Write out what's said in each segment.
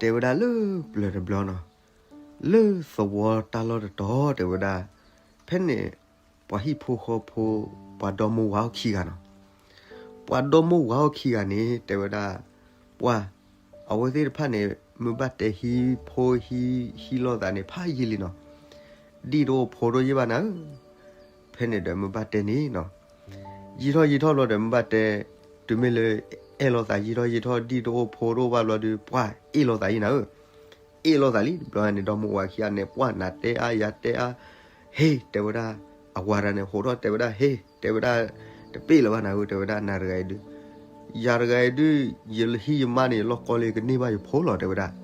တဲဝဲဒၣ်လၢပျၢၤတဘျီနီၤ, လၢသဝီတၢ်လီၢ်တတီၤ တဲဝဲဒၣ်, ဖဲန့ၣ် ပှၤဟံၣ်ဖိဃီဖိ ပှၤဒီမါဝၤအိၣ်ခံဂၤနီၤ. ပှၤဒီမါဝၤအိၣ်ခံဂၤန့ၣ် တဲဝဲဒၣ်, ပှၤ, အဝဲသ့ၣ်တဖၣ်န့ၣ် မ့ၢ်ဘၣ်တဲဟံးဖိဟံး ဟံးလိာ်သးန့ၣ် ဖးယံာ်လံနီၤ. ဒံၣ်တအိၣ်ဖိတအိၣ်ယံာ်ဘၣ်နၤဧၢ. ဖဲန့ၣ်ဒီးမ့ၢ်ဘၣ်တဲန့ၣ်နီၤ, ယံာ်ထီၣ်ယံာ်ထီၣ်ဘျီဒီးမ့ၢ်ဘၣ်တဲ, တုၤမ့ၢ်လၢ အဲၣ်လိာ်သးယံာ်ထီၣ်ယံာ်ထီၣ် ဒံၣ်တအိၣ်ဖိတအိၣ်ဘၣ်ဘျီဒီး ပှၤအ့ၣ်လိာ်သးယံာ်နၤဧၢ. အ့ၣ်လိာ်သးလံ တဘျီန့ၣ် ဒီမါဝၤခံဂၤန့ၣ် ပှၤနၤတဲအါယၤတဲအါ, ဟ့ တဲဝဲဒၣ်, အဝၤတဂၤန့ၣ် ဟိးထီၣ်တဲဝဲဒၣ် ဟ့ တဲဝဲဒၣ်, တပ့ၢ်လၢၤဘၣ်နၤဧၢ တဲဝဲဒၣ် နၤတဂၤအံၤဒုး, ယၤတဂၤအံၤဒုး ယဟံးယမါန့ၣ် ယလီၢ်ကီလၢယကန့ၢ်ဘၣ်ယဖိလီၤ တဲဝဲဒၣ်.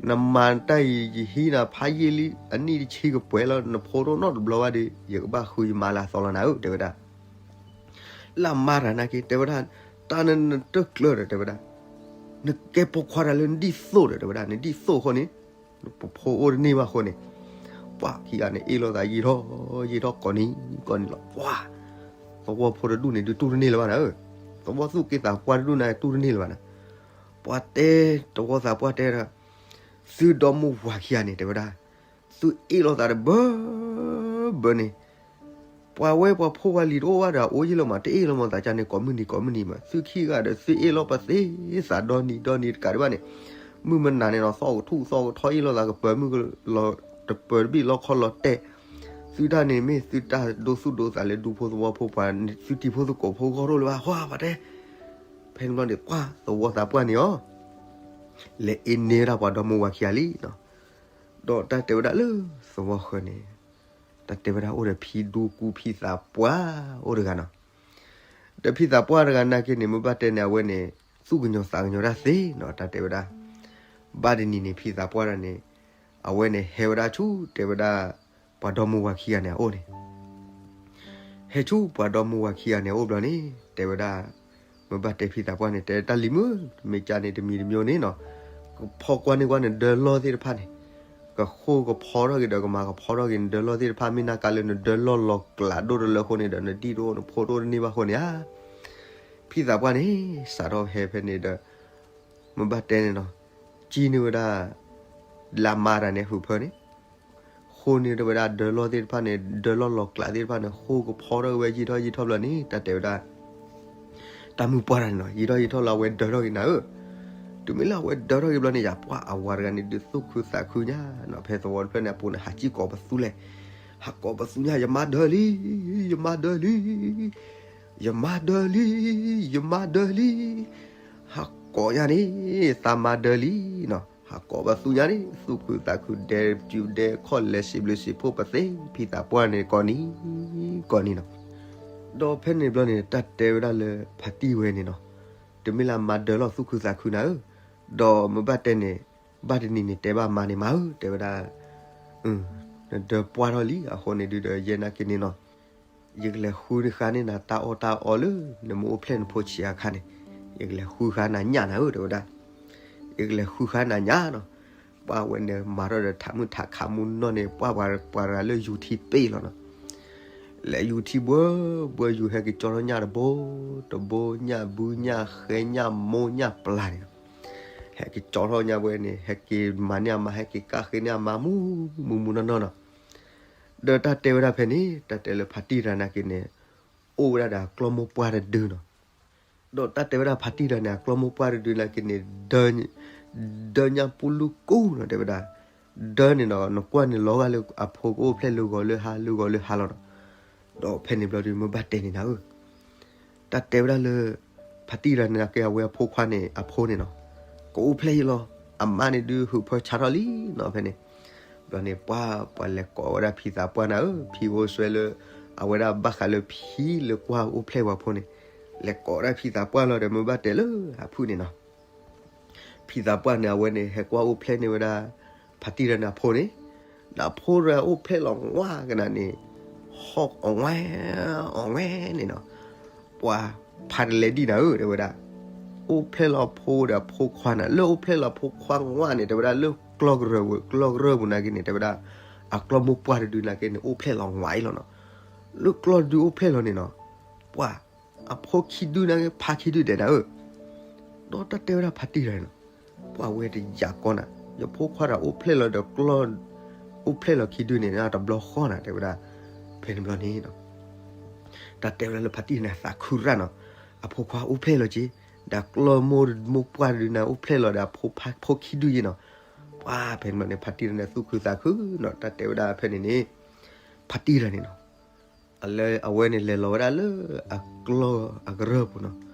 နမၤတၢ်အံၤ ယဟံးနၤဖးယံာ်လံ အနံၣ်တဆံကပှဲၤလီၤ နဖိတအိၣ်နီတဘျီဘၣ်ဒီး ယကဘၣ်ဃုယမါလၢအသီလီၤနၤဧၢ တဲဝဲဒၣ်. လၢအမါတဂၤနာ်က့ တဲဝဲဒၣ်, တၢ်နနတကျၢၤဒီး တဲဝဲဒၣ်, နကဲပိာ်ခွါတဂၤလၢနဒံၣ်သိၣ်ဒီး တဲဝဲဒၣ် နဒံၣ်သိၣ်အဃိန့ၣ် ပဖိအိၣ်တန့ၢ်ဘၣ်အဃိန့ၣ်, ပှၤခံဂၤန့ၣ် အ့ၣ်လိာ်သးယံာ်ထီၣ်ယံာ်ထီၣ်ကိးနံၤကိးနံၤလီၤ. ပှၤ, သဝီဖိတဒူၣ်န့ၣ် ဒုးတူၢ်တန့ၢ်လၢၤဘၣ်နၤဧၢ. သဝီသူၣ်က့သးပှၢ်တဒူၣ်န့ၣ် တူၢ်တန့ၢ်လၢၤဘၣ်နၤ. ပှၤတဲ, သဝီသးပှၢ်တဲဒီး, သုဒီမါဝၤခံဂၤန့ၣ် တဲဝဲဒၣ်, သုအ့ၣ်လိာ်သးတဘၢဘၢန့ၣ် ပှၤဝဲပှၤဖိပှၤလံၤတအိၣ်ဘၣ်ဒီး အအိၣ်ယံာ်လီၤမး တအ့ၣ်လိာ်မးသးကန့ၣ် ကိးမုၢ်နံၤကိးမုၢ်နံၤမး သုခံဂၤဒီး သုအ့ၣ်လိာ်ပသ့သးဒီနံၤဒီနံၤတကးဒံးဘၣ်န့ၣ်, မုၢ်မနၤန့ၣ်ဒီး သီၣ်ကထူၣ်သီၣ်ကထီ အ့ၣ်လိာ်သးကပၢၤမုၢ်ကလီၤ တပၢၤတဘ့ၣ်လီခီလီၤတဲာ်, သုတၢ်န့ၣ်မ့ၢ်သုတၢ်ဒိသူၣ်ဒိသးလၢဒူဖိသဝီဖိပှၤန့ၣ် သုတံၤဖိသကိးဖိဂီၢ်ဒိၣ်လၢၤဘၣ် ဟီဘၣ်တဲ, ဖဲန့ၣ်ဘျီန့ၣ် ပှၤသဝီသးပှၢ်န့ၣ်အီၤ လဲၤအ့န့ဝဲဒၣ်ပှၤဒီမါဝၤခံဂၤလံနီၤ. ဒီးတၢ်တဲဝဲဒၣ်လၢသဝီဃၢၤန့ၣ်, တၢ်တဲဝဲဒၣ်အိၣ်ဒီးဖံဒူကူဖံသးပှၢ်အိၣ်တဂၤနီၤ. ဒီးဖံသးပှၢ်တဂၤနာ်က့န့ၣ် မ့ၢ်ဘၣ်တဲန့ၣ် အဝဲန့ၣ် သူၣ်ကညီၤသးကညီၤတၢ်သ့နီၤ တၢ်တဲဝဲဒၣ်. ဘၣ်တနံၤန့ၣ် ဖံသးပှၢ်တဂၤန့ၣ် အဝဲန့ၣ်ဟဲဝဲဒၣ်ဆူ တဲဝဲဒၣ် ပှၤဒီမါဝၤခံဂၤန့ၣ်အအိၣ်န့ၣ် ဟဲဆူပှၤဒီမါဝၤခံဂၤန့ၣ်အအိၣ်ဘျီန့ၣ် တဲဝဲဒၣ်, မ့ၢ်ဘၣ်တဲဖံသးပှၢ်န့ၣ် တဲတၢ်လံၤမုၢ် မ့ၢ်ကန့ၣ်တမံၤတမံၤန့ၣ်နီၤ, ကဖီကွၢ်န့ၢ်ကွၢ်နဒၢလီၢ်သ့ၣ်တဖၣ်န့ၣ်, ကဃိကဖီထီၣ်က့ၤဒီးကမၤကဖီထီၣ်က့ၤ နဒၢလီၢ်သ့ၣ်တဖၣ် မ့ၢ်နာ်က့လၢနဒၢလီၢ်လီၤကျးဒိၣ်တလၢအဃိန့ၣ်ဒီး နဒံၣ်တအိၣ်နဖိတအိၣ်တန့ၢ်ဘၣ်အဃိန့ၣ်ဧါ. ဖံသးပှၢ်န့ၣ် စးထီၣ်ဟဲဖဲန့ၣ်ဒီး မ့ၢ်ဘၣ်တဲန့ၣ်နီၤ, ကံန့ၢ်ဝဲဒၣ် လၢမါတဂၤန့ၣ် ဟုးဖၢန့ၣ်, ဃိန့ၢ်တဝဲဒၣ်ဒၢလီၢ်သ့ၣ်တဖၣ်န့ၣ် ဒၢလီၢ်လီၤကျးသ့ၣ်တဖၣ်န့ၣ် ဃိကဖီထီၣ်ဝဲယံာ်ထီၣ်ယံာ်ထီၣ်ဘျီန့ၣ် တၢ်တဲဝဲဒၣ် တၢ်မုၢ်ပှၢ်တဂၤန့ၣ်နီၤ ယံာ်ထီၣ်ယံာ်ထီၣ်လၢအဝဲဒၢထီၣ်က့ၤနၤဧၢ. တုၤမ့ၢ်လၢအဝဲဒၢထီၣ်က့ၤဘျီန့ၣ် ယပှၢ်အဝၤတဂၤန့ၣ် ဒုးသူၣ်ခုသးခုညါနီၤ ဖဲသဝီတဖျၢၣ်န့ၣ် အပူၤန့ၣ် ဟးစံၣ်ကိးပသူလဲၣ်, ဟးကိးပသူညါ ယမါဒၢလံ, ယမါဒၢလံ, ယမါဒၢလံ, ယမါဒၢလံ, ဟးကိးညါန့ၣ် သးမါဒၢလံနီၤ ဟးကိးပသူညါန့ၣ် သူၣ်ခုသးခုဒဲးပစုဒဲးခီၣ်လဲၤစံးဘျုးစံးဖှိၣ်ပသ့ ဖံသးပှၢ်န့ၣ်ကိးနံၤကိးနံၤနီၤ. ဒီးဖဲန့ၣ်ဘျီန့ၣ် တၢ်တဲဝဲဒၣ်လၢဖါတံၢ်ဝဲန့ၣ်နီၤ, တုၤမ့ၢ်လၢအမါဒၢလီၤသူၣ်ခုသးခုနၤဧၢ, ဒီးမ့ၢ်ဘၣ်တဲန့ၣ် ဘၣ်တနံၤန့ၣ် တဲဘၣ်မါန့ၣ် မါဧၢ တဲဝဲဒၣ်, နဒၢပှၢ်ထီၣ်လံ အဃိန့ၣ်ဒုးဒီး ယဲနာ်က့န့ၣ်နီၤ ယကလဲၤဃုန့ၢ်ဃါန့ၢ်နၤတၢ်အီၣ်တၢ်အီလၢ နမ့ၢ်အိၣ်ဖျဲၣ်နဖိဆံးအခါန့ၣ်, ယကလဲၤဃုဃါနၤညၣ်နၤဧၢ တဲဝဲဒၣ်, ယကလဲၤဃုဃါနၤညၣ်နီၤ. ပှၢ်ဝဲန့ၣ်မၤထီၣ်ဒီးထးမုၢ်ထးခးမူနီၢ်န့ၣ် ပှၢ်ပှၤတဂၤလၢယူၤထံပ့ၢ်လီၤနီၤ. လဲၤယူၤထံဘှၢဘှၢ ယူၤဟဲက့ၤကၠီထီၣ်ညၣ်တဘိ, တဘိညၣ်ဘုညၣ်ဃဲညၣ်မိၢ်ညၣ်ပျၢ်န့ၣ်နီၤ. ဟဲက့ၤကၠီထီၣ်ညၣ်ဝဲန့ၣ် ဟဲက့ၤမၤန့ၢ်အမါ ဟဲက့ၤကၣ်ဃ့န့ၢ်အမါမူမူမူနီၢ်နီၢ်နီၤ. ဒီးတၢ်တဲဝဲဒၣ်ဖဲန့ၣ် တၢ်တဲလၢဖါတံၢ်တဂၤနာ်က့န့ၣ် အိၣ်ဝဲဒၣ်ဒီးအကျီၢ်မိၢ်ပှၢ်တဒုနီၤ. ဒီးတၢ်တဲဝဲဒၣ်ဖါတံၢ်တဂၤန့ၣ် အကျီၢ်မိၢ်ပှၢ်တဒုနာ်က့န့ၣ် ဒၢညၣ်ပူၤလူၤကူနီၤ တဲဝဲဒၣ်, ဒၢန့ၣ်နီၤ နကွၢ်န့ၣ်လီၤဂာ်လၢအဖိကအိၣ်ဖျဲၣ်လၢဂီၤလၢဟါလၢဂီၤလၢဟါလီၤနီၤ. ဒီးဖဲန့ၣ်ဘျီဒုး မ့ၢ်ဘၣ်တဲန့ၣ်နၤဧၢ တၢ်တဲဝဲဒၣ်လၢ ဖါတံၢ်တဂၤန့ၣ် နာ်က့အဝဲအဖိခွါန့ၣ် အဖိန့ၣ်နီၤ ကအိၣ်ဖျဲၣ်ယံလီၤ. အမါန့ၣ်ဒုး ဟုးဖၢဆါထီၣ်လံနီၤ ဖဲန့ၣ်. ဘျီန့ၣ် ပှၢ် ပှၤလဲၤကိးဝဲဒၣ်ဖံသးပှၢ်နၤဧၢ, ဖံအိၣ်စွဲလၢ အဝဲဒၣ်ဘၣ်ဃးလၢဖံလၢကွၢ်အိၣ်ဖျဲၣ်ပှၤဖိန့ၣ်, လဲၤကိးဝဲဒၣ်ဖံသးပှၢ်လီၤဒီး မ့ၢ်ဘၣ်တဲလၢအဖုၣ်န့ၣ်နီၤ. ဖံသးပှၢ်န့ၣ် အဝဲန့ၣ် ဟဲကွၢ်အိၣ်ဖျဲၣ်န့ၢ်ဝဲဒၣ် ဖါတံၢ်တဂၤန့ၣ်အဖိန့ၣ်, ဒီးအဖိတဂၤအိၣ်ဖျဲၣ်လီၤဝါကနၣ်န့ၣ်, ဟီၣ်အဝဲ အဝဲန့ၣ်နီၤ, ပှၤဖးတလဲဒံၣ်နၤဧၢ တဲဝဲဒၣ်, အိၣ်ဖျဲၣ်လီၤဖိဒီးအဖိခွါန့ၣ်, လၢအိၣ်ဖျဲၣ်လီၤဖိခွါဝါန့ၣ် တဲဝဲဒၣ်လၢကျီၢ်ကရၢၢ်ပူၤ, ကျီၢ်ကရၢၢ်ပူၤနာ်က့န့ၣ် တဲဝဲဒၣ်, အကျီၢ်မိၢ်ပှၢ်တဒုနာ်က့န့ၣ် အိၣ်ဖျဲၣ်လီၤဝါအံၤလီၤနီၤ. လၢကျီၢ်ဒုအိၣ်ဖျဲၣ်လီၤန့ၣ်နီၤ, ပှၤ အဖိခံဒုနာ်က့ ဖါခံဒုဒဲးနၤဧၢ. ဒီးတၢ်တဲဝဲဒၣ်ဖါတံၢ်တဂၤန့ၣ်နီၤ, ပှၢ်ဝဲတယာ်ကီနၤ, ယဖိခွါတၢ်အိၣ်ဖျဲၣ်လီၤဒီးကျီၢ်, အိၣ်ဖျဲၣ်လီၤခံဒုန့ၣ် တဘျီဃီနၤ တဲဝဲဒၣ်. ဖဲန့ၣ်ဘျီန့ၣ်နီၤ တၢ်တဲဝဲဒၣ်လၢဖါတံၢ်တဂၤန့ၣ် သးခုရၣ်နီၤ, အဖိခွါအိၣ်ဖျဲၣ်လီၤက့ၤ, ဒီးကျီၢ်မိၢ်မိၢ်ပှၢ်တဒုန့ၣ် အိၣ်ဖျဲၣ်လီၤဒီးအဖိခွါခံဒုက့ၤနီၤ. ပှၢ်ဖဲန့ၣ်ဘျီန့ၣ် ဖါတံၢ်တဂၤန့ၣ် သူၣ်ခုသးခုနီၤ, တၢ်တဲဝဲဒၣ်ဖဲန့ၣ်န့ၣ် ဖါတံၢ်တဂၤန့ၣ်နီၤ လၢအဝဲန့ၣ်လဲၤလီၤဝဲဒၣ်လၢအကျီၢ်အကရၢၢ်ပူၤနီၤ,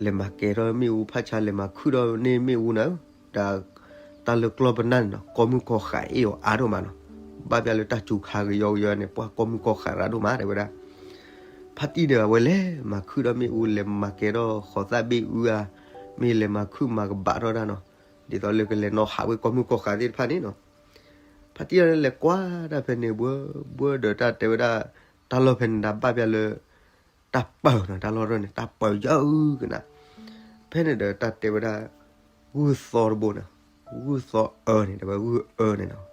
လဲၤမၤကဲထီၣ်မ့ၣ်အူဖးဆါ လဲၤမၤခုၣ်ထီၣ်န့ၢ်မ့ၣ်အူနၤဧၢ, ဒီးတၢ်လၢကျီၢ်ပနၢ်န့ၣ်နီၤ ကီၢ်မုၢ်ကီၢ်ဃာ်အ့ၣ်အီၤအါဒိၣ်မးနီၤ, ဘၣ်ပျၢ်လၢတၢ်စူၤခါကယီကယီန့ၣ် ပှၢ်ကီၢ်မုၢ်ကီၢ်ဃာ်ရၣ်ဒိၣ်မး တဲဝဲဒၣ်. ဖါတံၢ်ဒီးအဝဲလဲၤမၤခုၣ်ထီၣ်မ့ၣ်အူ လဲၤမၤကဲထီၣ်ဃီသၣ်ဘ့ၣ်အူဧါ, မ့ၢ်လဲၤမၤခုၣ်မၤကဘၣ်ထီၣ်တၢ်နီၤ, ဒ်သိးလၢကလဲၤနီၤဟးဝဲကီၢ်မုၢ်ကီၢ်ဃာ်သ့ၣ်တဖၣ်န့ၣ်နီၤ. ဖါတံၢ်တဂၤန့ၣ်လဲၤကွၢ်ဒၣ်ဖဲန့ၣ် ဘှၢဘှၢဒီးတၢ်တဲဝဲဒၣ် တၢ်လီၢ်ဖဲန့ၣ်ဒၣ်ဘၣ်ပျၢ်လၢ တၢ်ပၢၤနီၤ, တၢ်လီၢ်တၢ်န့ၣ် တၢ်ပၢၤယၢကနၤ, ဖဲန့ၣ်ဒီးတၢ်တဲဝဲဒၣ် ဂုၢ်သီတဘိန့ၣ်, ဂုၢ်သီအၢန့ၣ် တဲဝဲဂုၢ်အၢန့ၣ်နီၤ,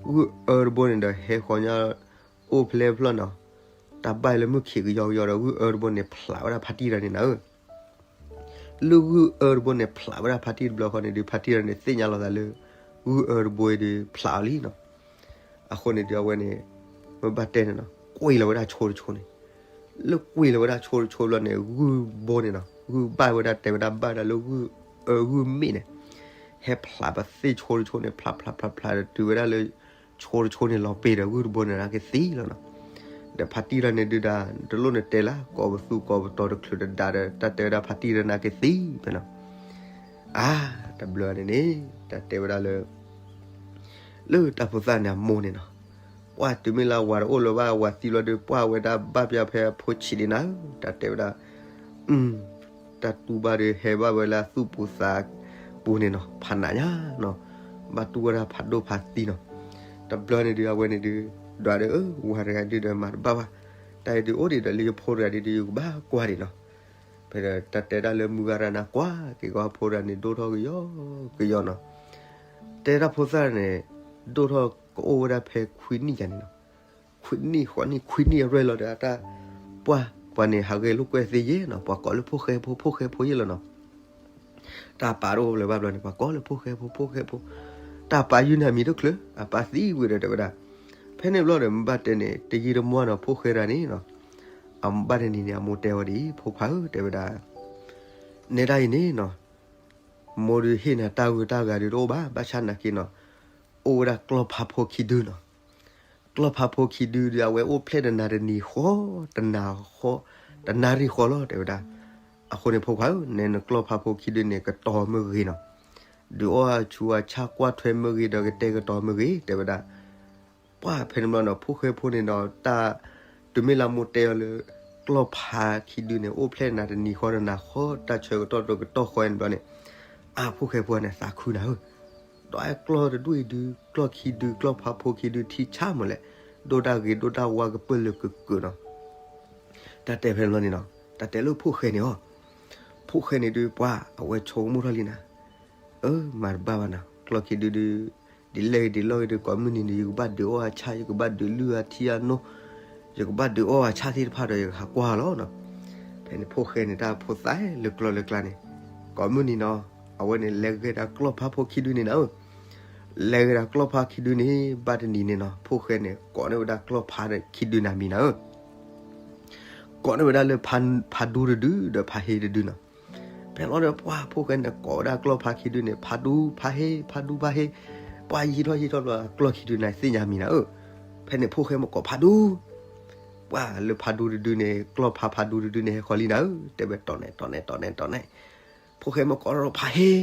ဂုၢ်အၢတဘိန့ၣ်ဒီးဟဲဃီၤညါအိၣ်ဖျဲၣ်ဖျၢၣ်နီၤ, တၢ်ဘၣ်လၢမုၢ်ခံးကယီကယီဒီး ဂုၢ်အၢတဘိန့ၣ် ဖျးဝဲဒၣ်ဖါတံၢ်တဂၤန့ၣ်နၤဧၢ. လၢဂုၢ်အၢတဘိန့ၣ် ဖျးဝဲဒၣ်ဖါတံၢ်တဘျီဃီန့ၣ်ဒုး ဖါတံၢ်တဂၤန့ၣ် သ့ၣ်ညါလီၤသးလၢ ဂုၢ်အၢတဘိအံၤဒုး ဖျးအီၤလံနီၤ. အဃိန့ၣ်ဒုး အဝဲန့ၣ် မ့ၢ်ဘၣ်တဲန့ၣ်နီၤ ကွံာ်လီၤဝဲဒၣ်ဆိတဆိန့ၣ်, လၢကွံာ်လီၤဝဲဒၣ်ဆိတဆိဘျီန့ၣ် ဂုၢ်ဘိန့ၣ်နီၤ ဂုၢ်ဘၣ်ဝဲဒၣ် တဲဝဲဒၣ်ဘၣ်ဝဲဒၣ်လၢဂုၢ်အၢဂုၢ်မ့ၣ်န့ၣ် ဟဲဖျးပသ့ၣ်ဆိတဆိန့ၣ် ဖျးဖျးဖျးဖျးဒီးတုၤဝဲဒၣ်လၢ ဆိတဆိန့ၣ်လီၤပ့ၤဒီးဂုၢ်တဘိန့ၣ် နက့ၤသံလီၤနီၤ. ဒီးဖါတံၢ်တဂၤန့ၣ်ဒုးဒၣ် တလိၣ်နတဲလၢ ကိးပသူကိးပတီၤတချုးတဒါဒီး တၢ်တဲဝဲဒၣ်ဖါတံၢ်တဂၤန့ၣ် နက့ၤသံဖဲနီၤ. အါ တဘျီန့ၣ်န့ၣ် တၢ်တဲဝဲဒၣ်လၢ လၢတၢ်ဖိသၣ်န့ၣ်အမိၢ်န့ၣ်နီၤ ပှၢ်တုၤမ့ၢ်လၢအဝၤတအိၣ်လၢၤဘၣ် အဝၤသံဘျီဒီး ပှၢ်ဝဲဒၣ်ဘၣ်ပျၢ်ဖဲအဖိဆံးဒံးနၤဧၢ, တၢ်တဲဝဲဒၣ် တၢ်တူၢ်ဘၣ်ဒီးဟဲဘၣ်ဝဲလၢအသူၣ်ပူၤသးပူၤန့ၣ်နီၤ ဖးနးညါနီၤ, ဘၣ်တူၢ်ဝဲဒၣ်ဖးဒိၣ်ဖးသံနီၤ. တဘျီန့ၣ်ဒုး အဝဲန့ၣ်ဒုး ဒွးဒီး အၢ ဝၤတဂၤဒုးဒီးမၤတဘၣ်ဘၣ်, တၢ်အံၤဒုးအိၣ်ဒံးဒီးလၢယဖိတဂၤဒုးဒီး ယကဘၣ်ကွၢ်ဒံးနီၤ. ဖဲဒီးတၢ်တဲဒၣ်လၢမုၢ်ဂၤရၤနၤကွၢ်က့ၤကီး ဖိတဂၤန့ၣ် ဒိၣ်ထီၣ်ကယီကယီနီၤ. တဲဒၣ်ဖိသၣ်န့ၣ် ဒိၣ်ထီၣ်ကအိၣ်ဝဲဒၣ်ဖဲခွံနံၣ်ယါန့ၣ်နီၤ. ခွံနံၣ်ဃိးနံၣ် ခွံနံၣ်အရွဲၣ်လီၤဒီး တၢ် ပှၢ် ပှၤန့ၣ် ဟးဂဲၤလိာ်ကွဲသ့ယဲနီၤ, ပှၤကိးလၢဖိၣ်ဃဲဖိ ဖိၣ်ဃဲဖိယဲလီၤနီၤ. တၢ်ပာ်တအိၣ်လၢၤဘၣ်ဘျီန့ၣ် ပှၤကိးလၢဖိၣ်ဃဲဖိ ဖိၣ်ဃဲဖိ, တၢ်ပာ်ယုၢ်န့ၢ်မံၤတချုး အပၢ်သံဝံၤဒီးတဲဝဲဒၣ်. ဖဲန့ၣ်ဘျီဒီး မ့ၢ်ဘၣ်တဲန့ၣ် တယံာ်တမီၢ်နီၤ ဖိၣ်ဃဲတဂၤန့ၣ်နီၤ အဘၣ်တနံၤန့ၣ် အမိၢ်တဲဝဲဒ်အံၤ ဖိခွါဧၢ တဲဝဲဒၣ် နဲဒၣ်အံၤန့ၣ်နီၤ မိၢ်ဒုးဟ့ၣ်နၤတၢ်ဂုၤတၢ်ဂၤဒုးတအိၣ်ဘၣ်, ဘၣ်ဆၣ်နာ်က့နီၤ အိၣ်ဝဲဒၣ်ကျီၢ်ဖးဖိခံဒုနီၤ. ကျီၢ်ဖးဖိခံဒုဒီး အဝဲအိၣ်ဖျဲၣ်တနၤတနံၤဃီ, တနၤဃီ, တနၣ်ရံၣ်ဃီလီၤ တဲဝဲဒၣ်. အဃိန့ၣ် ဖိခွါဧၢ နဲနကျီၢ်ဖးဖိခံဒုန့ၣ် ကတီၤမ့ၢ်ဂ့ၤနီၤ, ဒုးအီၣ်အဆူးအဆၣ်ကွၢ်ထွဲမ့ၢ်ဂ့ၤဒီး ကတဲာ်ကတီၤမ့ၢ်ဂ့ၤ တဲဝဲဒၣ်. ပှၢ်ဖဲန့ၣ်ဘျီနီၤ ဖိၣ်ဃဲဖိန့ၣ်နီၤ တၢ် တုၤမ့ၢ်လၢမိၢ်တဲအီၤလၢ ကျီၢ်ဖးခံဒုန့ၣ် အိၣ်ဖျဲၣ်နၤတနံၤဃီတနၤဃီ တၢ်ဆၢကတီၢ်တကတီၢ်ဃီန့ၣ်ဘျီန့ၣ် အါ ဖိၣ်ဃဲဖိန့ၣ် သးခုနၤဧၢ, ဒီးအဲၣ်ကျီၢ်တဒူၣ်အံၤဒုး ကျီၢ်ခံဒု ကျီၢ်ဖးဖိခံဒု ထံဆါမးလဲၣ်, ဒိၣ်တၢ်ဂ့ၤဒိၣ်တၢ်ဝါကပၢၢ်လၢကကၢးနီၤ. တၢ်တဲဖဲန့ၣ်ဘျီန့ၣ်နီၤ တၢ်တဲလၢဖိၣ်ဃဲန့ၣ်အီၤ, ဖိၣ်ဃဲန့ၣ်ဒုး ပှၢ်အဝဲဆိကမိၣ်ထီၣ်လံနၤ အၢ မၤတဘၣ်ဘၣ်နီၤ ကျီၢ်ခံဒုဒုး ဒ်လဲၣ်ဂ့ၤဒ်လဲၣ်ဂ့ၤဒီး ကိးမုၢ်နံၤန့ၣ် ယကဘၣ်ဒုးအီၣ်အဆၣ် ယကဘၣ်ဒုးလုၢ်အထံအနိ ယကဘၣ်ဒုးအီၣ်အဆၣ်သ့ၣ်တဖၣ်ဒီး ယကဟးကွၢ်လီၤနီၤ. ဖဲန့ၣ်ဖိၣ်ဃဲန့ၣ် တၢ်ဖိသၣ်လၢကျီၢ်လၢကျါန့ၣ် ကိးမုၢ်နံၤနီၤ အဝဲန့ၣ် လဲၤဂဲၤဒၣ်ကျီၢ်ဖးဖိခံဒုန့ၣ်နၤဧၢ, လဲၤဂဲၤဒၣ်ကျီၢ်ဖးခံဒုန့ၣ် ဘၣ်တနံၤန့ၣ်နီၤ ဖိၣ်ဃဲန့ၣ် ကိးန့ၢ်ဝဲဒၣ်ကျီၢ်ဖးခံဒုန့ၣ်အမံၤနၤဧၢ ကိးန့ၢ်ဝဲဒၣ်လၢ ဖးဒူတဒု ဒီးဖးဟ့တဒုနီၤ. ဖဲလီၤဒီးပှၢ်ဖိၣ်ဃဲန့ၣ် ကိးဝဲဒၣ်ကျီၢ်ဖးခံဒုန့ၣ် ဖးဒူ ဖးဟ့ ဖးဒူ ဖးဟ့, ပှၢ်ယံာ်ထီၣ်ယံာ်ထီၣ်ဘျီ ကျီၢ်ခံဒုန့ၣ်သ့ၣ်ညါမံၤနၤဧၢ. ဖဲန့ၣ်ဖိၣ်ဃဲမ့ၢ်ကိးဖးဒူ ပှၢ်လၢဖးဒူတဒုန့ၣ် ကျီၢ်ဖးဖးဒူတဒုန့ၣ် ဟဲဃီၤလံနၤဧၢ, တဲဝဲတီၢ်နဲၣ် တီၢ်နဲၣ် တီၢ်နဲၣ် တီၢ်နဲၣ်. ဖိၣ်ဃဲမ့ၢ်ကိးထီၣ်ဖးဟ့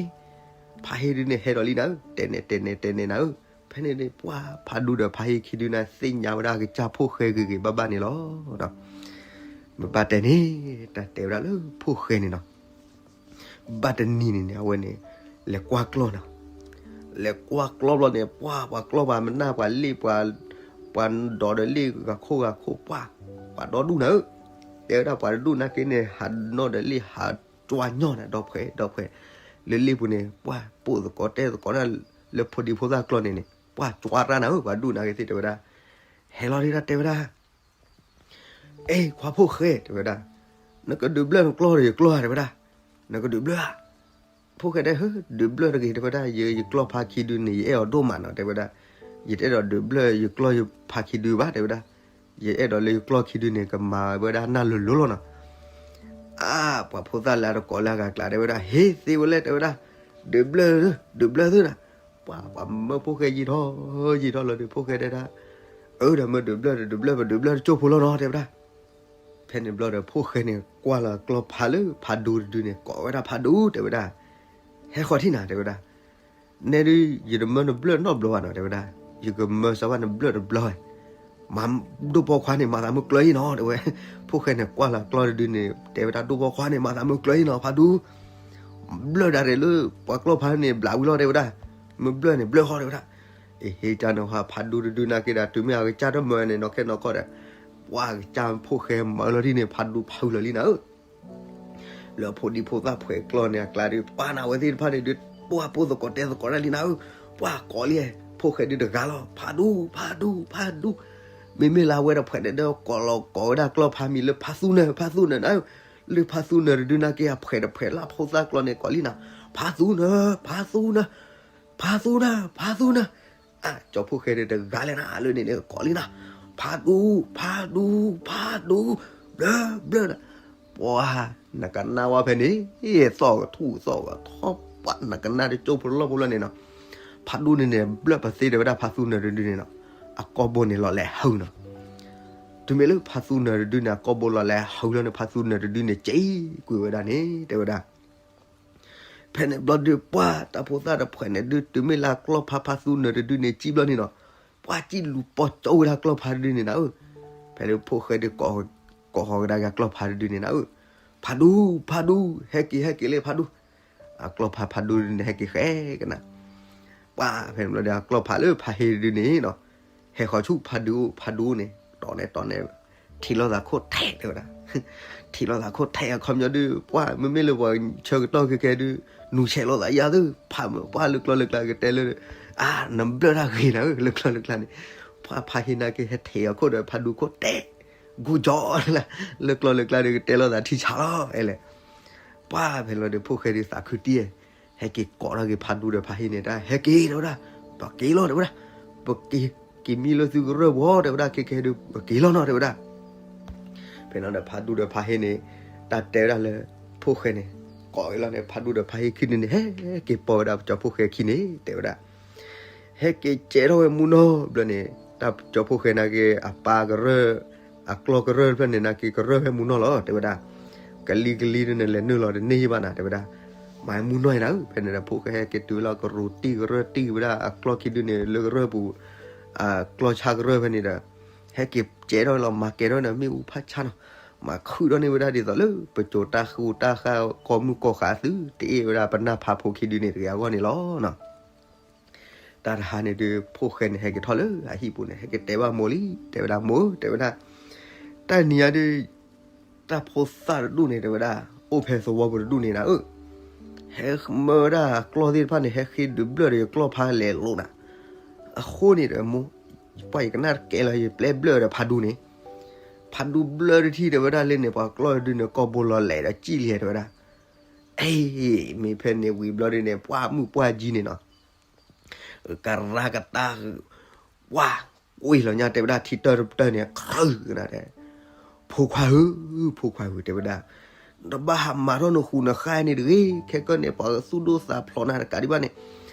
ဖးဟ့ဒုန့ၣ် ဟဲဒီးလံနၤဧၢ, တဲာ်နဲၣ် တဲာ်နဲၣ် တဲာ်နဲၣ်နၤဧၢ. ဖဲန့ၣ်န့ၣ် ပှၢ်ဖးဒူဒီးဖးဟ့ခံဒုန့ၣ် သ့ၣ်ညါဝဲဒၣ်ကစၢ်ဖိၣ်ဃဲဂ့ၤဂ့ၤဘၣ်ဘၣ်န့ၣ်လီၤ. မ့ၢ်ဘၣ်တဲန့ၣ် တၢ်တဲဝဲဒၣ်လၢဖိၣ်ဃဲန့ၣ်နီၤ ဘၣ်တနံၤန့ၣ်န့ၣ် အဝဲန့ၣ် လဲၤကွၢ်ကျီၢ်နီၤ. လဲၤကွၢ်ကျီၢ်ဘျီန့ၣ် ပှၢ်ပှၤကျီၢ်ပှၤမနၢ်ပှၤလ့ၣ်ပှၤ ပှၤဒီးဒီးလ့ၣ်ဂၤခိၣ်ဂၤခိၣ် ပှၢ် ပှၤဒီဒူၣ်နၤဧၢ. တဲဝဲဒၣ်ပှၤတဒူၣ်နာ်က့န့ၣ် ဟးနီၣ်ဒီးလ့ၣ်ဟးကွၢ်ညီနၤ ဒီဖှဲးဒီဖှဲး လၢလ့ၣ်ပူၤန့ၣ် ပှၢ်ပိာ်သကိးတဲသကိးနၤ လၢဖိဒံဖိသၣ်ကျီၢ်န့ၣ်န့ၣ် ပှၢ်ကွၢ်ရၣ်နၤဧၢ ပှၤဒူၣ်နာ်က့သ့ၣ်တဲဝဲဒၣ် ဟဲလီၤဒၣ်တဲဝဲဒၣ် အ့ ခွါဖိၣ်ဃဲ တဲဝဲဒၣ်, နကဒုးဘျၢနကျီၢ်ဒီးယကျီၢ်ဧါ တဲဝဲဒၣ်, နကဒုးဘျၢဧါ. ဖိၣ်ဃဲတဲ ဟၢ ဒုးဘျၢၣ်တဂ့ၤ တဲဝဲဒၣ်, ယ ယကျီၢ်ဖါခံဒုန့ၣ် ယအဲၣ်အီၤဒိၣ်မးနီၤ တဲဝဲဒၣ်. ယတအဲၣ်ဒိးဒုးဘျၢၣ်ယကျီၢ်ယဖါခံဒုဘၣ် တဲဝဲဒၣ်. ယအဲၣ်ဒိးလၢယကျီၢ်ခံဒုန့ၣ် ကမၤဝဲဒၣ်နၢ်လိၤလိၤလီၤနီၤ. အါ ပှၤဖိသၣ်လၢအတကိးလၢအဂၤကျါ တဲဝဲဒၣ်, ဟ့ သ့ဝဲလဲၣ် တဲဝဲဒၣ်, ဒုးဘျၢၣ်, ဒုးဘျၢၣ်သုနီၤ. ပှၤ ပှၤမၢဖိၣ်ဃဲယံာ်ထီၣ် ယံာ်ထီၣ်လီၤဒီး ဖိၣ်ဃဲတဲဒၣ်, အၢ ဒီးမၢဒုးဘျၢၣ်ဒီး ဒုးဘျၢၣ် ပဒုးဘျၢၣ်တကၠိၢ်ဖိလီၤနီၤ တဲဝဲဒၣ်. ဖဲန့ၣ်ဘျီဒီး ဖိၣ်ဃဲန့ၣ် ကွၢ်လီၤကျီၢ်ဖါလၢဖါဒူတဒုန့ၣ် ကိးဝဲဒၣ်ဖါဒူ တဲဝဲဒၣ်, ဟဲဃီၤထံၣ်နၤ တဲဝဲဒၣ်. နဲဒုး ယတမၢနဘျၢၣ်နီတဘျီဘၣ်နီၤ တဲဝဲဒၣ်, ယကမၢစၢၤဘၣ်နဘျၢၣ်တဘျီဝဲ, မၤဒိၣ်ပိာ်ခွါန့ၣ် မၤသးမုၢ်ကျၢၤအံၤနီၤ တဲဝဲ. ဖိၣ်ဃဲန့ၣ် ကွၢ်လီၤကျီၢ်တဒုန့ၣ် တဲဝဲဒၣ် ဒိၣ်ပိာ်ခွါန့ၣ် မၤသးမုၢ်ကျၢၤအံၤနီၤ ဖါဒူ ဘျၢၣ်ဒၣ်ရဲၣ်လၢ ပှၤကျီၢ်ဖါန့ၣ် ဘျးဝံၤလီၤ တဲဝဲဒၣ်. မ့ၢ်ဘျၢၣ်န့ၣ် ဘျၢၣ်ဃီ တဲဝဲဒၣ်. အဟ့ၣ်တၢ်န့ၣ်ဟီ ဖါဒူတဒုနာ်က့ဒီး တုၤမ့ၢ်အကစၢ်တမၢန့ၣ် နီၢ်ခဲနီၢ်ခီဒီး ပှၤကစၢ်ဖိၣ်ဃဲမၤလီၤဒ်န့ၣ် ဖါဒူဖးဟုလီၤလံနၤဧၢ. လၢဖိဒံဖိသၣ်ဖှဲးကျီၢ်န့ၣ် အကျါဒီး ပှၤနၢ်ဝဲသ့ၣ်တဖၣ်န့ၣ်ဒုး ပှၤပိာ်သကိးတဲသကိးတၢ်လံနၤဧၢ. ပှၤကိးလံ ဖိၣ်ဃဲဒုးတဂၤလီၤ ဖါဒူ ဖါဒူ ဖါဒူ. မ့မ့ၢ်လၢအဝဲဒီးဖှဲးဒဲးဒီး ကိးလီၤကိးဝဲဒၣ်ကျီၢ်ဖါမံၤလၢဖါသူနၢၤ ဖါသူနၢၤနၤဧၢ. လၢဖါသူနၢၤတဒုနာ်က့ အဖှဲးတဖှဲးလၢဖိသၣ်ကျီၢ်န့ၣ် ကိးလံနၤ ဖါသူနၢၤ ဖါသူနၢၤ ဖါသူနၢၤ ဖါသူနၢၤ. အါ ကၠီဖိၣ်ဃဲဒုးတဂၤလဲၣ်နၤ လၢန့ၣ်န့ၣ် ကိးလံနၤ ဖါဒူ ဖါဒူ ဖါဒူ ဘျၢၣ်ဘျၢၣ်နၤ. ပှၤ နကနၣ်ဝဲဖဲန့ၣ် သီၣ်ကထူၣ်သီၣ်ကထီ ပှၤနကနၣ်တကၠိၢ်ဖိလီၢ်ဖိလီၢ်န့ၣ်နီၤ. ဖါဒူန့ၣ်န့ၣ် ဘျၢၣ်ပသ့တဲဝဲဒၣ်ဖါသူနၢၤတဒုန့ၣ်နီၤ. အကိာ်ဘိန့ၣ်လီၤလဲၤဟုနီၤ. တုၤမ့ၢ်လၢဖါသူနၢၤတဒုန့ၣ် အကိာ်ဘိလီၤလဲၤဟုလီၤန့ၣ် ဖါသူနၢၤတဒုန့ၣ် စံၣ်ကွံာ်ဝဲဒၣ်န့ၣ် တဲဝဲဒၣ်. ဖဲန့ၣ်ဘျီဒုး ပှၤတၢ်ဖိသၣ်တဖှဲးန့ၣ်ဒုး တုၤမ့ၢ်လၢကျီၢ်ဖါဖါသူနၢၤတဒုန့ၣ် စံၣ်ဘျီန့ၣ်နီၤ. ပှၤစံၣ်လူၤပိာ်ကၠီဝဲဒၣ်ကျီၢ်ဖါတဒုန့ၣ်နၤဧၢ. ဖဲလၢဖိၣ်ဃဲဒုး ကိးဃီၤကဒါက့ၤကျီၢ်ဖါတဒုန့ၣ်နၤဧၢ. ဖါဒူ ဖါဒူ ဟဲက့ၤ ဟဲက့ၤလၢဖါဒူ. အကျီၢ်ဖါဖါဒူန့ၣ် ဟဲက့ၤဃဲကနၤ. ပှၤဖဲန့ၣ်ဘျီဒီး အကျီၢ်ဖါလၢဖါဟ့တဒုန့ၣ်နီၤ, ဟဲဃီၤဆူဖါဒူ ဖါဒူန့ၣ် တီၢ်န့ၣ်တီၢ်န့ၣ် ထံၣ်လိာ်သးခိၣ်ထဲးတဲဝဲဒၣ်. ထံၣ်လိာ်သးခိၣ်ထဲးအခီပညီဒုး ပှၤမ့မ့ၢ်လၢပှၤဆၢကတီၢ်ခဲကဲဒုး နူၤဆဲးလိာ်သးယါသ့ၣ် ဖးမၢပှၤလၢကျီၢ်လၢကျါကတဲလၢ အါ နဘျၢၣ်တၢ်ဂ့ၤနၤဧၢ လၢကျီၢ်လၢကျါန့ၣ်. ပှၤဖါဟ့နာ်က့ ဟဲထဲးအခိၣ်ဒီးဖါဒူခိၣ်တဲး ဂူၢ်ကၠီလၢ လၢကျီၢ်လၢကျါဒုးကတဲလိာ်သးထံဆးလီၤ အဲလဲၣ်. ပှၤဖဲလီၤဒီး ဖိၣ်ဃဲဒုးသးခုတံၢ် ဟဲက့ၤကိးထီၣ်က့ၤဖါဒူဒီးဖါဟ့န့ၣ် တၢ်ဟဲက့ၤတဲဝဲဒၣ်, ပက့ၤလီၤတဲဝဲဒၣ်, ပက့ၤ က့ၤမံလၢသုကရၢၢ်ပူၤတဲဝဲဒၣ်, ခဲကဲဒုး ပက့ၤလီၤနီၤတဲဝဲဒၣ်. ဖဲန့ၣ်ဒီးဖါဒူဒီးဖါဟ့န့ၣ် တၢ်တဲဝဲဒၣ်လၢ ဖိၣ်ဃဲန့ၣ် ကိးဝဲလီၤန့ၣ် ဖါဒူဒီးဖါဟ့ခံဒုန့ၣ် ဟဲက့ၤပိာ်ဝဲဒၣ်ပကၠီၤဖိၣ်ဃဲခံန့ၣ် တဲဝဲဒၣ်. ဟဲက့ၤကဲထီၣ်ဝဲမူနီၢ်ဘျီန့ၣ် တၢ်ကၠီၤဖိၣ်ဃဲနာ်က့ အပၢ်ကရၢၢ် အကျီၢ်ကရၢၢ်တဖျၢၣ်န့ၣ် နာ်က့ကရၢၢ်ဖဲမူနီၢ်လီၤ တဲဝဲဒၣ်. ကလံၤကလံၤဒုန့ၣ် လဲၤနုာ်လီၤတန့ၢ်ယဘၣ်နၤ တဲဝဲဒၣ်. မၤမူနီၢ်နၤဧၢ, ဖဲန့ၣ်ဒီး ဖိၣ်ဃဲဟဲက့ၤတုၤလီၤ ကရူၢ်တံၢ်ကရၢၢ်တံၢ်ဝဲဒၣ် အကျီၢ်ခံဒုန့ၣ် လၢကရၢၢ်ပူၤ အကျီၢ်ဆၣ်ကရၢၢ်ဖဲန့ၣ်ဒီး ဟဲက့ၤကဲထီၣ်လီၤ မၤကဲထီၣ်ဒီး မ့ၣ်အူဖးဆါနီၤ, မၤခုၣ်ထီၣ်န့ၢ်ဝဲဒၣ်ဒ်သိးလၢ ပစိာ်တၢ်ဃူတၢ်ဃါ ကိးမုၢ်ကိးဃာ်သု တအ့ၣ်ဝဲဒၣ်ပနၢ်ဖးဖိခံဒုန့ၣ် တဂ့ၤအဂီၢ်န့ၣ်လီၤနီၤ. တၢ်တဟါန့ၣ်ဒုး ဖိၣ်ဃဲန့ၣ် ဟဲက့ၤထီၣ်လၢအဟံၣ်ပူၤန့ၣ် ဟဲက့ၤတဲဘၣ်မိၢ်လံ တဲဝဲဒၣ် မိၢ်ဧၢ တဲဝဲဒၣ်, တၢ်နံၤညါဒုး တၢ်ဖိသၣ်တဒူၣ်န့ၣ် တဲဝဲဒၣ် အိၣ်ဖဲသဝီပူၤတဒူၣ်န့ၣ်နၤဧၢ, ဟဲမၢဝဲဒၣ်ကျီၢ်သ့ၣ်တဖၣ်န့ၣ် ဟဲဃ့ဒုးဘျၢၣ်ဒီးယကျီၢ်ဖါလဲၤလိာ်နၤ, အဃိန့ၣ်ဒီးမိၢ် ပှၢ်ယကနၣ်တကဲလီၤ ယပျဲဘျၢၣ်ဒီးဖးဒူန့ၣ်, ဖးဒူဘျၢၣ်တထံၣ်တဲဝဲဒၣ်လၢန့ၣ် ပှၤကျီၢ်တဒုန့ၣ် ကိာ်ဘိလီၤလဲၤဒီးကံၣ်လံတဲဝဲဒၣ်. အ့ မ့ၢ်ဖဲန့ၣ်ဝံၤဘျီဒုန့ၣ် ပှၢ်မုၣ်ပှၢ်ကၠံန့ၣ်နီၤ ကရၢကတၢၢ် ဝါ ကွံာ်လီၤညါတဲဝဲဒၣ် ထံတၢၢ်တပတၢၢ်န့ၣ် ကြၢးကနၤတဲ, ဖိခွါဧၢ, ဖိခွါဧၢ တဲဝဲဒၣ်, နတဘၣ်ဟးမၤထီၣ်နဃုာ်နဃါန့ၣ်တဂ့ၤ, ခဲကနံၣ်န့ၣ် ပှၤသူၣ်ဒိၣ်သးဖျိးနၤတကးဒံးဘၣ်န့ၣ်,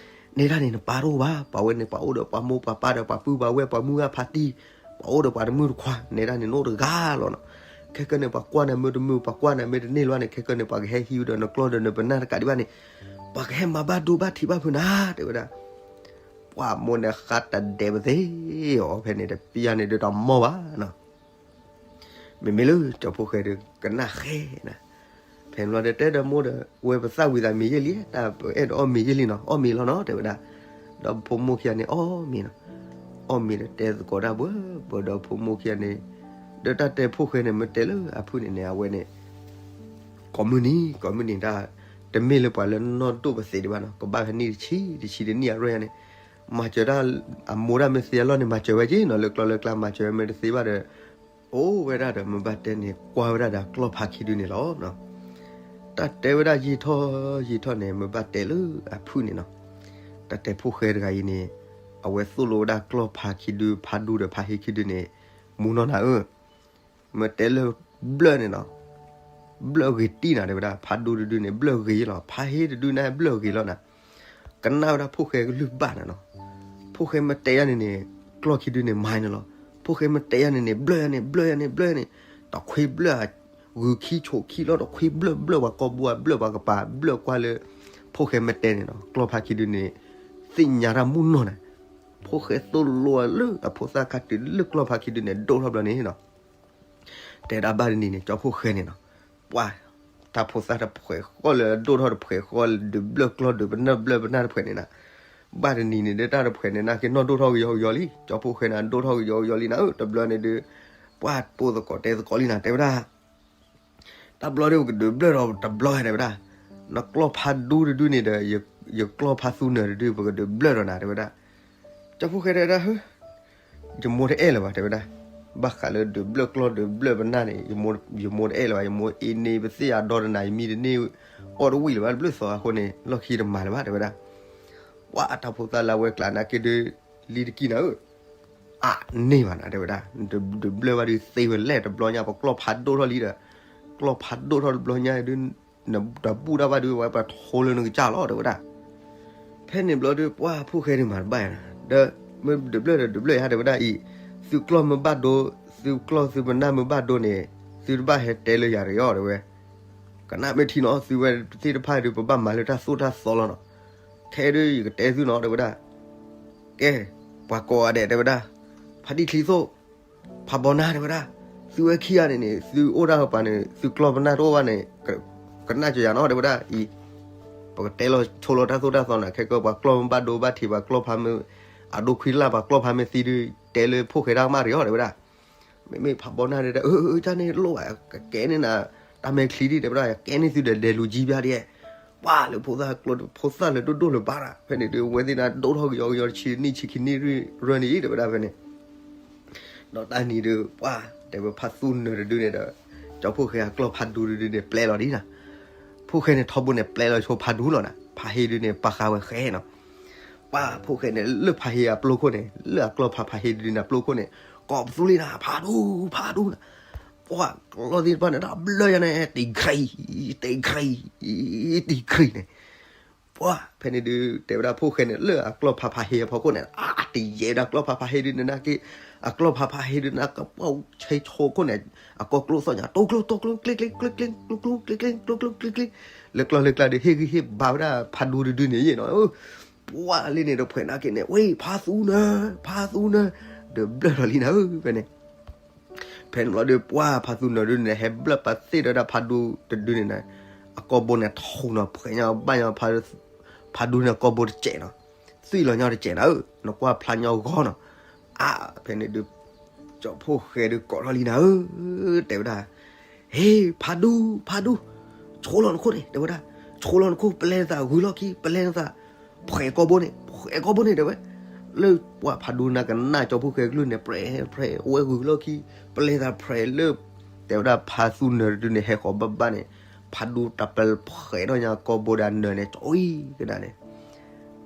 နဲဒၣ်န့ၣ် နပၢ်တအိၣ်ဘၣ်, ပှၤဝဲန့ၣ် ပှၤအိၣ်ဒီးပှၤမိၢ်ပှၤပၢ်ဒီးပှၤပုၢ်ပှၤဝဲၢ်ပှၤမုၢ်ဂၢ်ဖါတံၢ်, ပှၤအိၣ်ဒီးပှၤတမုၢ်တခွါ, နဲဒၣ်န့ၣ် နအိၣ်တဂၤလီၤနီၤ. ခဲကနံၣ်န့ၣ် ပှၤကွၢ်နၤမ့ၢ်တမုာ် ပှၤကွၢ်နၤမ့ၢ်တန့ၢ်လီၤန့ၣ် ခဲကနံၣ်န့ၣ် ပှၤကဟဲဟံးဝဲဒီးနကျီၢ်ဒီးနပနၢ်တကးဒံးဘၣ်န့ၣ် ပှၤကဟဲမၤဘၣ်ဒိဘၣ်ထံးဘၣ်ဖုးနၤ တဲဝဲဒၣ်. ပှၢ်မိၢ်န့ၣ်ဃါတဒဲးပသ့အီၤ ဖဲန့ၣ်ဒီး ပယါန့ၣ်ဒီးတမီၢ်ဘၣ်နီၤ. မ့မ့ၢ်လၢကၠီၤဖိၣ်ဃဲဒီးကနၣ်ဃဲနၤ, ဖဲန့ၣ်ဘျီဒီးတဲဒီးမိၢ်ဒီး ဝဲပသၣ်ဝံၤသးမ့ၤယဲၢ်လံ, တၢ်ပအဲၣ်ဒိးအီၣ်မ့ၤယဲၢ်လံနီၤ, အီၣ်မ့ၤလီၤနီၤ တဲဝဲဒၣ်. ဒီးဖိမိၢ်ခံဂၤန့ၣ် အီၣ်မ့ၤနီၤ, အီၣ်မ့ၤဒီးတဲသကိးတၢ်ဘၣ်ဘၣ်ဒီးဖိမိၢ်ခံဂၤန့ၣ်, ဒီးတၢ်တဲဖိၣ်ဃဲန့ၣ် မ့ၢ်တဲလၢအဖုၣ်န့ၣ်န့ၣ် အဝဲန့ၣ် ကိးမုၢ်နံၤ ကိးမုၢ်နံၤတၢ်, တမ့ၢ်လၢပှၤလၢနီၢ်ဒိၣ်ပသ့ဒံးဘၣ်နီၤ, ကဘၣ်ဖဲနံၣ်တဆံ တဆံတနံၣ်အရွဲၣ်န့ၣ်, မၤစၢၤတၢ်, အမိၢ်ဒၣ်မ့ၢ်သ့အလီၢ်န့ၣ် မၤစၢၤဝဲက့နီၤ, လၢကျီၢ်လၢကျါမၤစၢၤဝဲမ့ၢ်တသ့ဘၣ်ဒီး, အိၣ်ဝဲဒၣ်ဒီးမ့ၢ်ဘၣ်တဲန့ၣ် ကွၢ်ဝဲဒၣ်ဒီးကျီၢ်ဖါခံဒုန့ၣ်လီၤ. တၢ်တဲဝဲဒၣ်ယံာ်ထီၣ်ယံာ်ထီၣ်န့ၣ် မ့ၢ်ဘၣ်တဲလၢအဖုၣ်န့ၣ်နီၤ, တၢ်တဲဖိၣ်ဃဲတဂၤအံၤန့ၣ် အဝဲသိၣ်လိဝဲဒၣ်ကျီၢ်ဖါခံဒု ဖါဒူဒီးဖါဟ့ခံဒုန့ၣ် မူနီၢ်နၤဧၢ, မ့ၢ်တဲလၢဘျၢၣ်န့ၣ်နီၤ, ဘျၢၣ်ဂ့ၤတံၢ်နၤ တဲဝဲဒၣ်, ဖါဒူတဒုန့ၣ် ဘျၢၣ်ဂ့ၤလီၤ, ဖါဟ့တဒုန့ၣ် ဘျၢၣ်ဂ့ၤလီၤနၤ, ကနၣ်ဝဲဒၣ်ဖိၣ်ဃဲကလုၢ်ဘၣ်နၤနီၤ, ဖိၣ်ဃဲမ့ၢ်တဲယၤန့ၣ်န့ၣ် ကျီၢ်ခံဒုန့ၣ် မၤနၤလီၤ, ဖိၣ်ဃဲမ့ၢ်တဲယၤန့ၣ်န့ၣ် ဘျၢၣ်ယၤန့ၣ် ဘျၢၣ်ယၤန့ၣ် ဘျၢၣ်ယၤန့ၣ်, တခွ့ဘျၢၣ် ဂုာ်ခံဆိးခံလီၤ တခွ့ဘျၢၣ်ဘျၢၣ်ပှၤကိာ်ဘိ ဘျၢၣ်ပှၤကပၤ ဘျၢၣ်ကွၢ်လၢ ဖိၣ်ဃဲမ့ၢ်တဲန့ၣ်နီၤ, ကျီၢ်ဖါခံဒုန့ၣ် သ့ၣ်ညါတၢ်မူနီၢ်နၤ, ဖိၣ်ဃဲသိၣ်လိလၢအဖိသၣ်ခါတုၤလၢကျီၢ်ဖါခံဒုန့ၣ် ဒိၣ်ထီၣ်ဘျီန့ၣ်နီၤ တဲဒၣ်ဘၣ်တနံၤန့ၣ် ကၠီဖိၣ်ဃဲန့ၣ်နီၤ, ပှၤ တၢ်ဖိသၣ်တဖှဲးဃီလၢဒိၣ်ထီၣ်တဖှဲးဃီလၢဒုးဘျၢၣ်ကျီၢ်ဒုးပနၢၢ်ဘျၢၣ်ပနၢ်တဖှဲးန့ၣ်နၤ, ဘၣ်တနံၤန့ၣ်ဒီးတၢ်တဖှဲးန့ၣ် နၢ်က့နီၢ်ဒိၣ်ထီၣ်ကယီကယီလံ, ကၠီဖိၣ်ဃဲန့ၣ် ဒိၣ်ထီၣ်ကယီကယီလံနၤဧၢ, တဘျီန့ၣ်ဒုး ပှၤပိာ်သကိးတဲသကိးလံနၤ တဲဝဲဒၣ် တၢ်ဘျီဒုးပကဒုးဘျၢၣ်ဒီးတဘျီဧါ တဲဝဲဒၣ်, နကျီၢ်ဖါဒူတဒုန့ၣ်ဒီး ယကျီၢ်ဖါသူနၢၤတဒု ပကဒုးဘျၢၣ်ဒီးနၤ တဲဝဲဒၣ်, ကၠီဖိၣ်ဃဲတဲဝဲဒၣ် ဟၢ ယမိၢ်တအဲၣ်လၢၤဘၣ် တဲဝဲဒၣ်, ဘၣ်ဃးလၢဒုးဘျၢၣ်ကျီၢ်ဒုးဘျၢၣ်ပနၢ်န့ၣ် ယမိၢ်တအဲၣ်လၢၤဘၣ်, ယမိၢ်အ့န့ပသ့ၣ်အဒီတနၤ ယမံတန့ၢ်အီၣ်တဝံၣ်လၢၤဘၣ် တဘျုးသီအဃိန့ၣ် လီၢ်ခံတမၤလၢၤဘၣ် တဲဝဲဒၣ်, ပှၤတၢ်ဖိသၣ်လၢအဝဲကျးနၢ်က့ဒုး လံတကံနၤဧၢ အန့ၢ်ဘၣ်နၤ တဲဝဲဒၣ်, ဒုးဘျၢၣ်ဘၣ်ဒုးသ့ဝဲလဲၣ် တဘျီညါ ပကျီၢ်ဖးဒိၣ်ထီၣ်လံဒီး, ကျီၢ်ဖးဒိၣ်ထီၣ်တဘျီညါဒုး နတဘူၣ်တၢ်ဘၣ်ဒုး ဝဲပှၤထိလၢနကစၢ်လီၤ တဲဝဲဒၣ်. ဖဲန့ၣ်ဘျီဒုး ပှၤဖိၣ်ဃဲဒုးမၤတဘၣ်ယၤနၤ, ဒီးမ့ၢ်ဒုးဘျၢၣ်ဒီးဒုးဘျၢၣ်ယၤ တဲဝဲဒၣ်အံၤ, သုကျီၢ်မ့ၢ်ဘၣ်ဒိ, သုကျီၢ်သုပနၢ်မ့ၢ်ဘၣ်ဒိန့ၣ်, သုတဘၣ်ဟဲတဲလၢယၤတဂ့ၤအီၤ တဲဝဲ. ကနၣ်မ့ၢ်ထံနီၤ သုဝဲသ့ၣ်တဖၣ်ဒုး ပဘၣ်မၤလၢတၢ်သိၣ်တၢ်သီလီၤနီၤ. ခဲဒုးယကတဲသုနီၤ တဲဝဲဒၣ်. ကဲ, ပှၤကိးဂၤဒဲး တဲဝဲဒၣ်, ဖါတံၢ်ချံသိၣ်, ဖးဘီနၢ် တဲဝဲဒၣ်, သုဝဲခံဂၤန့ၣ်န့ၣ် သုအိၣ်တၢ်ကပၤန့ၣ် သုကျီၢ်ပနၢ်တအိၣ်ဘၣ်န့ၣ် ကနၣ်ကယၤနီၤ တဲဝဲဒၣ်အံၤ. ပကတဲလီၤဆိလီၤတၢ်သိၣ်တၢ်သီနၤ ခဲကၢ ပှၤကျီၢ်မ့ၢ်ဘၣ်ဒိဘၣ်ထံး ပှၤကျီၢ်ဖးမ့ၢ်အဒိခွံလၢ် ပှၤကျီၢ်ဖးမ့ၢ်သံဒုး တဲလၢဖိၣ်ဃဲတၢ်ကမၣ်တဂ့ၤအီၤ တဲဝဲဒၣ်. မ့မ့ၢ်ဖးဘီနၢ်ဒဲဒၣ် အၢ အၢ တၢ်န့ၣ်လိၣ်ဘၣ် ကကဲန့ၢ်နၤ တၢ်မဲာ်ချံဒံး တဲဝဲဒၣ် ကကဲန့ၢ်သုဒီးဒဲးလူၤကံဘၣ်ဒံး. ပှၤလၢဖိသၣ်ကျိ ဖိသၣ်လၢဒိၣ်ဒိၣ်လၢၤဘၣ်ဒၣ် ဖဲန့ၣ်ဒုး ဝဲသ့ၣ်န့ၣ်ဒိၣ်ထီၣ်ကယီကယီတဆံနံၣ်ဆံခံနံၣ်ရၢန့ၣ် တဲဝဲဒၣ်ဖဲန့ၣ် ဒီးတၢ်နံၤဒုး ပှၤတဲဝဲဖါသူနၢၤတဒုန့ၣ်ဒီး ကၠီဖိၣ်ဃဲအကျီၢ်ဖးဒူတဒုန့ၣ် ပျဲလီၤဒံးနၤ. ဖိၣ်ဃဲန့ၣ်ထီဘိန့ၣ် ပျဲလီၤဆိဖးဒူလီၤနၤ ဖးဟ့ဒုန့ၣ် ပာ်ဃာ်ဝဲဃဲနီၤ. ပှၤဖိၣ်ဃဲန့ၣ် လၢဖးဟ့အပျိခိၣ်န့ၣ် လၢအကျီၢ်ဖးဖးဟ့ဒုန့ၣ်အပျိခိၣ်န့ၣ် ကိးပသူလံနၤ ဖးဒူ ဖးဒူနၤ. ပှၤကျီၢ်သ့ၣ်တဖၣ်န့ၣ် တၢ်ဘျၢယၤန့ၣ် တံၤခရံာ် တံၤခရံာ် တံၤခရံာ်န့ၣ် ပှၤဖဲန့ၣ်ဒုး တဲဝဲဒၣ်ဖိၣ်ဃဲန့ၣ် လၢအကျီၢ်ဖးဖးဟ့အဖီခိၣ်န့ၣ် အတယဲဒၣ်ကျီၢ်ဖးဖးဟ့ဒုးန့ၣ်နာ်က့ အကျီၢ်ဖးဖးဟ့ဒုးန့ၣ် ကပှၢ်ဆဲဆိခိၣ်န့ၣ် အကိးကျိသီၣ်ညါ တိကျိ တိကျိ ကျ့ကျ့ ကျ့ကျ့ ကျိကျိ ကျ့ကျ့ ကျိကျိ ကျ့ကျ့ လၢကျီၢ်လၢကျါဒုး ဟ့ၣ်ဂံၢ်ဟ့ၣ်ဘါဝဲဒၣ်ဖးဒူတဒုန့ၣ်နီၤ. ပှၤလံန့ၣ်တဖှဲးနာ်က့န့ၣ် ဝဲ ဖးသူနၢၤ ဖးသူနၢၤ ဒုးဘျၢၣ်လီၤလံနၤဧၢ ဖဲန့ၣ် ဖဲန့ၣ်ဘျီဒုး ပှၤဖးသူနၢၤဒုးန့ၣ် ဟဲဘျၢၣ်ပာ်သ့ၣ်ဒီးဒၣ်ဖးဒူတဒုန့ၣ်နၤ အကိာ်ဘိန့ၣ်ထူၣ်နီၤ ဖှဲးညါဘၣ်ညါ ဖးဒူန့ၣ်ကိာ်ဘိတစဲးနီၤ သွံၣ်လီၤညီတစဲးနၤဧၢ နကွၢ်ဖျါညီဂီၤနီၤ. အါ ဖဲန့ၣ်ဒုး ကၠီဖိၣ်ဃဲဒုးကိးထီၣ်လံနၤဧၢ တဲဝဲဒၣ် ဟ့ ဖးဒူ ဖးဒူ ဆိလီၤနခိၣ်န့ၣ် တဲဝဲဒၣ် ဆိလီၤနခိၣ် ပလဲနသးဂုၤလီၢ်ခံ ပလဲနသး ဖှဲးကိာ်ဘိန့ၣ် ဖှဲးကိာ်ဘိန့ၣ် တဲဝဲ လၢပှၤဖးဒူနၤကနၣ်ကၠီဖိၣ်ဃဲကလုၢ်န့ၣ် ပြဲ ပြဲ ဝဲဂုၤလီၢ်ခံ ပလဲသးပြဲလၢ တဲဝဲဒၣ်ဖါသူနၢၤတဒုန့ၣ် ဟဲဃီၤဘၣ်ဘၣ်န့ၣ် ဖးဒူတၢ်ပလဲဖှဲးထီၣ်ညါကိာ်ဘိဒီးနၢၤန့ၣ် ကၠီဝံၤကဒါန့ၣ်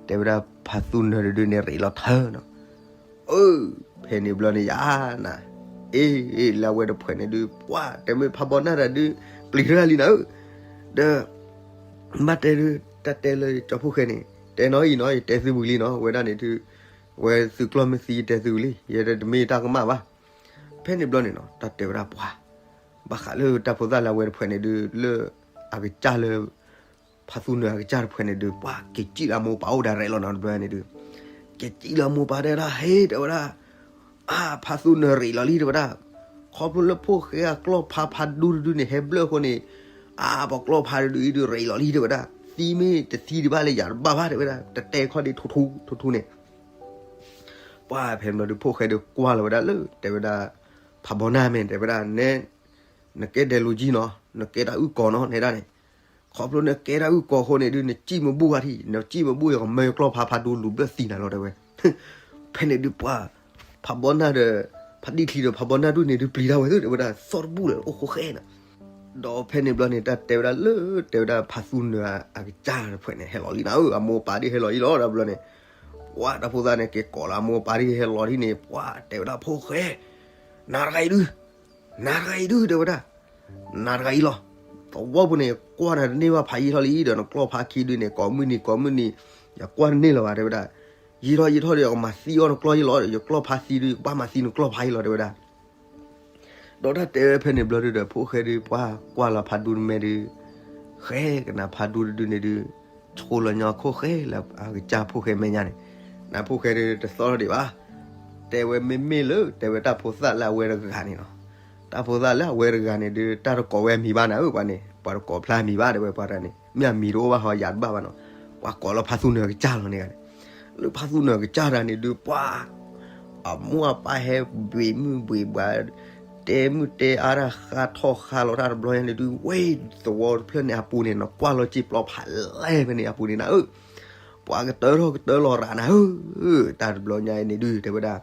တဲဝဲဒၣ်ဖါသူနၢၤတဒုန့ၣ် ရ့းလီၤထၢနီၤ အၢ ဖဲန့ၣ်ဘျီန့ၣ်ယၤနၤ အ့ လၢအဝဲတဖှဲးန့ၣ်ဒုး ပှၤတဲမ့ၢ်ဖးဘီနၢ်တဒု ပျံၤထီၣ်လံနၤဧၢ ဒီး မ့ၢ်တဲဒုး တၢ်တဲလၢကၠီဖိၣ်ဃဲန့ၣ် တဲနီၤအံၤနီၤ ယတဲသုဝံၤလံနီၤ ဝဲဒၣ်န့ၣ်ဒုး ဝဲသုကျီၢ်မ့ၢ်သံယတဲသုဝံၤလံ ယတမ့ၢ်တၢ်ကမၣ်ဘၣ် ဖဲန့ၣ်ဘျီန့ၣ်နီၤ တၢ်တဲဝဲဒၣ်ပှၤ ဘၣ်ဃးလၢတၢ်ဖိသၣ်လၢအဝဲတဖှဲးန့ၣ်ဒုး လၢအကစၢ်လၢ ဖါသူနၢၤအကစၢ်တဖှဲးန့ၣ်ဒုး ပှၤက့ၤစံၣ်လၢအမိၢ်ပၢ်အိၣ်ဒၣ်ရဲၣ်လီၤနီၤ တဘျီန့ၣ်ဒုး က့ၤစံၣ်လၢအမိၢ်ပၢ်တဲဒၣ် ဟ့ တဲဝဲဒၣ် အါ ဖါသူနၢၤရ့းလီၤလံ တဲဝဲဒၣ် ခီဖျိလၢဖိၣ်ဃဲအကျီၢ်ဖးဖးဒူတဒုန့ၣ် ဟဲဘျၢၣ်အဃိန့ၣ် အါ ပကျီၢ်ဖးဒူအံၤဒုးရ့းလီၤလံ တဲဝဲဒၣ် သံမ့ၢ်တသံဒံးဘၣ်လၢယၤတဘၣ်ဘၣ် တဲဝဲဒၣ် တတဲခီဒံးထူထူ ထူထူန့ၣ် ပှၤဖဲန့ၣ်ဘျီဒုး ဖိၣ်ဃဲဒုးကွၢ်လီၤဝဲဒၣ်လၢ တဲဝဲဒၣ် ဖးဘီနၢ်မ့ၢ် တဲဝဲဒၣ် နဲ နကဲဒဲးလူၤကံနီၤ နကဲတၢ်အုၣ်ကီၤနီၤ နဲဒၣ်န့ၣ် ခီဖျိနကဲတၢ်အုၣ်ကီၤအဃိန့ၣ်ဒုး နစံၣ်မ့ၢ်ဘူၣ်ဝဲထံ နစံၣ်မ့ၢ်ဘူၣ် ယကမၢကျီၢ်ဖးဖးဒူလူၤဘျၢၣ်သံနၤလီၤ တဲဝဲ ဖဲန့ၣ်ဒုးပှၤ ဖးဘီနၢ်ဒီး ဖါတံၢ်ချံဒီးဖးဘီနၢ်ဒုးန့ၣ်ဒုးပျံၤတၢ်ဝဲသု တဲဝဲဒၣ် သီၣ်တဘူၣ်လၢအိၣ်ဃိဃဲနၤ ဒီးဖဲန့ၣ်ဘျီန့ၣ် တၢ်တဲဝဲဒၣ်လၢ တဲဝဲဒၣ်ဖါသူနၢၤအကစၢ်တဖုန့ၣ် ဟဲလီၤလံနၤဧၢ, အမိၢ်အပၢ်ဒ်ဟဲလီၤလံလီၤ တဘျီန့ၣ်, ပှၤတၢ်ဖိသၣ်န့ၣ် က့ၤကိးလီၤအမိၢ်အပၢ်ဒ်ဟဲလီၤဒ်န့ၣ် ပှၤတဲဝဲဒၣ်ဖိၣ်ဃဲ, နၤတဂၤအံၤဒု, နၤတဂၤအံၤဒု တဲဝဲဒၣ်, နၤတဂၤအံၤလီၤ, သဝီပူၤန့ၣ် ကွၢ်နၤတန့ၢ်ဘၣ်ဖးယံာ်ထီၣ်လံဒီး နကျီၢ်ဖါခံဒုန့ၣ် ကိးမုၢ်နံၤ ကိးမုၢ်နံၤ, ယကွၢ်တန့ၢ်လၢၤဘၣ် တဲဝဲဒၣ်, ယံာ်ထီၣ်ယံာ်ထီၣ်ဒီး ယကမၤသံအီၣ်နကျီၢ်ယလီၤ, ယကျီၢ်ဖါသံဒု ယကဘၣ်မၤသံနကျီၢ်ဖါယလီၤ တဲဝဲဒၣ်. ဒီးတၢ်တဲဝဲဖဲန့ၣ်ဘျီဒုဒီး ဖိၣ်ဃဲဒု ပှၤကွၢ်လီၤဖါဒူတမဲဒု, ဃဲကနၣ်ဖါဒူတဒုန့ၣ်ဒု, ဆိလီၤညီခိၣ်ဃဲလၢအကစၢ်ဖိၣ်ဃဲမဲာ်ညါန့ၣ်, နဖိၣ်ဃဲဒုတသီၣ်ထီၣ်ဒံးဘၣ်, တဲဝဲမ့မ့ၢ်လၢ တဲဝဲတၢ်ဖိသၣ်လၢအဝဲတဂၤန့ၣ်လီၤ. တၢ်ဖိသၣ်လၢအဝဲတဂၤန့ၣ်ဒု တၢ်တကိးဝဲအမံၤဘၣ်နၤဧၢ ပှၤန့ၣ်, ပှၤတကိးဖျါအမံၤဘၣ် တဲဝဲပှၤတဂၤန့ၣ် မ့ၢ်အမံၤတအိၣ်ဘၣ်ဟီယၤတဘၣ်ဘၣ်နီၤ, ပှၤကိးလၢဖါသူနၢၤအကစၢ်လီၤန့ၣ်ဂၤန့ၣ်, လၢဖါသူနၢၤအကစၢ်တဂၤန့ၣ်ဒု ပှၤ အမိၢ်အပၢ်ဟဲဘှံးမုၢ်ဘှံးဘှါ, တဲမုၢ်တဲအါတၢ်ဃါထီၣ်ဃါလီၤတၢ်တဘျီညါန့ၣ်ဒု ဝဲသဝီတဖျၢၣ်န့ၣ်အပူၤန့ၣ် နကွၢ်လီၤစ့ပျီဖးလဲၢ်ဖဲန့ၣ်အပူၤန့ၣ်နၤဧၢ, ပှၤကတၢၢ်ထီၣ်ကတၢၢ်လီၤရၤနၤဧၢ, တၢ်တဘျီညါအံၤန့ၣ်ဒု တဲဝဲဒၣ်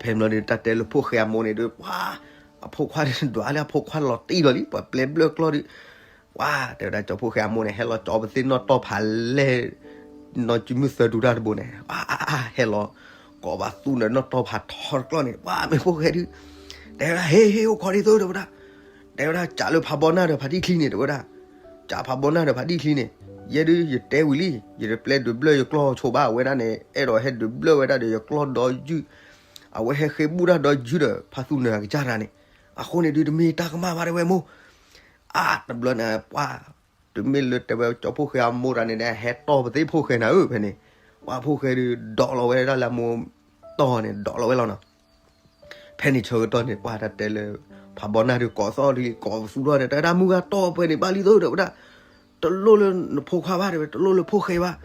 ဖဲန့ၣ်ဘျီဒု တၢ်တဲလၢဖိၣ်ဃဲအမိၢ်န့ၣ်ဒု ပှၤ အဖိခွါဒုဒွးလၢအဖိခွါလီၤတံၢ်လီၤလံ ပှၤပျဲဘျၢၣ်ကျီၢ်ဒု, ပှၤ တဲဝဲဒၣ်ကၠီဖိၣ်ဃဲအမိၢ်န့ၣ် ဟဲလီၤကၠီပသ့ၣ်နီၣ်တီၢ်ဖးလဲၢ် နီၢ်ကၠံမုၢ်သၢဒူတၢ်တဘိန့ၣ် အါ အါ အါ ဟဲလီၤ ကိးဘၣ်သူနၢၤနီၣ်တီၢ်ဖးထီတကျီၢ်န့ၣ် ပှၤမ့ၢ်ဖိၣ်ဃဲဒု, တဲဝဲဒၣ် ဟ့ ဟ့ အိၣ်ခိးဒ်သိး တဲဝဲဒၣ်, တဲဝဲဒၣ် ကးလၢဖးဘီနၢ်ဒီးဖးတံၢ်ချံန့ၣ် တဲဝဲဒၣ်, ကးဖးဘီနၢ်ဒီးဖးတံၢ်ချံန့ၣ်, ယဲဒု ယတဲဝံၤလံ ယတပျဲဒုးဘျၢၣ်ယကျီၢ်ဆိဘၣ် အဝဲဒၣ်န့ၣ် အဲၣ်ဒိးဟဲဒုးဘျၢၣ်ဝဲဒၣ်ဒီးယကျီၢ်ဒီယုၢ်, အဝဲဟဲဃ့ဘူၣ်တၢ်ဒီယုၢ်ဒီး ဖါသူနၢၤအကစၢ်တဂၤန့ၣ်, အဃိန့ၣ်ဒု တမ့ၢ်တၢ်ကမၣ်ဘၣ် တဲဝဲမိၢ် အါ တဘျီန့ၣ် ပှၤ တမ့ၢ်လၢတဲဝဲကၠီဖိၣ်ဃဲအမိၢ်တဂၤန့ၣ် ဟဲတီၢ်ပသ့ၣ်ဖိၣ်ဃဲနၤဧၢ ဖဲန့ၣ်, ပှၤဖိၣ်ဃဲဒု ဒိးလီၤဝဲဒၣ်လၢအမိၢ်တီၢ်န့ၣ် ဒိးလီၤဝဲလီၤနီၤ. ဖဲန့ၣ်ဆၢကတီၢ်န့ၣ် ပှၤတၢ်တဲလၢ ဖးဘီနၢ်ဒု ကိးသီၣ်လံ ကိးပသူထီၣ်န့ၣ် တဲဝဲဒၣ် မုၢ်ဂၤတီၢ်ဖဲန့ၣ်ဘၣ်လံသိး တဲဝဲဒၣ်, တလိၣ်လၢနဖိခွါဘၣ် တဲဝဲ တလိၣ်လၢဖိၣ်ဃဲဘၣ်,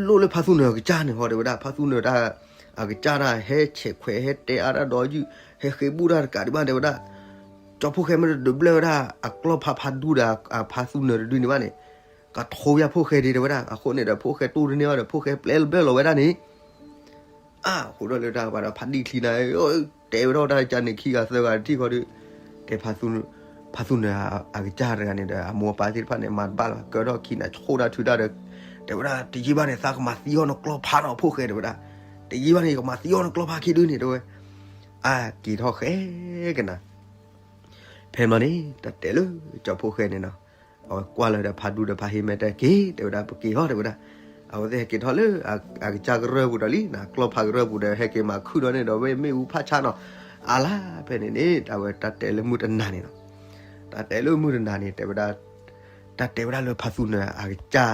လိၣ်လၢဖါသူနၢၤအကစၢ်န့ၣ်ဟီ တဲဝဲဒၣ် ဖါသူနၢၤတၢ် အကစၢ်တၢ်ဟဲဆဲးခွဲး ဟဲတဲအါတၢ်ဒီယုၢ် ဟဲဃ့ဘူၣ်တၢ်တကးဒံးဘၣ် တဲဝဲဒၣ်, ကၠီဖိၣ်ဃဲမ့ၢ်တဒုးဘျၢၣ်ဝဲဒၣ် အကျီၢ်ဖးဖးဒူဒီး အဖါသူနၢၤတဒုန့ၣ်ဘၣ်န့ၣ်, ကထိယၤဖိၣ်ဃဲဒံး တဲဝဲဒၣ်. အဃိန့ၣ်ဒီး ဖိၣ်ဃဲတူၢ်တန့ၢ်ဘၣ်ဒီး ဖိၣ်ဃဲပျဲလီၤဘျၢၣ်လီၤဝဲဒၣ်န့ၣ် အါ ဃိဒီးလၢတၢ်ဘၣ်ဒီး ဖါတံၢ်ချံနၤ တဲဝဲဒၣ်တၢ်ကန့ၣ် ခံဂၤသၢဂၤတထံၣ်ဃီဒီး တဲ ဖါသူနၢၤအကစၢ်တဂၤန့ၣ်ဒီး အမိၢ်အပၢ်သ့ၣ်တဖၣ်န့ၣ် မၤတဘၣ်လီၤ ကၢထီၣ်ခံနၤ ဆိၣ်တၢ်ထုတၢ်ဒီး တဲဝဲဒၣ် တယံာ်ဘၣ်န့ၣ် သးကမၤသံအီၣ်နကျီၢ်ဖးနီၤ ဖိၣ်ဃဲ တဲဝဲဒၣ်, တယံာ်ဘၣ်န့ၣ် ယကမၤသံအီၣ်နကျီၢ်ဖးခံဒုန့ၣ် တဲဝဲ, အါ က့ၤထီၣ်ဃဲကနၤ ဖဲမးန့ၣ် တၢ်တဲလၢ ကၠီဖိၣ်ဃဲန့ၣ်နီၤ, အဝဲကွၢ်လီၤဒီးဖးဒူဒီးဖါဟ့မဲာ်တဲက့ၤ တဲဝဲဒၣ် ပက့ၤဟီၣ် တဲဝဲဒၣ်, အဝဲသ့ၣ်ဟဲက့ၤထီၣ်လၢ အကစၢ်ကရၢၢ်ပူၤဒီးလံ နကျီၢ်ဖးကရၢၢ်ပူၤဒီး ဟဲက့ၤမၤခုၣ်ဒီးန့ၣ်ဒီး ဝဲမ့ၣ်အူဖးဆါနီၤ, အါလါ ဖဲန့ၣ်န့ၣ် တၢ်ဝဲတၢ်တဲလၢမုၢ်တနၤန့ၣ်နီၤ, တၢ်တဲလၢမုၢ်တနၤန့ၣ် တဲဝဲဒၣ်, တၢ်တဲဝဲဒၣ်လၢဖါသူနၢၤ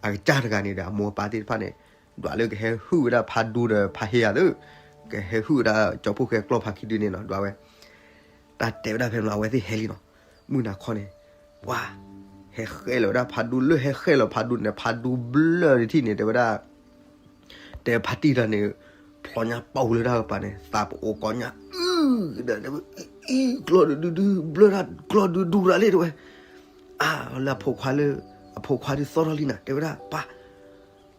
အကစၢ်တဂၤန့ၣ်ဒီး အမိၢ်အပၢ်သ့ၣ်တဖၣ်န့ၣ် ဒွးလၢကဟဲဟုၣ်ဝဲဒၣ်ဖးဒူဒီးဖးဟ့ယၤသ့, ကဟဲဟုၣ်ဝဲဒၣ်ကၠီဖိၣ်ဃဲကျီၢ်ဖးခံဒုန့ၣ်နီၤ ဒွးဝဲ တၢ်တဲဝဲဒၣ်ဖဲမး အဝဲသ့ၣ်ဟဲလံနီၤ, မုၢ်နၤခီန့ၣ်, ပှၤ, ဟဲဃဲလီၤဝဲဒၣ်ဖးဒူ လၢဟဲဃဲလီၤဖးဒူန့ၣ် ဖးဒူဘျၢၣ်တထံၣ်န့ၣ် တဲဝဲဒၣ်, တဲဖါတံၢ်တၢ်န့ၣ်, ဖျီညါပာ်လၢတၢ်ကပၤန့ၣ် သးပအိးကိးညါ, အု, ဒီး, အံၤကျီၢ်ဒုဒုဒု ဘျၢၣ်တၢ်ကျီၢ်ဒုဒုရၤလံ တဲဝဲ, အါ လၢအဖိခွါလၢ, အဖိခွါဒုသီၣ်ထီၣ်လံနၤ တဲဝဲဒၣ် ပၢ်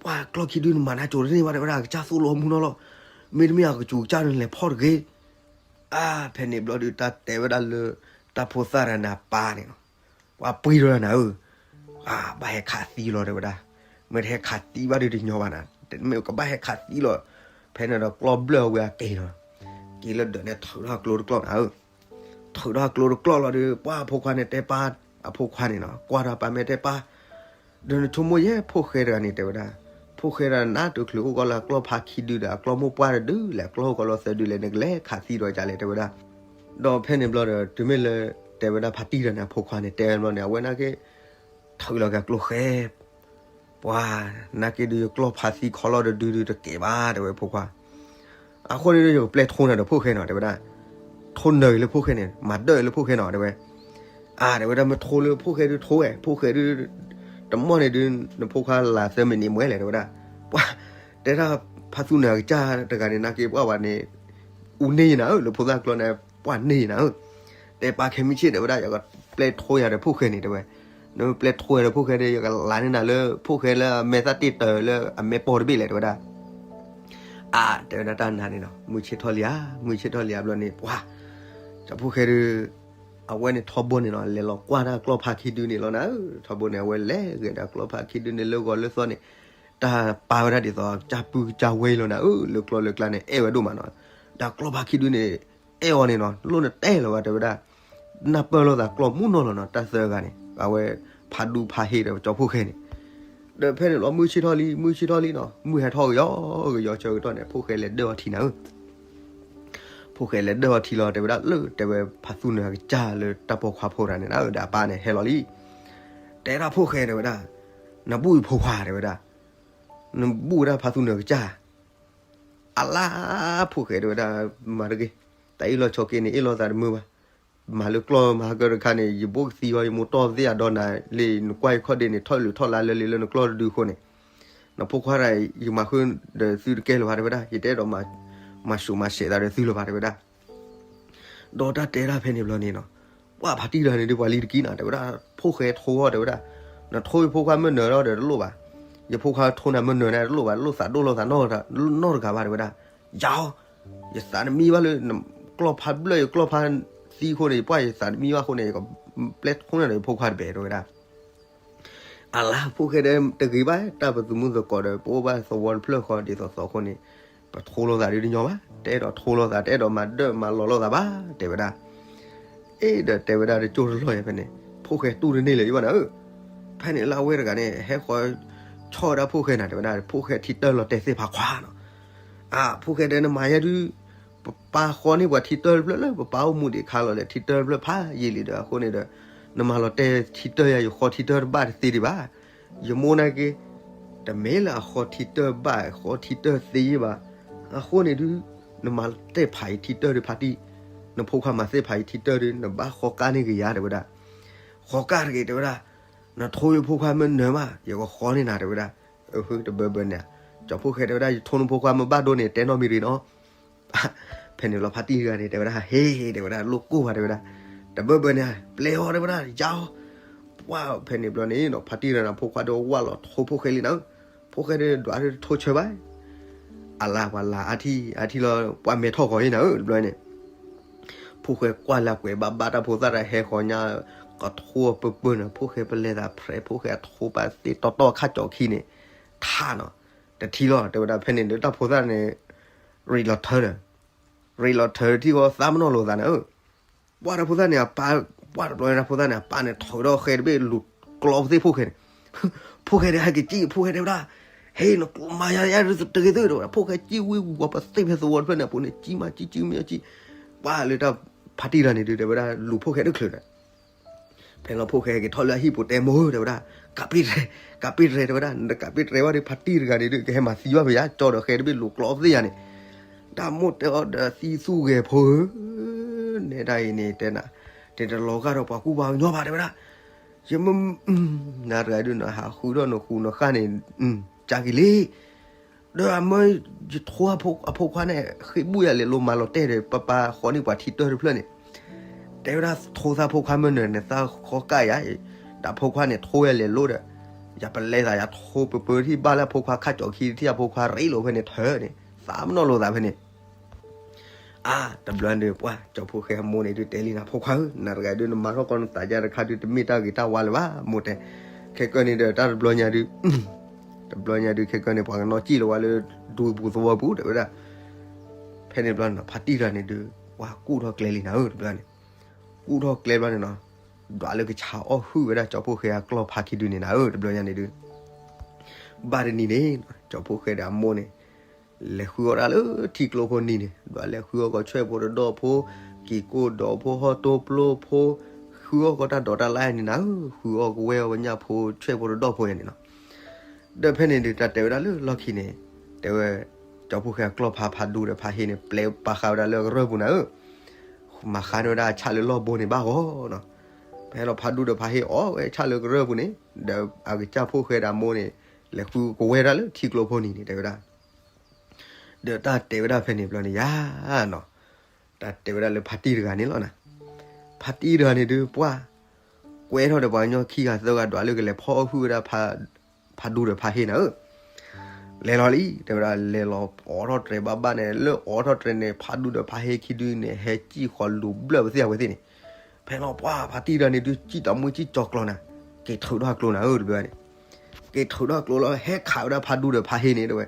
ပှၤကျီၢ်ခံဒုန့ၣ် မၤနၤကိၤတန့ၢ်ဘၣ် တဲဝဲဒၣ် အကစၢ်သိၣ်လိအမူနီၤလီၤ, မ့တမ့ၢ်အကစူၤကစၢ်န့ၣ်လဲၤဖီၣ်တဂ့ၤ, အါ ဖဲန့ၣ်ဘျီဒု တၢ်တဲဝဲဒၣ်လၢ, တၢ်ဖိသၣ်တဂၤန့ၣ်အပၢ်န့ၣ်လီၤ, ပှၤပှ့ၤထီၣ်နၤဧၢ, အါ ဘၣ်ဟဲခးသံလီၤ တဲဝဲဒၣ်, မ့ၢ်တဟဲခးသံဘၣ်ဒုတညီဘၣ်နၤ, မ့ၢ်ကဘၣ်ဟဲခးသံလီၤ, ဖဲန့ၣ်ဒီးကျီၢ်ဘျၢၣ်ဝဲအက့ၤလီၤ, က့ၤလၢဒၢးန့ၣ်ထုးထီၣ်ကျိတကျီၢ်နၤဧၢ ထုးထီၣ်ကျိတကျီၢ်လီၤဒီး ပှၤအဖိခွါန့ၣ်တဲပၢ်, အဖိခွါန့ၣ်နီၤ ကွၢ်ထီၣ်ပၢ်မဲာ်တဲပၢ်, ဒီးနဆိကမိၣ်ယဲၢ်ဖိၣ်ဃဲတဂၤန့ၣ် တဲဝဲဒၣ်, ဖိၣ်ဃဲတဂၤန့ၣ် နးတချုးအိၣ်ကီးလၢအကျီၢ်ဖးခံဒုဒီး အကျီၢ်မိၢ်ပှၢ်တဒုလဲၣ် အကျီၢ်အိၣ်ကီးလၢသၢဒုလဲၣ် နကလဲၤခးသံဒီးကလဲၣ် တဲဝဲဒၣ်, ဒီးဖဲန့ၣ်ဘျီဒီး တုၤမ့ၢ်လၢ, တဲဝဲဒၣ်ဖါတံၢ်တဂၤန့ၣ် အဖိခွါန့ၣ် တဲဝဲဘျီန့ၣ် အဝဲနာ်က့ ထုးလီၤက့ၤကျိဃဲ ပှၤ, နာ်က့ဒုးယကျီၢ်ဖးသံခီလီၤတဒုဒုးတကဲဘၣ် တဲဝဲဖိခွါ, အဃိန့ၣ်ဒုးယကပျဲထိနၤဒီးဖိၣ်ဃဲနီၤ တဲဝဲဒၣ်, ထိနၢၤအံၤလၢဖိၣ်ဃဲန့ၣ် မၤဒၢၣ်အံၤလၢဖိၣ်ဃဲနီၤ တဲဝဲ, အါ တဲဝဲဒၣ်မ့ၢ်ထိလၢဖိၣ်ဃဲဒုးထိဝဲ ဖိၣ်ဃဲဒုး, တမီၢ်န့ၣ်ဒုး, နဖိခွါလၢသၢမံးနံးမွဲလဲၣ် တဲဝဲဒၣ်, ပှၤ, တဲဒၣ်ဖါသူနၢၤအကစၢ်တဂၤန့ၣ် နာ်က့ပှၤဘၣ်န့ၣ် အူန့ၢ်ယနၤဧၢ လၢဖိသၣ်ကျီန့ၣ် ပှၤန့ၢ်ယနၤဧၢ, တဲပၢ်ခဲမုၢ်ဆ့ၣ် တဲဝဲဒၣ် ယကပျဲထိယၤဒီးဖိၣ်ဃဲန့ၣ် တဲဝဲ, နပျဲထိယၤဒီးဖိၣ်ဃဲဒီး ယကလၤန့ၢ်နၤလၢ ဖိၣ်ဃဲလၢအမဲာ်သၣ်တ့ၢ်တၢၤလၢအမဲာ်ပီၢ်တဘ့ၣ်လဲၣ် တဲဝဲဒၣ်, အါ တဲဝဲဒၣ်တၢ်နၤန့ၣ်နီၤ မုၢ်ဆ့ၣ်ထီၣ်လံဧါ မုၢ်ဆ့ၣ်ထီၣ်လံဧါဘျီန့ၣ် ပှၤ, ကၠီဖိၣ်ဃဲဒုး, အ အဝဲန့ၣ်ထီဘိန့ၣ်နီၤ လဲၤလီၤကွၢ်တၢ်ကျီၢ်ဖါခံဒုန့ၣ်လီၤနၤဧၢ, ထီဘိန့ၣ် အဝဲလဲၤဂဲၤဒီးကျီၢ်ဖါခံဒုန့ၣ်လၢဂီၤလၢသီန့ၣ်, တၢ်ပာ်ဝဲဒၣ်ဒ်သိးကၢ်ပုၢ်ကၢ်ဝဲအံၤလီၤနၤဧၢ, လၢကျီၢ်လၢကျါန့ၣ် အဲၣ်ဝဲဒိၣ်မးနီၤ, ဒီးကျီၢ်ဖါခံဒုန့ၣ် အဲၣ်အီၤန့ၣ်နီၤ လိၣ်နတဲလီၤဘၣ်တဲဝဲဒၣ်, နၢ်ပၢၢ်လိာ်သးကျီၢ်မူနီၤလီၤနီၤ တၢ်သၢဂၤန့ၣ် အဝဲဖါဒူဖါဟ့ဒီးကၠီဖှိၣ်ဃဲန့ၣ် ဒီးဖဲန့ၣ်လီၤ မုၢ်ဆ့ၣ်ထီၣ်လံ မုၢ်ဆ့ၣ်ထီၣ်လံနီၤ မုၢ်ဟဲထီၣ်ကယီကယီဆၢကတီၢ်န့ၣ် ဖှိၣ်ဃဲလဲၤဒၢၣ်အီထံနၤဧၢ, ဖှိၣ်ဃဲလဲၤဒၢၣ်အီထံလီၤ တဲဝဲဒၣ်လၢ တဲဝဲဖါသူနၢၤအကစၢ်လၢတၢ်ပိာ်ခွါဖိတဂၤန့ၣ်နၤဧၢ ဒီးအပၢ်န့ၣ်ဟဲလီၤလံ, တဲဒၣ်ဖှိၣ်ဃဲတဲဝဲဒၣ်, နဘူၣ်ယဖိခွါတဲဝဲဒၣ်, နဘူၣ်ဝဲဒၣ်ဖါသူနၢၤအကစၢ် အလါ, ဖှိၣ်ဃဲတဲဝဲဒၣ်, မၤတဂ့ၤ, တၢ်အ့ၣ်လိာ်ဆိးက့န့ၣ် အ့ၣ်လိာ်သးတမုာ်ဘၣ်, မၤလၢကျီၢ်မၤဟါကတခါန့ၣ် ယဘိကသံဝဲ ယမိၢ်တီၢ်သ့ၣ်အဒီနၤလံ နကွၢ်ယခီၣ်ဒ့န့ၣ် ထီၣ်လုာ်ထီၣ်လါလၢလံလၢနကျီၢ်တဒုအဃိန့ၣ်, နဖိခွါတဂၤ ယမၤဃုာ်ဒီးသုတကဲလၢၤဘၣ်တဲဝဲဒၣ် ယတအဲၣ်ဒိးမၤ, မၤဆူးမၤဆဲးသးဒီးသုလၢၤဘၣ်တဲဝဲဒၣ် ဒီးတၢ်တဲဒၣ်ဖဲန့ၣ်ဘျီန့ၣ်နီၤ, ပှၤဖါတံၢ်တဂၤန့ၣ်ဒုးပှၤလံတကံနီၤ တဲဝဲဒၣ်, ဖှိၣ်ဃဲထိအီၤတဲဝဲဒၣ်, နထိယဖိခွါမ့ၢ်နၢၤဒီးတလိၣ်ဘၣ်, ယဖိခွါထိနၤမ့ၢ်နၢၤန့ၣ်တလိၣ်ဘၣ် လိၣ်သးဒိၣ်လိာ်သးနီတဂၤဘၣ်တဲဝဲဒၣ်, ယၤအီၤ, ယသးတမံဘၣ်လၢ ကျီၢ်ဖါဘျၢၣ်ယကျီၢ်ဖါသံအဃိန့ၣ် ယပှၢ်ယသးတမံဘၣ်အဃိန့ၣ် ယကပျဲထိနၤဒီးယဖိခွါတဘဲၣ်တဲဝဲဒၣ် အလါဖှိၣ်ဃဲဒီးတဂ့ၤဘၣ် တၢ်ပသုးမုၢ်သကိးဒီး ပအိၣ်ဘၣ်သဝီတဖျၢၣ်ဃီဒ်သိးသိးအဃိန့ၣ်, ပထိလိာ်သးဒုးတညီဘၣ်, တအဲၣ်ဒိးထိလိာ်သး တအဲၣ်ဒိးမၤဒၢၣ်မၤလီၤလိာ်သးဘၣ်, တဲဝဲဒၣ်. အ့ဒီးတဲဝဲဒၣ်တကၠိၢ်တလီၢ်ယၤဖဲန့ၣ်, ဖှိၣ်ဃဲတူၢ်တန့ၢ်လၢၤယဘၣ်နၤဧၢ, ဖဲန့ၣ်လၢအဝဲတဂၤန့ၣ် ဟဲဃီၤဆီၣ်ဝဲဒၣ်ဖှိၣ်ဃဲနၤ တဲဝဲဒၣ် ဖှိၣ်ဃဲထံတၢၢ်လီၤတဲာ်သ့ၣ်ဖးခွါနီၤ အ ဖှိၣ်ဃဲဒီးနမၤယဲဒုး, ပပၢ်ဃီန့ၢ်ပှၤထံတၢၢ်တဖျၢၣ်လၢ ပပၢ်အိၣ်မူဒံးခါလီၤလၢထံတၢၢ်တဖျၢၣ်ဖးယံာ်လံဒီး အဃိန့ၣ်ဒီး, နမၤလီၤတဲာ်ထံတၢၢ်ယၤ ယဃီထံတၢၢ်တဘၣ်တသ့ဒံးဘၣ်, ယမိၢ်နာ်က့, တမ့ၢ်လၢအဃီထံတၢၢ်ဘၣ် ဃီထံတၢၢ်သ့ယံာ်ဘၣ်, အဃိန့ၣ်ဒုး, နမၤတဲာ်ဖးယထံတၢၢ်ဒုးဖါတံၢ်, နဖိခွါမၤသ့ၣ်ဖးယထံတၢၢ်ဒုး နဘၣ်ဃီကၢ်န့ၢ်က့ၤယၤတဲဝဲဒၣ် ဃီကၢ်တဂ့ၤတဲဝဲဒၣ်, နထိယဖိခွါမ့ၢ်နၢၤမး ယကဃီန့ၢ်နၤတဲဝဲဒၣ်, အဃိတဘၢဘၢန့ၣ်, ကၠီဖှိၣ်ဃဲတဲဝဲဒၣ် ယထိနဖိခွါမ့ၢ်ဘၣ်ဒိန့ၣ် တဲနီၢ်မံၤရ့နီၤ, ဖဲန့ၣ်ဘျီဖါတံၢ်တဂၤန့ၣ် တဲဝဲဒၣ် ဟ့ တဲဝဲဒၣ် လိၣ်ကိၢ်ဘၣ်တဲဝဲဒၣ်, တဘၢဘၢန့ၣ် ပျဲအီၤတဲဝဲဒၣ် ယါအီၤ, ပှၢ်ဖဲန့ၣ်ဘျီန့ၣ်နီၤ ဖါတံၢ်တဂၤန့ၣ်ဖိခွါဒီးဝၢ်လီၤထိဖှိၣ်ဃဲလံနၤဧၢ, ဖှိၣ်ဃဲဒီးဒွးဒုးထိဆၢဘၣ် အလါပှၤလၢအထံၣ်အထံၣ်လီၤ ပှၤမဲာ်ထီၣ်ဂီၤအံၤနၤဧၢ တဘျီန့ၣ်, ဖှိၣ်ဃဲကွၢ်လၢကွဲးဘၣ်ဘၣ်တၢ်ဖိသၣ်တၢ်ဟဲဃီၤညါ, ကထိအပၢၢ်ပၢၢ်န့ၣ် ဖှိၣ်ဃဲပလဲၤသးဖြဲး ဖှိၣ်ဃဲအထိပာ်သ့တီတီခၣ်ကၠီခံန့ၣ်, ထါနီၤ, တထံၣ်လီၤ တဲဝဲဒၣ် ဖဲန့ၣ်ဒီးတၢ်ဖိသၣ်န့ၣ်, ရ့လီၤထၢဒီး, ရ့လီၤထၢထံၣ်ဃီသးမနီၣ်လိာ်သးနၤဧၢ ပှၢ်တၢ်ဖိသၣ်န့ၣ် အပၢ်, ပှၢ်တဘျီန့ၣ်တၢ်ဖိသၣ်န့ၣ် အပၢ်န့ၣ် ထုးဒီးဃဲတဘ့ၣ်လူၤကျီသ့ၣ်ဖှိၣ်ဃဲန့ၣ်, ဖှိၣ်ဃဲန့ၣ် ဟဲက့ၤကံၣ် ဖှိၣ်ဃဲတဲဝဲဒၣ်, ဟ့ နမၤယၤယၤတဂ့ၤသုတဲဝဲဒၣ် ဖှိၣ်ဃဲကံၣ်ဝံၤဝၤပသ့ၣ်ဖဲသဝီတဖျၢၣ်န့ၣ် အပူၤန့ၣ် ကံၣ်မးကံၣ်ကံၣ်မ့ၢ်ကံၣ်, ပှၢ်လၢတၢ်ဖါတံၢ်တဂၤန့ၣ်ဒုး တဲဝဲဒၣ် လူၤဖှိၣ်ဃဲတချုးဒီး ဖဲလီၤဖှိၣ်ဃဲက့ၤထီၣ်လၢအဟံၣ်ပူၤတဲမိၢ်ဧၢ တဲဝဲဒၣ်, ကးပ့ၢ်တြဲၤ, ကးပ့ၢ်တြဲၤတဲဝဲဒၣ် နကးပ့ၢ်တြဲၤဘၣ်ဒီး ဖါတံၢ်တဂၤန့ၣ်ဒုး ကဟဲမၤသံဘၣ်ဖဲယၤ ကၠီဒီးဃဲတဘ့ၣ်လူၤကျီသ့ၣ်ယၤန့ၣ်, တၢ်မိၣ်တဲအီၤဒီးသံသူၣ်ဂဲၤဖိဧၢ, နဲဒၣ်အံၤန့ၣ် တဲနၤ, တဲတလီၤဂာ်ဒီးပှၤကူပှၤကညီဘၣ်တဲဝဲဒၣ်, ယမ့ၢ်, နၤတဂၤဒုး နဟးဃုထီၣ်နဃူနဃာ်န့ၣ်, ကၢ်က့ၤလံ ဒီးအမၢယထိအဖိခွါန့ၣ် ဃ့ၢ်ဘူၣ်ယၤလဲၤလိၤမၤလီၤတဲာ်ဒီး ပပၢ်ဃီန့ၢ်ပှၤထံတၢၢ်တဖျၢၣ်န့ၣ်, တဲဝဲဒၣ်ထိသးဖိခွါမ့ၢ်နၢၤန့ၣ် သးဃီကၢ်ယၤ, ဒီးအဖိခွါန့ၣ်ထိယၤလဲၤလိၤဒီး, ယပလဲသးယထိပၢၤပၢၤထံၣ်ဘၣ်လၢအဖိခွါခၣ်ကၠီခံထံၣ်အဖိခွါရ့လိာ်ဖဲန့ၣ်ထၢန့ၣ် သးမနီၣ်လိာ်သးဖဲန့ၣ် အါ, တဘျီန့ၣ်ပှၢ် ကၠီဖှိၣ်ဃဲအမိၢ်န့ၣ်ဒုးတဲလံနၤ ဖိခွါဧၢ, နၤတဂၤဒုး နမၤထီၣ်ကီနသးယါတခါဒုး တမ့ၢ်တၢ်ဂ့ၤတၢ်ဝါလၢၤဘၣ် မိၢ်တဲ, ခဲကၢန့ၣ်ဒီး တၢ်တဘျီညါဒုး, တဘျီညါဒုး ခဲကၢန့ၣ် ပှၤကနီၣ်စံၣ်လီၤဝဲလၢ ဒူပူၤသဝီပူၤ တဲဝဲဒၣ်, ဖဲန့ၣ်ဘျီန့ၣ် ဖါတံၢ်တဂၤန့ၣ်ဒုး ပှၢ်ကူၣ်ထီၣ်ကျဲလံနၤဧၢ တဘျီန့ၣ်, ကူၣ်ထီၣ်ကျဲဘျီန့ၣ်နီၤ, ဒွးလၢကဆါအီၣ်ဟုၣ်ဝဲဒၣ် ကၠီဖှိၣ်ဃဲအကျီၢ်ဖါခံဒုန့ၣ်နၤဧၢ တဘျီညါန့ၣ်ဒုး ဘၣ်တနံၤန့ၣ် ကၠီဖှိၣ်ဃဲဒီးအမိၢ်န့ၣ် လဲၤဃုအီၣ်တၢ်လၢထံကျိဖိနံၤန့ၣ် ဒွးလဲၤဃုအီၣ်ကီးဆွဲၣ်ဖိတဒီၣ်ဖိ, က့ၤကိၢ်ဒီးဖိ ဟီၣ်တိၢ်ပျိဖိ, ဃုအီၣ်ကီးတၢ်ဒိးတၢ်လၢ်န့ၣ်နၤဧၢ, ဃုအီၣ်ကဝဲအီၣ်ဝဲညၣ်ဖိဆွဲၣ်ဖိတဒီၣ်ဖိယါန့ၣ်နီၤ, ဒီးဖဲန့ၣ်ဒုး တၢ်တဲဝဲဒၣ်လၢလီၢ်ခံန့ၣ်, တဲဝဲ, ကၠီဖှိၣ်ဃဲအကျီၢ်ဖါဖါဒူဒီးဖါဟ့န့ၣ် ပျဲပာ်ဃာ်ဝဲဒၣ်လၢကရၢၢ်ပူၤနၤဧၢ, မၤဃါန့ၢ်ဝဲဒၣ်အဆၣ်လၢလီၢ်ဘိန့ၣ်ဘၣ်ဂီၤနီၤ, ဖဲလီၤဖါဒူဒီးဖါဟ့အီၣ်ဝဲဆၣ်လၢကရၢၢ်ပူၤန့ၣ်, ဒီးအကစၢ်ဖှိၣ်ဃဲဒီးအမိၢ်န့ၣ်, လဲၤဃုကဝဲဒၣ်လၢထံကျိဖိနံၤန့ၣ် တဲဝဲဒၣ် ဒီးတၢ်တဲဝဲဒၣ်ဖဲန့ၣ်ဘျီန့ၣ်ယါနီၤ, တၢ်တဲဝဲဒၣ်လၢဖါတံၢ်တဂၤန့ၣ်လီၤနၤ, ဖါတံၢ်တဂၤန့ၣ်ဒုးပှၢ်, ကွဲထီၣ်ဒီးပှၤကညီခံဂၤသၢဂၤဒွးလၢကလဲၤဖီၣ်အီၣ်ဟုၣ်ဝဲဒၣ်, ဖါဒူဒီးဖါဟ့နၤဧၢ, လဲၤလီၤလံ တဲဝဲဒၣ် လဲၤလီၤအိးထီၣ်တြဲၤဘၣ်ဘၣ်န့ၣ် လၢအိးထီၣ်တြဲၤန့ၣ် ဖါဒူဒီးဖါဟ့ခံဒုန့ၣ် ဟဲစံၣ်ဃီၤလူၤဘျၢၣ်ပသ့ၣ်အဝဲသ့ၣ်န့ၣ်, ဖဲလီၤပှၢ်ဖါတံၢ်တဂၤန့ၣ်ဒုး စံၣ်တီမူစံၣ်ကၠီၤကျိၤနၤ, က့ၤထုးထီၣ်ကျိနၤဧၢ တဘျီန့ၣ်, က့ၤထုးထီၣ်ကျိလီၤ ဟဲခးဝဲဒၣ်ဖးဒူဒီးဖးဟ့န့ၣ် တဲဝဲ,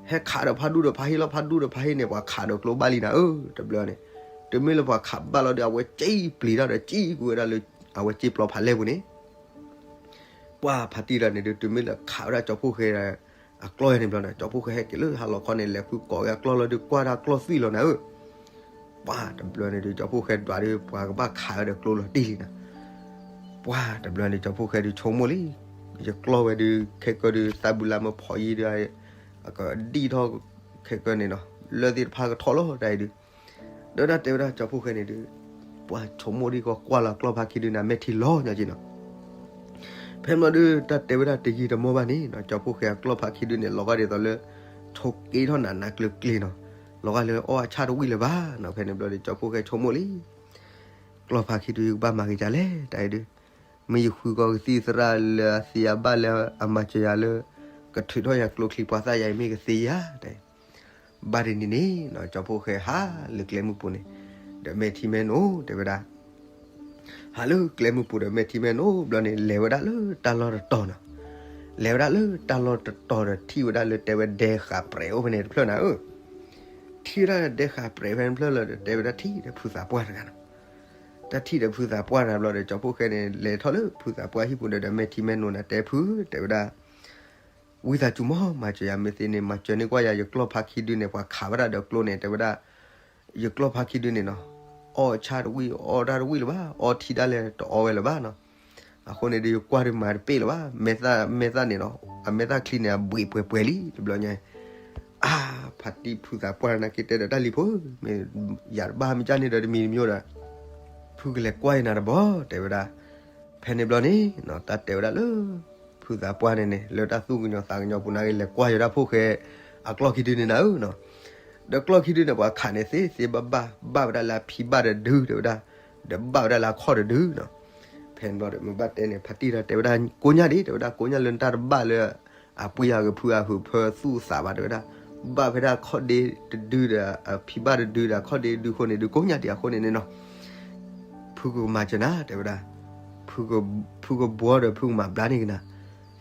ဟဲခးဒီးဖးဒူဒီးဖးဟ့လီၤ ဖးဒူဒီးဖးဟ့န့ၣ် ပှၤခးဒီးကျိဘၣ်လံနၤဧၢ တဘျီန့ၣ်, တုၤမ့ၢ်လၢပှၤခးဘၣ်လီၤဒီး အဝဲစံၣ်ပျံၤတၢ်ဒီးစံၣ်ကွံာ်ဝဲဒၣ်လၢ အဝဲစ့ပျီဖးလဲၢ်ပူၤန့ၣ် ပှၢ်ဖါတံၢ်တဂၤန့ၣ်ဒုး တုၤမ့ၢ်လၢခးဝဲဒၣ်ကၠီဖှိၣ်ဃဲ အကျီၢ်ယၤန့ၣ်ဘျီန့ၣ် ကၠီဖှိၣ်ဃဲဟဲက့ၤလၢဟါလီၤခီန့ၣ် လဲၤဃုကိးဝဲအကျီၢ်လီၤဒုး ကွၢ်ဒၣ်ကျီၢ်သွံၣ်လီၤနၤဧၢ, ပှၢ်တဘျီန့ၣ်ဒုး ကၠီဖှိၣ်ဃဲဒွးဒီး ပှၤကဘၣ်ခးဝဲဒီးကျိလီၤတံၢ်လံနၤ, ပှၢ်တဘျီန့ၣ် ကၠီဖှိၣ်ဃဲဒုးဆိကမိၣ်လံ, ယကျီၢ်ဝဲဒုး ခဲကၢဒုး သးဘုလါမၢဖီးယံၤဒုး အကဒံၣ်ထီၣ် ခဲကၢန့ၣ်နီၤ လၢသ့ၣ်တဖၣ်ကထီၣ်လီၤတၢ်အံၤဒုး, ဒီးတၢ်တဲဝဲဒၣ်ကၠီဖှိၣ်ဃဲန့ၣ်ဒုး ပှၢ်ဆိကမိၣ်ဒ်ကီးကွၢ်လီၤကျီၢ်ဖါခံဒုန့ၣ် အမဲာ်ထံလီၤညီက့နီၤ ဖဲမ့ၢ်ဒုး တၢ်တဲဝဲဒၣ်တယံာ်တမီၢ်ဘၣ်န့ၣ်နီၤ ကၠီဖှိၣ်ဃဲအကျီၢ်ဖါခံဒုန့ၣ် လီၤဂာ်ဒ်သိးလၢ ဆိးက့ထီၣ်နးနးကျၢၤကျၢၤနီၤ, လီၤဂာ်လၢအီၣ်အဆၣ်တဝံၣ်လၢၤဘၣ်နီၤ, ဖဲန့ၣ်ဘျီဒီး ကၠီဖှိၣ်ဃဲဆိကမိၣ်လံ, ကျီၢ်ဖါခံဒုကဘၣ်မၤက့ၤဒ်လဲၣ် တၢ်အံၤဒုး, မ့ၢ်ယဃုကီးကသံၣ်သရၣ်လၢအသ့အဘၣ်လၢအမၤစၢၤယၤလၢ ကထုးထီၣ်ယၤကျိချံပှၤသၣ်ယၤအံၤမ့ၢ်ကသ့ဧါ တၢ် ဘၣ်တနံၤန့ၣ်နီၤ ကၠီဖှိၣ်ဃဲဟးလၢကျဲမုၢ်ပူၤန့ၣ် ဒီးမဲာ်ထံမဲာ်နိ တဲဝဲဒၣ်, ဟးလၢကျဲမုၢ်ပူၤဒီးမဲာ်ထံမဲာ်နိဘျီန့ၣ် လဲၤဝဲဒၣ်လၢတၢ်လီၢ်တတီၤနီၤ, လဲၤဝဲဒၣ်လၢတၢ်လီၢ်တတီၤဒီးထံၣ်ဝဲဒၣ်လၢတဲဝဲဒဲဃာ်ပြဲးအိၣ်ဖဲန့ၣ်တဖျၢၣ်နၤဧၢ, ထံၣ်ဝဲဒၣ်ဒဲဃာ်ပြဲးဖဲန့ၣ်တဖျၢၣ်လီၤဒီး တဲဝဲဒၣ်ထံၣ်ဒီးဖုသးပှၢ်တဂၤနီၤ, တၢ်ထံၣ်ဒီးဖုသးပှၢ်တဂၤဘျီဒီး ကၠီဖှိၣ်ဃဲန့ၣ် လဲၤထီၣ်လၢဖုသးပှၢ်ဟံၣ်ပူၤဒီး ဒီးမဲာ်ထံမဲာ်နိနၤ တဲဖု တဲဝဲဒၣ် ဝံသးစူၤမး မၤစၢၤယၤမ့ၢ်သ့န့ၣ် မၤစၢၤန့ၢ်ကွၢ်ယၤ ယကျီၢ်ဖါခံဒုန့ၣ် ပှၤခးဝဲဒၣ်ဒီးကျိန့ၣ် တဲဝဲဒၣ်, ယကျီၢ်ဖါခံဒုန့ၣ်နီၤ, အီၣ်ဆၣ်တဝံၣ် အီၣ်တၢ်တဝံၣ်လၢၤဘၣ်, အီထံဒၣ်လဲာ်တအီဝဲလၢၤဘၣ်နီၤ, အဃိန့ၣ်ဒုး ယကွၢ်ဒုးမၤတပ့ၢ်လၢၤဘၣ်, မဲာ်သၣ်န့ၣ်နီၤ အမဲာ်သၣ်ချံန့ၣ် အဘှံးပှဲၤပှဲၤလံ တဘျီညါ, အါ ဖါတံၢ်ဖုသးပှၢ်နာ်က့တဲဒီးတၢ်လံၤဖိ, မ့ၢ်ယၤတဘၣ်မ့ၢ်ကၢ်န့ၣ်ဒီးတမံၤတမံၤဒီး, ဖုကလဲၤကွၢ်ယနၤတဘျီ တဲဝဲဒၣ်, ဖဲန့ၣ်ဘျီန့ၣ်နီၤ တၢ်တဲဝဲဒၣ်လၢ ဖုသးပှၢ်န့ၣ်န့ၣ် လၢတၢ်သူၣ်ကညီၤသးကညီၤပူၤနာ်က့ လဲၤကွၢ်ယိၤဒၣ်ဖိၣ်ဃဲ အကျီၢ်ခံဒုန့ၣ်နၤဧၢနီၤ, ဒီးကျီၢ်ခံဒုန့ၣ် ပှၤခးန့ၣ်သ့သ့ဘၣ်ဘၣ် ဘၣ်ဝဲဒၣ်လၢအဖံဘၣ်တဒု တဲဝဲဒၣ်, ဒီးဘၣ်ဝဲဒၣ်လၢအခီၣ်တဒုနီၤ, ဖဲန့ၣ်ဘျီဒီး မ့ၢ်ဘၣ်တဲန့ၣ် ဖါတံၢ်တၢ်တဲဝဲဒၣ် ကိညၢ်ဒံး တဲဝဲဒၣ် ကိညၢ်လၢနတၢ်တဘၣ်လၢ အပှ့ၤအဂ့ၤဖုအဂ့ၤဖၢသူၣ်သးဘၣ် တဲဝဲဒၣ်, ဘၣ်ဖဲဒၣ်အခီၣ်ဒ့တဒုဒီး အဖံဘၣ်တဒုဒီး အခီၣ်ဒ့တဒုအဃိန့ၣ်ဒုး ကိညၢ်ဒံးအဃိန့ၣ်န့ၣ်နီၤ ဖုကမၤစၢၤနၤ တဲဝဲဒၣ်, ဖုကဘှီဒီးဖုကမၤဘျါန့ၢ်က့ၤနၤ,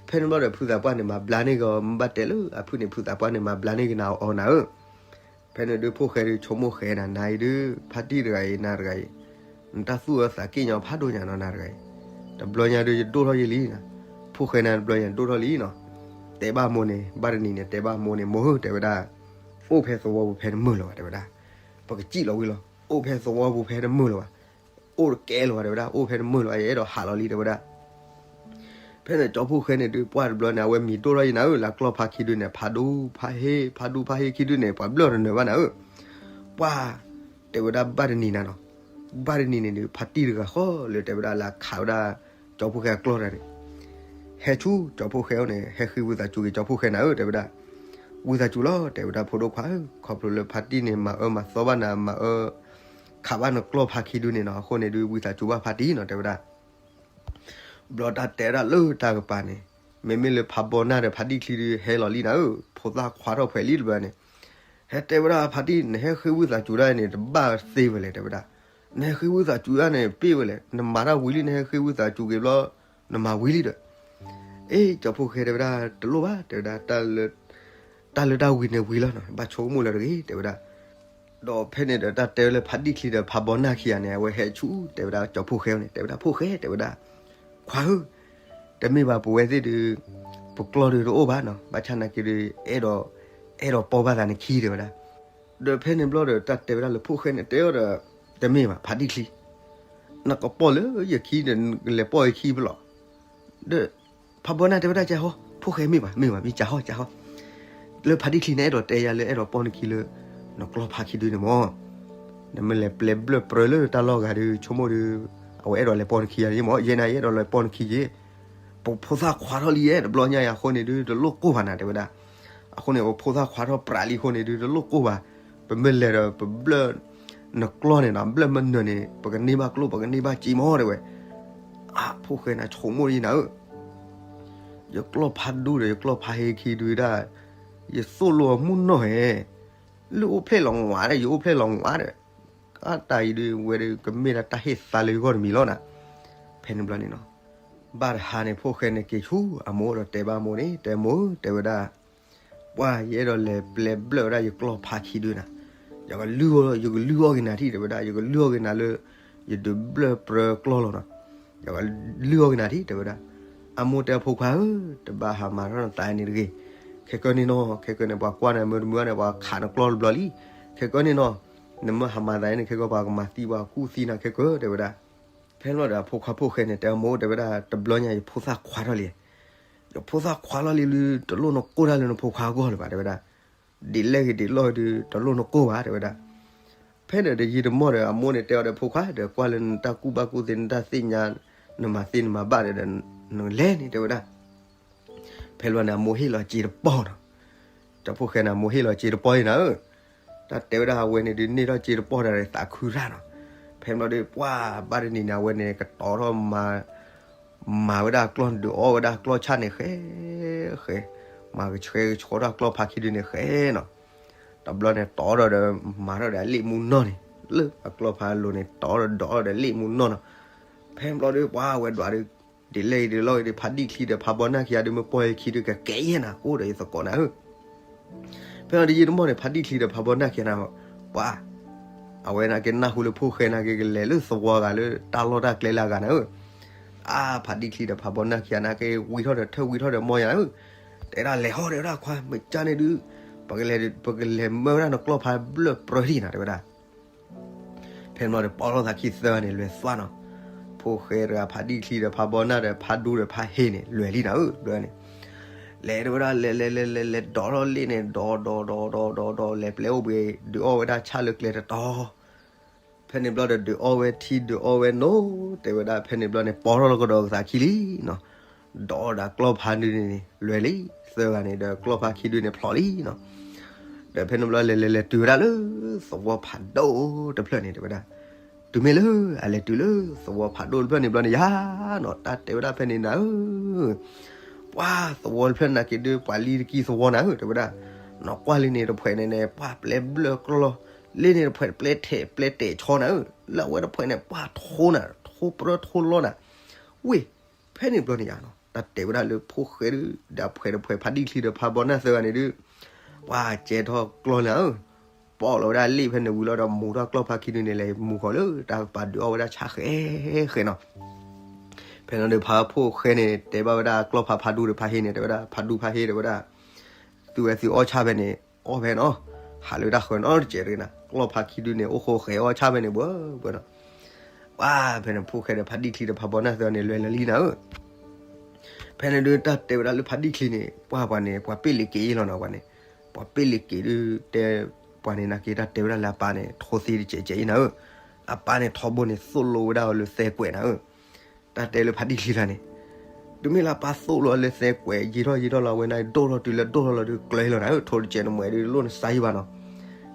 ဖဲန့ၣ်ဘျီဒီး ဖုသးပှၢ်န့ၣ် မၤဘျါန့ၢ်က့ၤအီၤ မ့ၢ်ဘၣ်တဲလၢအဖုန့ၣ် ဖုသးပှၢ်န့ၣ် မၤဘျါန့ၢ်က့ၤနၤအီၤနၤဧၢ, ဖဲန့ၣ်ဒုး ဖိၣ်ဃဲဒုး ဆိကမိၣ်ဃဲနၤ နၤအံၤဒုး ဖါတံၢ်တဂၤအံၤ နၤတဂၤအံၤ, နတၢ်သူၣ်အၢသးက့ၣ်ညီဖးဒိၣ်ညါနီၤ နၤတဂၤအံၤ, တဘျီညါဒုး ယဒိၣ်ထီၣ်ယံာ်လံနၤ, ဖိၣ်ဃဲနၤတဘျီညါဒိၣ်ထီၣ်လံနီၤ, တဲဘၣ်မိၢ်န့ၣ် ဘၣ်တနံၤန့ၣ် တဲဘၣ်မိၢ်န့ၣ် မိၢ်ဧၢ တဲဝဲဒၣ်, အိၣ်ဖဲသဝီပူၤဖဲတမုာ်လၢၤဘၣ် တဲဝဲဒၣ်, ပကစံၣ်လီၤဝံၤလီၤ အိၣ်ဖဲသဝီပူၤဖဲတမုာ်လၢၤဘၣ်, အိၣ်တကဲလၢၤဘၣ် တဲဝဲဒၣ်, အိၣ်ဖဲတမုာ်လၢၤဘၣ် ယအဲၣ်ဒိးဟးလီၤလံ တဲဝဲဒၣ် ဖဲန့ၣ် ကၠီဖှိၣ်ဃဲန့၁�်ဒုး ပှၢ်တဘျီန့ၣ် အဝဲမံၤဒိၣ်ထီၣ်ယံာ်နၤဧၢ, လၢကျီၢ်ဖါခံဒုန့ၣ် ဖးဒူဖးဟ့ ဖးဒူဖးဟ့ခံဒုန့ၣ် ပှၤဘျၢၣ်တနၢၤဘၣ်နၤဧၢ, ပှၢ်တဲဝဲဒၣ်ဘၣ်တနံၤနၤနီၤ, ဘၣ်တနံၤန့ၣ်ဒုး ဖါတံၢ်တဂၤဃီလၢတဲဝဲဒၣ်လၢအခးဝဲဒၣ် ကၠီဖှိၣ်ဃဲအကျီၢ်တဂၤန့ၣ် ဟဲဆူကၠီဖှိၣ်ဃဲအအိၣ်န့ၣ် ဟဲဃ့ဝံသးစူၤက့ၤကၠီဖှိၣ်ဃဲနၤဧၢ တဲဝဲဒၣ်, ဝံသးစူၤလီၤ တဲဝဲဒၣ် ဖိဒိၣ်ခွါဧၢ, ခီဖျိလၢဖါတံၢ်န့ၣ် မၤအၢမၤသီဘၣ်နၤ မၤအၢ ခးဘၣ်နကျီၢ်ဖါခံဒုန့ၣ်နီၤ, အဃိန့ၣ်ဒုး ဝံသးစူၤဘၣ်ဖါတံၢ်နီၤ တဲဝဲဒၣ် ဘျီတၢ်တဲဝဲဒၣ်လၢတၢ်ကပၤန့ၣ်, မ့မ့ၢ်လၢဖးဘီနၢ်ဒီးဖါတံၢ်ချံဒုး ဟဲလီၤလံနၤဧၢ, ဖိသၣ်ခွါထီၣ်ဖှဲးလံတဘျီန့ၣ်, ဟဲတဲဝဲဒၣ်ဖါတံၢ် နဟဲဃ့ဝံသးစူၤဒၣ်န့ၣ် တဘၣ်သ့ဝဲလဲၣ် တဲဝဲဒၣ်, နဟဲဃ့ဝံသးစူၤဒၣ်န့ၣ် ပ့ၢ်ဝဲလဲၣ်, နမၤတၢ်ဝံၤလံ နဟဲဃ့ဝံသးစူၤက့ၤဘျီ နမၤဝံၤလံဒီး အ့ ကၠီဖှိၣ်ဃဲတဲဝဲဒၣ် တလိၣ်ဘၣ် တဲဝဲဒၣ်, တၢ်လၢတၢ်ဝံၤန့ၣ်ဝံၤလီၤနီၤ, ဘၣ်ဆိကမိၣ်လၢၤတဂ့ၤ တဲဝဲဒၣ်, ဒီးဖဲန့ၣ်ဒီးတၢ်တဲဝဲလၢဖါတံၢ်ချံဒီးဖးဘီနၢ်ခံဂၤန့ၣ် အဝဲဟဲဆူ တဲဝဲဒၣ်ကၠီဖှိၣ်ဃဲန့ၣ် တဲဝဲဒၣ် ဖှိၣ်ဃဲ တဲဝဲဒၣ်, ခွါဧၢ, တမ့ၢ်ဘၣ်ပဝဲသ့ၣ်ဒုး ပကျီၢ်ဒုးတအိၣ်ဘၣ်နီၤ, ဘၣ်ဆၣ်နာ်က့ဒုး အဲၣ်ဒိး အဲၣ်ဒိးပီၢ်ဘၣ်သးနခံ တဲဝဲဒၣ်, ဒီးဖဲန့ၣ်ဘျီဒီးတၢ်တဲဝဲဒၣ်လၢဖှိၣ်ဃဲန့ၣ် တဲအီၤဒီး, တမ့ၢ်ဘၣ် ဖါတံၢ်ချံ, နကပီၢ်လၢယခံဒီး လဲၤပီၢ်ယခံဖဲလဲၣ်, ဒီး ဖးဘီနၢ်တဲဝဲဒၣ်ကဟီ, ဖှိၣ်ဃဲမ့ၢ်ဘၣ် မ့ၢ်ဘၣ် မ့ၢ်ကဟီကဟီ, လၢဖါတံၢ်ချံန့ၣ် အဲၣ်ဒိးတဲယၤလၢအဲၣ်ဒိးပီၢ်နခံလၢ နကျီၢ်ဖါခံဒုန့ၣ်မၢ်, နမ့ၢ်လဲၤပျဲဘျၢၣ်ပြၢလၢတၢ်လီၢ်ဂၤဒုး ဆိကမိၣ်ဒုး, အဝဲအဲၣ်ဒိးလဲၤပီၢ်နခံယၤန့ၣ်မၢ်, ယဲနၤယအဲၣ်ဒိးလဲၤပီၢ်နခံယဲ, ပဖိသၣ်ခွါထီၣ်လံယဲ တဘျီညါယၤအဃိန့ၣ်ဒုး တလိၣ်ကိၢ်ဘၣ်နၤ တဲဝဲဒၣ်, အဃိန့ၣ် ပဖိသၣ်ခွါထီၣ်ပြးလံအဃိန့ၣ်ဒုး တလိၣ်ကိၢ်ဘၣ်, ပမ့ၢ်လဲၤဒီးပဘျၢၣ် နကျီၢ်န့ၣ်နီၤ ဘျၢၣ်မ့ၢ်နၢၤန့ၣ် ပကန့ၢ်ဘၣ်ကျိၣ် ပကန့ၢ်ဘၣ်စ့မၢ် တဲဝဲ, အါ ဖှိၣ်ဃဲနၤဆိကမိၣ်ယဲနၤဧၢ ယကျီၢ်ဖးဒူဒီး ယကျီၢ်ဖးဟ့ခံဒုဒၣ်, ယသိၣ်လိအမုၢ်နီၢ်ဧဲ, လၢအိၣ်ဖျဲၣ်လီၤဝါဒီး ယအိၣ်ဖျဲၣ်လီၤဝါဒီး, အတၢ်အံၤဒုး ဝဲဒုးကမ့ၢ်ဒၣ်တၢ်ဟ့ၣ်သါလၢယဂီၢ်တမံၤလီၤနၤ. ဖဲန့ၣ်ဘျီန့ၣ်နီၤ, ဘၣ်တဟါန့ၣ် ဖိၣ်ဃဲန့ၣ်က့ၤဆူအမိၢ်ဒီးတဲဘၣ်အမိၢ်န့ၣ် တဲမိၢ်ဧၢ တဲဝဲဒၣ်, ပှၢ် ယအဲၣ်ဒိးလဲၤပျဲဘျၢၣ်ဝဲဒၣ်ယကျီၢ်ဖါခံဒုနၤ, ယကလုၢ်အီၣ် ယကလုၢ်အီၣ်က့ၤနၤထံၣ် တဲဝဲဒၣ်, ယကလုၢ်အီၣ်က့ၤနၤလၢ ယဒုးဘျၢၣ်ပြၢကျီၢ်လီၤနီၤ, ယကလုၢ်အီၣ်က့ၤနၤထံၣ် တဲဝဲဒၣ်. အမိၢ်တဲအဖိခွါဧၢ, တဘၣ်ဟးမၤထီၣ်နသးန့ၣ်တဂ့ၤ, ခဲကနံၣ်နီၤ ခဲကနံၣ်န့ၣ် ပှၤကွၢ်နၤမုာ်တမုာ်န့ၣ် ပှၤခးနကျီၢ်တဘျီလံ, ခဲကနံၣ်နီၤ နမ့ၢ်ဟးမၤသးန့ၣ် ခဲကနံၣ်ပှၤကမၤသံပှၤကူၣ်သံနၤခဲကနံၣ် တဲဝဲဒၣ်. ဖဲန့ၣ်ဘျီဒီးအဖိခွါဖိၣ်ဃဲန့ၣ် တဲအမိၢ် တဲဝဲဒၣ်, တဘျီညါ ယဖိသၣ်ခွါထီၣ်လံ, ယဖိသၣ်ခွါထီၣ်လံလၢ တလိၣ်နကိၢ်တၢ်လၢနဖိခွါအဂီၢ်လၢၤဘၣ် တဲဝဲဒၣ်, ဒ်လဲၣ်ဂ့ၤဒ်လဲၣ်ဂ့ၤဒုး တလိၣ်နကိၢ်ဘၣ် တဲဝဲဒၣ်. ဖဲန့ၣ်ဒီးယံာ်တမီၢ်ဒီး အမိၢ်န့ၣ်တဲအီၤဒီးဖိခွါဒီး ကွၢ်လၢနတၢ်ကူၣ်ဘၣ်ကူၣ်သ့ နတၢ်သ့ၣ်ညါ နမၤသ့နမၤဘၣ်ဒီး နလဲၤန့ၣ် တဲဝဲဒၣ်. ဖဲန့ၣ်ဘျီန့ၣ် အမိၢ်ဟ့ၣ်လီၤစ့တပီၢ်နီၤ, တၢ်ဖိၣ်ဃဲန့ၣ် အမိၢ်ဟ့ၣ်လီၤစ့တပီၢ်အံၤနၤဧၢ, တၢ်တဲဝဲဒၣ်အဝဲန့ၣ်ဒုး န့ၢ်ထီၣ်စ့တပီၢ်ဒီးသးခုရၣ်နီၤ. ဖဲန့ၣ်ဘျီဒီး ပှၢ် ဘၣ်တနံၤန့ၣ် အဝဲန့ၣ် ကတီၤထီၣ်မၤ မၤဝဲဒၣ်ကျီၢ် ဒုးအီၣ်ဝဲဒၣ်ကျီၢ်ဆၣ်န့ၣ် ဃဲ ဃဲ, မၤကဆှဲကဆှီထီၣ်ကျီၢ်ဖါခံဒုန့ၣ် ဃဲနီၤ. တဘျီန့ၣ် တီၤထီၣ်ဒီး မၤထီၣ်ဒီးအလ့ၣ်မူနီၢ်န့ၣ် လၢအကျီၢ်ဖါအလိၤန့ၣ် တီၤထီၣ်ဒီးအီၣ်ဒီးလ့ၣ်မူနီၢ်နီၤ. ဖဲန့ၣ်ဘျီဒီး ပှၢ် အဝဲဒွးဒီး ဒ်လဲၣ်ဂ့ၤဒ်လဲၣ်ဂ့ၤဒီး ဖါဒံၣ်ချံဒီးဖါဘီနၢ်ခံဂၤဒုး မ့ၢ်ပီၢ်ယခံဒုး ကကဲယဲၢ်နၤ ကအိၣ်ဒီးယသကိးနၤဧၢ. ဖဲန့ၣ်ဒီးယံာ်တမီၢ်န့ၣ် ဖါဒံၣ်ချံဒီးဖါဘီနၢ်ခံဂၤန့ၣ် ပှၢ် အဝဲန့ၣ်က့ၤနၢ်ဟူလၢဖိၣ်ဃဲန့ၣ်က့ၤ ကလဲၤလၢသဝီဂၤလၢတၢ်လီၢ်တၢ်ကျဲလၢအဂၤန့ၣ်ဧၢ, အါ ဖါဒံၣ်ချံဒီးဖါဘီနၢ်ခံဂၤန့ၣ်က့ၤ ဝံထီၣ်ဒီးထၢၣ်ဝံထီၣ်ဒီးမီၢ်ယၤဧၢ, တဲဒၣ်လဲၤဟီၣ် တဲဝဲဒၣ် ခွါ မ့ၢ်ကန့ၣ်ဒုး ပကလဲၤ ပကလဲၤမၢဝဲဒၣ်နကျီၢ်ဖါဘျၢၣ်ပြၢထံၣ်နၤ တဲဝဲဒၣ်. ဖဲန့ၣ်ဘျီဒီး ပိာ်ထီၣ်သးခံသၢဂၤန့ၣ် လဲၤသွၣ်နီၤ. ဖိၣ်ဃဲတဂၤ ဖါဒံၣ်ချံဒီး ဖါဘီနၢ်ဒီး ဖါဒူဒီး ဖါဟ့န့ၣ် လဲၤလံနၤဧၢ ဘျၢန့ၣ်. လဲၤတဲဝဲဒၣ် လဲၤလဲၤလဲၤလဲၤလဲၤ ဒိးထီၣ်လ့ၣ်န့ၣ် ဒိးဒိးဒိးဒိးဒိးဒိး လဲၤပျဲအိၣ်ဘှံး ဒုးအီၣ်ဝဲဒၣ်ဆၣ်လၢကျဲတတီၤ. ဖဲန့ၣ်ဘျီဒီး ဒုးအီၣ်ဝဲထံ ဒုးအီၣ်ဝဲနိ တဲဝဲဒၣ် ဖဲန့ၣ်ဘျီန့ၣ် ပိာ်ထီၣ်လီၤကဒီးသးခံလံနီၤ. ဒိးဒီးကျီၢ်ဖါဒုန့ၣ် လဲၤလံ သၢဂၤန့ၣ်ဒီး ကျီၢ်ဖါခံဒုန့ၣ်ဖျိးလံနီၤ. ဒီးဖဲန့ၣ်ဘျီ လဲၤလဲၤလဲၤတုၤဝဲဒၣ်လၢ သဝီဖးဒိၣ်တဖျၢၣ်န့ၣ် တဲဝဲဒၣ်. တုၤမ့ၢ်လၢအလဲၤတုၤလၢ သဝီဖးဒိၣ်တဖျၢၣ်န့ၣ်ဘျီန့ၣ် ယၤနီၤ တၢ်တဲဝဲဒၣ်ဖဲန့ၣ်နၤဧၢ, ပှၢ် သဝီတဖျၢၣ်န့ၣ်က့ၤဒုး ပှၤလံတကံၢ်သဝီနၤဧၢ တဲဝဲဒၣ်. နီၢ်ကွၢ်လံန့ၣ် တဖှဲးန့ၣ်န့ၣ် ပှၢ် ပျဲဘျၢၣ်ကျီၢ် လ့ၣ်န့ၣ်တဖှဲး ပျဲထဲးပျဲတဲာ်ဆီနၤဧၢ, လၢအဝဲတဖှဲးန့ၣ် ပှၢ် ထိနၤ ထိပြၢထိလီနၤ. ဝ့ၢ် ဖဲန့ၣ်ဘျီန့ၣ်ယၤနီၤ တၢ်တဲဝဲဒၣ်လၢဖိၣ်ဃဲဒုး ဒီးဖှဲးတဖှဲး ဖါဒံၣ်ချံဒီး ဖါဘီနၢ်သၢဂၤန့ၣ်ဒုး ပှၢ် ကဲထီၣ်ကျီၢ်နၤဧၢ, ပိာ်လီၤဝဲဒၣ်လ့ၣ်ဖဲန့ၣ်ဝံၤလီၤဒီး မူထီၣ်ကျီၢ်ဖါခံဒုန့ၣ် လဲၤမူဃီၤလၢတၢ်ကပၤဒုးအီၣ်ဝဲဒၣ်ဆၣ်ဃဲဃဲနီၤ. ဖဲန့ၣ်ဒီး ဖါဖိၣ်ဃဲန့ၣ် တဲဘၣ်ဝဲဒၣ်ကျီၢ်ဖါ ဖါဒူဒီးဖါဟ့န့ၣ် တဲဝဲဒၣ် ဖါဒူဖါဟ့ တဲဝဲဒၣ်, သုဝဲသုအီၣ်ဆၣ်ဖဲန့ၣ် အီၣ်ဖဲနီၤ, ဟးလၢတၢ်ဃၢၤနီတစဲးတဂ့ၤနၤ, ကျီၢ်ဖါခံဒုန့ၣ် အိၣ်ဃိဃဲအီၣ်ဆၣ်ဖဲန့ၣ် ဘှၢဘှၢနီၤ. ပှၢ် ဖဲန့ၣ် ဖိၣ်ဃဲဒီးဖါဒံၣ်ချံဒီးဖါဘီနၢ်သၢဂၤန့ၣ် လဲၤလၢလံနၤဧၢ. ဖဲန့ၣ်ဒုး တၢ်တဲဝဲဒၣ်လၢဖါဒံၣ်ချံန့ၣ် ပှၢ် ပှၤန့ၣ် ပှၤပ့ၢ်လ့ၤက့ၤအံၤလီၤနီၤ ပှၤန့ၣ်, ပှၤပ့ၢ်လ့ၤက့ၤဒုး တဲ ပှၤန့ၣ်နာ်က့ တၢ်တဲဝဲဒၣ်လၢအပၢ်န့ၣ် ထိသ့တစဲးစဲးအံၤနၤဧၢ. အပၢ်န့ၣ် ထီဘိန့ၣ် သိၣ်လိဝဲဒၣ်အီၤလၢသဲကွဲးနၤဧၢ. တၢ်တဲလၢဖါဒံၣ်ချံတဂၤန့ၣ် တုၤမ့ၢ်လၢအပၢ်သိၣ်လိအီၤလၢသဲကွဲး ယံာ်ထီၣ်ယံာ်ထီၣ်လီၤ အဝဲန့ၣ် ဒိၣ်ထီၣ်တုၤလၢဒိၣ်ထီၣ်လီၤဒုး ကျၢၤလီၤနၤဧၢ, ထိတစဲးနမဲာ်ဒုး လိၣ်နစါယံာ်ဘၣ်နီၤ.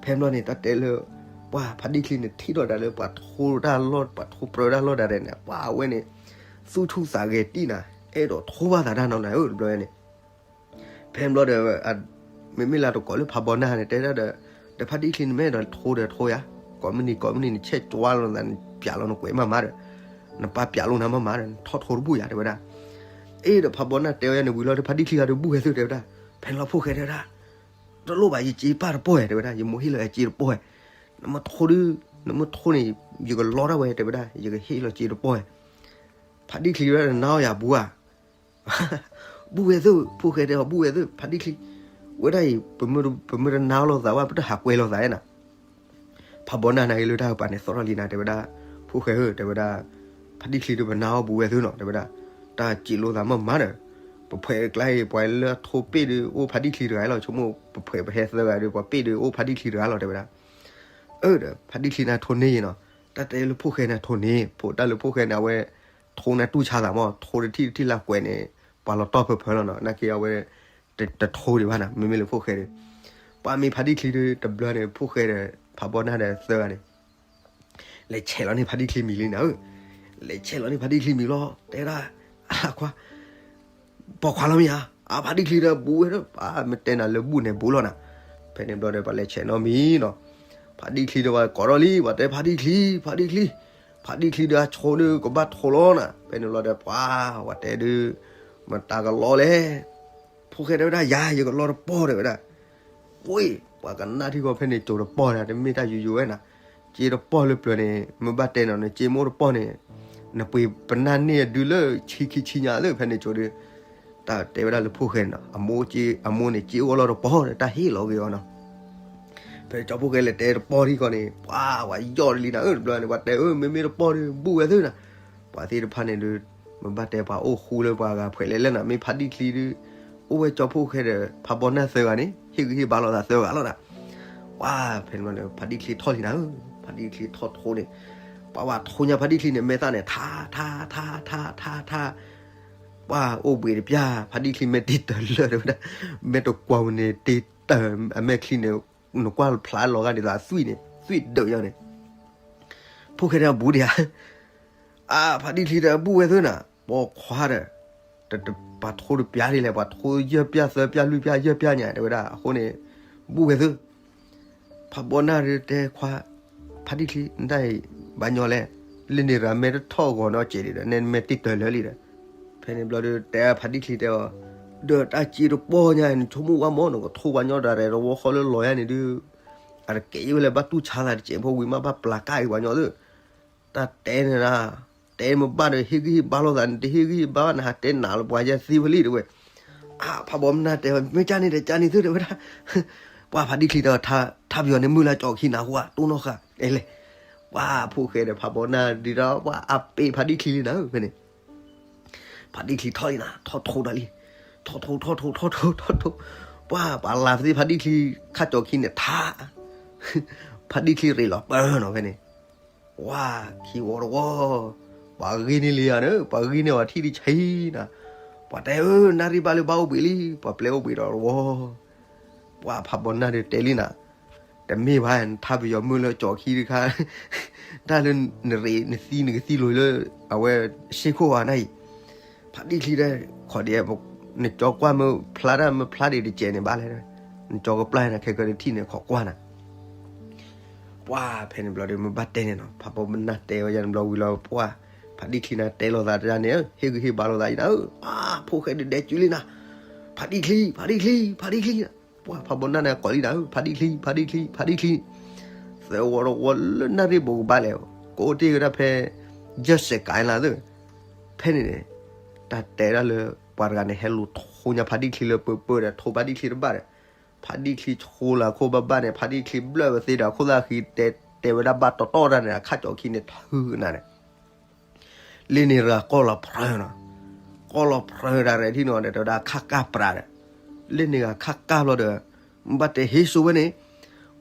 ဖဲန့ၣ်ဘျီန့ၣ် တၢ်တဲလၢ ပှၢ် ဖါဒံၣ်ချံန့ၣ် ထံၣ်ထီၣ်ဒၣ်လၢပှၤထိတၢ်လီၢ် ပှၤထိပြၢတၢ်လီၢ်ဒၣ်လဲာ်န့ၣ် ပှၢ် အဝဲန့ၣ် သူၣ်ဆူၣ်သးဂဲၤတံၢ်နၤ, အဲၣ်ဒိးထိဘၣ်သးတၢ်နီၤနၤဧၢ တဘျီန့ၣ်. ဖဲန့ၣ်ဘျီဒီး မ့မ့ၢ်လၢတကိးလၢဖးဘီနၢ်န့ၣ် တဲဒၣ်ဒီး ဒီးဖါဒံၣ်ချံန့ၣ် မ့ၢ်အဲၣ်ဒိးထိဒီးထိယၤ, ကိးမုၢ်နံၤကိးမုၢ်နံၤန့ၣ် ဆဲးကွၢ်လိာ်သး နပျးလိာ်နကွဲးမးမးဒီး နပၢ်ပျးလိာ်နၤမးမးဒီး နထီၣ်ထိတဘူၣ်ယၤ တဲဝဲဒၣ်. အ့ၣ် ဒီးဖးဘီနၢ်တဲဝဲယၤန့ၣ်ဝံၤလီၤဒီး ဖါဒံၣ်ချံဂၤဒုးဘူၣ်ဝဲသု တဲဝဲဒၣ်. ဖဲန့ၣ်လီၤဖိၣ်ဃဲတဲဝဲဒၣ် တလိၣ်ဘၣ် ယစ့ပၢ်တပီၢ်ဝဲ တဲဝဲဒၣ်, ယမိၢ်ဟ့ၣ်လီၤယၤစ့တပီၢ်ဝဲ, နမ့ၢ်ထိဒုး နမ့ၢ်ထိန့ၣ် ယကလီတၢ်ဝဲ တဲဝဲဒၣ်, ယကဟ့ၣ်လီၤစ့တပီၢ်ဝဲ. ဖါဒံၣ်ချံဝဲဒၣ် နနါအီၣ်ယၤဘူးဧါ ဘူၣ်ဝဲသု, ဖိၣ်ဃဲတဲအီၤ ဘူၣ်ဝဲသု, ဖါဒံၣ်ချံ, ဝဲဒၣ်အံၤ ပမ့ၢ်တနါအီၣ်လိာ်သးဘၣ် ပတဟးကွဲးလိာ်သးဧါနၤ. ဖးဘီနၢ်နာ်က့ၤလၢတၢ်ကပၤန့ၣ် သီၣ်ထီၣ်လံနၤ တဲဝဲဒၣ်, ဖိၣ်ဃဲဧၢ တဲဝဲဒၣ်, ဖါဒံၣ်ချံဒီးပနါအီၣ်ဘူးဝဲသုနီၤ တဲဝဲဒၣ်, တၢ်စံးလိာ်သးမးမးဒီး, ပဖှဲးအကျါအံၤ ပှၤလၢအထိပ့ၢ်ဒီးအိၣ်ဖါဒံၣ်ချံတဂၤလီၤ, ဆိကမိၣ်ပဖှဲးပဟဲသၢဂၤဒီး ပှၤပ့ၢ်ဒီးအိၣ်ဖါဒံၣ်ချံတဂၤလီၤ တဲဝဲဒၣ်. အၢ ဒီး ဖါဒံၣ်ချံန့ၣ်ထိန့ၢ်နီၤ, တၢ်တဲလၢဖိၣ်ဃဲန့ၣ်ထိန့ၢ်, ဖိတၢ်လၢဖိၣ်ဃဲန့ၣ် အဝဲ ထိန့ၣ်တူၢ်ဆါသးမး, ထိတထံၣ်တထံၣ်လၢကွဲးန့ၣ် ပှၤလီၤတီၢ်ဖၢဖၢလီၤနီၤ, နာ်က့ၤအဝဲ တထိဒံးဘၣ်နၤ, မ့မ့ၢ်လၢဖိၣ်ဃဲဒီး, ပှၤမ့ၢ်ဖါဒံၣ်ချံဒီး တဘျီန့ၣ် ဖိၣ်ဃဲဒီး ဖးဘီနၢ်ဒီးသၢဂၤန့ၣ် လဲၤဆဲးလီၤန့ၢ်ဖါဒံၣ်ချံမံၤလံနၤဧၢ, လဲၤဆဲးလီၤန့ၢ်ဖါဒံၣ်ချံမံၤလီၤ တဲဒၣ်, အခွါ ပိာ်ခွါလီၤမ့ၢ်ဧါ, အဖါဒံၣ်ချံဒီးဘူးဝဲဒီး ပမ့ၢ်တဲနၤလၢဘူၣ်န့ၣ်ဘူးလီၤနၤ, ဖဲန့ၣ်ဘျီဒီး ပှၤလဲၤဆဲးနီၢ်မံၤနီၤ, ဖါတံၢ်ချံဒီးဝဲကိးထီၣ်လံ, ပှၤတဲဖါတံၢ်ချံ, ဖါတံၢ်ချံ, ဖါတံၢ်ချံဒီးအဆိဒုးကဘၣ်ထိလီၤနၤ. ဖဲန့ၣ်ဘျီဒီးပှၤ, ပှၤတဲဒုး, မတၤကလီလဲၣ်. ဖိၣ်ဃဲတဲဝဲဒၣ် ယၤ ယကလီတပီၢ် တဲဝဲဒၣ်. ဝ့ၢ်, ပှၤကနၣ်ထံၣ်ဃီဖဲန့ၣ် ကၠိတပီၢ်န့ၣ် တမ့ၢ်တၢ်ယိယိဝဲနၤ. စ့တပီၢ်လၢပျၢၤန့ၣ် မ့ၢ်ဘၣ်တဲနီၤန့ၣ် စ့မိၢ်တပီၢ်န့ၣ် နပှ့ၤပနၢ်န့ၢ်အဒုလၢဆံခံဆံညါသ့ၣ် ဖဲန့ၣ်ကၠိဒီး, တၢ်တဲဝဲဒၣ်လၢဖိၣ်ဃဲန့ၣ်နီၤ အမိၢ်စ့, အမိၢ်န့ၣ် စ့အိၣ်လီၤတပီၢ်ဒီး တၢ်ဟ့ၣ်လီၤက့ၤအီၤနီၤ. ဖဲကၠီဖိၣ်ဃဲလဲၤတဲတပီၢ်ထံၣ်ဃီန့ၣ် ပှၤ, ပှၤယီၢ်တလံနၤဧၢ တဘျီန့ၣ် ပှၤတဲအၢ မ့မ့ၢ်တပီၢ်ဒီး ဘူၣ်ဝဲသ့ၣ်နၤ. ပှၤသ့ၣ်တဖၣ်န့ၣ်ဒုး, မ့ၢ်ဘၣ်တဲပှၤအိၣ်ဃူလၢပှၤဂၤဖှဲးလဲၣ်လဲၣ်နၤ မ့ၢ်ဖါတံၢ်ချံဒုး, အိၣ်ဝဲကၠီဖိၣ်ဃဲဒီး ဖးဘီနၢ်သၢဂၤန့ၣ် ဟ့ၣ်ဂံၢ်ဟ့ၣ်ဘါလိာ်သးသၢဂၤလီၤနၤ. ပှၤ, ဖဲန့ၣ်ဘျီန့ၣ် ဖါတံၢ်ချံထီၣ်လံနၤဧၢ, ဖါတံၢ်ချံထီၣ်ထိန့ၣ်, ပှၤဝဲထိညါဖါတံၢ်ချံန့ၣ် မဲာ်သၣ်န့ၣ် ထါ, ထါ, ထါ, ထါ, ထါ, ထါ, ပှၤအိၣ်ဘှံးတပျၢ် ဖါတံၢ်ချံမဲာ်တ့ၢ်တၢၤလၢာ်တဲဝဲဒၣ်, မဲာ်တကွီၤပူၤန့ၣ် တ့ၢ်တၢၤ အမဲာ်ချံန့ၣ်, နကွၢ်ဖျါလီၤဂာ်ဒ်သိးအသွံၣ်န့ၣ် သွံၣ်ဒုးယီၤန့ၣ်, ဖိၣ်ဃဲဒီးအဘူးဒံးဧါ အါ ဖါတံၢ်ချံဒီးအဘူၣ်ဝဲသ့ၣ်နၤ, ပိာ်ခွါဒီး, ပှၤထိတပျၢ်ဒ်လဲၣ် ပှၤထိယဲၢ်ပျၢ်သၢပျၢ်လွံၢ်ပျၢ်ယဲၢ်ပျၢ်ညါ တဲဝဲဒၣ်အဃိန့ၣ်, ဘူၣ်ဝဲသ့ၣ်, ဖးဘီနၢ်ဒီးတဲခွါ, ဖါတံၢ်ချံ နတၢ်အံၤ, ဘၣ်ညီလဲၣ်, လၢန့ၣ်ရၤမဲာ်တထီၣ်ဂီၤနီတစဲးဒံးဒီး နဲမဲာ်တ့ၢ်တၢၤလၢာ်လံဒီး, ဖဲန့ၣ်ဘျီဒီး တဲဖါတံၢ်ချံတဲအီၤ, ဒီးတၢ်စ့တပီၢ်ညါ နဆိကမိၣ်ဝဲမ့ၢ် နကထိဘၣ်ညီတၢ်ရဲၣ်တဝီဃီလၢလီၤယါန့ၣ်ဒုး, အတကဲအံၤဝဲလၢဘၣ်တူၢ်ဆါသးတစဲးဖိဝံၤမး ဘၣ်ပျၢ်ကၣ်အံၤပှၤညီသ့ၣ်, တၢ်တဲန့ၣ်ဒၣ်, တဲမ့ၢ်ဘၣ်ဒီး ဟ့ၣ်ဂံၢ်ဟ့ၣ်ဘါလိာ်သးန့ၣ် တဟ့ၣ်ဂံၢ်ဟ့ၣ်ဘါဘၣ် နဟးတဲနးလၢပှၤယဲၢ်သံဝဲလံတဲဝဲ, အါ ဖးဘီနၢ်တဲဝဲ မ့ၢ်ကၢ်န့ၣ်ဒီးကၢ်န့ၣ်သ့ၣ်တဲဝဲဒၣ်, ပှၤဖါတံၢ်ချံတဲအီၤ ထါပယီၤန့ၣ်မုၢ်လၢကၠီၤခံနၤဟူဧါ တိၢ်နီၣ်ဃာ် အဲလဲၣ်, ပှၤဖိၣ်ဃဲဒီးဖးဘီနၢ်ဒုးဒီး ပှၤအါပ့ၢ်ဖါတံၢ်ချံလံနၤဧၢ ဖဲန့ၣ် ဖါတံၢ်ချံထီၣ်လံနၤ ထီၣ်ထိဒီးလံ, ထီၣ်ထိ ထီၣ်ထိ ထီၣ်ထိ ထီၣ်ထိ, ပှၤ ပှၤလၤသ့ၣ်ဖါတံၢ်ချံ ခါကၠီၤခံန့ၣ် ထါ, ဖါတံၢ်ချံရ့းလီၤပၢၢ်နီၤဖဲန့ၣ်, ဝါ ခံဝီတဝီ, ပှၤဂ့ၢ်န့ၢ်လံဧါန့ၣ် ပှၤဂ့ၢ်န့ၢ်အီၤထံၣ်တဆံနၤ, ပှၤတဲအၢ နၣ်ရံၣ်ဘၣ်လၢဘၣ်အိၣ်ဘှံးလံ ပှၤပျဲအိၣ်ဘှံးဒီးတဝီ ပှၤဖးဘီနၢ်ဒီးတဲလံနၤ, တမ့ၢ်ဘၣ် နထါပယီၤမုၢ်လၢကၠီၤခံတခါ, တၢ်လၢနရ့းနသံနကသံလိၤလၢ အဝဲ ဆ့ခိၣ်အနၢ်အံၤ, ဖါတံၢ်ချံတဲ ခီၣ်ဒံး, နကၠီၤကွၢ်မ့ၢ်ဖျါတၢ်မ့ၢ်ဖျါဒံးတစဲးန့ၣ်ဘၣ်လဲၣ်, နကၠီၤကပျၢ်နၤ ခဲကၢတထံၣ်န့ၣ် ခီၣ်ကွၢ်နၤ ပှၤဖဲန့ၣ်ဘျီဒီး မ့ၢ်ဘၣ်တဲန့ၣ်နီၤ ဖးဘီနၢ်တဲဝဲယၤန့ၣ်ဘျီဝံၤလီၤ ပှၤ ဖါတံၢ်ချံနၤတဲလိာ်သးတၢ်န့ၣ် ဟ့ၣ်ဂံၢ်ဟ့ၣ်ဘါလိာ်သးအံၤနၤဧၢ, ပှၤ ဖိၣ်ဃဲဒုးဒဲးစုလံနၤ, ဖါတံၢ်ချံ ဖါတံၢ်ချံ ဖါတံၢ်ချံ, ပှၤဖးဘီနၢ်န့ၣ်ကိးလံနၤဧၢ ဖါတံၢ်ချံ ဖါတံၢ်ချံ ဖါတံၢ်ချံ, သၢဝီတဝီလၢနၣ်ရံၣ်ဘိးကဘၣ်လဲၣ်, ကအိၣ်တ့ၢ်ဝဲဒၣ်ဖဲ ယဲၢ်စဲးကၤလါသ့ၣ်, ဖဲန့ၣ်န့ၣ်, တၢ်တဲဒၣ်လၢ ပှၤတဂၤန့ၣ် ဟဲလူၤထိညါဖါတံၢ်ချံလၢပၢပၢဒီး ထိဖါတံၢ်ချံတဘၣ်ဒီး, ဖါတံၢ်ချံဆိလၢအခိၣ်ဘၣ်ဘၣ်န့ၣ် ဖါတံၢ်ချံဘျၢၣ်ဝဲသ့ဒီးအခိၣ်သၣ်ဃံတဲ, တဲဝဲဒၣ်ဘၣ်တီတီတၢ်န့ၣ် အခါကၠီၤခံန့ၣ်ထုးနၤန့ၣ် လၢန့ၣ်ရၤကီၢ်လီၤဖြၢနီၤ, ကီၢ်လီၤဖြၢတၢ်ရဲၣ်ထံၣ်နီၤဒီး တဲဝဲဒၣ်ခါကၢ်ပြးဒီး, လၢန့ၣ်ဂၤခါကၢ်ဘျီဒီး, ဘၣ်တဲဟ့ၣ်စိဝဲန့ၣ်,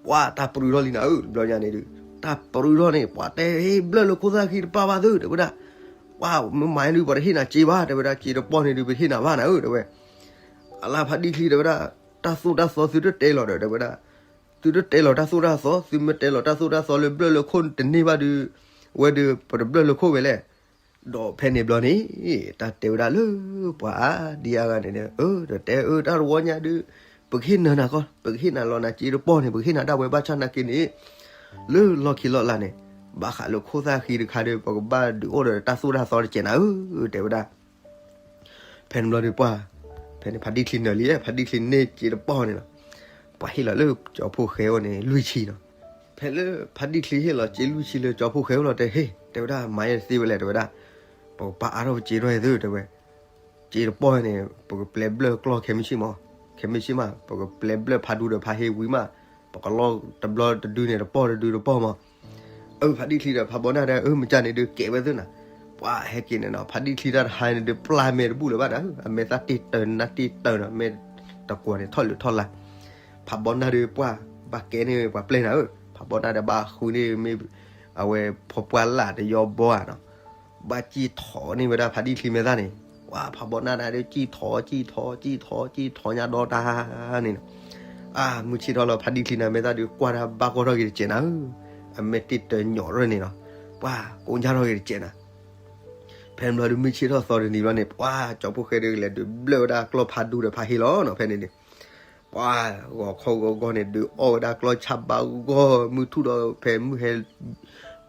ပှၤတၢ်ပြူၤထီၣ်လံနၤဧၢ တဘျီညါန့ၣ်ဒုး, တၢ်ပြူၤထီၣ်န့ၣ် ပှၤတဲဟ့ၣ်ဘျၢၣ်လၢခိၣ်သၣ်ဃံတပၣ်ဘၣ်သု တဲဝဲဒၣ်, ပှၤမ့ၢ်မၤဒုး ပှၤတဟ့ၣ်နၤစ့ဘၣ် တဲဝဲဒၣ် စ့တပီၢ်န့ၣ်ဒုး ပတဟ့ၣ်နၤဘၣ်နၤဧၢ တဲဝဲ, အလါဖါတံၢ်ချံ တဲဝဲဒၣ်, တၢ်သိၣ်တၢ်သီသုတတဲလီၤဒီး တဲဝဲဒၣ် သုတတဲလီၤတၢ်သိၣ်တၢ်သီ သုမ့ၢ်တဲလီၤတၢ်သိၣ်တၢ်သီလၢဘျၢၣ်လၢခိၣ်တန့ၢ်ဘၣ်ဒုး, ဝဲဒုး ပတဘျၢၣ်လၢခိၣ်ဝဲလဲၣ်. ဒီးဖဲန့ၣ်ဘျီန့ၣ်, တၢ်တဲဝဲဒၣ်လၢပှၤအါဒံအါဂၤန့ၣ်ဒီး, အၢ တတဲအၢ တၢ်တဝီညါဒုး, ပကဟ့ၣ်နၤနၤကီ, ပကဟ့ၣ်နၤလီၤနၤစ့တပီၢ်န့ၣ် ပကဟ့ၣ်နၤဒၣ်ဝဲဘၣ်ဆၣ်နာ်က့န့ၣ်, လၢလီၢ်ခံလီၢ်လၢ်န့ၣ်, ဘၣ်ဃးလၢခိၣ်သၣ်ဃံတခါဒီး ပကဘၣ်ဒုးအိၣ်ဒီးတၢ်သိၣ်တၢ်သီတကဲးနၤဧၢ တဲဝဲဒၣ် ဖဲန့ၣ်ဘျီဒီးပှၤ, ဖဲန့ၣ်ဖါတံၢ်ချံနၢၤလံ ဖါတံၢ်ချံန့ၢ်စ့တပီၢ်န့ၣ်လီၤ. ပှၤဟ့ၣ်လီၤလၢကၠီၤဖိၣ်ဃဲအအိၣ်န့ၣ် လွံၢ်ဆံလီၤ. ဖဲလၢဖါတံၢ်ချံဟ့ၣ်လီၤစ့လွံၢ်ဆံလၢကၠီၤဖိၣ်ဃဲအအိၣ်လီၤ တဲဟ့ၣ် တဲဝဲဒၣ် မၤယဲတသ့ဝဲလဲၣ် တဲဝဲဒၣ်, ပကပာ်အါထီၣ်ပစ့ထီၣ်အံၤသု တဲဝဲ, စ့တပီၢ်န့ၣ် ပကပျဲဘျၢၣ်ကျီၢ် ခဲမုၢ်ဆ့ၣ်မး, ခဲမုၢ်ဆ့ၣ်မး ပကပျဲဘျၢၣ်ဖးဒူဒီးဖးဟ့ဝံၤမး, ပကလီၢ်တဘျီတဒုန့ၣ် တပီၢ်တဒုတပီၢ်မး အၢ ဖါတံၢ်ချံဒီးဖးဘီနၢ်ဒီး အၢ မ့ၢ်ကၢ်န့ၣ်ဒုးကဲဝဲသုနၤ, ပှၤဟဲက့ၤန့ၣ်နီၤ ဖါတံၢ်ချံတၢ်တဟါန့ၣ်ဒုး ပျၢ်မဲာ်တဘူၣ်လၢၤဘၣ်နၤဧၢ, အမဲာ်သၣ်တ့ၢ်တၢၤနၢ်တ့ၢ်တၢၤနီၤ မဲာ်တကွီၤန့ၣ်ထီၣ်လၢထီၣ်လၢ်, ဖးဘီနၢ်ဒုးပှၢ်, ဘၣ်ကဲန့ၢ်ပှၤပျဲၢ်နၤဧၢ, ဖးဘီနၢ်ဒီးဘၣ်ဃုန့ၢ်မ့ၢ်, အဝဲဖိပှၢ်လၢ်တယီဘီဧါနီၤ ဘၣ်စံၣ်ထီၣ်န့ၢ်ဝဲဒၣ်ဖါတံၢ်ချံမဲာ်သၣ်န့ၣ်, ပှၤဖးဘီနၢ်နၤဒုး စံၣ်ထီၣ် စံၣ်ထီၣ် စံၣ်ထီၣ် စံၣ်ထီၣ်ညါဒီတၢ်န့ၣ်နီၤ, အၢ မုၢ်ဆ့ၣ်ထီၣ်လီၤ ဖါတံၢ်ချံနၤမဲာ်သၣ်ဒုး ကွၢ်တၢ်ဘၣ်ကွၢ်ထီၣ်က့ၤတစဲးနၤဧၢ, အမဲာ်တ့ၢ်တၢၤညီၣ်ရၢၢ်န့ၣ်နီၤ, ပှၤကိးညါထီၣ်က့ၤတစဲးနၤ ဖဲန့ၣ်ဘျီဒုး မုၢ်ဆ့ၣ်ထီၣ်သီတနံၤဘျီန့ၣ် ပှၤကၠီၤဖိၣ်ဃဲဒုးကလဲၤဒုးဘျၢၣ်ဝဲဒၣ်ကျီၢ်ဖးဒူဒီးဖးဟ့လီၤနီၤ ဖဲန့ၣ်န့ၣ်, ပှၤဂီၤခီဂီၤဂီၤန့ၣ် ဒုးအီၣ်ဝဲဒၣ်ကျီၢ်ဆၣ်ဘၣ်ဂီၢ် မုၢ်ထူၣ်ဒီးဖဲမုၢ်ဟဲ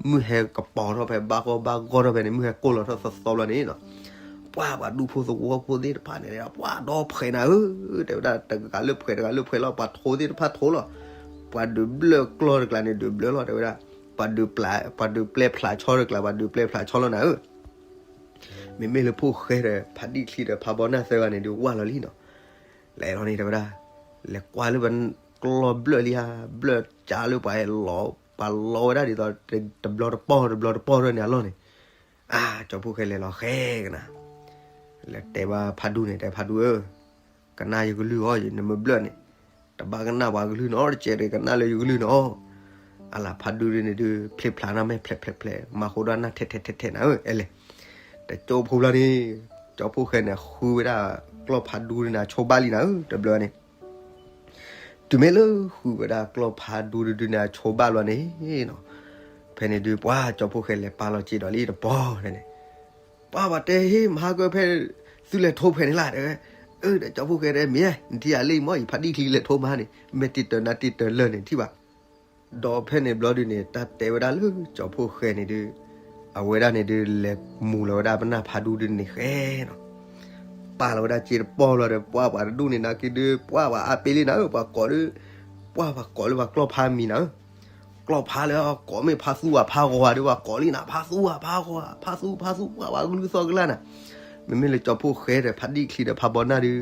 မုၢ်ဟဲကပီၤထီၣ်ဖဲဘၣ်ဂီၢ်ဘၣ်ဂီၢ်ထီၣ်ဖဲန့ၣ် မုၢ်ဟဲကိၢ်လီၤထီၣ်သီသီဘျီန့ၣ်နီၤ, ပှၤပှၤဒူဖိသဝီဖိသ့ၣ်တဖၣ်န့ၣ် ပှၤဒီဖှဲးနၤဧၢ, တဲဝဲဒၣ်တဂၤလၢဖှဲးတဂၤလၢဖှဲးလီၤ ပှၤထိသ့ၣ်တဖၣ်ထိလီၤ, ပှၤဒုးဘျၢၣ်ကျီၢ်တကျါန့ၣ် ဒုးဘျၢၣ်လီၤတဲဝဲဒၣ်, ပှၤဒုးပျဲ ပှၤဒုးပျဲဖျးဆီတကျါ ပှၤဒုးပျဲဖျးဆီလီၤနၤဧၢ မ့မ့ၢ်လၢဖိၣ်ဃဲဒီး ဖါဒံၣ်ချံဒီးဖါဘီနၢ်သၢဂၤန့ၣ်ဒုးဝၢ်လီၤလံနီၤ, လဲၤလီၤန့ၣ်တဲဝဲဒၣ်, လဲၤကွၢ်လၢပကျီၢ်ဘျၢၣ်လံဧါ, ဘျၢၣ်ကၢလၢပှၤလီၤ ပှၤလီဝဲဒၣ်ဒ်သိး တဘျီတပီၢ်တဘျီတပီၢ်ထီၣ်န့ၣ်အလီၢ်န့ၣ်, အါ ကၠီဖိၣ်ဃဲလဲၤလီၤဃဲကနၤ လဲၤတဲဘၣ်ဖါဒူန့ၣ် တဲဖါဒူဧၢ, ကနၣ်ယကလုၢ်အီၤ နမ့ၢ်ဘျၢၣ်န့ၣ်, တဘၣ်ကနၣ်ပှၤကလုၢ်နီတစဲးဒီး ကနၣ်လၢယကလုၢ်နီၤ, အလၤဖါဒူဒုန့ၣ်ဒုး ဖျ့ဖျးနၢ်မဲာ်ဖျဲးဖျဲးဖျဲး မၤဃိဒီးနၢ်ထဲထဲထဲထဲနၤဧၢ အဲလဲၣ်, တကၠိဖိဘျီန့ၣ်, ကၠီဖိၣ်ဃဲန့ၣ် ဃုဝဲဒၣ်ကျီၢ်ဖါဒူဒုန့ၣ် အဆိဘၣ်လံနၤဧၢ တဘျီန့ၣ် တုၤမ့ၢ်လၢဃုဝဲဒၣ်ကျီၢ်ဖါဒူတဒုန့ၣ် အဆိဘၣ်လီၤန့ၣ်နီၤ, ဖဲန့ၣ်ဒုးပှၤကၠီဖိၣ်ဃဲလဲၤပာ်လီၤစ့ဒီးလံတပီၢ်န့ၣ်, ပှၤဘၣ်တဲဟ့ၣ်မဟါကၢဖဲ သုလဲၤထိဖဲန့ၣ်လၢ်တဲဝဲ, အၢ ဒီးကၠီဖိၣ်ဃဲတဲမ့ၢ် နထံၣ်ယၤလံမ့ၢ်အံၤ ဖါဒံၣ်ချံလဲၤထိမဟါန့ၣ် မ့ၢ်တံာ်တၢၤနၤတံာ်တၢၤလၢာ်န့ၣ်ထံၣ်ဘၣ် ဒီးဖဲန့ၣ်ဘျီဒုန့ၣ် တၢ်တဲဝဲဒၣ်လၢကၠီဖိၣ်ဃဲန့ၣ်ဒုး, အဝဲဒၣ်န့ၣ်ဒုး လဲၤမူၤလီၤဝဲဒၣ်ပနၢ်ဖါဒူဒုန့ၣ်ဃဲနီၤ, ပာ်လီၤဝဲဒၣ်စ့တပီၢ်လီၤဒီး ပှၤပှၤတဒူၣ်န့ၣ်နာ်က့ဒုး ပှၤပှၤအါပ့လံနၤဧၢ ပှၤကိးဒုး, ပှၤပှၤကိးလၢပှၤကျီၢ်ဖါမံၤနၤဧၢ, ကျီၢ်ဖါလၢကိးမ့ၢ်ဖါသူဧါဖါဂီၤဧါဒီး ပှၤကိးလံနၤ ဖါသူဧါဖါဂီၤဧါ ဖါသူ ဖါသူ ပှၤပှၤကလုၢ်သီၣ်ကလၢ်နၤ, မ့မ့ၢ်လၢကၠီဖိၣ်ဃဲဒီးဖါဒံၣ်ချံဒီးဖါဘီနၢ်ဒုး,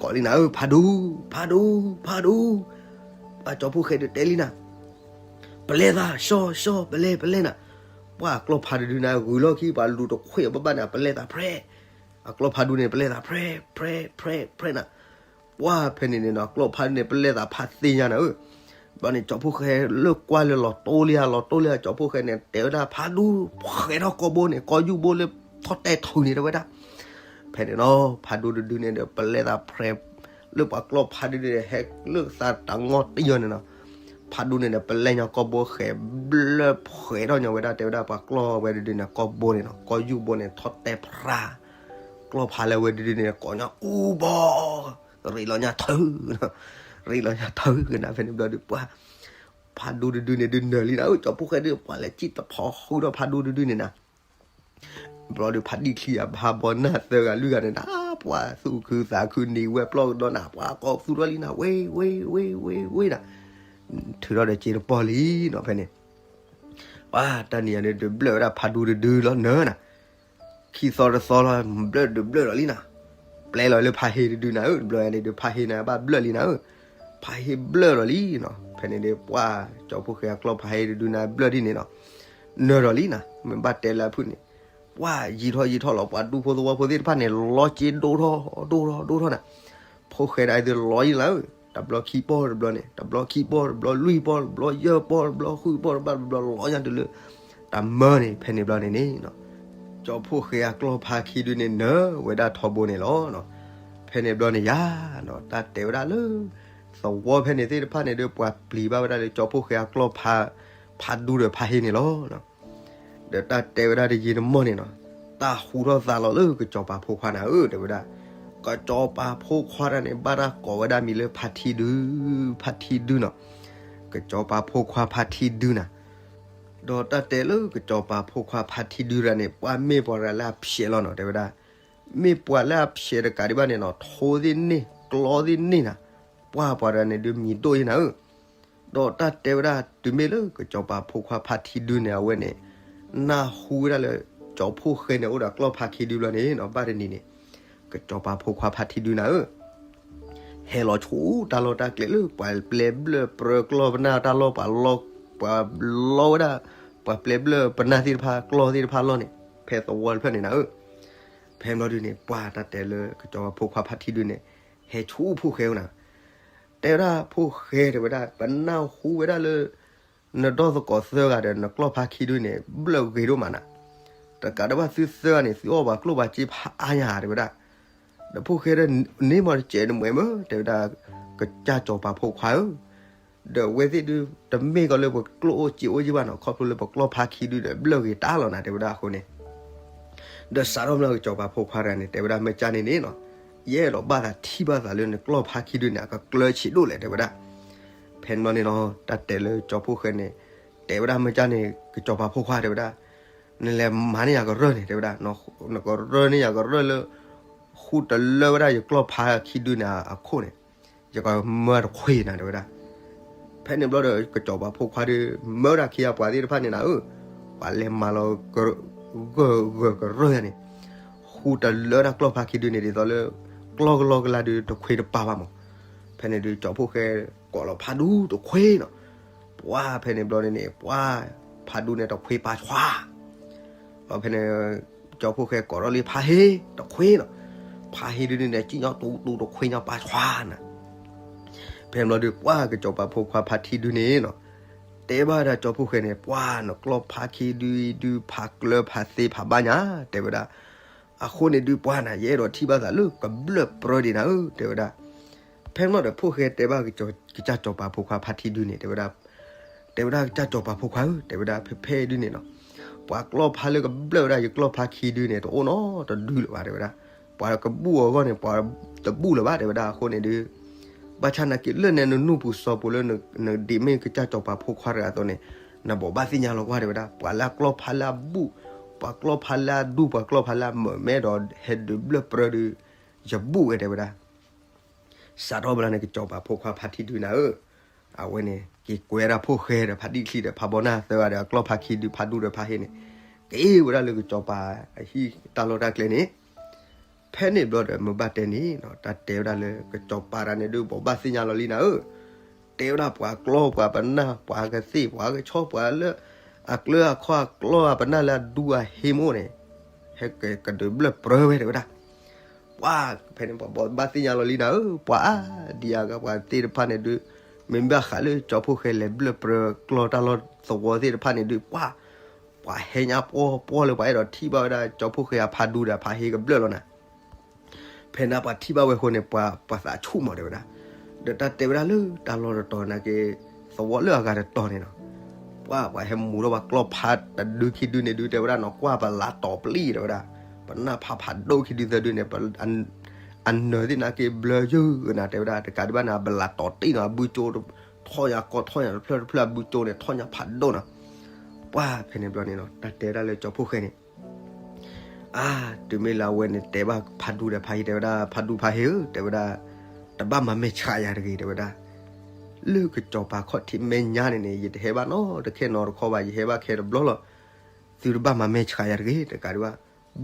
ကိးလံနၤဧၢ ဖါဒူ, ဖါဒူ, ဖါဒူ, ပှၤကၠီဖိၣ်ဃဲဒုးတဲလံနၤ ပလဲၤသး ရှီ ရှီ ပလဲၤ ပလဲၤနၤ, ပှၤအကျီၢ်ဖါတဒုန့ၣ် ဂုၤလီၢ်ခံ ပှၤလူၤတခွဲးအီၤဘၣ်ဘၣ်န့ၣ် ပလဲၤသးဖြဲ, အကျီၢ်ဖါဒူန့ၣ် ပလဲၤသးဖြဲ ဖြဲ ဖြဲ ဖြဲနၤ, ပှၤဖဲန့ၣ်န့ၣ်နီၤ အကျီၢ်ဖါဒူန့ၣ် ပလဲၤသးဖးသ့ညါနၤဧၢ, ဘျီန့ၣ် ကၠီဖိၣ်ဃဲလၢကွၢ်လၢလီၤတိလံဧါ လီၤတိလံဧါ ကၠီဖိၣ်ဃဲန့ၣ် တဲဝဲဒၣ်ဖါဒူ, ဃဲၤထီၣ်ကီၢ်ဘိန့ၣ် ကီၢ်ယူၢ်ဘိလၢထီၣ်တဲာ်ထူၣ်န့ၣ်တဲဝဲဒၣ် ဖဲန့ၣ်နီၤ ဖါဒူတဒုန့ၣ်ဒီး ပလဲၤသးဖြဲ လၢပှၤကျီၢ်ဖါဒုန့ၣ် ဟဲလၢသးတၢ်ငီၢ်တယီၤန့ၣ်နီၤ, ဖါဒူန့ၣ်ဒီး ပလဲၤညါကီၢ်ဘိဃဲၤဘျၢၣ်ဖှဲးထီၣ်ညီဝဲဒၣ် တဲဝဲဒၣ်ပှၤကျီၢ်ဝဲတဒုန့ၣ် ကီၢ်ဘိန့ၣ်နီၤ ကီၢ်ယူၢ်ဘိန့ၣ် ထီၣ်တဲာ်ဖြါ, ကျီၢ်ဖါလၢဝဲတဒုန့ၣ် ကိးညီအူဘီ, ရ့းလီၤညါထု, ရ့းလီၤညါထုကနၤ ဖဲန့ၣ်ဘျီဒုးပှၤ ဖါဒူတဒုန့ၣ်ဒုးနၢၤလံနၤဧၢ ကၠီဖိၣ်ဃဲဒုး ပှၤလဲၤစံၣ်တဖီဃုာ်ဒီးဖါဒူတဒုန့ၣ်နၤ ဘျီဒုး ဖါဒံၣ်ချံအဖါဘီနၢ်သၢဂၤလွံၢ်ဂၤန့ၣ်နၤ ပှၤသူၣ်ခုသးခုနံၤဝဲပျီၢ်ကဒီးနၤ ပှၤကိးသူထီၣ်လံနၤ ဝ့ ဝ့ ဝ့ ဝ့ ဝ့ ဝ့နၤ, ထုးထီၣ်ဒီးစ့တပီၢ်လံနီၤ ဖဲန့ၣ် ပှၤတၢ်နံၤအံၤန့ၣ်ဒုးဘျၢၣ်ဝဲဒၣ်ဖါဒူတဒုလီၤနၢၤနၤ ခံသီတသီလီၤ ဘျၢၣ်ဒုးဘျၢၣ်လီၤလံနၤ, ပျဲလီၤလၢဖါဟ့တဒုနၤဧၢ တဘျီန့ၣ်ဒုး ဖါဟ့န့ၣ်ဘၣ်ဘျၢၣ်လံနၤဧၢ, ဖါဟ့ဘျၢၣ်လီၤလံနီၤ, ဖဲန့ၣ်ဒုး ပှၤကၠီဖိၣ်ဃဲအကျီၢ်ဖါဟ့တဒုန့ၣ် ဘျၢၣ်ဒ်န့ၣ်နီၤ, နၢၤလီၤလံနၤ, မ့ၢ်ဘၣ်တဲလၢအဖုၣ်န့ၣ်, ပှၤယံာ်ထီၣ်ယံာ်ထီၣ်လီၤ ပှၤဒူဖိသဝီဖိသ့ၣ်တဖၣ်န့ၣ် လီၤစ့ဒိၣ်ထီၣ် ဒိၣ်ထီၣ် ဒိၣ်ထီၣ်နၤ, ဖိၣ်ဃဲဒၣ်အံၤဒုးလီၤယံာ်လၢ တဘျီခံပီၢ်တဘျီန့ၣ် တဘျီခံပီၢ်တဘျီလွံၢ်ပီၢ်တဘျီယဲၢ်ပီၢ်တဘျီဃုပီၢ်တဘျီ တဘျီလီၤညါတုၤလၢ တၢ်မၢန့ၣ် ဖဲန့ၣ်ဘျီန့ၣ်န့ၣ်နီၤ, ကၠီဖိၣ်ဃဲအကျီၢ်ဖါခံဒုန့ၣ် နၢၤဝဲဒၣ်ထီဘိန့ၣ်လီၤ. ဖဲန့ၣ်ဘျီန့ၣ်ယါနီၤ တၢ်တဲဝဲဒၣ်လၢ သဝီဖဲန့ၣ်သ့ၣ်တဖၣ်န့ၣ်ဒီး ပှၤပျံၤဘၣ်ဝဲဒၣ်လၢ ကၠီဖိၣ်ဃဲအကျီၢ်ဖါ ဖါဒူဒီးဖါဟ့န့ၣ်လီၤ. ဒီးတၢ်တဲဝဲဒၣ်တယံာ်တမီၢ်န့ၣ်နီၤ, တၢ်ဟူထီၣ်သါလီၤလၢကစီၤပၤဖိခွါနၤဧၢ တဲဝဲဒၣ်, ကစီၤပၤဖိခွါတဂၤန့ၣ် ဘၣ်တၢ်ကိးဝဲဒၣ်မံၤလၢဖါထံဒု, ဖါထံဒုနီၤ, ကစီၤပၤဖိခွါဖါထံဒုနၤ, ဒီးတၢ်တဲလၢကစီၤပၤဖိခွါဖါထံဒုတဂၤန့ၣ် ပှၤမ့ၢ်ပှၤတဂၤလၢအဖျဲးလီၤနီၤ တဲဝဲဒၣ်, မ့ၢ်ပှၤလၢအဖျဲးတကးဒံးဘၣ်န့ၣ်နီၤ ထိသ့ၣ်န့ၣ် ကျီသ့ၣ်န့ၣ်နၤ, ပှၤပှၤတဂၤန့ၣ်ဒုးမံၤဒိၣ်ယဲနၤဧၢ ဒီးတၢ်တဲဝဲဒၣ်တုၤမ့ၢ်လၢကစီၤပၤဖိခွါဖါထံဒုန့ၣ် အဝဲန့ၣ် နၢ်ဟူဝဲဒၣ်လၢ ကၠီဖိၣ်ဃဲန့ၣ်အိၣ်ဒီးကျီၢ်ဖါခံဒုဘျီန့ၣ်နီၤ ဘၣ်တနံၤန့ၣ် ကစီၤပၤဖိခွါဖါထံဒုနၤဧၢ ဟဲလီၤဆူတၢ်လီၢ်တၢ်ကျဲလၢ ပှၤပျဲဘျၢၣ်ပြၢကျီၢ်ပနၢ်တၢ်လီၢ် ပှၤလီ ပှၤလီဝဲဒၣ် ပှၤပျဲဘျၢၣ်ပနၢ်သ့ၣ်တဖၣ် ကျီၢ်သ့ၣ်တဖၣ်လီၢ်န့ၣ် ဖဲသဝီတဖျၢၣ်န့ၣ်နၤဧၢ ဖဲဘျီဒုန့ၣ် ပှၤတၢ်တဲလၢကစီၤပၤဖိခွါဖါထံဒုန့ၣ် ဟဲဆူဖိၣ်ဃဲဧိၤနၤ တဲဝဲဒၣ်ဖိၣ်ဃဲတဲဝဲဒၣ် ပနၢ်ဟူဝဲဒၣ်လၢ နဒီသကိးသၢဂၤဒီးနကျီၢ်ဖါခံဒုန့ၣ် ဘျၢၣ်ဂ့ၤဒိၣ်မးနၤ တကးဒံးဘၣ်သုသၢဂၤန့ၣ် သုအီၣ်ပှၤကျိၣ်ပှၤစ့ဖးအါညါတဲဝဲဒၣ် ဒီးဖိၣ်ဃဲဒီးန့ၣ်မ့ၢ်တစဲးနမှဲမ့ၢ်တဲဝဲဒၣ် ကစၢ်စီၤပၤဖိခွါဧၢ ဒီးအဝဲသ့ၣ်ဒု တမ့ၢ်ကီးလၢပကျိၣ်အိၣ်စ့အိၣ်ယံၢ်ဘၣ်နီၤ ခီဖျိလၢပကျီၢ်ဖါခံဒုဒီးဘျၢၣ်ဂ့ၤတၢ်လီၤနၤတဲဝဲဒၣ်အဃိန့ၣ် ဒီးစးထီၣ်မ့ၢ်ကစီၤပၤဖိခွါတဂၤန့ၣ် တဲဝဲဒၣ်မ့ၢ်ကၢ်န့ၣ်န့ၣ်နီၤ ယအဲၣ်ဒိးဘၣ်သးထံၣ်ဘၣ်သးလၢနကျီၢ်ဖါခံဒုန့ၣ် အကကျၢဆံးဒိၣ်လဲၣ် တဲဝဲဒၣ်. ဖဲန့ၣ်ဘျီန့ၣ်နီၤ တၢ်တဲလၢကၠီဖှိၣ်ဃဲန့ၣ် တဲဝဲဒၣ် မ့ၢ်ကၢ်န့ၣ် ကစီၤပၤဖိခွါ တဲဝဲဒၣ်, နလဲၤမၤန့ၢ်ယၤကရၢၢ်န့ၣ် တဲဝဲဒၣ်, နကရၢၢ်န့ၢ်ယၤကရၢၢ်လၢ ဃုတလၢဝဲဒၣ်ယကျီၢ်ဖါခံဒုန့ၣ်အခိၣ်န့ၣ် ယကမၢတခွ့နၤ တဲဝဲဒၣ်. ဖဲန့ၣ်ဘျီဒီး ကစီၤပၤဖိခွါဒီး မၢဝဲဒၣ်ခံဂၤပှၤသ့ၣ်တဖၣ်န့ၣ်နၤဧၢ, ပှၤလဲၤမၤလီၤ ဂၢၢ်ဂၢၢ်ကရၢၢ်ယၤန့ၣ် ဃုတလၢဒၣ်ကျီၢ်ဖါခံဒုန့ၣ် ဒ်သိးလၢ ကျီၢ်ကလီကလါဒုးတခွ့တပာ်ဘၣ်မး. ဖဲန့ၣ်ဒုး ကၠီဖှိၣ်ဃဲ ကိးလီၤဖးဒူတခွ့နီၤ. ပှၢ်ဖဲန့ၣ်ဘျီန့ၣ်န့ၣ် ပှၢ်ဖးဒူန့ၣ်တခွ့ပာ်ဆှါ ဒီးဖဲန့ၣ် ကၠီဖှိၣ်ဃဲကိးထီၣ်လံဖါဟ့တခွ့နီၤ. ဖါဟ့ဒုန့ၣ်န့ၣ် ကံၣ်ညီတူတူတခွ့ညီပာ်ဆှါနၤ. ဖဲန့ၣ်ဘျီဒုး ပှၢ်ကစီၤပၤဖိခွါဖါထံဒုန့ၣ်နီၤ တဲဘၣ်ဝဲဒၣ်ကၠီဖှိၣ်ဃဲန့ၣ် ပှၢ်နကျီၢ်ဖါခံဒုအံၤဒုး ဖးကျၢၤဖးသ့ဖးဘၣ်ညါ တဲဝဲဒၣ်. အဃိန့ၣ်ဒုး ပှၢ်နၤ ယအဲၣ်ဒိးထံၣ်ဘၣ်သးလၢကဘျၢၣ်ပြၢဒံးနၤဧၢ တဲဝဲဒၣ်. ဖဲန့ၣ်ဘျီဒီး ဖိၣ်ဃဲတဲဘၣ် ကစၢ်ကၠီၤပၤဖိခွါဖါထံဒုန့ၣ် တဲဝဲဒၣ်, တဲဝဲဒၣ် ကစၢ်ကၠီၤပၤဖိခွါဧၢ တဲဝဲဒၣ် ဖဲဖဲဒုန့ၣ်နီၤ ပှၤကျီၢ်ဖါလၢကဘျၢၣ်ဝဲဒၣ်ယကျီၢ်ဖါခံဒုန့ၣ် တအိၣ်နီတဒုလၢၤဘၣ် တဲဝဲဒၣ်. ပှၤကဘူၣ်အီၤအဂီၢ်န့ၣ် ပှၤတဘူၣ်လၢၤဘၣ် တဲဝဲဒၣ်. အဃိန့ၣ်ဒုး ဘၣ်ဆၣ်နာ်က့လၢနဲနနူၢ်ပူၤစီၤပူၤလၢ နဒ်မ့ၢ်ကစၢ်ကၠီၤပၤဖိခွါတဂၤအသိးန့ၣ် နဘိးဘၣ်သ့ၣ်ညါလီၤကွၢ် တဲဝဲဒၣ်. ပှၤလၢအကျီၢ်ဖါလၢအဘူၣ်, ပှၤကျီၢ်ဖါလၢအဒူၣ်, ပှၤကျီၢ်ဖါလၢအမၢာ်မဲဒီး ဟဲဒုးဘျၢၣ်ပြၢဒုး ယဘူၣ်ဝဲ တဲဝဲဒၣ်. စးထီၣ်ဘျီန့ၣ် ကစီၤပၤဖိခွါဖါထံဒုနၤဧၢ, အဝဲန့ၣ် က့ၤကွဲဒၣ်ဖိၣ်ဃဲဒီးဖါတံၢ်ချံဒီးဖးဘီနၢ်သၢဂၤဒီးအကျီၢ်ဖါခံဒု ဖးဒူဒီးဖးဟ့န့ၣ် က့ၤဝဲဒၣ်လၢကစီၤပၤအဟံၣ်တၢ်လီၢ်တၢ်ကျဲန့ၣ်. ဖဲန့ၣ်ဘျီဒီး မ့ၢ်ဘၣ်တဲန့ၣ်နီၤ တၢ်တဲဝဲဒၣ်လၢကစီၤပၤတဂၤန့ၣ်ဒုး ဘိးဘၣ်သ့ၣ်ညါလီၤလံနၤဧၢ. တဲဝဲဒၣ်ပှၤကျီၢ်ပှၤပနၢ် ပှၤကသ့ၣ်ပှၤကဆီ ပှၤလၢအကျၢအခီၣ်အကျီၢ်အပနၢ်လၢအဒူအဟ့မ့ၢ်အိၣ်န့ၣ် ဟဲက့ၤကဒုးဘျၢၣ်ပြၢဝဲ တဲဝဲဒၣ်. ပှၢ်ဖဲန့ၣ် ပှၤဘိးဘၣ်သ့ၣ်ညါလီၤလံနၤဧၢ, ပှၤအါဒံအါဂၤ ပှၤသ့ၣ်တဖၣ်န့ၣ်ဒုး မ့ၢ်ဘၣ်ဃးလၢကၠီဖှိၣ်ဃဲလဲၤဘျၢၣ်ပြၢကျီၢ်တၢ်လီၢ်သဝီသ့ၣ်တဖၣ်န့ၣ်ဒုး ပှၢ် ပှၤဟဲညါပှီၢ်ပှီၢ်လၢပှၤအဲၣ်ဒိးထံၣ်ဘၣ်ဝဲဒၣ်ကၠီဖှိၣ်ဃဲအဖးဒူဒီးဖးဟ့ကဘျၢၣ်လီၤနၤ. ဖဲန့ၣ်ပှၤထံၣ်ဘၣ်ဝဲအဃိန့ၣ် ပှၤ ပှၤသးဆူၣ်မး တဲဝဲဒၣ်. ဒီးတၢ်တဲဝဲဒၣ်လၢတၢ်လီၢ်တတီၤနာ်က့ သဝီလၢအဂၤတတီၤန့ၣ်နီၤ ပှၢ် ပှၤဟဲမူထီၣ်ပှၤကျီၢ်ဖးတဒုခံဒုန့ၣ်ဒုး တဲဝဲဒၣ်နီၤ ကွၢ်ပလးတီၤပျံၤ တဲဝဲဒၣ်. ပနၢ်ဖးဖးဒိၣ်ခံဒုသၢဒုန့ၣ် အနၢၤသ့ၣ်နာ်က့ဘျၢယုၢ်နၤ တဲဝဲဒၣ်. တကးဒံးဘၣ်န့ၣ် အပလးတီၤတံၢ်နီၤ အဘုကၠိ ထီၣ်ညါကီၢ်ထီၣ်ညါတဖျၢၣ်တဖျၢၣ် အဘုကၠိန့ၣ် ထီၣ်ညါဖးဒိၣ်နီၤ. ပှၢ်ဖဲန့ၣ်ဘျီန့ၣ်နီၤ တၢ်တဲဝဲဒၣ်လၢကၠီဖှိၣ်ဃဲန့ၣ် အါ တုၤမ့ၢ်လၢအဝဲန့ၣ် တဲဘၣ်ဖးဒူဒီးဖးဟ့ တဲဝဲဒၣ် ဖးဒူဖးဟ့ဧၢ တဲဝဲဒၣ်, တဘၣ်မၤမဲာ်ဆှးယၤတဂ့ၤ တဲဝဲဒၣ်. လၢကစီၤပၤခီၣ်ထံးမဲာ်ညါန့ၣ်န့ၣ် ယတဟဲဘၣ်နီတခဲနီတခီဘၣ် ယဟဲဘၣ်ခဲတဘျီလီၤ. သုတဘၣ်မၤမဲာ်ဆှးယၤတဂ့ၤ တကးဒံးဘၣ်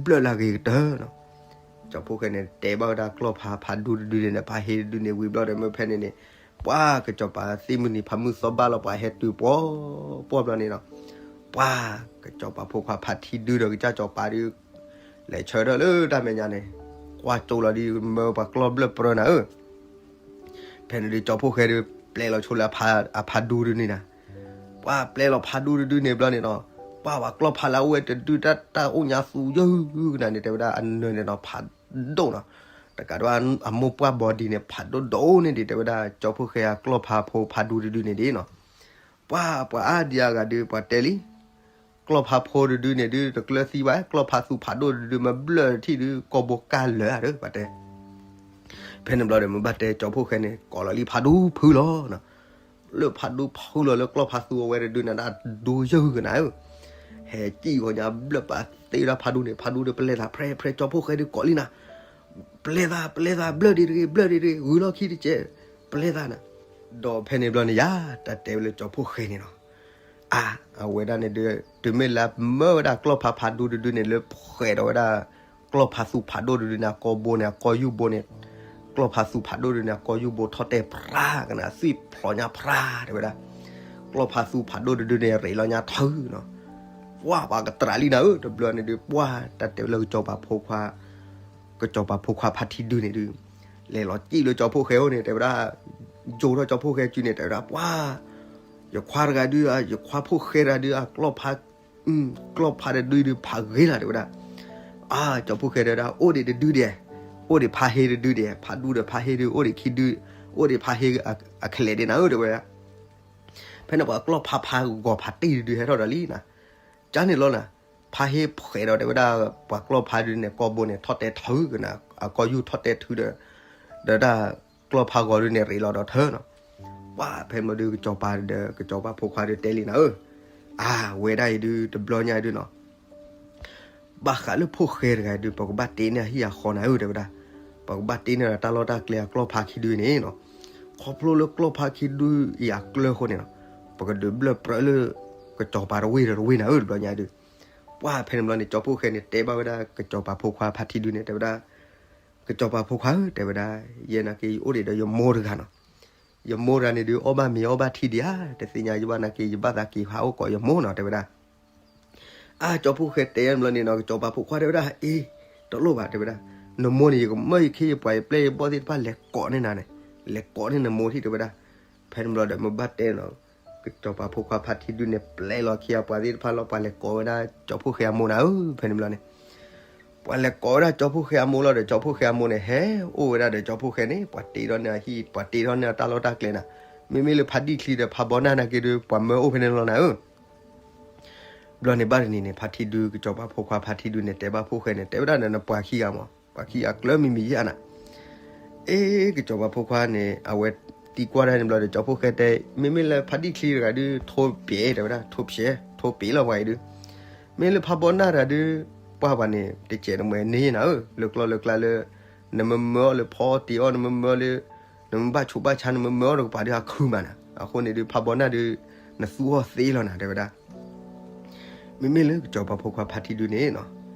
ဘျၢၣ်လၢအဂ့ၤကတၢၢ်နီၤ. ကၠီဖှိၣ်ဃဲန့ၣ် တဲဘၣ်ဝဲဒၣ်ကျီၢ်ဖးဖးဒူတဒုန့ၣ်ဒီးဖးဟ့တဒုန့ၣ်ဝံၤဘျီဒီး မ့ၢ်ဖဲန့ၣ်န့ၣ် ပှၢ်ကစီၤပၤသ့ၣ်မုၢ်နံၤဖးမုၢ်သီဘၣ်လီၤ ပှၤဟဲတုၤပှီၢ်ပှီၢ်ဘျီန့ၣ်နီၤ. ပှၢ်ကစီၤပၤဖိခွါဖးထံဒုဒီးကစၢ်ကၠီၤပၤဒု လဲၤဆၢထၢၣ်လၢတၢ်မဲာ်ညါန့ၣ် ကွၢ်ကၠိလီၤဒုး မၢပှၤကျီၢ်ဘျၢၣ်ပြၢနၤဧၢ. ဖဲန့ၣ်ဒုး ကၠီဖှိၣ်ဃဲဒုး ပျဲလီၤဆိလၢအဖးဒူတဒုန့ၣ်နၤ. ပှၢ်ပျဲလီၤဖးဒူတဒုန့ၣ်ဘျီန့ၣ်နီၤ ပှၢ်ပှၤကျီၢ်ဖးလၢအအိၣ်ဝဲတဒု တၢ်တၢ်အိၣ်ညါသူယုၢ်ကနၤန့ၣ် တဲဝဲဒၣ်အနၢၤန့ၣ်နီၤ ဖးဒိၣ်နီၤ. တကးဒံးဘၣ် အမိၢ်ပှၢ်ဘီဒံးန့ၣ် ဖးဒိၣ်ဒိၣ်န့ၣ်ဒံး တဲဝဲဒၣ် ကၠီဖှိၣ်ဃဲအကျီၢ်ဖးဖိဖးဒူတဒုန့ၣ်ဒံးနီၤ. ပှၢ်ပှၤအါဒံအါဂၤဒုး ပှၤတဲလံ ကျီၢ်ဖးဖိတဒုန့ၣ်ဒုး တကျၢၤသံဘၣ် ကျီၢ်ဖးသူဖးဒိၣ်တဒု မ့ၢ်ဘျၢၣ်ထံၣ်ဒုး ကီၢ်ဘိကၢ်လၢာ်ဧါဒီး ပှၤတဲ. ဖဲန့ၣ်ဘျီဒီး မ့ၢ်ဘၣ်တဲကၠီဖှိၣ်ဃဲန့ၣ် ကိးလီၤလံဖးဒူဖုလီၤနီၤ. လၢဖးဒူဖုလီၤလၢကျီၢ်ဖးသူအဝဲတဒုန့ၣ် ဒူယုၢ်ကနၤဧၢ. ဟဲကံၣ်ဂီၤညါဘျၢၣ်ပာ်သ့ဝဲဒၣ်ဖးဒူန့ၣ် ဖးဒူဒီးပျဲသး ဖြဲဖြဲ ကၠီဖှိၣ်ဃဲဒုးကိးလံနၤ ပျဲသး ပျဲသး ဘျၢၣ်ဒံးတဂ့ၤ ဘျၢၣ်ဒံးတဂ့ၤ ဂုၤလီၢ်ခံတကဲး ပျဲသးနၤ. ဒီးဖဲန့ၣ်ဘျီန့ၣ်ယါ တၢ်တဲဝဲလၢကၠီဖှိၣ်ဃဲန့ၣ်နီၤ အါ အဝဲဒၣ်န့ၣ်ဒုး တုၤမ့ၢ်လၢမၢဝဲဒၣ်ကျီၢ်ဖးဖးဒူတဒုန့ၣ် လၢဖှဲးဒီးဝဲဒၣ် ကျီၢ်ဖးသူဖးဒိၣ်တဒုန့ၣ် အကီၢ်ဘိန့ၣ် အကီၢ်ယူၢ်ဘိန့ၣ် ကျီၢ်ဖးသူဖးဒိၣ်တဒုန့ၣ် အကီၢ်ယူၢ်ဘိထီၣ်တဲာ်ဖြါကနၤ သွံၣ်ဖျိးညါဖြါ တဲဝဲဒၣ်. ကျီၢ်ဖးသူဖးဒိၣ်တဒုန့ၣ် ရ့းလီၤညါထုနီၤ. ပှၢ်ပှၤကတြးလံနၤဧၢ တဘျီန့ၣ်ဒုး ပှၢ်တၢ်တဲဝဲလၢကစီၤပၤဖိခွါ ကစီၤပၤဖိခွါဖါထံဒုန့ၣ်ဒုး လဲၤလီၤစံၣ်လၢကၠီဖှိၣ်ဃဲအိၣ်န့ၣ် တဲဝဲဒၣ် ယိၤထီၣ်ကၠီဖှိၣ်ဃဲစုန့ၣ် တဲဝဲဒၣ် ပှၢ် ယခွါတဂၤဒုး ယခွါဖိၣ်ဃဲတဂၤဒုး အကျီၢ်ဖး ကျီၢ်ဖးတဒုဒုး ဖးဂ့ၤလီၤ တဲဝဲဒၣ်. အါ ကၠီဖှိၣ်ဃဲတဲဝဲဒၣ် အိၣ်ဒံးတဒုဒံး အိၣ်ဒံးဖးဟ့တဒုဒံး ဖးဒူဒီးဖးဟ့ဒုး အိၣ်ဒံးခံဒု အိၣ်ဒံးဖးဟ့အကလဲာ်ဒံးနၤဧၢ တဲဝဲဒၣ်. ဖဲန့ၣ်ပှၤကျီၢ်ဖးဖးဂီၤဖးတံၢ်တဒုဟဲထီၣ်ဒီးလံနၤ. ကန့ၣ်လီၤနၤ, ဖးဟ့ဖှဲးဒီးတဲဝဲဒၣ် ပှၤကျီၢ်ဖးဒုန့ၣ် ကီၢ်ဘိန့ၣ် ထီၣ်တဲာ်ထုကနၤ, အကီၢ်ယူၢ်ထီၣ်တဲထုဒီး ဒီးတၢ်ကျီၢ်ဖးဂီၤဒုန့ၣ် ရ့းလီၤဒီးထၢနီၤ. ပှၤဖဲန့ၣ်ဘျီဒုး ကစီၤပၤဒီးကစီၤပၤဖိခွါဒုးတဲလံနၤဧၢ, အါဝဲဒၣ်အံၤဒုး တဘျီညါဒုးနီၤ ဘၣ်ဃးလၢဖိၣ်ဃဲတဂၤဒုး ပကဘၣ်တ့န့ၢ်အဟံၣ်အဃီနၤဧၢ တဲဝဲဒၣ်. ပကဘၣ်တ့န့ၢ်ဒီးတၢ်လီၢ်တၢ်ကျဲအကျီၢ်ဖးခံဒုန့ၣ်နီၤ. ခီဖျိလၢကျီၢ်ဖးခံဒုအံၤအကျၢၤအဃိန့ၣ်နီၤ ပကဒုးဘျၢၣ်ပြၢလၢ ကစီၤပၤတဝ့ၢ်ဒီးတဝ့ၢ်နၤဧၢ တဘျီညါဒုး. ပှၤဖဲန့ၣ်ဘျီန့ၣ် ကၠီဖှိၣ်ဃဲန့ၣ် တဲဘၣ်ဝဲဒၣ်ကစီၤပၤဖိခွါဖါထံဒုန့ၣ် တဲဝဲဒၣ်, ကစီၤပၤဖိခွါဧၢ တဲဝဲဒၣ်, ယဲနာ်က့ယအိၣ်ဒံးဒီးယမိၢ်တဂၤနီၤ. ယမိၢ်တဂၤန့ၣ်ဒုး အီၣ်ဘၣ်မ့ၤအီၣ်ဘၣ်ထံဒံးဧါ, တသ့ၣ်ညါယဘၣ်နာ်က့ ယဘၣ်သးက့ၤဟးအိၣ်ကိးယမိၢ်နီၤ တဲဝဲဒၣ်. အါ ကၠီဖှိၣ်ဃဲတဲယါန့ၣ်ဘျီန့ၣ်နီၤ ကစီၤပၤဖိခွါတဲဝဲဒၣ်, အ့ တလိၣ်ဘၣ် တဲဝဲဒၣ်, နမိၢ်န့ၣ် ယကမၢယခ့ယပှၤယပျဲၢ်ယဘီၣ်သ့ၣ်တဖၣ်လဲၤကိးန့ၢ်နၤန့ၣ်, လဲၤကိးန့ၢ်နမိၢ်ထံၣ် တဲဝဲဒၣ်. ဖဲန့ၣ်ဘျီဒီး မ့ၢ်ဘၣ်တဲနီၤ, ကစီၤပၤဖိခွါဖါထံဒုန့ၣ် ပျဲလီၤခံအပှၤသ့ၣ်တဖၣ်လီၤ ပှၤလဲၤကိးဝဲဒၣ်ကၠီဖှိၣ်ဃဲအမိၢ်နၤဧၢ ဖဲန့ၣ်ဘျီန့ၣ် ပှၤလဲၤကိးဝဲဒၣ်ကၠီဖှိၣ်ဃဲအမိၢ်လီၤဒီး ကၠီဖှိၣ်ဃဲအမိၢ်န့ၣ် ဟဲအိၣ်ဝဲဒၣ်ဒီးကၠီဖှိၣ်ဃဲန့ၣ် ပှၤတ့ထီၣ်န့ၢ်အဟံၣ် ပှၤတ့ထီၣ်န့ၢ်အတၢ်လီၢ်တၢ်ကျဲနၤ, မ့မ့ၢ်လၢဖါဒံၣ်ချံဒီးဖါဘီနၢ်နာ်က့ဒုး ပှၤမၢအိၣ်ဖဲန့ၣ်လီၤနၤဧၢ. ဘျီန့ၣ်ဘၣ်တနံၤန့ၣ် ဖါထံဒု ကစီၤပၤဖိခွါဖါထံဒုန့ၣ် တဲဘၣ်ဖှိၣ်ဃဲန့ၣ် တဲဝဲဒၣ်ဒီး နပှၤခံဂၤမး ပှၤခံဂၤကျၢၤမံၤမံၤယါနၤ. အ့ ကစီၤပၤဖိခွါန့ၣ် အဝဲသံကွၢ်ဒၣ်န့ၣ်ဘျီဒီး ကၠီဖှိၣ်ဃဲတဲ မ့မ့ၢ်လၢဖါဒံၣ်ချံတဂၤဒုး ထိၣ်ပျဲ တဲဝဲဒၣ် ထိၣ်ပျဲ ထိၣ်ပျဲလီၤပှၤအံၤဒုး, မ့ၢ်လၢဖါဘီနၢ်တဂၤဒုး ပှၤဘၣ်န့ၣ် တစဲးတမှဲၤန့ၢ်နၤဧၢ, လၢကျီၢ်လၢကျါလၢ နမၢမၢအီၤလၢဖီအီၣ်တ့ၤအီၣ် နမၢမၢအီၤလၢ နမ့ၢ်ဘၣ်ဆူးဘၣ်ဆါ နမ့ၢ်မၢအီၤတကပၤဒုး အခုမးနၤ, အဃိန့ၣ်ဒုး ဖါဘီနၢ်ဒုး နသူအီၤသ့လီၤနၤ တဲဝဲဒၣ်. မ့မ့ၢ်လၢကစီၤပၤဖိခွါဖါထံဒုန့ၣ်နီၤ,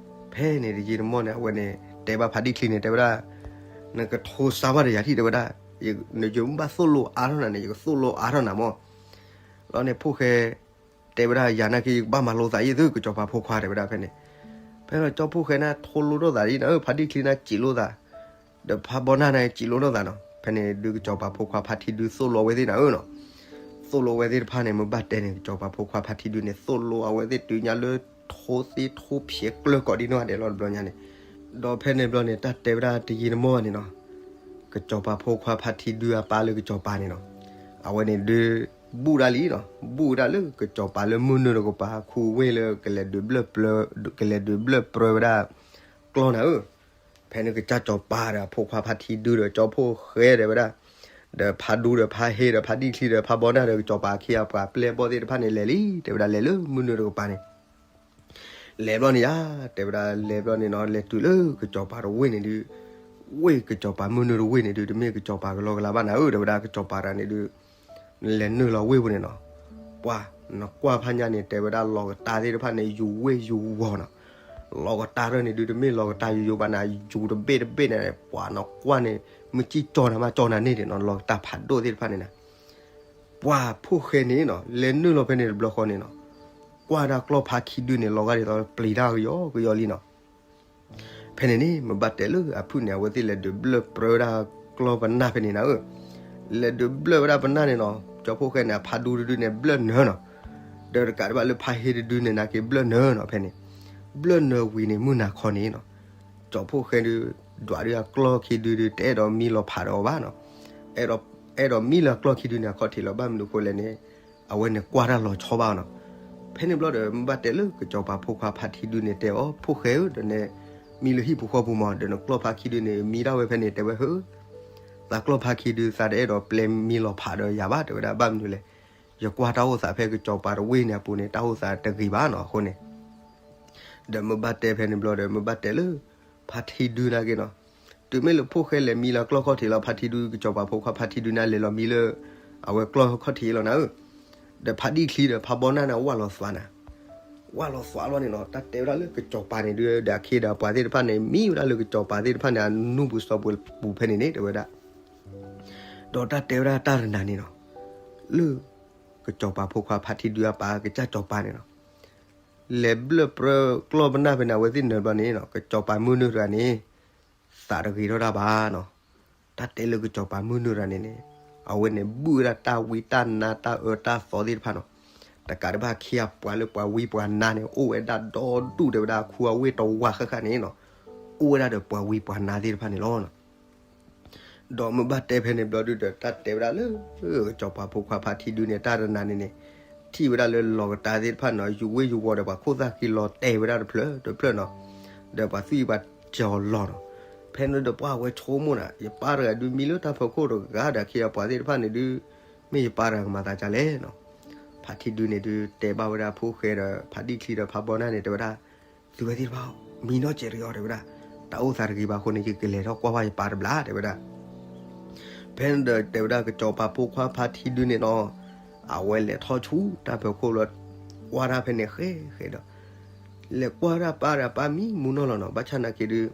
ဖဲန့ၣ်တယံာ်တမီၢ်န့ၣ် အဝဲန့ၣ် တဲဘၣ်ဖါဒံၣ်ချံန့ၣ် တဲဝဲဒၣ်, နကထိစါဘၣ်ဒီးယၤထံၣ် တဲဝဲဒၣ်, နယမ့ၢ်ဘၣ်သိၣ်လိအါထီၣ်နၤန့ၣ် ယကသိၣ်လိအါထီၣ်နၤမး. လီၤန့ၣ်ဖှိၣ်ဃဲ တဲဝဲဒၣ် ယၤနာ်က့ ယကဘၣ်မၤလိသးယံာ်သု ကစီၤပၤဖိခွါ တဲဝဲဒၣ်ဖဲန့ၣ်. ဖဲလီၤကၠီဖှိၣ်ဃဲန့ၣ် ထိလိထီၣ်သးဒ်နၤဧၢ, ဖါဒံၣ်ချံန့ၣ် စံးလိာ်သး ဒီးဖါဘီနၢ်န့ၣ် စံးလိာ်ထီၣ်သးနီၤ. ဖဲန့ၣ်ဒုး ကစီၤပၤဖိခွါဖါထံဒုသိၣ်လိအဝဲသ့ၣ်နၤဧၢနီၤ. သိၣ်လိအဝဲသ့ၣ်တဖၣ်န့ၣ် မ့ၢ်ဘၣ်တဲန့ၣ် ကစီၤပၤဖိခွါဖါထံဒုန့ၣ် သိၣ်လိအဝဲသ့ၣ်တုၤညါလၢ ထိသ့ထိဖျဲးကျၢၤကိးဒ်နီၢ်ဂၤဒဲးလီၤ တဘျီညါန့ၣ်. ဒီးဖဲန့ၣ်ဘျီန့ၣ် တၢ်တဲဝဲဒၣ်တယံာ်တမီၢ်ဘၣ်န့ၣ်နီၤ, ကစီၤပၤဖိခွါဖါထံဒုအပၢ်လၢကစီၤပၤန့ၣ်နီၤ, အဝဲန့ၣ်ဒုး ဘူၣ်ဒၣ်လံနီၤ, ဘူၣ်ဝဲဒၣ်လၢကစီၤပၤလၢမုၢ်နုာ်တကပၤ ခူဝ့ၢ်လၢ ကလဲၤဒုးဘျၢၣ်ပြၢဝဲဒၣ် ကျီၢ်နၤဧၢ. ဖဲန့ၣ်ကစၢ်စီၤပၤဒီးအဖိခွါဖါထံဒုဒီးကၠီဖှိၣ်ဃဲတဲဝဲဒၣ်, ဒီးဖါဒူဒီးဖါဟ့ဒီးဖါဒံၣ်ချံဒီးဖါဘီနၢ်ဒီးကစီၤပၤအခ့အပှၤပျဲၢ်ဘီၣ်သ့ၣ်တဖၣ်န့ၣ်လဲၤလံ တဲဝဲဒၣ် လဲၤလၢမုၢ်နုာ်တကပၤန့ၣ် လဲၤဘျီန့ၣ်ယါ, တဲဝဲဒၣ်လဲၤဘျီန့ၣ်နီၤ လဲၤတုၤလၢကစီၤပၤတဝ့ၢ်န့ၣ်ဒုး, ဝ့ၢ်ကစီၤပၤမုၢ်နုာ်တဝ့ၢ်န့ၣ်ဒုး တမ့ၢ်ကစီၤပၤကလီကလီဘၣ်နၤဧၢ တဲဝဲဒၣ် ကစီၤပၤတဂၤန့ၣ်ဒုး လဲၤနုာ်လီၤဝ့ၢ်ပူၤန့ၣ်နီၤ, ပှၤ နကွၢ်ဖးညါန့ၣ် တဲဝဲဒၣ်လီၤကတၢ်သ့ၣ်တဖၣ်န့ၣ် ယူၤဝ့ၢ်ယူၤဝီၤနီၤ, လီၤကတၢ်ထီၣ်န့ၣ်ဒုး တမ့ၢ်လီၤကတၢ်ယိယိဘၣ်နၤ ယူၤတဘ့ၣ်တဘ့ၣ်န့ၣ် ပှၤနကွၢ်န့ၣ် မုၢ်ကံၢ်ကၠီနၤမးကၠီနၤန့ၣ်ဒုးနီၤ လီၤကတၢ်ဖးဒိၣ်သ့ၣ်တဖၣ်န့ၣ်နၤ ပှၤဖှိၣ်ဃဲန့ၣ်နီၤ လဲၤနုာ်လီၤဖဲန့ၣ်တဘျီဃီန့ၣ်နီၤ, ကွၢ်ဒၣ်ကျီၢ်ဖးခံဒုန့ၣ် လီၤဂာ်ဒ်သိးပျံၤတၢ်ကယီကယီလံနီၤ. ဖဲန့ၣ်န့ၣ် မ့ၢ်ဘၣ်တဲလၢအဖုၣ်န့ၣ် အဝဲသ့ၣ်လဲၤဒုးဘျၢၣ်ပြၢဝဲဒၣ်ကျီၢ်ပနၢ်ဖဲန့ၣ်နၤဧၢ, လဲၤဒုးဘျၢၣ်ဝဲဒၣ်ပနၢ်န့ၣ်နီၤ, ကၠီဖှိၣ်ဃဲန့ၣ် အဖးဒူတဒုန့ၣ် ဘျၢၣ်နၢၤနီၤ, ဒီးတကးဒံးဘၣ်လၢဖးဟ့တဒုန့ၣ် နာ်က့ဘျၢၣ်နၢၤနီၤ ဖဲန့ၣ်, ဘျၢၣ်နၢၤဝံၤန့ၣ် မုၢ်နၤခီန့ၣ်နီၤ, ကၠီဖှိၣ်ဃဲဒုး ဒွးဒုးအကျီၢ်ခံဒုဒုး တအဲၣ်ဒိးမံလီၤဖးဒီးအီၤဘၣ်နီၤ, အဲၣ်ဒိး အဲၣ်ဒိးမံလၢအကျီၢ်ခံဒုန့ၣ် အခီၣ်ထံးလီၤ ဘၣ်မနုၤအဃိလဲၣ်န့ၣ် အဝဲန့ၣ်ကွၢ်တၢ်လီၤဆီဘၣ်နီၤ. ဖဲန့ၣ်ဘျီဒီး မ့ၢ်ဘၣ်တဲလၢကစီၤပၤဖိခွါဖါထံဒုန့ၣ် တဲအီၤ ဖှိၣ်ဃဲဧၢ ဒီးနမံလၢဟံၣ်ပူၤဃီပူၤမး ဒီးနကျီၢ်ဖးခံဒုန့ၣ် မံဒၣ်ဝဲဖဲန့ၣ် တဲဝဲဧၢ, သးကျီၢ်ဖးခံဒု သးတအဲၣ်ဒိးပျဲမံလီၤဖးဒီးယၤဘၣ် တဲဝဲဒၣ် ဘၣ်မနုၤလဲၣ်, ယကွၢ်တၢ်အိၣ်သးဖဲကစီၤပၤတဝ့ၢ်န့ၣ်အပူၤန့ၣ် တၢ်အိၣ်သးတဂ့ၤဘၣ်နီၤ အဃိန့ၣ် ဒီးမ့ၢ်ဘၣ်တဲဖဲန့ၣ်ဘျီဒီး မ့ၢ်ဘၣ်တဲလၢ ဖါထံဒုနာ်က့နီၤ, တုၤမ့ၢ်လၢဖှိၣ်ဃဲလဲၤမံလၢကျီၢ်ခီၣ်ထံးလီၤ ဖါထံဒု ကစီၤပၤဖိခွါဖါထံဒုန့ၣ် လဲၤလီၤမံလၢ အဝဲကျီၢ်ခီၣ်ထံးလီၤနၤဧၢ, ဒီးဖါဒံၣ်ချံဒီးဖါဘီနၢ်န့ၣ် ဝၢ်လီၤသွးနၤ, ဝၢ်လီၤသွးလီၤန့ၣ်နီၤ တၢ်တဲဝဲဒၣ်လၢကစီၤပၤန့ၣ်ဒုး ဒီးအခ့ဒီးအပှၤသ့ၣ်တဖၣ်န့ၣ် မံဝဲဒၣ်လၢကစီၤပၤသ့ၣ်တဖၣ်န့ၣ် အနူၢ်ပူၤစီၤပူၤဖဲန့ၣ်န့ၣ် တဲဝဲဒၣ် ဒီးတၢ်တဲဝဲဒၣ်တၢ်တနၤန့ၣ်နီၤ, လၢ ကစီၤပၤဖိခွါဖါထံဒုအပၢ်ကစၢ်စီၤပၤန့ၣ်နီၤ, လဲၤဘျၢၣ်ပြၢကျီၢ်ပနၢ်ဖဲန့ၣ် အဝဲသ့ၣ်နၢၤဘျီန့ၣ်နီၤ ကစီၤပၤမုၢ်နုာ်တဂၤန့ၣ် သးတဂ့ၤထီၣ်တၢ်ဘၣ်နီၤ, တၢ်တဲလၢကစီၤပၤမုၢ်နုာ်တဂၤန့ၣ်န့ၣ် အဝဲန့ၣ်ဘုၣ်ဝဲဒၣ်တၢ်ဝံတၢ်နါတၢ်အၢတၢ်သီသ့ၣ်တဖၣ်နီၤ, တကးဒံးဘၣ်အခ့အပှၤလၢပှၤဝံပှၤနါန့ၣ် အိၣ်ဝဲဒၣ်ဒီဒူၣ်တဲဝဲဒၣ်ခူအဝ့ၢ်တဝးဃၣ်ဃၣ်န့ၣ်နီၤ, အိၣ်ဝဲဒၣ်ဒီးပှၤဝံပှၤနါသ့ၣ်တဖၣ်န့ၣ်လီၤ. ဒီးမ့ၢ်ဘၣ်တဲဖဲန့ၣ်ဘျီဒုးဒီး တၢ်တဲဝဲဒၣ်လၢ ကစီၤပၤဖိခွါဖါထံဒုန့ၣ် တၢ်တနၤန့ၣ်န့ၣ် ထံၣ်ဝဲဒၣ်လၢလီၤကတၢ်သ့ၣ်တဖၣ်နီၤ ယူၤဝ့ၢ်ယူၤဝီၤဒီးပှၤခိၣ်သၣ်ဃံလီၤတဲာ်ဝဲဒၣ်တဖျၢၣ်တဖျၢၣ်နီၤ, ဒီးပှၤသွံၣ်ပှၤစီၤလီၤနီၤ, ဖဲန့ၣ်ဒီးပှၢ်ဝဲဆိကမိၣ်နၤ, ယပၢ်တဂၤဒုးမံလၢတၢ်ဖီခိၣ်တဂၤဒီးအခ့အပှၤသ့ၣ်တဖၣ်န့ၣ်ဒုး, မ့ၢ်ယပၢ်တဂၤကမၤသးဒ်လဲၣ်နီၤ. ဖါထံဒုန့ၣ်ဒုးတဲဘၣ်ဝဲဒၣ်ဖိၣ်ဃဲဒီး ဖါဒံၣ်ချံဒီးဖါဘီနၢ်န့ၣ် တဲဝဲဒၣ်, သုဝဲသ့ၣ်တဖၣ် မံနီၢ်ကဲးတဂ့ၤအီၤ တဲဝဲဒၣ်, တၢ်အိၣ်သးတဂ့ၤဘၣ်အဃိန့ၣ် ယကလဲၤထီၣ်ကွၢ်ဘၣ်ယပၢ်တဘျီ တဲဝဲဒၣ်. ဖဲန့ၣ်ဒီးတဲဝဲဒၣ်ကစီၤပၤဖိခွါဖါထံဒုန့ၣ်နီၤ, အဝဲလဲၤထီၣ်ဆူတၢ်ဖီခိၣ်လီၤ, ကွၢ်တၢ်ဖဲန့ၣ်ဃဲဃဲဒီး လဲၤကွၢ်တၢ်ပၢ်ဒီးပၢ်မံမူနီၢ်လီၤနီၤ, ဘၣ်ဆၣ်နာ်က့ဒုး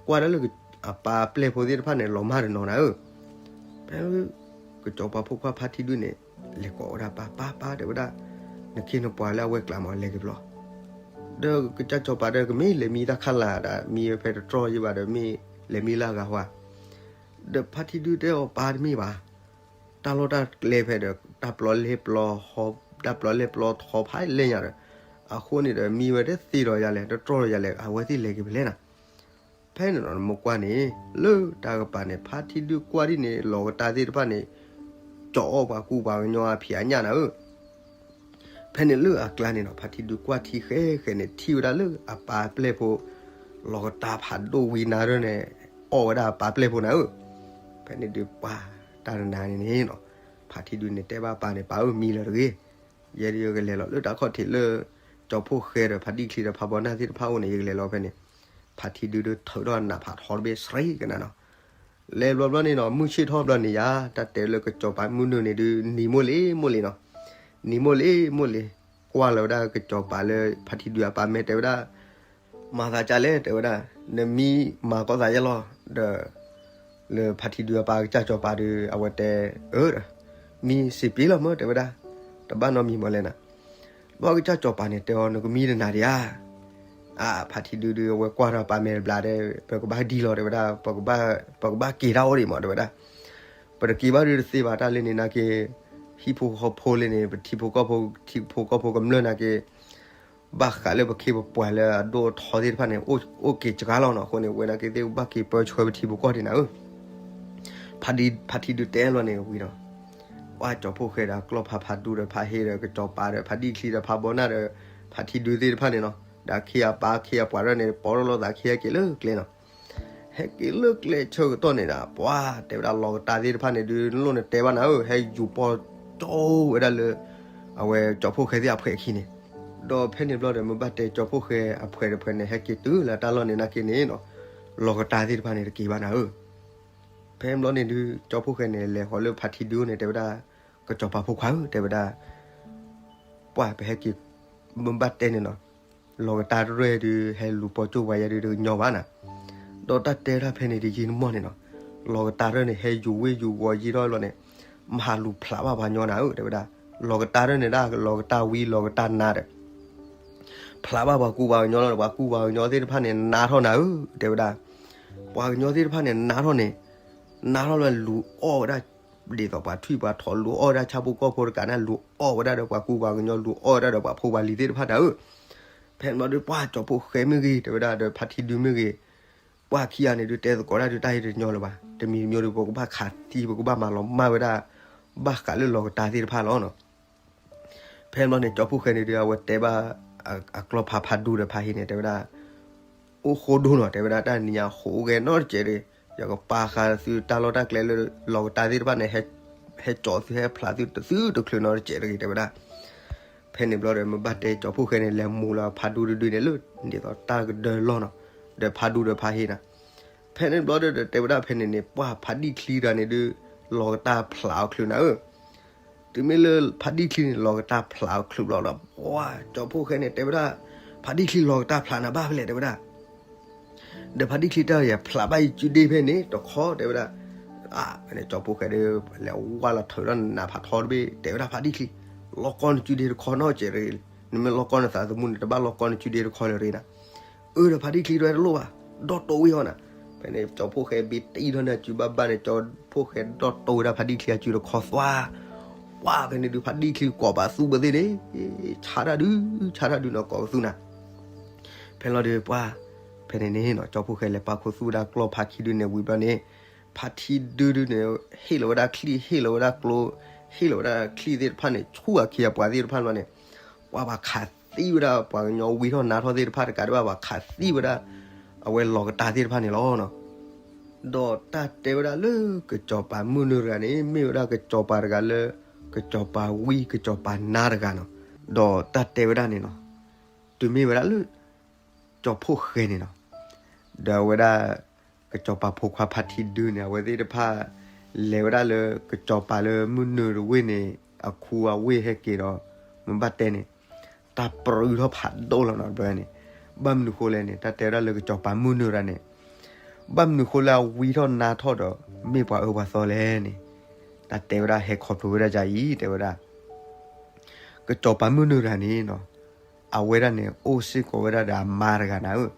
ကွၢ်ဒၣ်လၢအပၢ်ပျဲၢ်ဖိသ့ၣ်တဖၣ်န့ၣ် လီၤမၢ်တနီၤနၤဧၢ. ဖဲ ကစီၤပၤဖိခွါဖါထံဒုန့ၣ် လဲၤကိးဝဲဒၣ်ပၢ်, ပၢ်ပၢ် တဲဝဲဒၣ်, နခ့နပှၤလၢအဝဲကျါမးလဲၤက့ၤဘျီ, ဒီးကစၢ်စီၤပၤဒီးကမ့ၢ်လဲၤမံတၢ်ခါလၢ်ဒၣ် မံဝဲဖဲတတြီၢ်ယံၤဘၣ်ဒီး မ့ၢ်လဲၤမံလၢအဂၤဟါ, ဒီးဖါထံဒုတဲအီၤ ပၢ်တမ့ၢ်ဘၣ်, တၢ်လီၢ်တၢ်ကျဲဖဲဒီး တၢ်ပျီလဲၢ်ပျီ, တၢ်ပျီလဲၢ်ပျီထီဖးလဲၢ်ညါဒီး အဃိန့ၣ်ဒီး မံဝဲတသ့ဒီးယၤလဲၣ် တတြီၢ်ဒီးယၤလဲၣ် အဝဲသ့ၣ်လဲၤက့ၤဖဲလဲၣ်နၤ. ဖဲန့ၣ်နမ့ၢ်ကွၢ်န့ၣ် လၢတၢ်ကပၤန့ၣ် ဖါထံဒုကွၢ်ဒ်န့ၣ် လီၤကတၢ်သ့ၣ်တဖၣ်န့ၣ် ကၠီအီၣ်ပှၤကူပှၤကညီအဖံးအညၣ်နၤဧၢ. ဖဲန့ၣ်လၢအကျါန့ၣ်နီၤ ဖါထံဒုကွၢ်ထံဃဲဃဲန့ၣ် ထံၣ်ဝဲဒၣ်လၢအပၢ်ပျဲၢ်ဖိ လီၤကတၢ်ဖးဒိၣ်ဝံနၤဒၢန့ၣ် အီၣ်ဝဲဒၣ်အပၢ်ပျဲၢ်ဖိနၤဧၢ. ဖဲန့ၣ်ဒုးပှၤတၢ်တနၤန့ၣ်န့ၣ်နီၤ ဖါထံဒုန့ၣ်တဲဘၣ်ပၢ်န့ၣ် ပၢ်ဧၢ မံလၢၤတဂ့ၤ, ယဲဒၣ်ယကလဲၤလီၤလၢတၢ်ခီၣ်ထံးလၢ ကၠီဖိဃဲဒီးဖါဒံၣ်ချံဒီးဖါဘီနၢ်သ့ၣ်တဖၣ်အိၣ်န့ၣ် ယကလဲၤလီၤဖဲန့ၣ်. ဖါထံဒုဒုးထုးထီၣ်နးဖးထီတဘ့ၣ်စရံကနၤနီၤ. လဲၤဘျီဘျီန့ၣ်နီၤ မုၢ်ဆ့ၣ်ထီၣ်ဘျီန့ၣ်ယါ တၢ်တဲလၢကစီၤပၤမုၢ်နုာ်န့ၣ်ဒုး နံၤမိၢ်လံမိၢ်လံနီၤ. နံၤမိၢ်လံမိၢ်လံ ကွၢ်လီၤဝဲဒၣ်ကစီၤပၤလၢဖါထံဒုအပၢ်မဲာ်တဲဝဲဒၣ် မၤသးဒ်လဲၣ် တဲဝဲဒၣ်, နမံမၤကီၢ်သးယဲလီၤ, ဒီး လၢဖါထံဒုအပၢ်ကစၢ်စီၤပၤဒုး အဝဲတဲ, အၢ, မံစံးပ့ၤလီၤမၢ တဲဝဲဒၣ်, တဘၣ်နီတမံၤမၢလဲၣ်နၤ. ဘျီကစၢ်စီၤပၤန့ၣ်တဲအီၤ နကမံတနၤဒံးဧါ. အါ ဖါထံဒုဒုး အဝဲကွၢ်ထီၣ်ပၢ်မဲာ်တဘျီဒီး ပကဘၣ်ဒ်လီၤ တဲဝဲဒၣ်, ပကဘၣ်က့ၤတၢ်အိၣ်ဒံးမး တဲဝဲဒၣ်. ပတက့ၤဘၣ်ဒုးတသ့ဘၣ် တၢ်လၢန့ၣ်နာ်က့ ဟံၣ်ဖိဃီဖိလၢန့ၣ် ပထံဖိကီၢ်ဖိ ထံဖိကီၢ်ဖိကမျၢၢ်နာ်က့ ဘၣ်ဃးလၢပခ့ပပှၤလၢအဒိၣ်အထီသ့ၣ်တဖၣ်န့ၣ် အိၣ်က့ၤစှၤလီၤနီၤ. အဃိန့ၣ် ဝဲနာ်က့သ့ၣ်ဘၣ်က့ၤပၢဆှၢပထံပကီၢ်ဒံးနၤဧၢ. ဖါထံဒုတဲလီၤန့ၣ်ဝံၤဒီး ပှၤကၠီဖိဃဲဒီးကျီၢ်ဖးဖးဒူဒီးဖးဟ့ဒီးကစီၤပၤဒီးဖါဒံၣ်ချံဒီးဖးဘီနၢ်ဒီး ဖါထံဒုသ့ၣ်တဖၣ်န့ၣ်နီၤ ဒီးအခ့အပၢ်အခ့အပှၤဒၣ်န့ၣ် ပိာ်ထီၣ်လိာ်သးခံဟဲက့ၤလၢကျဲနီၤ. ဟဲက့ၤလၢကျဲဆၢကတီၢ်န့ၣ်ဒီး ပှၤတဲဝဲဒၣ်လီၤကတၢ်သ့ၣ်တဖၣ်န့ၣ်ဒုး နလိၣ်နတဲဘၣ်နၤဧၢ ဟဲယူၤပီၢ်ကၠီဝဲဒၣ်လၢ အဝဲကၠီဖိဃဲသ့ၣ်အဖှဲးအခံန့ၣ်. ဒီးဖဲန့ၣ်ဘျီဒီး မ့ၢ်ဘၣ်တဲကၠီဖိဃဲအဖှဲးတဖှဲးန့ၣ် ဟဲက့ၤတုၤလၢတၢ်လီၢ်န့ၣ်နာ်က့န့ၣ်နီၤ လီၤကတၢ်သ့ၣ်တဖၣ်န့ၣ်တက့ၤဘၣ်နၤဧၢ. ဖဲန့ၣ်ဘျီန့ၣ်ဒုး ကၠီဖိဃဲန့ၣ် လဲၤဃီၤလၢဖါထံဒုန့ၣ် တဲဝဲဒၣ် ကစီၤပၤဖိခွါဧၢ တဲဝဲဒၣ် ပှၤပဟဲက့ၤ မ့ၢ်ဘၣ်တဲန့ၣ်နီၤ လီၤကတၢ်တရၢၢ်ဒုး ဟဲလူၤပိာ်ကၠိပှၤယဲဒုးတကညီဘၣ်နၤ. ဒီးတၢ်တဲတၢ်ဖဲန့ၣ်တယံာ်တမီၢ်န့ၣ်နီၤ လီၤကတၢ်တရၢၢ်န့ၣ် ဟဲယူၤဝ့ၢ်ယူၤဝီၤယံာ်ထီၣ်လီၤန့ၣ် မၤလူၤဖျးဘၣ်ပှၤကညီနၤဧၢ တဲဝဲဒၣ်. လီၤကတၢ်တရၢၢ်န့ၣ်ဒၣ် လီၤကတၢ်ဝံလီၤကတၢ်နါဒီး ဖျးဘၣ်ပှၤကူပှၤကညီလီၤဒီး ပှၤကူပှၤကညီသ့ၣ်တဖၣ်န့ၣ် နါထီၣ်နၤဧၢ တဲဝဲဒၣ်. ပှၤကညီသ့ၣ်တဖၣ်န့ၣ် နါထီၣ်န့ၣ် နါထီၣ်လၢလူၤအီၣ်ဝဲဒၣ် ဒ်သိးပှၤထွံၣ်ပှၤထိးလူၤအီၣ်ဝဲဒၣ်ဆၣ်ဖိကီၢ်ဖိတကးန့ၣ် လူၤအီၣ်ဝဲဒၣ်ဒီးပှၤကူပှၤကညီ လူၤအီၣ်ဝဲဒၣ်ဒီးပှၤဖိပှၤလံၤသ့ၣ်တဖၣ်နၤဧၢ. ဖဲန့ၣ်ဘျီဒီး ပှၤကၠီဖိဃဲမ့ၢ်ဂ့ၤ တဲဝဲဒၣ် ဒီးဖါထံဒုမ့ၢ်ဂ့ၤ ပှၤခံဂၤန့ၣ်ဒုး တဲသကိးတၢ်ဒုးတၢ်ဟ့ၣ်တညီလၢၤဘၣ်. တမံၤတမံၤဒီး ပကဘၣ်ခးသံ ပကဘၣ်မၤလီၤမၢ်ဝဲဒၣ် ဘၣ်ဃးလၢလီၤကတၢ်သ့ၣ်တဖၣ်လီၤနီၤ. ဖဲန့ၣ်ဘျီန့ၣ် ကၠီဖိဃဲန့ၣ်ဒုး အဝဲတဲဘၣ် အကျီၢ်ဖးဖးဒူဒီးဖးဟ့န့ၣ် တဲဝဲဒၣ် အိၣ်ဃိဒိၣ်နီၤ တဲဝဲဒၣ် တၢ်နံၤညါဃိးဂဲၤနီတစဲးဒီး ယကပာ်ဃာ်သုတၢ်လီၢ်တၢ်ကျဲလၢ လီၤကတၢ်သ့ၣ်တဖၣ်န့ၣ် ဟဲကၠီသုဟဲဖျးသုတသုတချုးနီတစဲးတဂ့ၤ တဲဝဲဒၣ်. ဖဲန့ၣ်ဘျီဒီး မ့ၢ်ဘၣ်တဲကၠီဖိဃဲန့ၣ် လဲၤမူၤလီၤဖးဒူတဒုန့ၣ်လၢ ဒ်သိးတၢ်ကဒၢလီၢ်နီၤ ဒီးဖးဒူဒီးဖးဟ့နၤ. ဖဲန့ၣ်ဘျီဒီး တဲဝဲဒၣ်ဖဲန့ၣ်န့ၣ် ပှၤဖးဒံၣ်ချံတဂၤန့ၣ်ဒုး လီၤကတၢ်ဖျးအီၤချုးနၤဧၢ. တုၤမ့ၢ်လၢဖးဒံၣ်ချံန့ၣ် လီၤကတၢ်ဖျးအီၤချုးဘျီဒီး ပှၤကၠီဖိဃဲန့ၣ် တဲဝဲဒၣ် ဖးဒံၣ်ချံလီၤကတၢ်ဖျးနၤဘၣ်ဖဲလဲၣ် တဲဝဲဒၣ်. ဒီးဖးဒံၣ်ချံတဲ ယဖျးဘၣ်ယစုဒ့ဖဲန့ၣ်တခီ တဲဝဲဒၣ်. အါ ဖဲန့ၣ်ကၠီဖိဃဲဒီး လဲၤဝါလီၤထုးထီၣ်နးဖးထီတဘ့ၣ် တဲဝဲဒၣ် ဖးဒံၣ်ချံ လီၤကီနစုဒ့တခီနီတစဲးတဂ့ၤ. နမ့ၢ်လီၤကီနသးသမူန့ၣ် တဘၣ်လီၤကီနစုဒ့တခီလၢၤတဂ့ၤနၤ. အၢ ဒီးဖးဒံၣ်ချံတဲဝဲတလိၣ်ဘၣ် ဒီတိၣ်ဝံၣ်အီၤနၤ. ဖဲန့ၣ်ကၠီဖိဃဲဘ့တံထီၣ်န့ၢ်အစုဘၣ်ဘၣ်န့ၣ် ကၠီဖိဃဲဒီတိၣ်ဝဲဒၣ်ဖးဒံၣ်ချံအစုတခီသွါ. ပှၤဖဲန့ၣ်ဒုး ဖးဒံၣ်ချံကိးပသူဘၣ်သ့ၣ်န့ၣ် ဆါတၢ်ဒုး ဆါတၢ်ဒုးနီၤ ကိးပသူနၤ. ဖဲလီၤဒီးပှၤ ဖဲန့ၣ်န့ၣ်နီၤ ကၠီဖိဃဲလဲၤပာ်ခူသူၣ်ဝဲဒၣ်ကျီၢ်ဖးခံဒုန့ၣ်ဝံၤဘျီန့ၣ် ဖါထံဒုဒုန့ၣ် ဟ့ၣ်လီၤဝဲဒၣ်ချံၣ် ဟ့ၣ်လီၤဝဲဒၣ်ကျိ ဟ့ၣ်လီၤဝဲဒၣ်ချံၣ်သ့ၣ်တဖၣ်န့ၣ် ဆူအခ့အပှၤသ့ၣ်တဖၣ်ဘျီန့ၣ် ပှၤဘၣ်ခးသံဝဲဒၣ်ပှၤကညီဝံထီၣ်နါထီၣ်သ့ၣ်တဖၣ်တကးဒံးဘၣ် ဘၣ်ခးသံဝဲဒၣ် အဝဲလီၤကတၢ်သ့ၣ်တဖၣ်န့ၣ်လီၤနီၤ. ဒီးတၢ်တဲဝဲဒၣ်လၢကစီၤပၤမုၢ်နုာ်တဂၤန့ၣ် မ့ၢ်ဝဲဒၣ်ကစီၤပၤတဂၤလၢ ကစီၤပၤဝံကစီၤပၤနါတဂၤနီၤ. ဒီးတၢ်တဲဝဲဒၣ်န့ၣ်နီၤ တုၤမ့ၢ်ဝဲဒၣ်လၢ ကၠီၤဖိၣ်ဃဲန့ၣ်နီၤ, ဒီးအဝဲဒၣ် ကစီၤပၤဖိခွါဖါထံဒုန့ၣ် အဝဲသ့ၣ်တဖၣ် လဲၤဝဲဒၣ်လၢကစီၤပၤလၢမုၢ်နုာ်တဝ့ၢ်န့ၣ် အခူအဝ့ၢ်ဟဲက့ၤဒီး မ့ၢ်ဘၣ်တဲန့ၣ် တၢ်ပြၢထီၣ်ဖးဒိၣ်လီၤနီၤ တဘျီန့ၣ်. ဘၣ်မနုၤဃိလဲၣ်န့ၣ် တၢ်တဲဝဲဒၣ်လၢကစီၤပၤမုၢ်နုာ်တဂၤန့ၣ် ဘၣ်မနုၤဃိလၢအဝံထီၣ်နါထီၣ်ဒီး မ့ၢ်ပှၤအၢပှၤသီလဲၣ်န့ၣ်, တၢ်တဲဝဲဒၣ်ဟဲခီဖျိဝဲဒၣ်ဒ်အံၤ တဲဝဲဒၣ် ကစီၤပၤမုၢ်နုာ်တဂၤန့ၣ်နီၤ, အဝဲဒၣ်န့ၣ် အိၣ်စ့ၢ်ကီးဝဲဒၣ်ဒီးအမါတဂၤနၤဧၢ.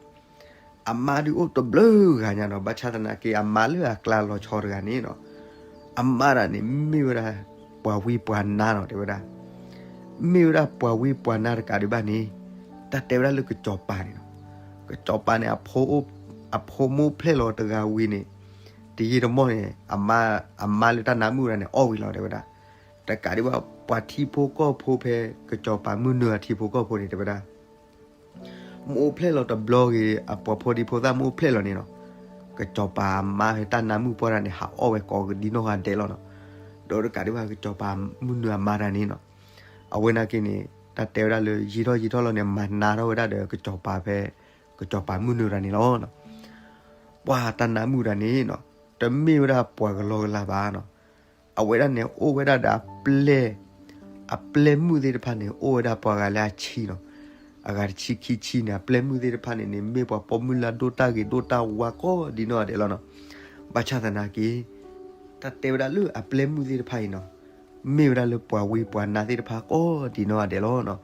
အမါဒုးအိၣ်တဘျုးဂၤညါနီၤ, ဘၣ်ဆၣ်သနာ်က့ အမါလၢအကျါလီၤဆီတဂၤန့ၣ်နီၤ, အမါတဂၤန့ၣ် မ့ၢ်ဝဲဒၣ်ပှၤဝံပှၤနါနီၤ တဲဝဲဒၣ်. မ့ၢ်ဝဲဒၣ်ပှၤဝံပှၤနါတကးဒံးဘၣ်န့ၣ်, တၢ်တဲဝဲဒၣ်လၢကစီၤပၤန့ၣ်နီၤ, ကစီၤပၤန့ၣ် အဖိအိၣ်ဖျဲၣ်လီၤတဂၤဝံၤန့ၣ်, တယံာ်တမီၢ်န့ၣ် အမါလၢတၢ်နါမုၣ်တဂၤန့ၣ် အီၣ်ဝံၤလီၤ တဲဝဲဒၣ်. တကးဒံးဘၣ် ပှၤထံဖိကီၢ်ဖိဖဲ ကစီၤပၤမုၢ်နုာ်အထံဖိကီၢ်ဖိန့ၣ် တဲဝဲဒၣ် မ့ၢ်အိၣ်ဖျဲၣ်လီၤတဘျီဂ့ၤ အပှၤဖိဒံဖိသၣ်မ့ၢ်အိၣ်ဖျဲၣ်လီၤန့ၣ်နီၤ, ကစီၤပၤအမါဖဲတၢ်နါမုၣ်ပှၢ်တဂၤန့ၣ် ဟးအီၣ်ဝဲကိးဒ်နီၢ်ဂၤဒဲးလီၤနီၤ. ဒီးတကးဒံးဘၣ် ကစီၤပၤမုၢ်နုာ်အမါတဂၤန့ၣ်နီၤ, အဝဲနာ်က့န့ၣ် တၢ်တဲဝဲဒၣ်လၢယံာ်ထီၣ်ယံာ်ထီၣ်လီၤန့ၣ် မၤနါထီၣ်ဝဲဒၣ်ဒီးကစီၤပၤဖဲ ကစီၤပၤမုၢ်နုာ်တဂၤန့ၣ်လီၤ. ပှၤတၢ်နါမုၣ်တဂၤန့ၣ်နီၤ, တမ့ၢ်ဝဲဒၣ်ပှၤကလီကလီဘၣ်နီၤ. အဝဲဒၣ်န့ၣ် အိၣ်ဝဲဒၣ်ဒီးအပျဲၢ်, အပျဲၢ်မုၣ်သ့ၣ်တဖၣ်န့ၣ် အိၣ်ဝဲဒၣ်ပှၤဂၤလၢအဆံနီၤ, အဂၤတဆံခံဆံန့ၣ် အပျဲၢ်မုၣ်သ့ၣ်တဖၣ်န့ၣ်န့ၣ် မ့ၢ်ပှၤပိာ်မုၣ်လၢအဒိၣ်တၢ်ဂ့ၤဒိၣ်တၢ်ဝါကိးဒ်နီၢ်ဂၤဒဲးလီၤနီၤ. ဘၣ်ဆၣ်သနာ်က့ တၢ်တဲဝဲဒၣ်လၢအပျဲၢ်မုၣ်သ့ၣ်တဖၣ်အံၤနီၤ, မ့ၢ်ဝဲဒၣ်လၢပှၤဝံပှၤနါသ့ၣ်တဖၣ်ကိးဒ်နီၢ်ဂၤဒဲးလီၤနီၤ.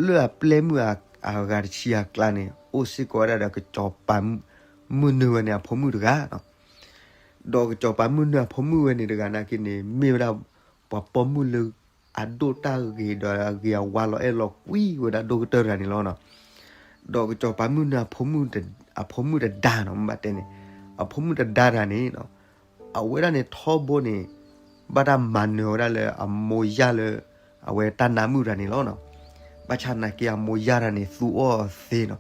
လၢအပျဲၢ်မုၣ်အဂၤတဆံအကျါန့ၣ် အိၣ်စ့ၢ်ကီးဝဲဒၣ်ဒီးကစီၤပၤမုၢ်နုာ်ဝဲန့ၣ် အဖိမုၣ်တဂၤနီၤ. ဒီးကစီၤပၤမုၢ်နုာ်အဖိမုၣ်ဝဲန့ၣ်တဂၤနာ်က့န့ၣ် မ့ၢ်ဝဲဒၣ် ပှၤပိာ်မုၣ်လၢအဒိၣ်တၢ်ဂ့ၤဒီးအဂ့ၤအဝါလီၤအဲၣ်လီၤကွံဝဲဒၣ်ဒိၣ်ကတၢၢ်တဂၤန့ၣ်လီၤနီၤ. ဒီးကစီၤပၤမုၢ်နုာ်အဖိမုၣ်တဒါနီၤ မ့ၢ်ဘၣ်တဲန့ၣ်, အဖိမုၣ်တဒါတဂၤန့ၣ်နီၤ, အဝဲဒၣ်န့ၣ်ထီဘိန့ၣ် ဘၣ်တၢ်မၤနၢၤဝဲဒၣ်လၢအမိၢ်ယၢ်လၢ အဝဲတၢ်နါမုၣ်တဂၤန့ၣ်လီၤနီၤ. ဘၣ်ဆၣ်သနာ်က့အမိၢ်ယၢ်တဂၤန့ၣ်သူအီၤသ့နီၤ,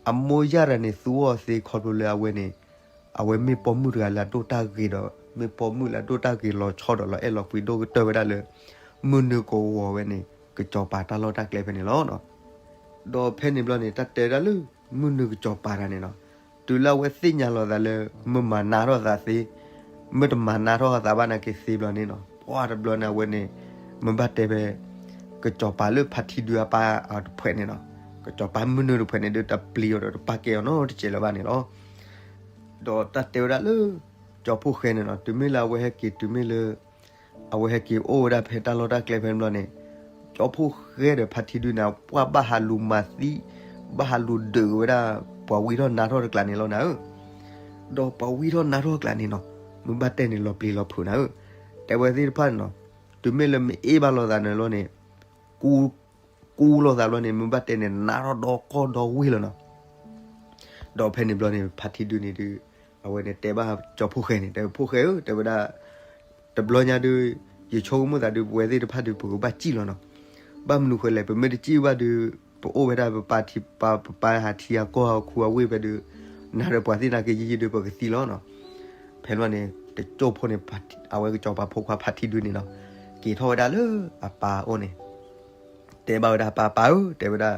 အမိၢ်ယၢ်တဂၤန့ၣ်သူအီၤသ့ခီဖျိလၢအဝဲန့ၣ် အဝဲမ့ၢ်ပိာ်မုၣ်တဂၤလၢအဒိၣ်တၢ်ဂ့ၤဒီး မ့ၢ်ပိာ်မုၣ်လၢအဒိၣ်တၢ်ဂ့ၤလီၤဆီဒီးလီၤအဲၣ်လီၤကွံဒိၣ်ကတၢၢ်ဝဲဒၣ်လၢ မုၢ်နုာ်ကဝီၤဝဲန့ၣ် ကစီၤပၤတၢ်လီၢ်တၢ်ကျဲဖဲန့ၣ်လီၤ. ဒီးဖဲန့ၣ်ဘျီန့ၣ် တၢ်တဲဝဲဒၣ်လၢ မုၢ်နုာ်ကစီၤပၤတဂၤန့ၣ်နီၤ, တုၤလၢအဝဲသ့ၣ်ညါလီၤသးလၢ မ့ၢ်မၤနါထီၣ်သးသ့, မ့ၢ်တမၤနါထီၣ်သးဘၣ်နာ်က့သ့ဘျီန့ၣ်နီၤ, ပှၤတဘျီန့ၣ်အဝဲန့ၣ် မ့ၢ်ဘၣ်တဲဖဲ ကစီၤပၤလၢဖါထံဒုအပၢ်တဖုန့ၣ်နီၤ, ကစီၤပၤမုၢ်နုာ်တဖုန့ၣ်ဒီး တပျံၤအီၤဒီးတပာ်ကဲအီၤနီတစဲးလၢၤဘၣ်န့ၣ်လီၤ. ဒီးတၢ်တဲဝဲဒၣ်လၢ ကၠီဖှိၣ်ဃဲန့ၣ်နီၤ, တုၤမ့ၢ်လၢအဝဲဟဲက့ၤ တုၤမ့ၢ်လၢ အဝဲဟဲက့ၤအိၣ်ဝဲဒၣ်ဖဲတၢ်လီၢ်တၢ်ကျဲဖဲန့ၣ်ဘျီန့ၣ်, ကၠီဖှိၣ်ဃဲဒီးဖါထံဒုန့ၣ် ပှၤဘၣ်ဟးလူၤမၤသံ, ဘၣ်ဟးလူၤဒုးဝဲဒၣ် ပှၤဝံထီၣ်နါထီၣ်တကျးန့ၣ်လီၤနၤဧၢ. ဒီးပှၤဝံထီၣ်နါထီၣ်တကျးန့ၣ်နီၤ, မ့ၢ်ဘၣ်တဲန့ၣ်လီၤပျံၤလီၤဖုးနၤဧၢ. တဲဝဲသ့ၣ်တဖၣ်န့ၣ်နီၤ, တုၤမ့ၢ်လၢမ့ၢ်အ့ၣ်ဘၣ်လိာ်သးန့ၣ်လီၤန့ၣ်, ကူ ကူလိာ်သးဘျီန့ၣ် မ့ၢ်ဘၣ်တဲန့ၣ် နါထီၣ်ဒီကီၢ်ဒီဝ့ၢ်လီၤနီၤ. ဒီးဖဲန့ၣ်ဘျီန့ၣ် ဖါထံဒုန့ၣ်ဒုး အဝဲန့ၣ်တဲဘၣ်ကၠီဖှိၣ်ဃဲန့ၣ်, တဲ ဖှိၣ်ဃဲဧၢ, တဲဝဲဒၣ် တဘျီညါဒုး ယဆိကမိၣ်သးဒုး ပဝဲသ့ၣ်တဖၣ်ဒုး ပကဘၣ်စံၣ်လီၤနီၤ. ဘၣ်မနုၤဃိလဲၣ်, ပမ့ၢ်တစံၣ်ဘၣ်ဒုး ပအိၣ်ဝဲဒၣ်ပပာ်ထံ ပပာ်ဟးထံအကီၢ်အခူအဝ့ၢ်ဖဲဒုး နၤဒီးပှၤသ့ၣ်နာ်က့ယံာ်ယံာ်ဒုး ပကသံလီၤနီၤ. ဖဲန့ၣ်ဘျီန့ၣ် တကၠီဖှိၣ်န့ၣ် အဝဲကစီၤပၤဖိခွါဖါထံဒုန့ၣ်နီၤ, က့ၤထီၣ်ဝဲဒၣ်လၢအပၢ်အအိၣ်န့ၣ် တဲဘၣ်ဝဲဒၣ် ပၢ်ပၢ်ဧၢ, တဲဝဲဒၣ်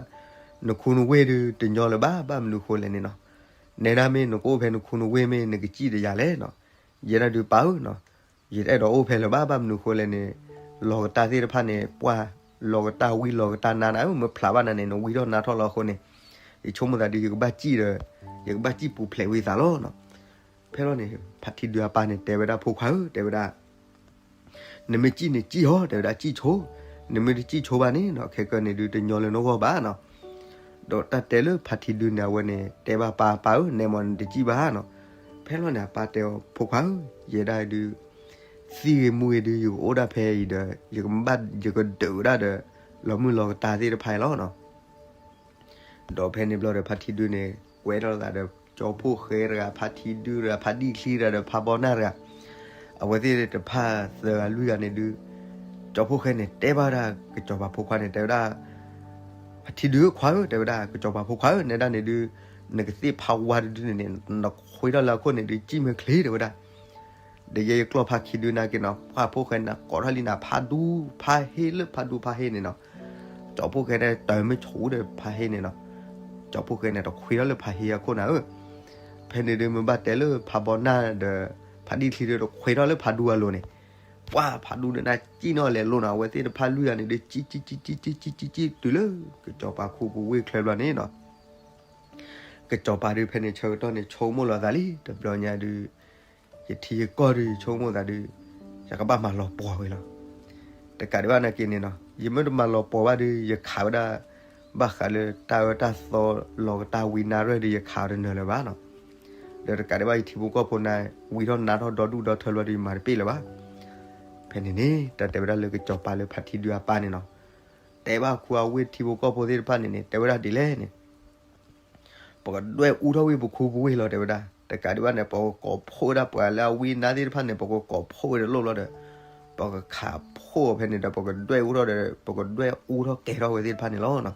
နခူနဝ့ၢ်ဒုးတညီလၢၤဘၣ်, ဘၣ်မနုၤဃိလဲၣ်န့ၣ်နီၤ. နဲဒၣ်မ့ၢ်နကအိၣ်ဖဲနခူနဝ့ၢ်မ့ၢ် နကစံၣ်ဒီးယၤလဲၣ်နီၤ. ယဲဒၣ်ဒုးပၢ်ဧၢနီၤ, ယတအဲၣ်ဒိးအိၣ်ဖဲလၢၤဘၣ်, ဘၣ်မနုၤဃိလဲၣ်န့ၣ် လီၤကတၢ်သ့ၣ်တဖၣ်န့ၣ် ပှၢ်လီၤကတၢ်ဝံလီၤကတၢ်နါနၤဧၢ, မ့ၢ်ဖျးဘၣ်နၤန့ၣ် နဝံထီၣ်နါထီၣ်လီၤအဃိန့ၣ် ယဆိကမိၣ်သးဒုး ယကဘၣ်စံၣ်ဒီး ယကဘၣ်စံၣ်ပူၤဖျဲးဝံသးလီၤနီၤ. ဖဲလီၤန့ၣ် ဖါထံဒုအပၢ်န့ၣ် တဲဝဲဒၣ်ဖိခွါဧၢ, တဲဝဲဒၣ် နမ့ၢ်စံၣ်န့ၣ်စံၣ်ဟီ, တဲဝဲဒၣ် စံၣ်ဆိ, နမ့ၢ်တစံၣ်ဆိဘၣ်န့ၣ်နီၤ, ခဲကနံၣ်ဒုးတညီလၢနဂီၢ်ဘၣ်နီၤ. ဒီးတၢ်တဲလၢဖါထံဒုန့ၣ် အဝဲန့ၣ် တဲဘၣ်ပၢ်ပၢ်ဧၢ, နဲမ့ၢ်နတစံၣ်ဘၣ်နီၤ. ဖဲလီၤန့ၣ် အပၢ်တဲအီၤ ဖိခွါဧၢ, ယဲဒၣ်ဒုး သံဂ့ၤမူဂ့ၤဒုး ယကအိၣ်ဒၣ်ဖဲအံၤဒီး ယကဘၣ်ယကဒုးဝဲဒၣ်ဒီး လီၤမုၢ်လီၤကတၢ်သ့ၣ်တဖၣ်အံၤလီၤနီၤ. ဒီးဖဲန့ၣ်ဘျီဒီး ဖါထံဒုန့ၣ် ကွဲထီၣ်လိာ်သးဒီး ကၠီဖှိၣ်ဃဲတဂၤ, ဖါထံဒုတဂၤ, ဖါဒံၣ်ချံတဂၤဒီး ဖါဘီနၢ်တဂၤ, အဝဲသ့ၣ်တဖၣ်သၢဂၤလွံၢ်ဂၤန့ၣ်ဒုး ကၠီဖှိၣ်ဃဲန့ၣ် တဲဘၣ်ဝဲဒၣ် ကစီၤပၤဖိခွါန့ၣ် တဲဝဲဒၣ် ဖါထံဒုခွါဧၢ, တဲဝဲဒၣ် ကစီၤပၤဖိခွါဧၢ, နဲဒၣ်န့ၣ်ဒုး နကသ့ၣ်ဖးဝါတဒုန့ၣ်န့ၣ် နခွ့ထီၣ်လၢအခိၣ်န့ၣ်ဒုး ကံၣ်မ့ၢ်ချ့ တဲဝဲဒၣ်. ဒီးယဲယကျီၢ်ဖးခံဒုနာ်က့နီၤ ပှၢ်ဖိၣ်ဃဲန့ၣ် ကိးထီၣ်လံနၤ ဖးဒူ ဖးဟ့လၢဖးဒူဖးဟ့န့ၣ်နီၤ. ကၠီဖိၣ်ဃဲန့ၣ် တၢ်မ့ၢ်ဆူၣ်ဒီးဖးဟ့န့ၣ်နီၤ. ကၠီဖိၣ်ဃဲန့ၣ် တခွ့ထီၣ်လၢဖးဟ့အခိၣ်နၤဧၢ. ဖဲန့ၣ်ဒုး မ့ၢ်ဘၣ်တဲလၢဖးဘီနၢ်ဒီး ဖးဒံၣ်ချံဒုး တခွ့ထီၣ်လၢဖးဒူအလိၤန့ၣ်, ပှၢ်ဖးဒူဒီးနၤ ကံၣ်နီၣ်လဲၤလိၤနီၤ. အဝဲသ့ၣ်တဖၣ်လွံၢ်ဂၤန့ၣ်ဒုး ကံၣ်ကံၣ်ကံၣ်ကံၣ်ကံၣ်ကံၣ်ကံၣ်ကံၣ် တုၤလၢကစီၤပၤခူပူၤဝ့ၢ်ချၢဘျီန့ၣ်နီၤ. ကစီၤပၤဒုး ဖဲန့ၣ်ဆၢကတီၢ်န့ၣ် ဆိကမိၣ်လီၤသးလံ တဘျီညါဒုး ယထံယကီၢ်ဒုး ယဆိကမိၣ်သးဒုး ယကဘၣ်မၤလီၤပှီၢ်ဝဲလီၤ. တကးဒံးဘၣ်နာ်က့န့ၣ်နီၤ ယမ့ၢ်တမၤလီၤပှီၢ်ဘၣ်ဒုး ယခးဝဲဒၣ် ဘၣ်ဃးလၢတၢ်အၢတၢ်သီ လီၤကတၢ်ဝံနါရဲၣ်ဒုး ယခးအီၤတနၢၤလၢၤဘၣ်နီၤ. ဒီးတကးဒံးဘၣ် ယထံဖိကီၢ်ဖိန့ၣ် ဝံထီၣ်နါထီၣ်ဒီဒူၣ်ဒီထၢဘျီဒုး ယမၤတပ့ၢ်လၢၤဘၣ်. ဖဲန့ၣ်န့ၣ် တၢ်တဲဝဲဒၣ်လၢကစီၤပၤလၢဖါထံဒုအပၢ်န့ၣ်နီၤ, တဲဘၣ်ခူအဝ့ၢ်ထံဖိကီၢ်ဖိသ့ၣ်တဖၣ်န့ၣ်န့ၣ် တဲဝဲဒၣ်ဒ်လဲၣ်န့ၣ် ပကဒွဲၣ်အူထီၣ်ဝံပခူပဝ့ၢ်လီၤ တဲဝဲဒၣ်. တကးဒံးဘၣ်န့ၣ် ပကကိးဖှိၣ်ဝဲဒၣ်ပှၤလၢအဝံနါသ့ၣ်တဖၣ်န့ၣ် ပကကိးဖှိၣ်ဝဲတလိၣ်ဘျီဒီး ပကခးဖှိၣ်ဖဲန့ၣ်ဒီး ပကဒွဲၣ်အူထီၣ်ဒီး ပကဒွဲၣ်အူထီၣ်ကဲၤထီၣ်ဝဲသ့ၣ်တဖၣ်န့ၣ်လီၤ.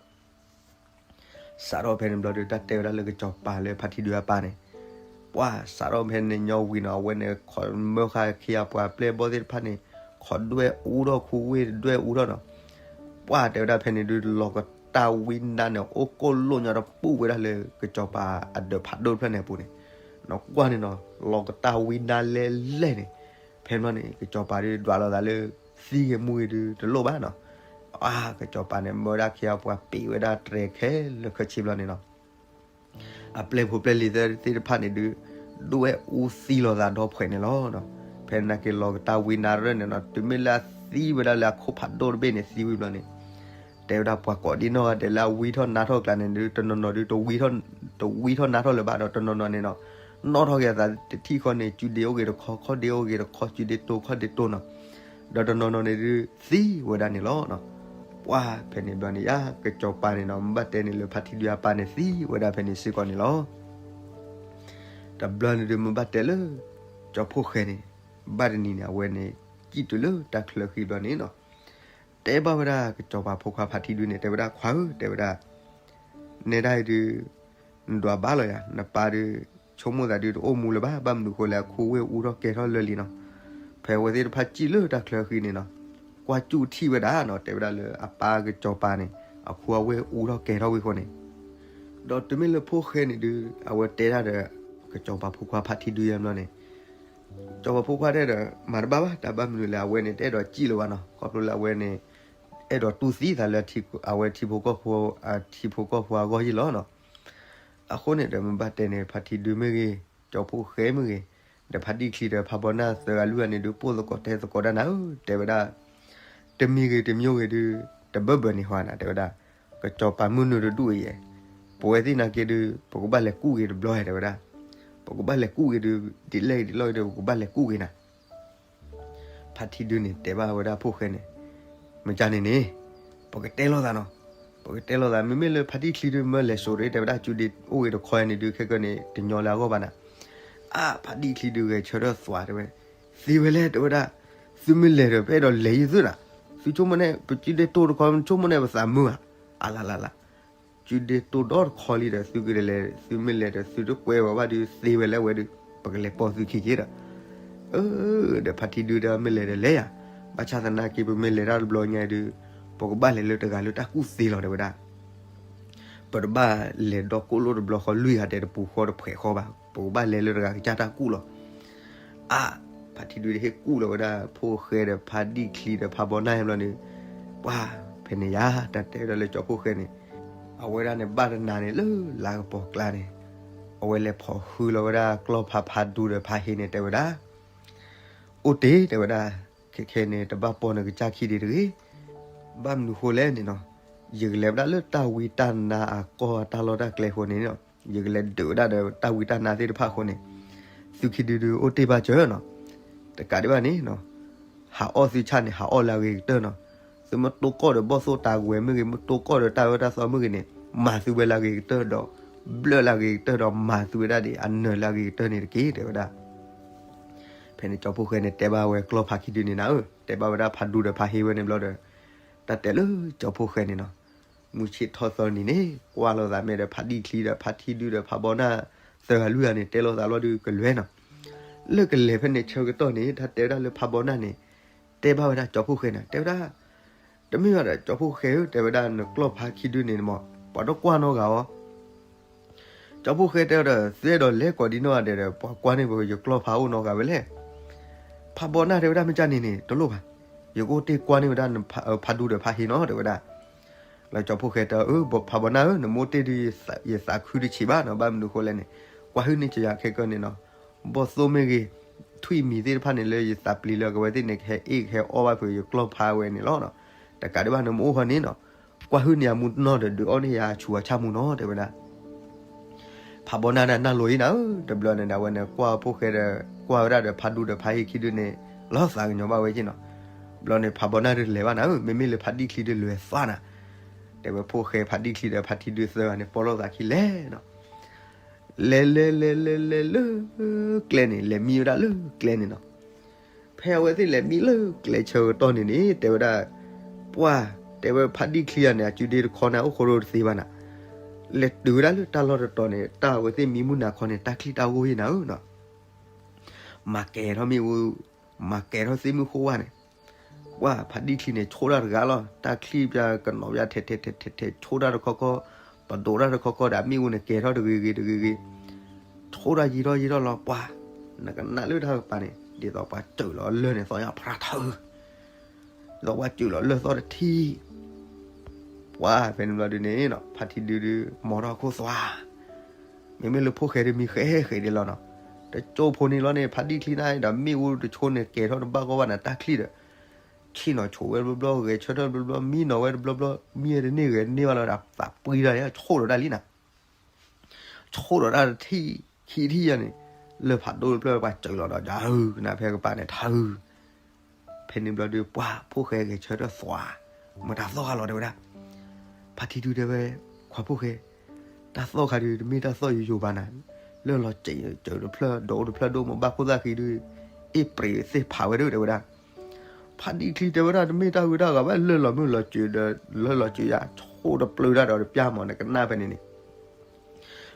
စးထီၣ်ဖဲန့ၣ်ဘျီဒီး တၢ်တဲဝဲဒၣ်လၢကစီၤပၤလၢဖါထံဒုအပၢ်န့ၣ်, ပှၢ်စးထီၣ်ဖဲန့ၣ်ညီဝံၤနီၤ အဝဲန့ၣ် ခိးမၢဃာ်ခံဂၤပှၤပျဲၢ်ဘီၣ်သ့ၣ်တဖၣ်န့ၣ် ခိးဒွဲၣ်အူထီၣ်ခူဝ့ၢ် ဒွဲၣ်အူထီၣ်နီၤ. ပှၢ်တဲဝဲဒၣ်ဖဲန့ၣ်ဒုး လီၤကတၢ်ဝံနါန့ၣ် အိၣ်ကိၢ်လိၣ်ညီတပူၣ်ဝဲဒၣ်လၢကစီၤပၤအဒၢးဖးဒိၣ်တဖျၢၣ်န့ၣ်အပူၤန့ၣ်, နကွၢ်န့ၣ်နီၤ လီၤကတၢ်ဝံနါလဲၢ်လဲၢ်န့ၣ်. ဖဲန့ၣ်န့ၣ် ကစီၤပၤဒုးဒွးလိာ်သးလၢ သံဂ့ၤမူဂ့ၤဒုးတလိၣ်ဘၣ်နီၤ. အါ ကစီၤပၤန့ၣ် မၢဝဲဒၣ်ခံဂၤပှၤပံးဝဲဒၣ်တြဲၤခဲလၢာ်ခဲဆ့ဘျီန့ၣ်နီၤ အပျဲၢ်ဖိပျဲၢ်လံၤသ့ၣ်တဖၣ်န့ၣ်ဒုး ဒွဲၣ်အူသံလိာ်သးဒီဖှဲးန့ၣ်လီၤ. ဖဲနာ်က့လီၤကတၢ်ဝံနါရဲၣ်န့ၣ်နီၤ တုၤမ့ၢ်လၢအသံဝဲဒၣ်လၢအခိၣ်ဖးဒိၣ်တဘ့ၣ်န့ၣ် သံဝံၤဘျီန့ၣ်, တဲဝဲဒၣ်ပှၤကိးဒံနီၢ်ဂၤဒဲးလၢအဝံထီၣ်နါထီၣ်ကျါန့ၣ်ဒုး တနီၤနီၤဒုး တဝံထီၣ်နါထီၣ်လၢၤဘၣ်ဒီး တနီၤနီၤန့ၣ်နီၤ နီၣ်ထီၣ်က့ၤအသးတထံၣ်ဃီန့ၣ် စုဒ့အိၣ်ဂ့ၤတခီ ခီၣ်ဒ့အိၣ်ဂ့ၤတခီ စုဒ့တိၢ်ခီၣ်ဒ့တိၢ်နီၤ. ဒီးတနီၤနီၤန့ၣ်ဒုး သံဝဲဒၣ်န့ၣ်လီၤ. ပှၢ်ဖဲန့ၣ်ဘျီန့ၣ်ယါ ကစီၤပၤန့ၣ်နီၤ မ့ၢ်ဘၣ်တဲန့ၣ်လၢဖါထံဒုအပၢ်န့ၣ်သံဝဲဒၣ်ဖဲန့ၣ်စ့ၢ်ကီးန့ၣ်လီၤ. တဘျီန့ၣ်ဒုး မ့ၢ်ဘၣ်တဲလၢ ကၠီဖှိၣ်ဃဲန့ၣ် ဘၣ်တနံၤန့ၣ် အဝဲန့ၣ် စံၣ်တုၤလၢတၢ်ချၢဃံဘျီန့ၣ်နီၤ, တဲဘၣ်ဝဲဒၣ်ကစီၤပၤဖိခွါဖါထံဒုန့ၣ် တဲဝဲဒၣ်ခွါဧၢ တဲဝဲဒၣ် နဲဒၣ်အံၤဒုး နဒွးဘၣ်လီၤယၤ နပၢ်ဒုး ဆိကမိၣ်သးဒုးတအိၣ်မူလၢၤဘၣ် ဘၣ်မနုၤဃိလဲၣ် အခူဝ့ၢ်အူထီၣ်ကဲထီၣ်လၢာ်လံနီၤ. ဖဲအဝဲသ့ၣ်တဖၣ်စံၣ်လၢတၢ်ချၢဃံန့ၣ်နီၤ ကွၢ်စူၣ်ထံၣ်ဝဲဒၣ်နီၤ တဲဝဲဒၣ်လၢအပၢ်ကစီၤပၤန့ၣ် အခူအဝ့ၢ်အူထီၣ်ကဲထီၣ်ဝံၤဃိန့ၣ်, ဒီးတုၤမ့ၢ်လၢဖိၣ်ဃဲန့ၣ်ဒုး အဝဲတဲဒၣ်ဒီး ကစီၤပၤဖိခွါဖါထံဒုယါဘျီန့ၣ် ကစီၤပၤဖိခွါတဲဒီး မၤတဘၣ်ဘၣ် တၢ်ဘၣ်မနုၤလဲၣ် အဝဲန့ၣ် တအဲၣ်ဒိးစံၣ်လၢၤဘၣ်နီၤ ခီဖျိလၢအဝဲန့ၣ် အဲၣ်ဒိးတူၢ်သံသးလၢ အဝဲထံဖိကီၢ်ဖိ အထံဖိကီၢ်ဖိအဂီၢ်ယံၣ်လီၤနီၤ. အဃိန့ၣ်ဒီး မ့ၢ်ဘၣ်တဲန့ၣ် ဖါထံဒုမ့ၢ်ဂ့ၤ ကၠီဖှိၣ်ဃဲမ့ၢ်ဂ့ၤ ဒီးဖါတံၢ်ချံဒီးဖါဘီနၢ်သၢဂၤလွံၢ်ဂၤန့ၣ်ဒုး ပိၢ်သကိးတဲသကိးတၢ်နၤဧၢ တဲဝဲဒၣ် တမံၤဂ့ၤတမံၤဂ့ၤဒုး တဘၢဘၢန့ၣ်ဟီနၤ တဲဝဲဒၣ် ကစီၤပၤမုၢ်နုာ်တဒူၣ်အံၤ ပဝဲသ့ၣ်နာ်က့ဒုး ပကဘၣ်လဲၤကူၣ်က့ၤတဘျီ တဲဝဲဒၣ် ပကဘၣ်လဲၤကူၣ်က့ၤဒုး ဒ်လဲၣ်ဒ်လဲၣ်ဒီး ပကဘၣ်လဲၤကူၣ်က့ၤနၤ ဖါထံဒုန့ၣ် တဲဘၣ်ဝဲဒၣ်ဖိၣ်ဃဲန့ၣ် မ့ၢ်ကန့ၣ်န့ၣ် ပကတဲလိာ်သးနီၤ ပကတဲလိာ်သး မ့မ့ၢ်လၢဖါတံၢ်ချံဒုး မၢလဲၤစိာ်တ့ၢ် တဲဝဲဒၣ် စုဒ့အိၣ်ဂ့ၤတခီန့ၣ်ဒုး ခဲကနံၣ်န့ၣ် တညီလၢအဂီၢ်ဘၣ်နၤ အါ ဖါတံၢ်ချံဒုးဂဲၤဆၢထၢၣ်သွးတဲဝဲ သ့ဝဲလဲၣ် တဲဝဲဒၣ် သုမ့ၢ်လဲၤဒီး ပအဲၣ်ဒိးလဲၤယုၢ်သုနၤ သုဆိကမိၣ်န့ၣ် ပစုဒ့တိၢ်တခီ ဆိကမိၣ်န့ၣ် ပသးမုာ်ဧါ အလလလ စုဒ့တိၢ်ဒီတခီလံဒီး သုကလဲၤ သုမ့ၢ်လဲၤဒီး သုတကွဲဝဲဘၣ်ဒုး သ့ဝဲလၢဝဲဒုး ပကလဲၤပိာ်သုခံက့ဒီး အၢ ဒီးဖါထံဒုဒီး မ့ၢ်လဲၤဒီးလဲၤယၤ ဘၣ်ဆၣ်သနာ်က့ ပမ့ၢ်လဲၤတၢ်တဘျီညါဒုး ပကဘၣ်လဲၤလၢတဂၤလၢတၢ်ကူၣ်သ့လီၤ တဲဝဲဒၣ် ပတဘၣ်လဲၤဒီကိၣ်လိၣ်တဘျီဃီလွံၢ်ဂၤတဲတပူၤဃီတဖှဲးဃီဘၣ် ပကဘၣ်လဲၤလၢတဂၤကစၢ်တၢ်ကူၣ်လီၤ အါ ဖါထံဒုတဟ့ၣ်ကူၣ်လီၤဝဲဒၣ် ဖိၣ်ဃဲဒီးဖါတံၢ်ချံဒီးဖါဘီနၢ်ဘျီန့ၣ် ပှၢ်ဖဲန့ၣ်ယါ တၢ်တဲဝဲဒၣ်လၢကၠီဖှိၣ်ဃဲန့ၣ် အဝဲဒၣ်န့ၣ် ဘၣ်တနၤန့ၣ်လၢလါကပီၤကျါန့ၣ် အဝဲလဲၤဖိးဟုလီၤဝဲဒၣ်ကျီၢ်ဖးဖါဒူဒီးဖါဟ့န့ၣ် တဲဝဲဒၣ် အိၣ်တ့ၢ် တဲဝဲဒၣ် ခဲခဲန့ၣ် တဘၣ်ပိာ်နကစၢ်ခံဒံးတဂ့ၤ ဘၣ်မနုၤဃိလဲၣ်န့ၣ်နီၤ ယကလဲၤဝဲဒၣ်လၢတၢ်ဝံတၢ်နါအကီၢ်အတၢ်လီၢ်တၢ်ကျဲအဃိန့ၣ် ယကလဲၤဒုးဝဲဒၣ်ဒီးတၢ်ဝံတၢ်နါသ့ၣ်တဖၣ်အဃိန့ၣ် သုခံဒုဒုးအိၣ်တ့ၢ်ဘၣ်စၢၤနီၤ တကးဒံးဘၣ်န့ၣ် ဟးအီၣ်သုဆၣ်န့ၣ် ဟးအီၣ်လၢအဂ့ၤကတၢၢ်နီၤ သုမ့ၢ်တိၢ်ကီၢ်ဒီးဘီၣ်သိၣ်တၢ်ဝဲမ့ၢ်ဂ့ၤ မ့ၢ်တိၢ်ကီၢ်ဒီးတၢ်အၢတၢ်သီမ့ၢ်ဂ့ၤန့ၣ် မၤသုဝဲလၢအဂ့ၤကတၢၢ်ဒီး ဘျၢၣ်လၢအဂ့ၤကတၢၢ်ဒီး မၤသုဝဲဒၣ်ဒ်အနၢၤလၢအဂ့ၤကတၢၢ်န့ၣ်တက့ၢ် တဲဝဲဒၣ် ဖဲန့ၣ်ကၠီဖှိၣ်ဃဲန့ၣ် တဲဘၣ်ဝဲကျီၢ်ဖးခံဒုန့ၣ်နၤဧၢ တဲဘၣ်ဝဲဒၣ်ဖးဒူဒီးဖးဟ့ဝဲန့ၣ်ဘျီဒီး တၢ်တဲလၢကၠီဖှိၣ်ဃဲန့ၣ်နီၤ မုၢ်ဆ့ၣ်ထီၣ်သီနံၤန့ၣ် ကွၢ်လိာ်သးမ့ၢ်ဒီးဖါဒံၣ်ချံဒီးဖါထံဒုဒီးဖါဘီနၢ် သၢဂၤလွံၢ်ဂၤန့ၣ် တဲလိာ်သးလီၤဒုးကလဲၤနီၤ. လၢကလဲၤဖဲန့ၣ်ဆၢကတီၢ်န့ၣ် တၢ်တဲဝဲဒၣ်လၢဖါဘီနၢ်န့ၣ် တဲဘၣ်ဝဲဒၣ်ကၠီဖှိၣ်ဃဲန့ၣ် တဲဝဲဒၣ်, တမ့ၢ်ဘၣ်ဒီး ကၠီဖှိၣ်ဃဲဧၢ တဲဝဲဒၣ် နကျီၢ်ဖါခံဒုန့ၣ်မး ပှၤတကွၢ်နီတဂၤအီၤ ကၠီဖှိၣ်ဃဲတဲဝဲဒီး သုအဲၣ်ဒိးလဲၤကိးဒံနီၢ်ဂၤဒဲးဒီး ပှၤကွၢ်န့ၢ်ပယကျီၢ်ဖါအိၣ်နီတဂၤဝဲလဲၣ်. ဖါဘီနၢ်တဲဝဲဒၣ် မ့ၢ်ကၢ်န့ၣ်န့ၣ် တလိၣ်ဘၣ်, ယကအိၣ်တ့ၢ်ကွၢ်န့ၢ်ဝဲဒၣ် ဖါဒူဒီးဖါဟ့နီၤ တဲဝဲဒၣ်. လၢကၠီဖှိၣ်ဃဲတဲ ဖါဘီနၢ်ဧၢ နမ့ၢ်အိၣ်တ့ၢ်ဒုး ယသးခုတဆံးဘၣ်နီၤ, ဘၣ်မနုၤဃိလဲၣ်န့ၣ် ကွၢ်ဟုၣ်န့ၢ်ကယၤခဲကၢန့ၣ်နီၤ, ဘီၣ်သိၣ်မ့ၢ်ဂ့ၤ, ထွံၣ်မံၤသ့ၣ်တဖၣ်န့ၣ် လၢယသးပျံၤလၢအကဝဲသ့ၣ်န့ၣ် ကဟဲအ့ၣ်ကဟဲအီၣ်ဘၣ်ဖုးယကျီၢ်ဖါဝဲန့ၣ်လီၤ. တကးဒံးဘၣ် နမ့ၢ်အိၣ်ဃီန့ၣ်နီၤ, ကွၢ်ဟုၣ်န့ၢ်အမူတနီၤဒီး ဒုးအီၣ်န့ၢ်ယၤဆူးအဆၣ်မူနီၤ တဲဝဲဒၣ်. ဖါဘီနၢ်ဒၣ်နၢ်လိၤအံၤနၤဧၢ, တဘျီန့ၣ်ဒၣ်ဝဲန့ၣ် ကွၢ်ဖှိၣ်ဃဲဒီး ကွၢ်ဝဲဒၣ်ဒီးဖါဒူဒီးဖါဟ့ခံဒုန့ၣ် လီၤသးကညီၤဘၣ်ဝဲက့နီၤ. ဘျီန့ၣ် ဖါဘီနၢ်ဒုးလဲၤဘၣ်နၤဧၢ, မ့မ့ၢ်လၢဖါဒံၣ်ချံဒုးလဲၤသးနၤ, တဲဝဲဖှိၣ်ဃဲဖါဒံၣ်ချံဒီးဖါထံဒုသၢဂၤန့ၣ် ပိာ်လိာ်သးခံလဲၤနီၤ. လဲၤလဲၤလဲၤလဲၤလဲၤလၢကျဲန့ၣ် လဲၤမံဝဲဒၣ်လၢကျဲန့ၣ်နီၤ. ဖဲအဝဲသ့ၣ်လဲၤမံလၢကျဲဆၢကတီၢ်န့ၣ်န့ၣ် တဲဝဲဒၣ်, ပှၢ်, တဲဝဲဖါဒံၣ်ချံဂၤန့ၣ် အစုဒ့တခီန့ၣ် အိၣ်ဃိရိတသ့ဘၣ်နၤ, လဲၤတုၤဝဲဒၣ်လၢတၢ်လီၢ်တတီၤန့ၣ် တၢ်အဝဲသ့ၣ်မံမုၢ်နၤခီန့ၣ် တၢ်ချံၣ်တၢ်ဂိၢ်ဟ့ၣ်နၤဧၢနီၤ. မၤကဲၤထီၣ်မ့ၣ်အူ, မၤကဲၤထီၣ်သ့ၣ်မုၢ်ဃိဝါန့ၣ်, ပှၢ်, ဖါဒံၣ်ချံန့ၣ် ဆိၣ်တၢ်တဂၤလီၤ, တၢ်ချံၣ်ပၠးကနီၤပၠးထဲထဲထဲထဲထဲ ဆိၣ်တၢ်တခီခီ, ပဒိးတၢ်တခီခီဒီး မ့ၣ်အူန့ၣ်ကဲၤထီၣ်တဂ့ၤဂ့ၤတဂ့ၤဂ့ၤ, ဆိၣ်တၢ်ယံၤထီၣ်ယံၤထီၣ်လီၤ. ပှၢ်, နကနၣ်လၢတၢ်ကပၤန့ၣ် ဒ်သိးပှၤစၢးလီၤလၢၢ်န့ၣ် သီၣ်ညါဖရၣ်ထၢ, ဒ်သိးပှၤစၢးလီၤလၢၢ်သီၣ်တထံၣ်. ပှၢ်, ဖဲန့ၣ်ဘျီဒုန့ၣ်နီၤ ဖါထံဒုဒု မ်ထီၣ်ခိၣ်သွါ, မ့မ့ၢ်လၢဖှိၣ်ဃဲဒုမံဃဲဃဲဒ်လီၤနီၤ. တကၠိၢ်ဖိန့ၣ်လီၤန့ၣ် ဖါဒံၣ်ချံန့ၣ်ဒီး မ့ၣ်အူတဆိန့ၣ် ကဲၤထီၣ်တဘၣ်ဂီၢ်ဘၣ်နၤ တၢ်ချံၣ်ဒီး ဆ့ၣ်နီၤဆိးဝဲတဘျီဘျီ, ဂဲၤဆၢထၢၣ်တဘျီဘျီ, မံနီၤဝဲတဘျီဘျီ, မံတန့ၢ်ဂဲၤန့ၢ်ဘၣ်လီၤဒီး သးပှံၤတၢ်န့ၣ် ဆိၣ်ဒီးတၢ်လံနၤ, ဆိၣ်ဒီးတၢ်တထံၣ်ခံထံၣ်ယၤန့ၣ်, လၢဖးဒိၣ်တဖျၢၣ်ပှၤစၢးလီၤဒီး ယၤဟု, နဖဲကပၤန့ၣ် ထးဟု. ဖဲန့ၣ်ဘျီဒု ပှၢ်, ဖှိၣ်ဃဲဂဲၤဆၢထၢၣ်သွါ, မတၤသီၣ်ခါလီၤ တဲဝဲဒၣ်. ဖါထံဒုတဲဝဲ, ခွါဖှိၣ်ဃဲ, တၢ်သီၣ်ခါဒု တမ့ၢ်တၢ်သီၣ်ယိယိဘၣ်နၤ, လၢၢ်လီၤစၢးတဖျၢၣ် ဒိးတဖျၢၣ်ဒိၣ်မး ဘၣ်ခိၣ်သၣ်ဃံဒု, အ့ၣ်ပြံးသ့ၣ်ဖးဝဲဒၣ် တဲဝဲဒၣ်. ဖါဒံၣ်ချံတဲဝဲဒၣ် တမ့ၢ်တၢ်ဂုၤတၢ်ဂၤဘၣ်, လၢၢ်လီၤမုၢ်လီၤစၢးဒီး လၢၢ်လီၤစၢးယၤ ဆိၣ်တပျုာ်တၢ်ဒီးတပျၢ်မး နကနၣ်ဖဲန့ၣ်န့ၣ်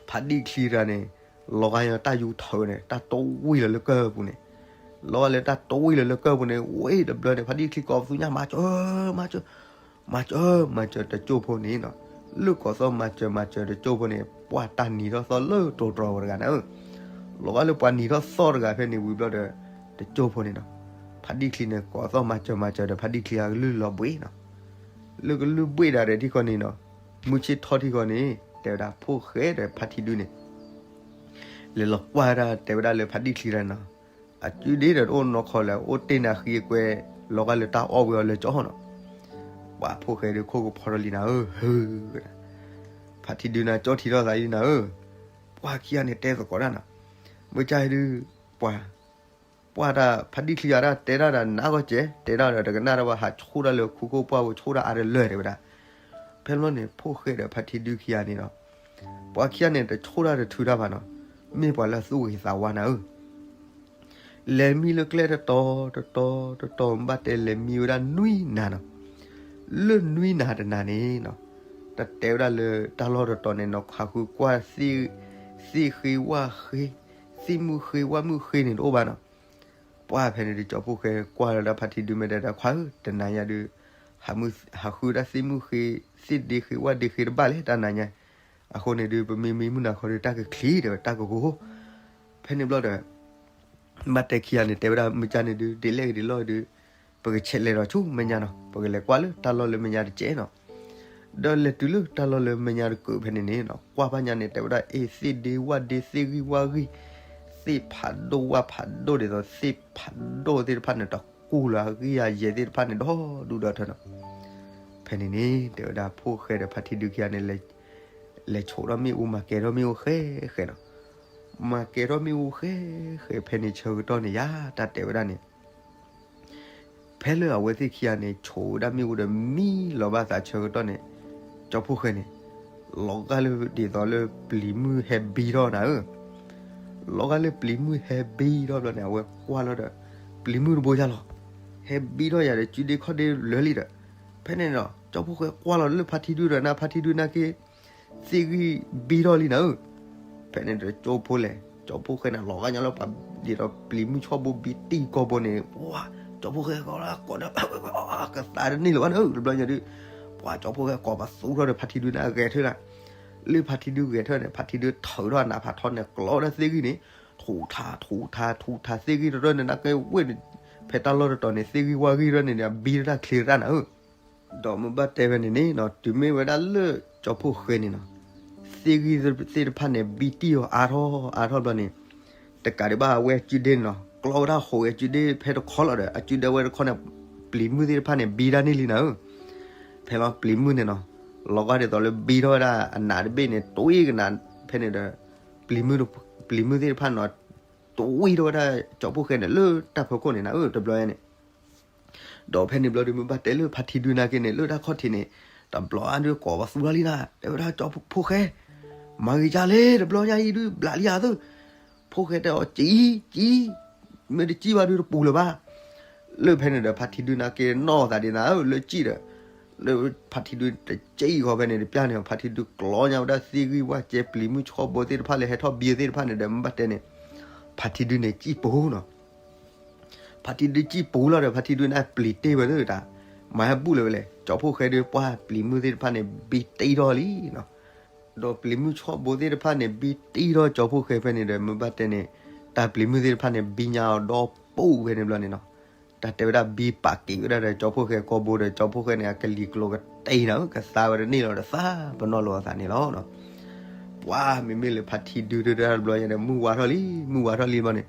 ဖါဒံၣ်ချံတဂၤန့ၣ် လီၤဂာ်ယီၤတၢ်ယူထၢန့ၣ် တၢ်တဝံၣ်လီၤလၢကၢၢ်ပူၤန့ၣ်, လီၤဂာ်လၢတၢ်တဝံၣ်လီၤလၢကၢၢ်ပူၤန့ၣ် ဝံၤတဘျီန့ၣ် ဖါဒံၣ်ချံကိးပသူညါ မၤစၢၤ, မၤစၢၤ, မၤစၢၤ, မၤစၢၤတကၠိၢ်ဖိန့ၣ်နီၤ. လၢကိးသီၣ်မၤစၢၤမၤစၢၤတကၠိၢ်ဖိန့ၣ် ပှၢ်တၢ်နံၤထီၣ်သီၣ်လၢတိၤတြီၤဝဲတဂၤန့ၣ်ဧၢ, လီၤဂာ်လၢပှၤနံၤထီၣ်သီၣ်တဂၤဖဲန့ၣ်ဝံၤဘျီဒီး တကၠိၢ်ဖိန့ၣ်နီၤ. ဖါဒံၣ်ချံန့ၣ် ကိးသီၣ်မၤစၢၤမၤစၢၤဒီး ဖါဒံၣ်ချံအကလုၢ်လီၤဘှံးနီၤ. လၢကလုၢ်ဘှံးဒၣ်ဒီးထံၣ်ဃီန့ၣ်နီၤ, မုၢ်ဆ့ၣ်ထီၣ်ထံၣ်ဃီန့ၣ် တဲဝဲဒၣ် ဖှိၣ်ဃဲဒီးဖါထံဒုန့ၣ် လဲၤလီၤကွၢ်ဝဲဒၣ် တဲဝဲဒၣ်လၢဖါဒံၣ်ချံတဂၤနီၤ, အစုဒ့ဒီးတအိၣ်နီၢ်ခီလၢၤ အိၣ်တ့ၢ်နၤဃံအကွဲ လီၤဂာ်လၢတၢ်အီၣ်ဝဲအီၤလၢကၠီနီၤ. ပှၢ်ဖှိၣ်ဃဲဒုးခိၣ်ကဖီထီၣ်လံနၤဧၢ, ဟုဝဲဒၣ်, ဖါထံဒုနၤကၠီထံထီၣ်သးလံနၤဧၢ, ပှၢ်ခံဂၤန့ၣ်တဲသကိးတၢ်နီၤ, မ့ၢ်ကၢ်ဒုး ပှၢ် ပှၢ်တၢ်ဖါဒံၣ်ချံဂၤဒၣ်တဲတၢ်ဒီးနးဂီၢ်စဲး တဲတၢ်ဒီးတကနၣ်တၢ်ဘၣ် ဟးဆိၣ်တၢ်လၢခိခိၣ်ပှၢ်ဝဲ ဆိၣ်တၢ်အါတလၢာ်တဲဝဲဒၣ်. ဖဲန့ၣ်ဘျီန့ၣ် ဖှိၣ်ဃဲဒီးဖါထံဒုခံဂၤန့ၣ်ဒီး ပှၢ်ခံဂၤန့ၣ် တဆိၣ်တၢ်တထုးတၢ်ဘၣ်နီၤ, မ့ၢ်ပှၤလၢအသူၣ်ဂ့ၤသးဝါနၤဧၢ. လဲၤမံလၢကျဲတတီၤတတီၤ တတီၤဘၣ်တဲလဲၤမံဝဲဒၣ်နွံနၤနီၤ. လၢနွံနၤတနၤန့ၣ်နီၤ, တၢ်တဲဝဲဒၣ်လၢတၢ်လီၢ်တတီၤန့ၣ်နီၤ ဟးဃုကွၢ် သ့ၣ်ဃ့ဝၣ်ဃ့, သ့ၣ်မုၢ်ဃ့ဝၣ်မုၢ်ဃ့န့ၣ်တအိၣ်ဘၣ်နီၤ. ပှၢ်ဖဲန့ၣ်ဒုး ကၠီဖှိၣ်ဃဲကွၢ်လီၤဒၣ်ဖါထံဒု မ့ၢ်တဲဒၣ် ခွါဧၢ, တနၤညါဒုး ဟးဃုဒၣ်သ့ၣ်မုၢ်ဃ့ သ့ၣ်ဒ့ဃ့ဝၣ်ဒ့ဃ့တဘၣ်လဲၣ် တၢ်နၤညါ. အဃိန့ၣ်ဒုး ပမ့ၢ်မံမုၢ်နၤခီဒုး တၢ်ကချံးဒီးတၢ်ကဂိၤ. ဖဲန့ၣ်ဘျီဒီး ဘၣ်တဲခံဂၤန့ၣ် တဲဝဲဒၣ် မ့ၢ်ကၢ်န့ၣ်ဒုး ဒ်လဲၣ်ဂ့ၤဒ်လဲၣ်ဂ့ၤဒုး ပကဆဲးလဲၤဒီးဆူမဲာ်ညါနီၤ, ပကလဲၤကွၢ်လၢတၢ်လီၢ်လၢမဲာ်ညါတစဲးနီၤ. ဒီးလဲၤတုၤလၢတၢ်လီၢ်လၢမဲာ်ညါတကုာ်ဖဲန့ၣ်န့ၣ်နီၤ ကွၢ်ဘၣ်ညါန့ၣ် တဲဝဲဒၣ် အ့ၣ် သ့ၣ်ဒ့ဝၣ်ဒ့ သ့ၣ်ဂံၢ်ဝၣ်ဂံၢ်, သ့ၣ်ဖးဒိၣ်ဝၣ်ဖးဒိၣ်ဒ်သိး သ့ၣ်ဖးဒိၣ်သ့ၣ်တဖၣ်န့ၣ် တကူၢ်လၢအဂံၢ်အယဲၢ်သ့ၣ်တဖၣ်န့ၣ် ဒီဒူၣ်ဒီထၢနီၤ. ဖဲန့ၣ်န့ၣ် တဲဝဲဒၣ် ဖှိၣ်ဃဲဒီးဖါထံဒုခံဂၤန့ၣ် လဲၤဆိးထီၣ်မ့ၣ်အူ မၤကဲၤထီၣ်မ့ၣ်အူဃဲဃဲနီၤ. မၤကဲၤထီၣ်မ့ၣ်အူဃဲဃဲ ဖဲန့ၣ်ဆၢကတီၢ်န့ၣ်ယါ တၢ်တဲဝဲဒၣ်န့ၣ် ဖဲလၢအဝဲသ့ၣ်ခံဂၤန့ၣ် ဆိးဝဲဒၣ်မ့ၣ်အူဒီးမံလီၤဘၣ်သးဆၢကတီၢ်န့ၣ် ကၠီဖှိၣ်ဃဲန့ၣ် လီၤဂာ်လၢဒ်သိးလၢပျံၤမုၢ်ဟဲဘံထီၣ်နၤဧၢ, လီၤဂာ်လၢပျံၤမုၢ်ဟဲဘံထီၣ်ဘျီန့ၣ် အဝဲကွၢ်လီၤဒီး ပျံၤမုၢ်တဘိယါလီၤ, ဟဲဘံထီၣ်ယၤဒီး စုဒ့ခီၣ်ဒ့လၢာ်လံဒီး ဖဲန့ၣ်ဒီး ကၠီဖှိၣ်ဃဲကွၢ်လီၤလၢဖါထံဒုဒီး နၤဖါထံဒုနာ်က့ သ့ၣ်ဂံၢ်ဘံထီၣ်လံနၤဧၢ. ဖဲန့ၣ်ဒီးကၠီဖှိၣ်လဲၣ် ကၠီဖှိၣ်ဃဲန့ၣ် လီၤဂာ်ညါလၢပှၤ ဒ်သိးပျံၤမုၢ်ဆီၣ်ဘိဘံတံၢ်ကီၢ်ဘိန့ၣ် ပှၤ ကၠီဖှိၣ်ဃဲကိးလၢကိးဒီး ကသးတန့ၢ်လၢၤဘၣ်နၤဧၢ တဘျီညါဒုး ပှၤကၠီဖှိၣ်ဃဲကိးပသူထီၣ်ဒီးဖါထံဒုန့ၣ်ဂဲၤထၢၣ်လၢ လၢဖါထံဒုဂဲၤထၢၣ်န့ၣ် ဖါထံဒုထုးထီၣ်နးဖးထီန့ၣ် ကျီဝဲဒၣ်သ့ၣ်ဂံၢ်န့ၣ် ထူးထါ ထူးထါ ထူးထါ သ့ၣ်ဂံၢ်တရၢၢ်န့ၣ် နကဲဝ့ၢ်န့ၣ် ဖဲတၢ်လီၢ်တတီၤန့ၣ် သ့ၣ်ဂံၢ်ဝၣ်ဂံၢ်တရၢၢ်န့ၣ် အဘံတၢ်ချ့တၢ်နၤဧၢ. ဒီးမ့ၢ်ဘၣ်တဲဖဲန့ၣ်န့ၣ် တုၤမ့ၢ်ဝဲဒၣ်လၢကၠီဖှိၣ်ဃဲန့ၣ်နီၤ သ့ၣ်ဂံၢ်သ့ၣ်တဖၣ်န့ၣ် ဘံတံၢ်အီၤအါထီၣ်အါထီၣ်ဘျီန့ၣ် တကးဒံးဘၣ်အဝဲအစုဒ့န့ၣ်နီၤ ကျီဝဲဒၣ်ဃိးဝဲအစုဒ့ဖဲတခီလီၤဒီး အစုဒ့ဝဲတခီန့ၣ် ပျံၤမုၢ်သ့ၣ်တဖၣ်န့ၣ် ဘံတၢ်န့ၢ်လံနၤဧၢ. ဖဲလီၤပျံၤမုၢ်န့ၣ်နီၤ လီၤဂာ်ဒ်သိးလၢဘံထီၣ်ဝဲဒၣ်အနးတဘ့ၣ်န့ၣ် တွံၢ်ကနး ဖဲန့ၣ်ဒီး ပျံၤမုၢ်သ့ၣ်တဖၣ်နီၤ တွံၢ်ထီၣ်ဝဲဒၣ်ကၠီဖှိၣ်ဃဲန့ၣ် လၢတၢ်ဖီခိၣ်န့ၣ်နၤဧၢ တဘျီန့ၣ် ဒီးဖဲန့ၣ်ဘျီဒုး မ့ၢ်ဘၣ်တဲလၢဖါထံဒုနာ်က့န့ၣ် လၢတၢ်ခီၣ်ထံးန့ၣ် တဘျီအါဒုးကိးပသူထီၣ်လံနၤ တဲဝဲဒၣ်ကၠီဖှိၣ်ဃဲ မၤဂ့ၤကၢ်လဲၣ် တဘျီညါအံၤဒုး ဘျးလံဧါသု ဖှိၣ်ဃဲတဲအီၤ ကံ ကံ မ့ၢ်တကံၢ်ဘၣ်ဒုးတပူၤလၢၤဘၣ်. လၢဖဲန့ၣ်ဒီး ဖါထံဒုနာ်က့နီၢ်သးဒ်နၤဧၢ လၢကံၢ်ဒီး လၢဖါထံဒုတကံၢ်ဃီဖဲန့ၣ် တပျၢ်န့ၣ် ဖါထံဒုကျီညါဝဲဒၣ်သ့ၣ်ဂံၢ်ဝၣ်ကဲ ပျံၤမုၢ်ဆီၣ်ဘိသ့ၣ်တဖၣ်လၢဟဲထီၣ်ဘံသ့ၣ်တဖၣ်န့ၣ်ဒီး မ့ၢ်ဘၣ်တဲန့ၣ် ဖါထံဒုန့ၣ်ကံၢ်ပူၤနီၤ ဖါထံဒုကံၢ်ပူၤလီၤဒီး ဖါထံဒုန့ၣ်ပျံၤတ့ၢ်ဝဲသ့ၣ်တၢ် မၤဟဲဘူၣ်လၢၤဝဲလဲၣ် ကၠီဖှိၣ်ဃဲဒုး ပှၤပျံၤမုၢ်သ့ၣ်တဖၣ်န့ၣ် ဘံတံၢ်ထီၣ်လံနီၤ ဒီးပျံၤမုၢ်ဆီၣ်ဘိသ့ၣ်တဖၣ်န့ၣ် ဘံတံၢ်ထီၣ်ကၠီဖှိၣ်ဃဲဖဲန့ၣ်ဒီး မ့ၢ်ဘၣ်တဲန့ၣ် တၢ်ပျံၤမုၢ်သ့ၣ်တဖၣ်န့ၣ် ဘံညါအီၤဒီးပူၤဖဲန့ၣ်ဘျီန့ၣ်နီၤ တၢ်တဲဝဲဒၣ်ဘံပာ်က့ၤဝဲဒၣ်ဒီးကၠီဖှိၣ်ဃဲကီၢ်ဘိဒီး ကၠီဖှိၣ်ဃဲန့ၣ် အကလံၤကျိၤကတဲာ်နၤဧၢ ကသါဝဲတန့ၢ်လီၤဒီးသးပနီၣ်လိာ်အသးန့ၣ်လီၤ. ပှၤမ့မ့ၢ်လၢဖါထံဒုတၢ်တဘျီညါဒီး မုၢ်ဝါထီၣ်လံ မုၢ်ဝါထီၣ်လံဘျီန့ၣ်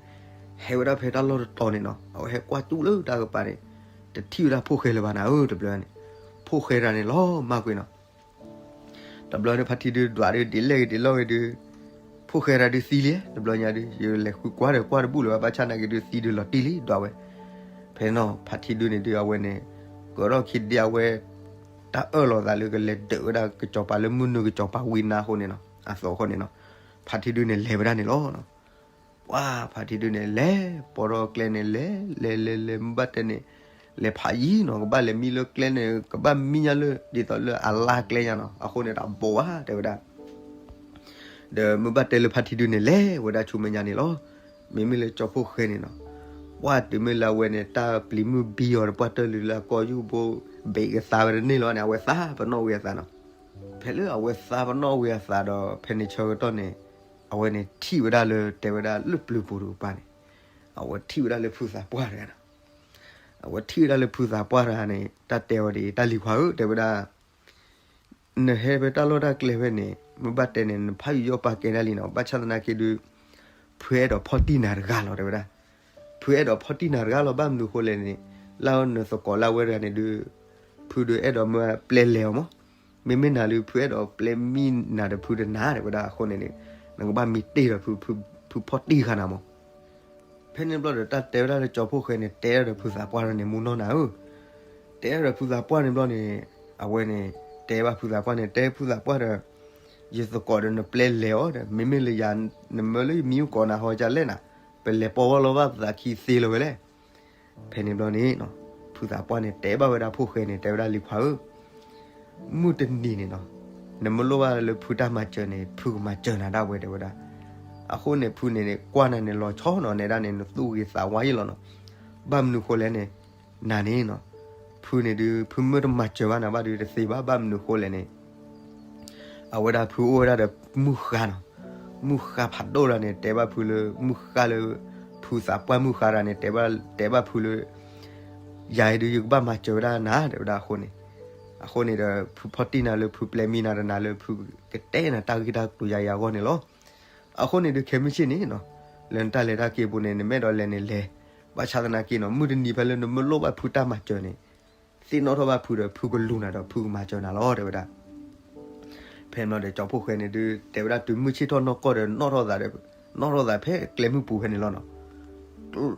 ဟဲဝဲဒၣ်ဖဲတၢ်လီၢ်တတီၤန့ၣ်နီၤ အဝဲဟဲကွၢ်တူၢ်လၢတၢ်ကပၤန့ၣ် တထံၣ်ဝဲဒၣ်ဖှိၣ်ဃဲလၢၤဘၣ်နၤဧၢ တဘျီန့ၣ် ဖှိၣ်ဃဲတၢ်န့ၣ်လီၤမၢ်ကွံာ်နီၤ တဘျီန့ၣ် ဖါထံဒုဒွးဒုး ဒ်လဲၣ်ဂ့ၤဒ်လဲၣ်ဂ့ၤဒုး ဖှိၣ်ဃဲတၢ်ဒုးသံလံ တဘျီညါဒုး ယလဲၤဃုကွၢ်ဒီးကွၢ်တဘူၣ်လၢၤဘၣ် ဘၣ်ဆၣ်နာ်က့ဒုး သံဒုးလီၤတံၢ်လံ ဒွးဝဲ ဖဲနီၤ ဖါထံဒုန့ၣ်ဒုး အဝဲန့ၣ် ကၢထီၣ်ခံဒုး အဝဲ တၢ်အၢၣ်လီၤသးလၢကလဲၤဒုးဝဲဒၣ်ကစီၤပၤလၢမုၢ်နုာ်ကစီၤပၤဝံနါအဃိန့ၣ်နီၤ အသိးအဃိန့ၣ်နီၤ ဖါထံဒုန့ၣ်လဲၤဝဲဒၣ်န့ၣ်လီၤ. ပှၤဖါထံဒုန့ၣ်လဲၤ ပိာ်ထီၣ်ကျဲန့ၣ်လဲၤ လဲၤလဲၤလဲၤ မ့ၢ်ဘၣ်တဲန့ၣ် လဲၤဖးယံၤနီၤ ကဘၣ်လဲၤမံလၢကျဲန့ၣ် ကဘၣ်မံညါလၢ ဒ်သိးလၢအလါကျဲညါနီၤ အဃိန့ၣ်တၢ်ဘိးဘၣ် တဲဝဲဒၣ် ဒီးမ့ၢ်ဘၣ်တဲလၢဖါထံဒုန့ၣ်လဲၤဝဲဒၣ်ဆူမဲာ်ညါန့ၣ်လီၤ. မ့မ့ၢ်လၢကၠီဖှိၣ်ဃဲန့ၣ်နီၤ ပှၤတုၤမ့ၢ်လၢအဝဲန့ၣ် တၢ်ပျံၤမုၢ်ဘံအီၤဒီး ပှၤတၢၢ်လုာ်လၢအကီၢ်ယူၢ်ဘိ ဘ့ၣ်ကသါဝဲတန့ၢ်လီၤန့ၣ် အဝဲသးပနီၣ်ဝံၤအသးနီၤ. ဖဲလၢအဝဲသးပနီၣ်ဝံၤအသးဒီး ဖဲန့ၣ်ဆၢကတီၢ်န့ၣ် အဝဲန့ၣ်ထံၣ်ဝဲဒၣ်လၢ တဲဝဲဒၣ်လၢပျုၤပူၤတကပၤန့ၣ် အဝဲထံၣ်ဝဲဒၣ်လၢဖုသးပှၢ်တဂၤနီၤ အဝဲထံၣ်ဝဲဒၣ်လၢဖုသးပှၢ်တဂၤန့ၣ် တၢ်တဲဝဲဒ်အံၤ တၢ်လံၤခွါဧၢ တဲဝဲဒၣ် နဟဲဖဲတၢ်လီၢ်တၢ်ကျဲဖဲန့ၣ် မ့ၢ်ဘၣ်တဲန့ၣ် နဖးယူၤယီၣ်ပာ်ကဲဒၣ်လံနီၤ ဘၣ်ဆၣ်သနာ်က့ဒုး ဖုအဲၣ်ဒိးဖီၣ်တံၢ်နၤတဂၤလီၤ တဲဝဲဒၣ်. ဖုအဲၣ်ဒိးဖီၣ်တံၢ်နၤတဂၤလီၤ ဘၣ်မနုၤအဃိလဲၣ်န့ၣ် လၢနသကိးလၢအဝဲတဂၤန့ၣ်ဒုး ဖုဒုးအဲၣ်ဒိးမၢပျဲလဲၤအီၤမး မ့မ့ၢ်နၤလၢဖုအဲၣ်ဒိးပျဲမံနၤဒီးဖုတနာ် တဲဝဲဒၣ် အဃိန့ၣ် နကဘၣ်မံတ့ၢ်ဒီးဖု ဖုဖီၣ်တံၢ်ဃာ်နၤမး ဖဲန့ၣ်ဘျီဒီး တၢ်တဲဝဲဒၣ်လၢကၠီဖှိၣ်ဃဲန့ၣ် တဲဒီးဖုသးပှၢ်န့ၣ် မူနီၢ်နၤဧၢ, တဲဒီးဖုသးပှၢ်န့ၣ်ဘျီန့ၣ် အဝဲန့ၣ် တဲဘၣ်ဖုသးပှၢ်န့ၣ် တဲဖုသးပှၢ်ဒီး ယသကိးဒီးနပျဲလဲၤအီၤဒီး မ့မ့ၢ်လၢယၤ နမၢလၢယမံကီးနၤဟီကလဲၣ်နၤ, ပလဲၤပိာ်ဝဲလီၤဘၣ်ပသးခံသ့လီၤဝဲလဲၣ်. ဖဲန့ၣ်ဘျီန့ၣ် ဖုသးပှၢ်န့ၣ် တဲဘၣ်ဝဲဒၣ်ဖှိၣ်ဃဲန့ၣ် တဲဝဲဒၣ်လံၤခွါဧၢ, မုၢ်တနံၤန့ၣ်နီၤ, နမ့ၢ်လိၣ်ဘၣ်လၢဖုတၢ်မၤစၢၤန့ၣ် ဖုကမၤစၢၤနၤဒၣ်ဝဲတဲဝဲဒၣ်. အဃိန့ၣ် ဖုန့ၣ်န့ၣ် ကွၢ်နၤန့ၣ်လီၤဆီနီၤ နဲဒၣ်န့ၣ် နသူၣ်ဂ့ၤသးဝါယံာ်လီၤနီၤ. ဘၣ်မနုၤဃိလဲၣ်န့ၣ် နၤန့ၣ်နီၤ, ဖုန့ၣ်ဒုး ဖုမ့ၢ်တမၤစၢၤဘၣ်နၤဘၣ်ဒုးတသ့ဘၣ်, ဘၣ်မနုၤဃိလဲၣ်န့ၣ် အဝဲဒၣ်ဖုအိၣ်ဝဲဒၣ်ဒီးမုၢ်ဃါနီၤ, မုၢ်ဃါဖးဒိၣ်ဒၣ်န့ၣ် တဲဘၣ်ဖုလၢ မုၢ်ဃါလၢ ဖုသးပှၢ်မုၢ်ဃါဒၣ်န့ၣ် တဲဘၣ် တဲဘၣ်ဖုလၢ ယၤအံၤဒုး ယကဘၣ်မၤစၢၤဝဲဒၣ်နၤ တဲဝဲဒၣ်အဃိန့ၣ်, အဃိန့ၣ်ဒီး ဖုဖီၣ်တံၢ်နၤလၢဖုပျဲမံနၤတနၤလၢ ဖုကတဲနၤတၢ်ဂ့ၢ်တၢ်ကျိၤယၤယၤအဂီၢ်န့ၣ်လီၤ. အဃိန့ၣ်ဒုး ခဲမုၢ်ဆ့ၣ်န့ၣ်နီၤ, လၢနတၢ်လဲၤတၢ်က့ၤပူၤန့ၣ် နမ့ၢ်အဲၣ်ဒိးလဲၤန့ၣ်လဲၤ, ဘၣ်ဆၣ်သနာ်က့နီၤ မုၢ်တနံၤဖဲလၢနမ့ၢ်လိၣ်ဘၣ်ဖုတၢ်မၤစၢၤန့ၣ် သ့ၣ်နီၣ်ထီၣ်ဘၣ်ဖုဒီးဖုကလူၤနၤဒီးဖုကမၤစၢၤနၤလီၤ တဲဝဲဒၣ်. ဖဲန့ၣ်ဘျီဒီး ကၠီဖှိၣ်ဃဲန့ၣ်ဒုး တဲဝဲဒၣ်တုၤမုၢ်ဆ့ၣ်ထီၣ်နီၢ်ကီၢ်ဒီး နီၣ်ထီၣ်သးဒီး နီၣ်ထီၣ်သးဖဲကျဲမုၢ်ပူၤဖဲန့ၣ်လီၤနီၤ.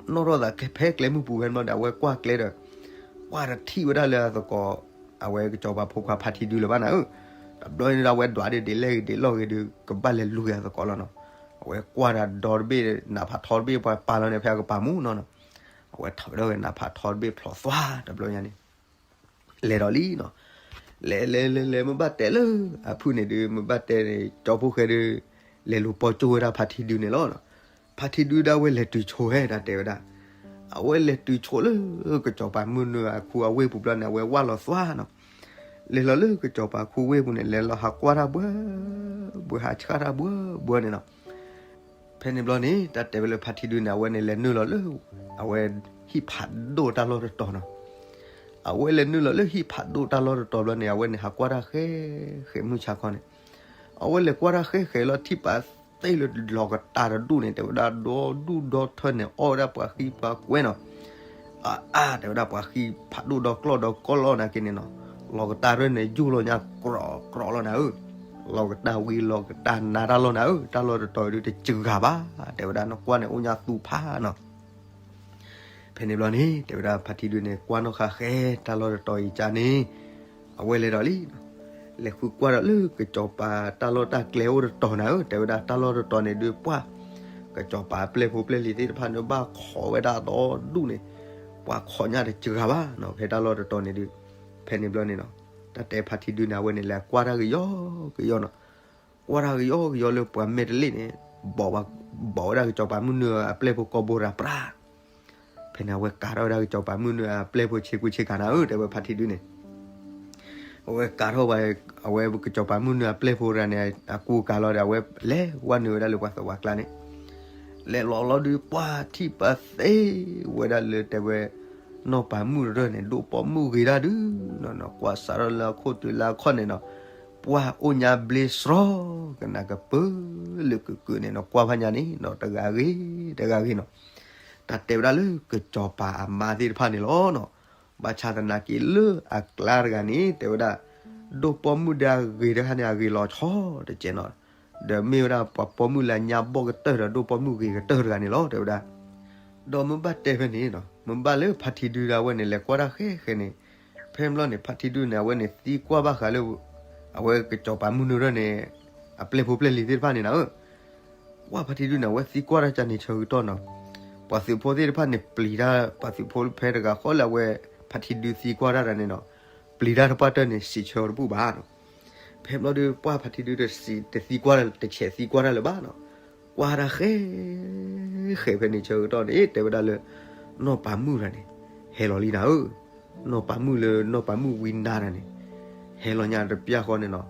နီၣ်ထီၣ်သးဖဲကျဲမုၢ်ပူၤဖဲန့ၣ်ဘျီဒီး အဝဲကွၢ်ကျဲဒီး ကွၢ်တထံၣ်ဝဲဒၣ်လၢအသကိး အဝဲကစီၤပၤဖိခွါဖါထံဒုလၢၤဘၣ်နၤဧၢ, တဘျီန့ၣ်ဒီး အဝဲဒွးဒုးဒ်လဲၣ်ဂ့ၤဒ်လဲၣ်ဂ့ၤဒုး ကဘၣ်လဲၤလူၤက့ၤအသကိးလီၤနီၤ. အဝဲကွၢ်ဒီးဒီတဘ့ၣ် နးဖးထီတဘ့ၣ် ပှၤပာ်လီၤန့ၣ် ဖဲအကပၤမူနီၤနီၤ. အဝဲထီၣ်ဝဲဒၣ်နးဖးထီတဘ့ၣ်ဖျိးသွါတဘျီညါန့ၣ် လဲၤဒီးလံနီၤ. လဲၤလဲၤလဲၤလဲၤ မ့ၢ်ဘၣ်တဲလၢအဖုၣ်န့ၣ်ဒုး မ့ၢ်ဘၣ်တဲန့ၣ် ကၠီဖိဃဲဒုး လဲၤလူၤပိာ်ကၠိဝဲဒၣ်ဖါထံဒုန့ၣ်လီၤ. ဖါထံဒုဒၣ်ဝဲလဲၤတုၤဆိဝဲ တၢ်တဲဝဲဒၣ်, အဝဲလဲၤတုၤဆိလၢကစီၤပၤမုၢ်နုာ်အခူအဝ့ၢ်ပူၤဘျီန့ၣ် အဝဲဝၢ်လီၤသွါနီၤ. လဲၤလီၤလၢကစီၤပၤခူဝ့ၢ်ပူၤန့ၣ် လဲၤလီၤဟးကွၢ်တၢ်ဘှၢဘှၢ ဟးဆှၣ်တၢ်ဘှၢဘှၢန့ၣ်နီၤ. ဖဲန့ၣ်ဘျီန့ၣ် တၢ်တဲဝဲလၢဖါထံဒုန့ၣ် အဝဲန့ၣ်လဲၤနုာ်လီၤလၢ အဝဲဟံၣ်ဖးဒိၣ်တၢ်လီၢ်တတီၤနီၤ. အဝဲလဲၤနုာ်လီၤလၢဟံၣ်ဖးဒိၣ်တၢ်လီၢ်တတီၤဘျီန့ၣ် အဝဲန့ၣ်ဟးကွၢ်တၢ်ဃဲဃဲမုၢ်ဆါခီန့ၣ်, အဝဲလဲၤကွၢ်တၢ်ဃဲဃဲလီၤ ထံၣ်ပာ်သ့ၣ်လၢလီၤကတၢ်တဒူၣ်န့ၣ် တဲဝဲဒၣ်ဒီဒူၣ်ဒီထၢန့ၣ် အီၣ်ဝဲဒၣ်ပှၤဃံပှၤကွဲနီၤ. အါအါ တဲဝဲဒၣ်ပှၤဃံဖးဒိၣ်ဒီကျီၢ်ဒီကီၢ်လီၢ်နာ်က့န့ၣ်နီၤ, လီၤကတၢ်ရၢၢ်န့ၣ် ယူၢ်လီၤညါကြီးကြီးလီၤနၤဧၢ, လီၤကတၢ်ဝံၤလီၤကတၢ်နါတၢ်လီၢ်နၤဧၢ, တၢ်လီၢ်တတီၤအံၤဒုးတစှၤဘၣ်, တဲဝဲဒၣ်နကွၢ်န့ၣ်အိၣ်ညါသူဖးနီၤ. ဖဲန့ၣ်ဘျီန့ၣ် တဲဝဲဒၣ်ဖါထံဒုန့ၣ် ကွၢ်နီၣ်ဃာ်ဃဲတၢ်လီၢ်တတီၤအံၤကန့ၣ်, အဝဲလဲၤဒီးလံ လဲၤဃုကွၢ်ဒီးလၢကစီၤပၤတၢ်လီၢ်တၢ်ကျဲအိၣ်တတီၤနၤဧၢ, တဲဝဲဒၣ်တၢ်လီၢ်တတီၤန့ၣ်ဒုးပှၢ် ကစီၤပၤအပျဲၢ်ဖိပျဲၢ်လံၤသ့ၣ်တဖၣ်န့ၣ် ဘၣ်ခိးဝဲဒၣ်ဒီဒူၣ်န့ၣ်, ပှၢ်ခိးညါတစှၤဘၣ်နီၤ, ဖဲတၢ်လီၢ်တတီၤန့ၣ်ဒုး, ဖဲန့ၣ်ဘျီန့ၣ်နီၤ, တၢ်တဲဖါထံဒုန့ၣ် အဝဲန့ၣ်လဲၤကွၢ်တၢ်ကယီကယီနီၤ, ကွၢ်တၢ်ကယီကယီလၢပှၤမဲာ်တလ့ၣ်န့ၣ်, ဘီၣ်ဝဲဒၣ်ကစီၤပၤမုၢ်နုာ်အပျဲၢ်ဖိကိာ်ဘိရၤပြး ဖဲန့ၣ် အဝဲကၤထီၣ်ဝဲဒၣ်ကစီၤပၤမုၢ်နုာ်အပျဲၢ်ဖိဆ့ကူဆ့ကၤနၤဧၢ, တဲဝဲဖါထံဒုန့ၣ်, အဝဲကၤထီၣ်ဝဲ, အဝဲကစီၤပၤမုၢ်နုာ်အပျဲၢ်ဖိတဂၤန့ၣ် အကူအကၤလီၤဒီး အဝဲလဲၤဝဲနုာ်ဝဲဒၣ်လၢပှၤသဝးကျါန့ၣ်, လဲၤလီၤလီၤဒုးပှၢ်ထံၣ်ပာ်သ့ဝဲဒၣ်လၢတဲဝဲ နီၢ်ပၤမုၣ်တရၢၢ်န့ၣ် ဒိၣ်ပိာ်မုၣ်ဂ့ၤတၢ်ဒုးနီၤ, ကွၢ်စးထီၣ်လၢအခိၣ်တုၤလၢအခီၣ်န့ၣ်နီၤ, ပှၢ်အိၣ်ညါဘျ့စှီၤ ကနၣ်ကပၢလၢကုာ်ကုာ်န့ၣ်နီၤ, ကွၢ်ဖးညါန့ၣ်နီၤ တဂၤဂ့ၤတဂၤဂ့ၤနီၤ, တၢ်တဲဝဲဒၣ်လၢကစီၤပၤအမါသ့ၣ်တဖၣ်န့ၣ်လီၤနီၤ, ဘၣ်ဆၣ်သနာ်က့လၢအကျါတဂၤန့ၣ် တဲဝဲဒၣ် ဒိၣ်ပိာ်မုၣ်ဒီးအဂ့ၤတခါန့ၣ် အဂ့ၤလီၤဆီတကဲးနီၤ, ဒီးမ့ၢ်ဝဲဒၣ်ပှၤပိာ်မုၣ်လၢညါဘီၣ်ကတၢၢ်ဒီး ဒိၣ်ပိာ်မုၣ်ဂ့ၤကတၢၢ်တဂၤန့ၣ်လီၤ တဲဝဲဒၣ်. ဒီးမ့ၢ်ဘၣ်တဲဖဲန့ၣ်နီၤ, မ့ၢ်ဘၣ်လၢဖါထံဒုဒၣ်ဝဲန့ၣ် လဲၤကွၢ်တၢ်ဃဲဃဲန့ၣ်, ဖဲဘျီန့ၣ် ဖါထံဒုန့ၣ် အဝဲန့ၣ်သံကွၢ်ဘၣ်ဃးလၢ အဝဲကစီၤပၤမုၢ်နုာ်ရၢၢ်န့ၣ် အပျဲၢ်ဖိပျဲၢ်လံၤသ့ၣ်တဖၣ်န့ၣ်နၤဧၢ, ကွၢ်ဖါထံဒုန့ၣ် အဝဲသံကွၢ်တၢ်ကန့ၣ်ဆၢကတီၢ်နီၤ, ပှၤသုးဖိသ့ၣ်တဖၣ်န့ၣ် ပျံၤတၢ် ပှၤသုးဖိဖဲတဂၤဃီလၢအဝဲ ဖါထံဒုသံကွၢ်တၢ်တဂၤန့ၣ်နီၤ, ပျံၤတၢ်တပှၢ်တၢၢ်န့ၣ် စံးဆၢတဘူၣ်ဘၣ်နီၤ. ဖဲဘျီဒုး ပှၢ်ဖါထံဒုတသံကွၢ် တဆဲးသံကွၢ်တၢ်လၢၤဘၣ်နီၤ, ကွၢ်တၢ်ဃဲ ဃဲဖဲန့ၣ်ဆၢကတီၢ်န့ၣ် တဲဝဲဒၣ်လၢ နီၢ်ပၤမုၣ်တဂၤန့ၣ် ဟဲလီၤလံနၤဧၢ, နီၢ်ပၤမုၣ်လၢနီၢ်ပၤမုၣ်ဝံနါတဂၤန့ၣ် ဟဲလီၤညါတပျၢ်ဃီန့ၣ်နီၤ,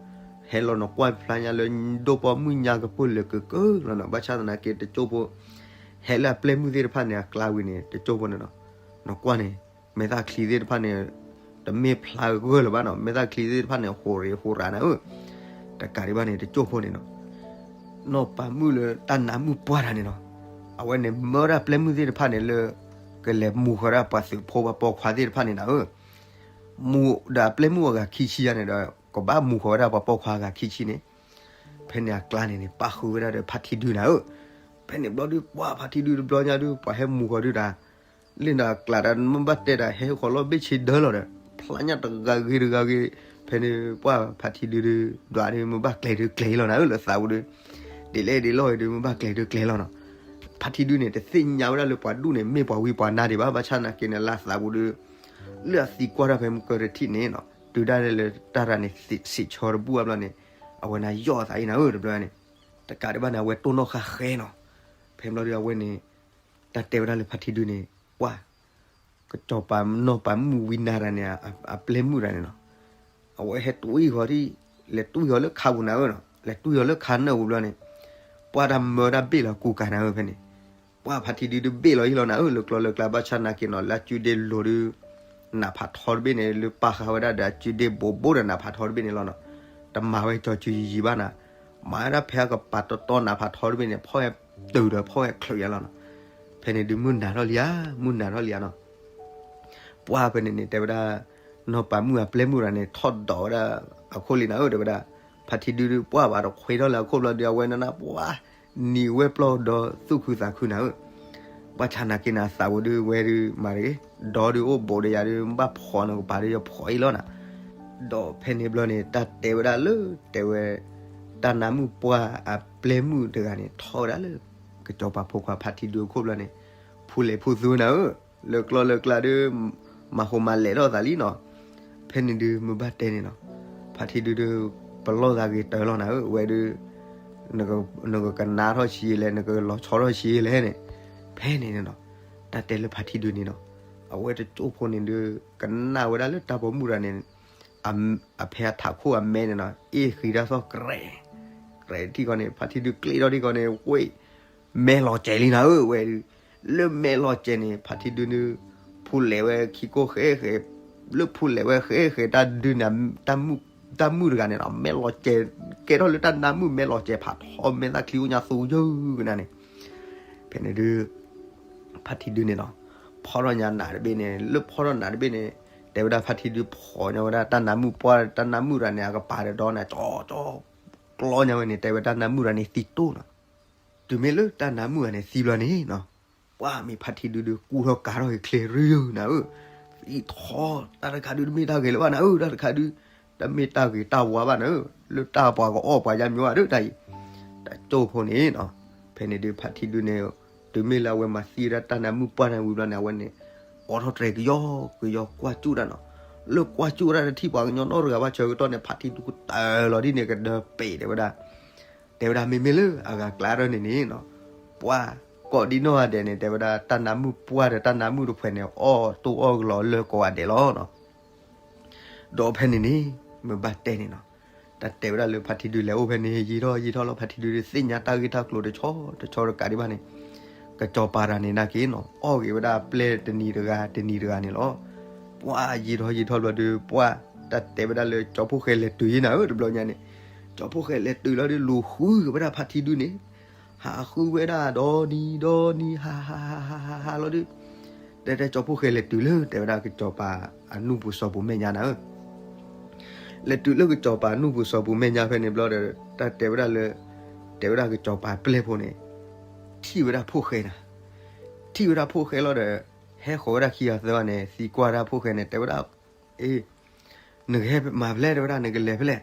ဟဲလီၤနီၤ ကွၢ်ဖျါညါလၢ ဒိၣ်ပိာ်မုၣ်ညါကပၢၢ်လၢာ်ကကၢလီၤနီၤ, ဘၣ်ဆၣ်သနာ်က့တကၠိဖိ ဟဲလၢအပျဲၢ်မုၣ်သ့ၣ်တဖၣ်န့ၣ် အကျါဝံၤန့ၣ် တကၠိဖိန့ၣ်နီၤ, နီၤကွၢ်န့ၣ် မဲာ်သၣ်ချံသ့ၣ်တဖၣ်န့ၣ် တမ့ၢ်ဖျါဂၢၢ်လၢၤဘၣ်နီၤ, မဲာ်သၣ်ချံသ့ၣ်တဖၣ်န့ၣ် ဟူးရ့းဟူးရးနၤဧၢ, တကးဒံးဘၣ်န့ၣ် တကၠိဖိန့ၣ်နီၤ နီၢ်ပၤမုၣ်လၢတၢ်နါမုၣ်ပှၢ်တဂၤန့ၣ်နီၤ, အဝဲန့ၣ်မၢဒၣ်ပျဲၢ်မုၣ်သ့ၣ်တဖၣ်န့ၣ်လၢ ကလဲၤမူဃီၤဒၣ်ပှၤသုးဖိပှၤပိာ်ခွါသ့ၣ်တဖၣ်န့ၣ်နၤဧၢ, မူဒီးအပျဲၢ်မုၣ်အဂၤခံဆံယါန့ၣ်ဒီး ကဘၣ်မူဃီၤဝဲဒၣ်ပှၤပိာ်ခွါအဂၤခံဆံန့ၣ်, ဖဲန့ၣ်အကျါန့ၣ်န့ၣ် ပၣ်ဃုာ်ဝဲဒၣ်ဒီးဖါထံဒုနၤဧၢ, ဖဲန့ၣ်ဘျီဒုး ပှၢ်ဖါထံဒုတဘျီညါဒုး ပှၤဟဲမူဃီၤဒုးတၢ် လၢနၤကျါတၢ် မ့ၢ်ဘၣ်တဲတၢ်ဟဲဃီၤလီၤဘ့ၣ်ဆ့ဒၢလီၤဒီး ဖျါညါတဂၤဂ့ၤတဂၤဂ့ၤ, ဖဲန့ၣ်ပှၢ်ဖါထံဒုဒုး ဒွးဒုး မ့ၢ်ဘၣ်ကျဲၤဒုးကျဲၤလီၤနၤဧၢ လၢသးပူၤဒုး, ဒ်လဲၣ်ဒ်လဲၣ်ဒုး မ့ၢ်ဘၣ်ကျဲၤဒုးကျဲၤလီၤနီၤ, ဖါထံဒုန့ၣ် တသ့ၣ်ညါဝဲဒၣ်လၢပှၤဒူၣ်န့ၣ် မ့ၢ်ပှၤဝံပှၤနါဒံးဘၣ်, ဘၣ်ဆၣ်သနာ်က့န့ၣ် လၢသးပူၤဒုး လၢအသံကွၢ်တၢ်ဖဲမုၢ်ကၢတထံၣ်န့ၣ်နီၤ တုၤဒၣ်လဲာ်လၢတၢ်တဂၤန့ၣ် စံးဆၢတဘူၣ်အါဘျီန့ၣ် အဝဲန့ၣ်ယီၣ်အသးအံၤနၤဧၢ တဘျီန့ၣ်, တကးဒံးဘၣ်န့ၣ် အဝဲတိၢ်နီၣ်ဃာ်ဃဲနီၤ, ဖဲဘျီဒုးအဝဲန့ၣ် တၢ်တဲဝဲဒၣ်လၢဖါထံဒုန့ၣ် ပှၢ် ကစီၤပၤနီၢ်ပၤမုၣ်ဝံနါတဂၤန့ၣ် အပျဲၢ်မုၣ်တဂၤန့ၣ်နီၤ, အဝဲဟဲတွံၢ်ဃီၤဒ် လဲၤတွံၢ်ဃီၤလၢခါပူၤနၤဧၢနီၤ, လဲၤတွံၢ်ဃီၤလၢခါနၢၣ်ပူၤဘျီန့ၣ်, ပှၢ်တၢ်မၢတၢ်ဘ့ၣ်လီၤကူကၤနၤဧၢဖဲန့ၣ်, ပှၢ်ဖါထံဒုဒုးဘ့ၣ်လီၤဟံၣ်လီၤနၤဧၢ လၢကျီလၢကျါ ဘၣ်ဆၣ်သနာ်က့နီၤ လၢအစုဒ့လိၤဒုး နးဖးထီတဘ့ၣ်န့ၣ် လၢပာ်ဃာ်ဝဲဒၣ်ဒီးအစုဒ့ဘိးဘိဒီးနးဖးထီတဘ့ၣ်န့ၣ်လီၤနီၤ, တမၤဝဲကၠီၤစုယံၤယံၤဘၣ်နၤ, မၤဝဲဒၣ်ဖဲအကပၤတီတီနးဖးထီတဘ့ၣ်န့ၣ် ဖီၣ်ဝဲတုာ်ဒီးဖီၣ်ဝဲချုးယါလီၤနီၤ, ဖဲန့ၣ်ဒုးမုၢ်နၤထီၣ်လံဧါ မုၢ်နၤထီၣ်လံဧါနီၤ ပှၢ်ဖဲန့ၣ်န့ၣ် တဲဝဲဒၣ် နီၢ်ပၤမုၣ်အပျဲၢ်မုၣ်တဂၤန့ၣ် ထီၣ်ဒိးဝဲဒၣ်အခိၣ်လံနၤဧၢ တဲဝဲဒၣ်, ဖါထံဒုဒုးပှၢ်ဘၣ်တခွ့ထီၣ်လၢအခိၣ်ဘျီဒုး အဝဲနနၢ်ပှၢ် နံၤဝဲပျီၢ်ဒီးသူၣ်ခုသးခုနၤဧၢ, ဘၣ်ဆၣ်သနာ်က့န့ၣ် အသးပူၤဒုးဝဲဒုးမၤတဂ့ၤ, ဒီဒုးအိၣ်ဘူးဒီးယၤဒုး ဘၣ်ဖှီၣ်နကပၤဒုး ယဖှီၣ်အံၤလီၤနၤ, ဒီးဖဲန့ၣ်ဘျီန့ၣ် တၢ်တဲဝဲဒၣ်လၢ တဲဝဲ တၢ်နါမုၣ်ပှၢ်အပျဲၢ်မုၣ်တဂၤန့ၣ် ထီၣ်ဝဲဒၣ်လၢ ကစီၤပၤဖိခွါဖါထံဒုအခိၣ်ဘျီန့ၣ် ဖူလဲၤဖူသူနၤဧၢ, လၢကျီလၢကျါဒုး မၤဟူးမၤလဲၤထီၣ်သးလံနီၤ, ဖဲန့ၣ်ဒုးမုၢ်ဘၣ်တဲန့ၣ်နီၤ ဖါထံဒုဒုး ပလီၢ်သးဂ့ၤတၢၢ်လီၤနၤဧၢ, ဝဲဒုး နကကနၣ်ထီၣ်ဆံးလဲၣ်, နကလီၤဆီထီၣ်ဆံးလဲၣ်န့ၣ်, ဖဲန့ၣ်န့ၣ်နီၤ, တၢ်တဲလၢဖါထံဒုန့ၣ်နီၤ, အဝဲတကၠိၣ်ဖိန့ၣ်ဒုး ကနၣ်ဝဲဒၣ်လၢတၢ်ပိာ်မုၣ်တဂၤန့ၣ် အဖဲအထးခိၣ်အမဲန့ၣ်နီၤ, အ့ၣ်ဃံတၢ်သီၣ် ကြဲး ကြဲးထံၣ်ဃီန့ၣ်, ဖါထံဒုကျ့ထီၣ်ထံၣ်ဃီန့ၣ် ဝ့ၢ် မဲလီၤစဲၤလံနၤဧၢ, ဝဲဒုး လၢမဲလီၤစဲၤန့ၣ် ဖါထံဒုန့ၣ် ဖူလဲၤဝဲခံကိၢ်ဃဲဃဲ, လၢဖူလဲၤဝဲဃဲဃဲ တၢ်ဒုန့ၣ် တၢ်မုၣ်တဂၤန့ၣ်နီၤ မဲလီၤစဲၤ, ကဲထီၣ်လၢတၢ်နါမုၣ် မဲလီၤစဲၤဖးထီ မဲာ်သၣ်ချံအိၣ်ညါသူယုၢ်ကနၤန့ၣ်, ဖဲန့ၣ်ဒုး ဖါထံဒုန့ၣ်နီၤ, ဖီထီၣ်ညါနးတဘ့ၣ်န့ၣ်, လၢဖီထီၣ်နးတဘ့ၣ်န့ၣ်, တဲဝဲဒၣ်ဖါထံဒုဖီၣ်ညါဝဲဒၣ်တၢ်နါမုၣ်ပှၢ်, တၢ်နါမုၣ်တဂၤန့ၣ် အကပၤဒီးဒီန့ၣ် ကၠီကၠီ ကျီညါဝဲန့ၣ်, တဲဝဲတၢ်နါမုၣ်တဂၤန့ၣ်သံတိၢ်နီၤ, တုၤမ့ၢ်လၢတၢ်နါမုၣ်တဂၤန့ၣ်သံဘျီန့ၣ်နီၤ, ပှၢ်မ့ၢ်ဖါထံဒုဒုး ကူၣ်ထီၣ်ကၤထီၣ်က့ၤချ့ရုနၤဧၢ, သံထီ, တၢ်တခါဒုးတမ့ၢ်တၢ်ဂ့ၤလၢၤဘၣ်နၤဧၢ, တၢ်တခါဒုး တမ့ၢ်တၢ်ဂ့ၤတၢ်ဝါဘၣ်နၤဧၢ, လၢတၢ်ပှၤကအီၣ်ပှၤယါမညီဘၣ်ဒီးတၢ်အံၤ, တၢ်ကၠိၣ်ဖိန့ၣ်နီၤ, ဖဲန့ၣ်ဒုးဖါထံဒုန့ၣ်, တုၤမ့ၢ်လၢအဝဲမၤသံဝဲဒၣ်တၢ်နါမုၣ်ပှၢ်န့ၣ်ဝံၤဘျီန့ၣ် အဝဲန့ၣ် အိးထီၣ်တြဲၤကယီကယီကွၢ်ကၠူၣ်တၢ်နီၤ, လၢကွၢ်ကၠူၣ်တၢ်တထံၣ်ပှၤကညီနီတဂၤဘၣ်ဆၢကတီၢ်န့ၣ် ဖါထံဒုကတၢၢ်လီၤဒ်န့ၣ် ကဒၢပ့ၤတဲဝဲဒၣ်, တဲဝဲဒၣ်မ့မ့ၢ်လၢအဂၤကျါထီၣ်န့ၣ်န့ၣ်နီၤ, ပှၢ်ကိးဒံနီၢ်ဂၤဒဲးန့ၣ် တဲဝဲဒၣ်တၢ်နါမုၣ်ပှၢ်ဒီးတၢ်နါမုၣ်တဖှဲးန့ၣ် အီၣ်တိၢ်အီၣ်ကလီၤလၢကိးဂၤဒဲးလီၤနီၤ, ဒီးဖဲန့ၣ်န့ၣ် မ့ၢ်ဘၣ်တဲန့ၣ်နီၤ, တၢ်တဲဝဲဒၣ်လၢဖါထံဒုလဲၤအိၣ်ဖဲန့ၣ် ယံာ်ထီၣ်ယံာ်ထီၣ်လီၤ ဖါထံဒုသ့ၣ်ညါတၢ်ဂ့ၢ်တၢ်ကျိၤတဆီတဆီတကးဒံးဘၣ်န့ၣ်, ကစီၤပၤတဂၤန့ၣ်နာ်က့နီၤ အီၣ်ဂ့ၤဝဲဒၣ်ပျဲၢ်တနံၤတဂၤတနံၤတဂၤန့ၣ်လီၤ, ပှၢ်ယံာ်ထီၣ်ယံာ်ထီၣ်ဘျီဒုး ပှၢ်တၢ်တဲဝဲဒၣ်လၢကၠီဖှိၣ်ဃဲလဲၤတုၤယံၤနၤဧၢ တဘျီညါန့ၣ်, ကၠီဖှိၣ်ဃဲလဲၤတုၤလီၤဒုး လူၤဃုက့ၤဝဲဒၣ်ဖါထံဒုန့ၣ် ဟးဃုဝဲဒၣ်ဒီနံၤဒီနံၤ ဟးဟးဟးဟးဟးဟးလီၤဒုး, တဲတဲကၠီဖှိၣ်ဃဲလဲၤတုၤလၢ တဲဝဲဒၣ်ကစီၤပၤအနူၢ်ပူၤစီၤပူၤမဲာ်ညါနၤဧၢ, လဲၤတုၤလၢကစီၤပၤနူၢ်ပူၤစီၤပူၤမဲာ်ညါဖဲန့ၣ်ဘျီဒီး တၢ်တဲဝဲဒၣ်လၢ တဲဝဲဒၣ်ကစီၤပၤပျဲၢ်ဖိန့ၣ် ထံၣ်ဝဲဒၣ်ဖှိၣ်ဃဲနၤ, ထံၣ်ဝဲဒၣ်ဖှိၣ်ဃဲလီၤဒီး ဟဲဃီၤဝဲဒၣ်ခံဂၤသၢဂၤန့ၣ် သံကွၢ်ဒၣ်ဖှိၣ်ဃဲန့ၣ် တဲဝဲဒၣ် အ့ နကဟဲမၤဖဲလဲၣ် တဲဝဲဒၣ် နကလဲၤဖဲလဲၣ်,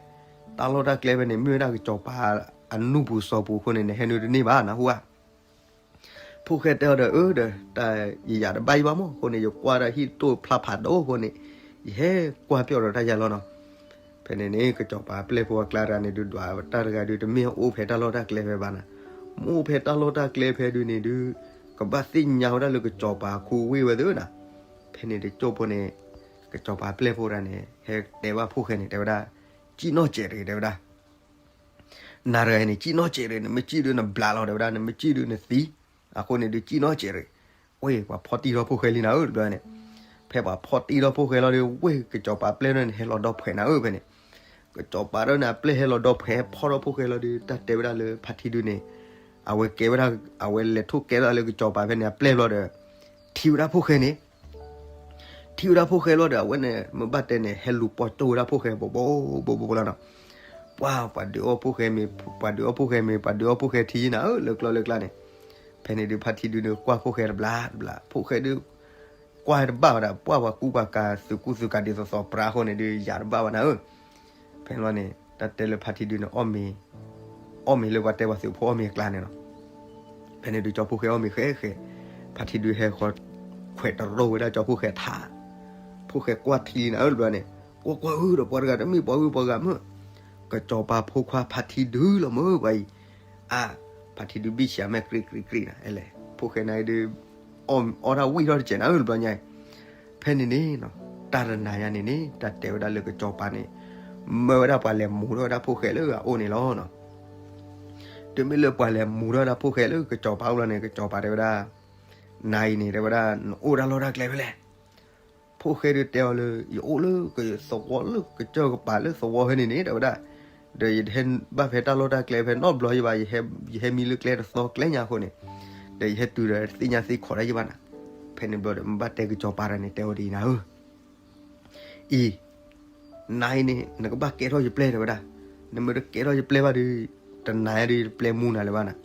တၢ်လီၢ်တၢ်ကျဲဖဲန့ၣ် မ့ၢ်ဝဲဒၣ်ကစီၤပၤအနူၢ်ပူၤစီၤပူၤအဃိန့ၣ် နဟဲနုာ်တန့ၢ်ဘၣ် နဟူဧါ ဖှိၣ်ဃဲတဲအီၤဒီး အၢ ဒီး တၢ်ယယၤတဘၣ်ယံၤဘၣ်မး အဃိန့ၣ် ယကွၢ်ဒၣ်ဟံၣ်တိၢ်ဖျါဖးဒိၣ်အဃိန့ၣ် ယဟဲကွၢ်ပျီၢ်ဒီးတၢ်ယၤလီၤနီၤ, ဖဲန့ၣ်န့ၣ် ကစီၤပၤပျဲၢ်ဖိအကျါတဂၤန့ၣ်ဒုး ဒွးတၢ်တဂၤဒုး တမ့ၢ်အိၣ်ဖဲတၢ်လီၢ်တၢ်ကျဲဖဲဘၣ်နၤ, မ့ၢ်အိၣ်ဖဲတၢ်လီၢ်တၢ်ကျဲဖဲဒုးန့ၣ်ဒုး ကဘၣ်သ့ၣ်ညါဝဲဒၣ်လၢကစီၤပၤခူဝ့ၢ်ဝဲသ့ၣ်နၤ, ဖဲန့ၣ်တကၠိၢ်ဖိန့ၣ် ကစီၤပၤပျဲၢ်ဖိတဂၤန့ၣ် ဟဲတဲဘၣ်ဖှိၣ်ဃဲန့ၣ် တဲဝဲဒၣ် စံၣ်နီၣ်စဲးတဂ့ၤ တဲဝဲဒၣ် နၤတဂၤန့ၣ် စံၣ်နီၣ်စဲးတဂ့ၤ နမ့ၢ်စံၣ်ဒုးနဘျးလီၤ တဲဝဲဒၣ် နမ့ၢ်စံၣ်ဒုးနသံ, အဃိန့ၣ်ဒုး စံၣ်နီၣ်စဲးတဂ့ၤ, ဝ့ၢ်ပှၤဖီၣ်တံၢ်ထီၣ်ဖှိၣ်ဃဲလံနၤဧၢ တဘျီန့ၣ်, ဖဲပှၤဖီၣ်တံၢ်ထီၣ်ဖှိၣ်ဃဲလီၤဒီး ဝ့ၢ်ကစီၤပၤပျဲၢ်န့ၣ် ဟဲလီၤဒီဖှဲးနၤဧၢ ဖဲန့ၣ်, ကစီၤပၤဒီးန့ၣ် အပျဲၢ်ဟဲလီၤဒီဖှဲး ဖီၣ်ထီၣ်ဖှိၣ်ဃဲလီၤဒီး တၢ်တဲဝဲဒၣ်လၢဖါထံဒုန့ၣ်, အဝဲကဲဝဲဒၣ်, အဝဲလဲၤထိၣ်ကဲထီၣ်လၢကစီၤပၤဖဲန့ၣ် အပျဲၢ်ဘျီဒီး, ထံၣ်ဝဲဒၣ်ဖှိၣ်ဃဲန့ၣ် ထံၣ်ဝဲဒၣ်ဖှိၣ်ဃဲလီၤဒီး အဝဲန့ၣ် မ့ၢ်ဘၣ်တဲန့ၣ် ဟဲလူၤပိာ်ကၠိဝဲဒၣ်ဖှိၣ်ဃဲ ဘိဘိဘိဘိလီၤနီၤ, ပှၤ ပှၤဒုးအီၣ်ဖှိၣ်ဃဲမ့ၢ် ပှၤဒုးအီၣ်ဖှိၣ်ဃဲမ့ၢ် ပှၤဒုးအီၣ်ဖှိၣ်ဃဲထံယံၤနၤဧၢ လၢကျီလၢကျါန့ၣ်, ဖဲန့ၣ်ဒုး ဖါထံဒုန့ၣ် ကွၢ်ဖှိၣ်ဃဲတဘျီတဘျီ ဖှိၣ်ဃဲဒုး ကွၢ်တဘၣ်ဝဲဒၣ် ပှၢ်ပှၤကူပှၤကၤ သုးကူသုးကၤဒ်သိးသိးပြါအဃိန့ၣ်ဒုး ယၤတဘၣ်ဝဲနၤဧၢ ဖဲန့ၣ်န့ၣ် တၢ်တဲလၢဖါထံဒုန့ၣ် အီၣ်မ့ၤ, အီၣ်မ့ၤလၢပှၤတဲပှၤသုးဖိအီၣ်မ့ၤအကျါန့ၣ်လီၤ. ဖဲန့ၣ်ဒုးကၠီဖှိၣ်ဃဲအီၣ်မ့ၤဃဲဃဲ, ဖါထံဒုဟဲဃီၤ ခွဲးတရိၣ်ဝဲဒၣ်ကၠီဖှိၣ်ဃဲထါ, ဖှိၣ်ဃဲကွၢ်ထံလံနၤဧၢ တဘျီန့ၣ်, ကွၢ်ကွၢ်ဧၢ ဒီးပှၤတဂၤတမ့ၢ်ပှၤဂုၤပှၤဂၤမုၣ်, ကစီၤပၤဖိခွါဖါထံဒုလီၤမုၣ်ပှၤအံၤ, အါ, ဖါထံဒုဘံၣ်ဆံးအမဲာ်ကြံၣ်ကြံၣ်ကြံၣ်နၤ အဲလဲၣ်, ဖှိၣ်ဃဲနၤအံၤဒုး အီၣ်တၢ်ဝံၣ်ထီၣ်တစဲးနၤဧၢ တဘျီညါအံၤ, ဖဲန့ၣ်န့ၣ်, တၢ်တနၤညါန့ၣ်န့ၣ် တၢ်တဲဝဲဒၣ်လၢကစီၤပၤန့ၣ်, မၢဝဲဒၣ်ပှၤလဲၤမူထီၣ်ဝဲဒၣ်ဖှိၣ်ဃဲလၢအအိၣ်န့ၣ်လီၤ. တုၤမ့ၢ်လၢပှၤလဲၤမူထီၣ်ဝဲဒၣ်ဖှိၣ်ဃဲလၢကစီၤပၤအိၣ်လီၤန့ၣ် ကစီၤပၤတဲဝဲဒၣ်, နၤအံၤန့ၣ် တဲဝဲဒၣ် နအိၣ်တၢ်လီၢ်တၢ်ကျဲဖဲလဲၣ် ဖှိၣ်ဃဲဒုးတဲအီၤလၢ ယအိၣ်လၢသဝီလၢကစၢၢ်ကပၤလၢသဝီဖဲန့ၣ်န့ၣ် တဲဝဲဒၣ်, ဒီးယတဟဲဘၣ်ဖဲတၢ်လီၢ်တၢ်ကျဲဖဲနီတဘျီယဘၣ်, ယဟဲမံလၢကျဲတသီကျဲညါအဃိန့ၣ်, ဒီးယဟဲတုၤဒီးသ့ၣ်ညါသ့ခီၣ်တၢ်ယဘၣ်နၤ, ဖဲန့ၣ်ဘျီဒီး မ့ၢ်ဘၣ်တဲကစီၤပၤတဂၤန့ၣ် တဲအီၤဒ်အံၤနၤဧၢ အံၤ, နၤအံၤန့ၣ် နကဘၣ်ကဲထီၣ်ယပျဲၢ်တဲဝဲဒၣ်, နမ့ၢ်တကဲထီၣ်ယပျဲၢ်ဘၣ်ဒီး, တနၤညါဒီးယတပျဲၢ်မူနၤလၢၤဘၣ်နၤ,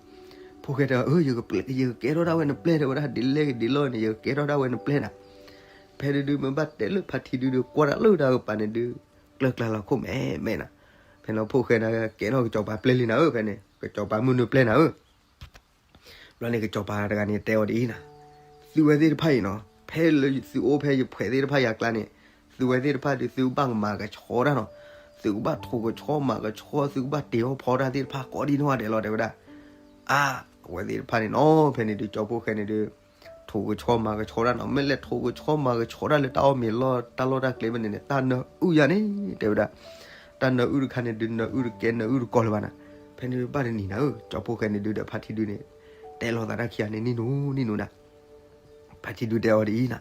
ဖှိၣ်ဃဲတဲအီၤ ယကကဲထီၣ်ဒၣ်ဝဲနပျဲၢ်တဲဝဲဒၣ် ဒ်လဲၣ်ဂ့ၤဒ်လဲၣ်န့ၣ် ယကကဲထီၣ်ဒၣ်ဝဲနပျဲၢ်နၤ, ဖဲန့ၣ်ဒုး မ့ၢ်ဘၣ်တဲလၢဖါထံဒုဒီး ကွၢ်တၢ်လၢတၢ်ကပၤန့ၣ်ဒုး, ကျၢ်ကျါလီၤခိၣ်မဲာ်မဲာ်နၤ, ဖဲန့ၣ်ဖှိၣ်ဃဲန့ၣ်ကဲထီၣ်ကစီၤပၤပျဲၢ်လံနၤဧၢ ဖဲန့ၣ် ကစီၤပၤမုၢ်နုာ်ပျဲၢ်နၤဧၢ ဘျီန့ၣ်ကစီၤပၤတဂၤန့ၣ်တဲအီၤဒ်အံၤနၤ, သုဝဲသ့ၣ်တဖၣ်အံၤနီၤ, ဖဲလၢသုအိၣ်ဖဲယဖှဲးသ့ၣ်တဖၣ်ယၤကျါန့ၣ်, သုဝဲသ့ၣ်တဖၣ်ဒုးသုဘၣ်ကမၤကဆှီတၢ်နီၤ, သုကဘၣ်ထိးကဆီမၤကဆီ သုကဘၣ်တ့အီၣ်ဖီတၢ်သ့ၣ်တဖၣ်ကိးဒံနီၢ်ဂၤဒဲးလီၤ တဲဝဲဒၣ်. အါ, အဝဲသ့ၣ်တဖၣ်န့ၣ်နီၤ ဖဲန့ၣ်ဒုးကၠီဖှိၣ်ဃဲန့ၣ်ဒုး ထိးကဆီမၤကဆီတၢ်နီၤ, မ့ၢ်လဲၤထိးကဆီမၤကဆီတၢ်လၢတၢ်အီၣ်မ့ၤလီၢ်တၢ်လီၢ်တၢ်ကျဲဖဲန့ၣ်န့ၣ် တၢ်နၢအုၣ်ယါန့ၣ် တဲဝဲဒၣ်. တၢ်နၢအုၣ်တခါန့ၣ်ဒုး နၢအုၣ်တကဲနၢအုၣ်တကီလၢၤဘၣ်နၤ. ဖဲန့ၣ်ဘၣ်တနံၤနၤဧၢ, ကၠီဖှိၣ်ဃဲန့ၣ်ဒုးဒီးဖါထံဒုန့ၣ် တဲလိာ်သးတၢ်ခံဂၤန့ၣ် နံၣ်နူနံၣ်နူနၤ ဖါထံဒုတဲအီၤဒ်အံၤနၤ,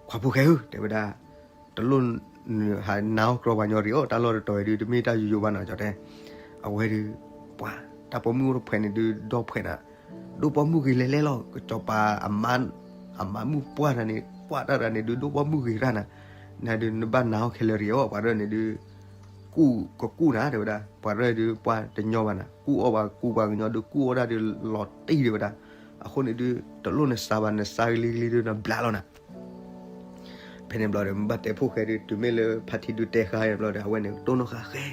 ခွါဖိၣ်ဃဲဧၢ တဲဝဲဒၣ်, တလိၣ်နဟးနါအီၣ်ကြီပှၤညီရံၤအီၤ, တၢ်လီၢ်တတီၤအံၤဒုး တမ့ၢ်တၢ်ယိယိဘၣ်နီၤ ကၠီတဲ. အဝဲဒုး ပှၤ တၢ်ပိာ်မုၣ်အိၣ်တဖှဲးန့ၣ်ဒုး ဒီဖှဲးနၤ, ဒိၣ်ပိာ်မုၣ်ဂ့ၤလဲၤလဲၤလီၤ, ကစီၤပၤအ အမါမုၣ်ပှၢ်တၢ်န့ၣ် ပှၢ်တၢ်တၢ်န့ၣ်ဒုး ဒိၣ်ပိာ်မုၣ်ဂ့ၤတၢ်နၤ, နဒုးနဘၣ်နါအီၣ်ခဲလၢာ်ရံၤအီၤ, ပှၤရဲၣ်န့ၣ်ဒုး ကူၣ်ကကူၣ်နၤ တဲဝဲဒၣ်, ပှၤရဲၣ်ဒုးပှၤတညီဘၣ်နၤ, ကူၣ်အီၣ်ဘၣ်ကူၣ်ဘၣ်ကညီဒုး ကူၣ်အီၣ်တၢ်ဒုးလီၤတံၢ်တဲဝဲဒၣ်, အဃိန့ၣ်ဒုး တလိၣ်နစါဘၣ် နစါကလံၤကလံၤဒုးနဘျးလီၤနၤ. ဖဲန့ၣ်ဘျီဒီး မ့ၢ်ဘၣ်တဲဖိၣ်ဃဲဒုး တုၤမ့ၢ်လၢဖါထံဒုးတဲဃါဘျီဒီး အဝဲန့ၣ်တိၢ်နီၣ်ဃာ်ဃဲ,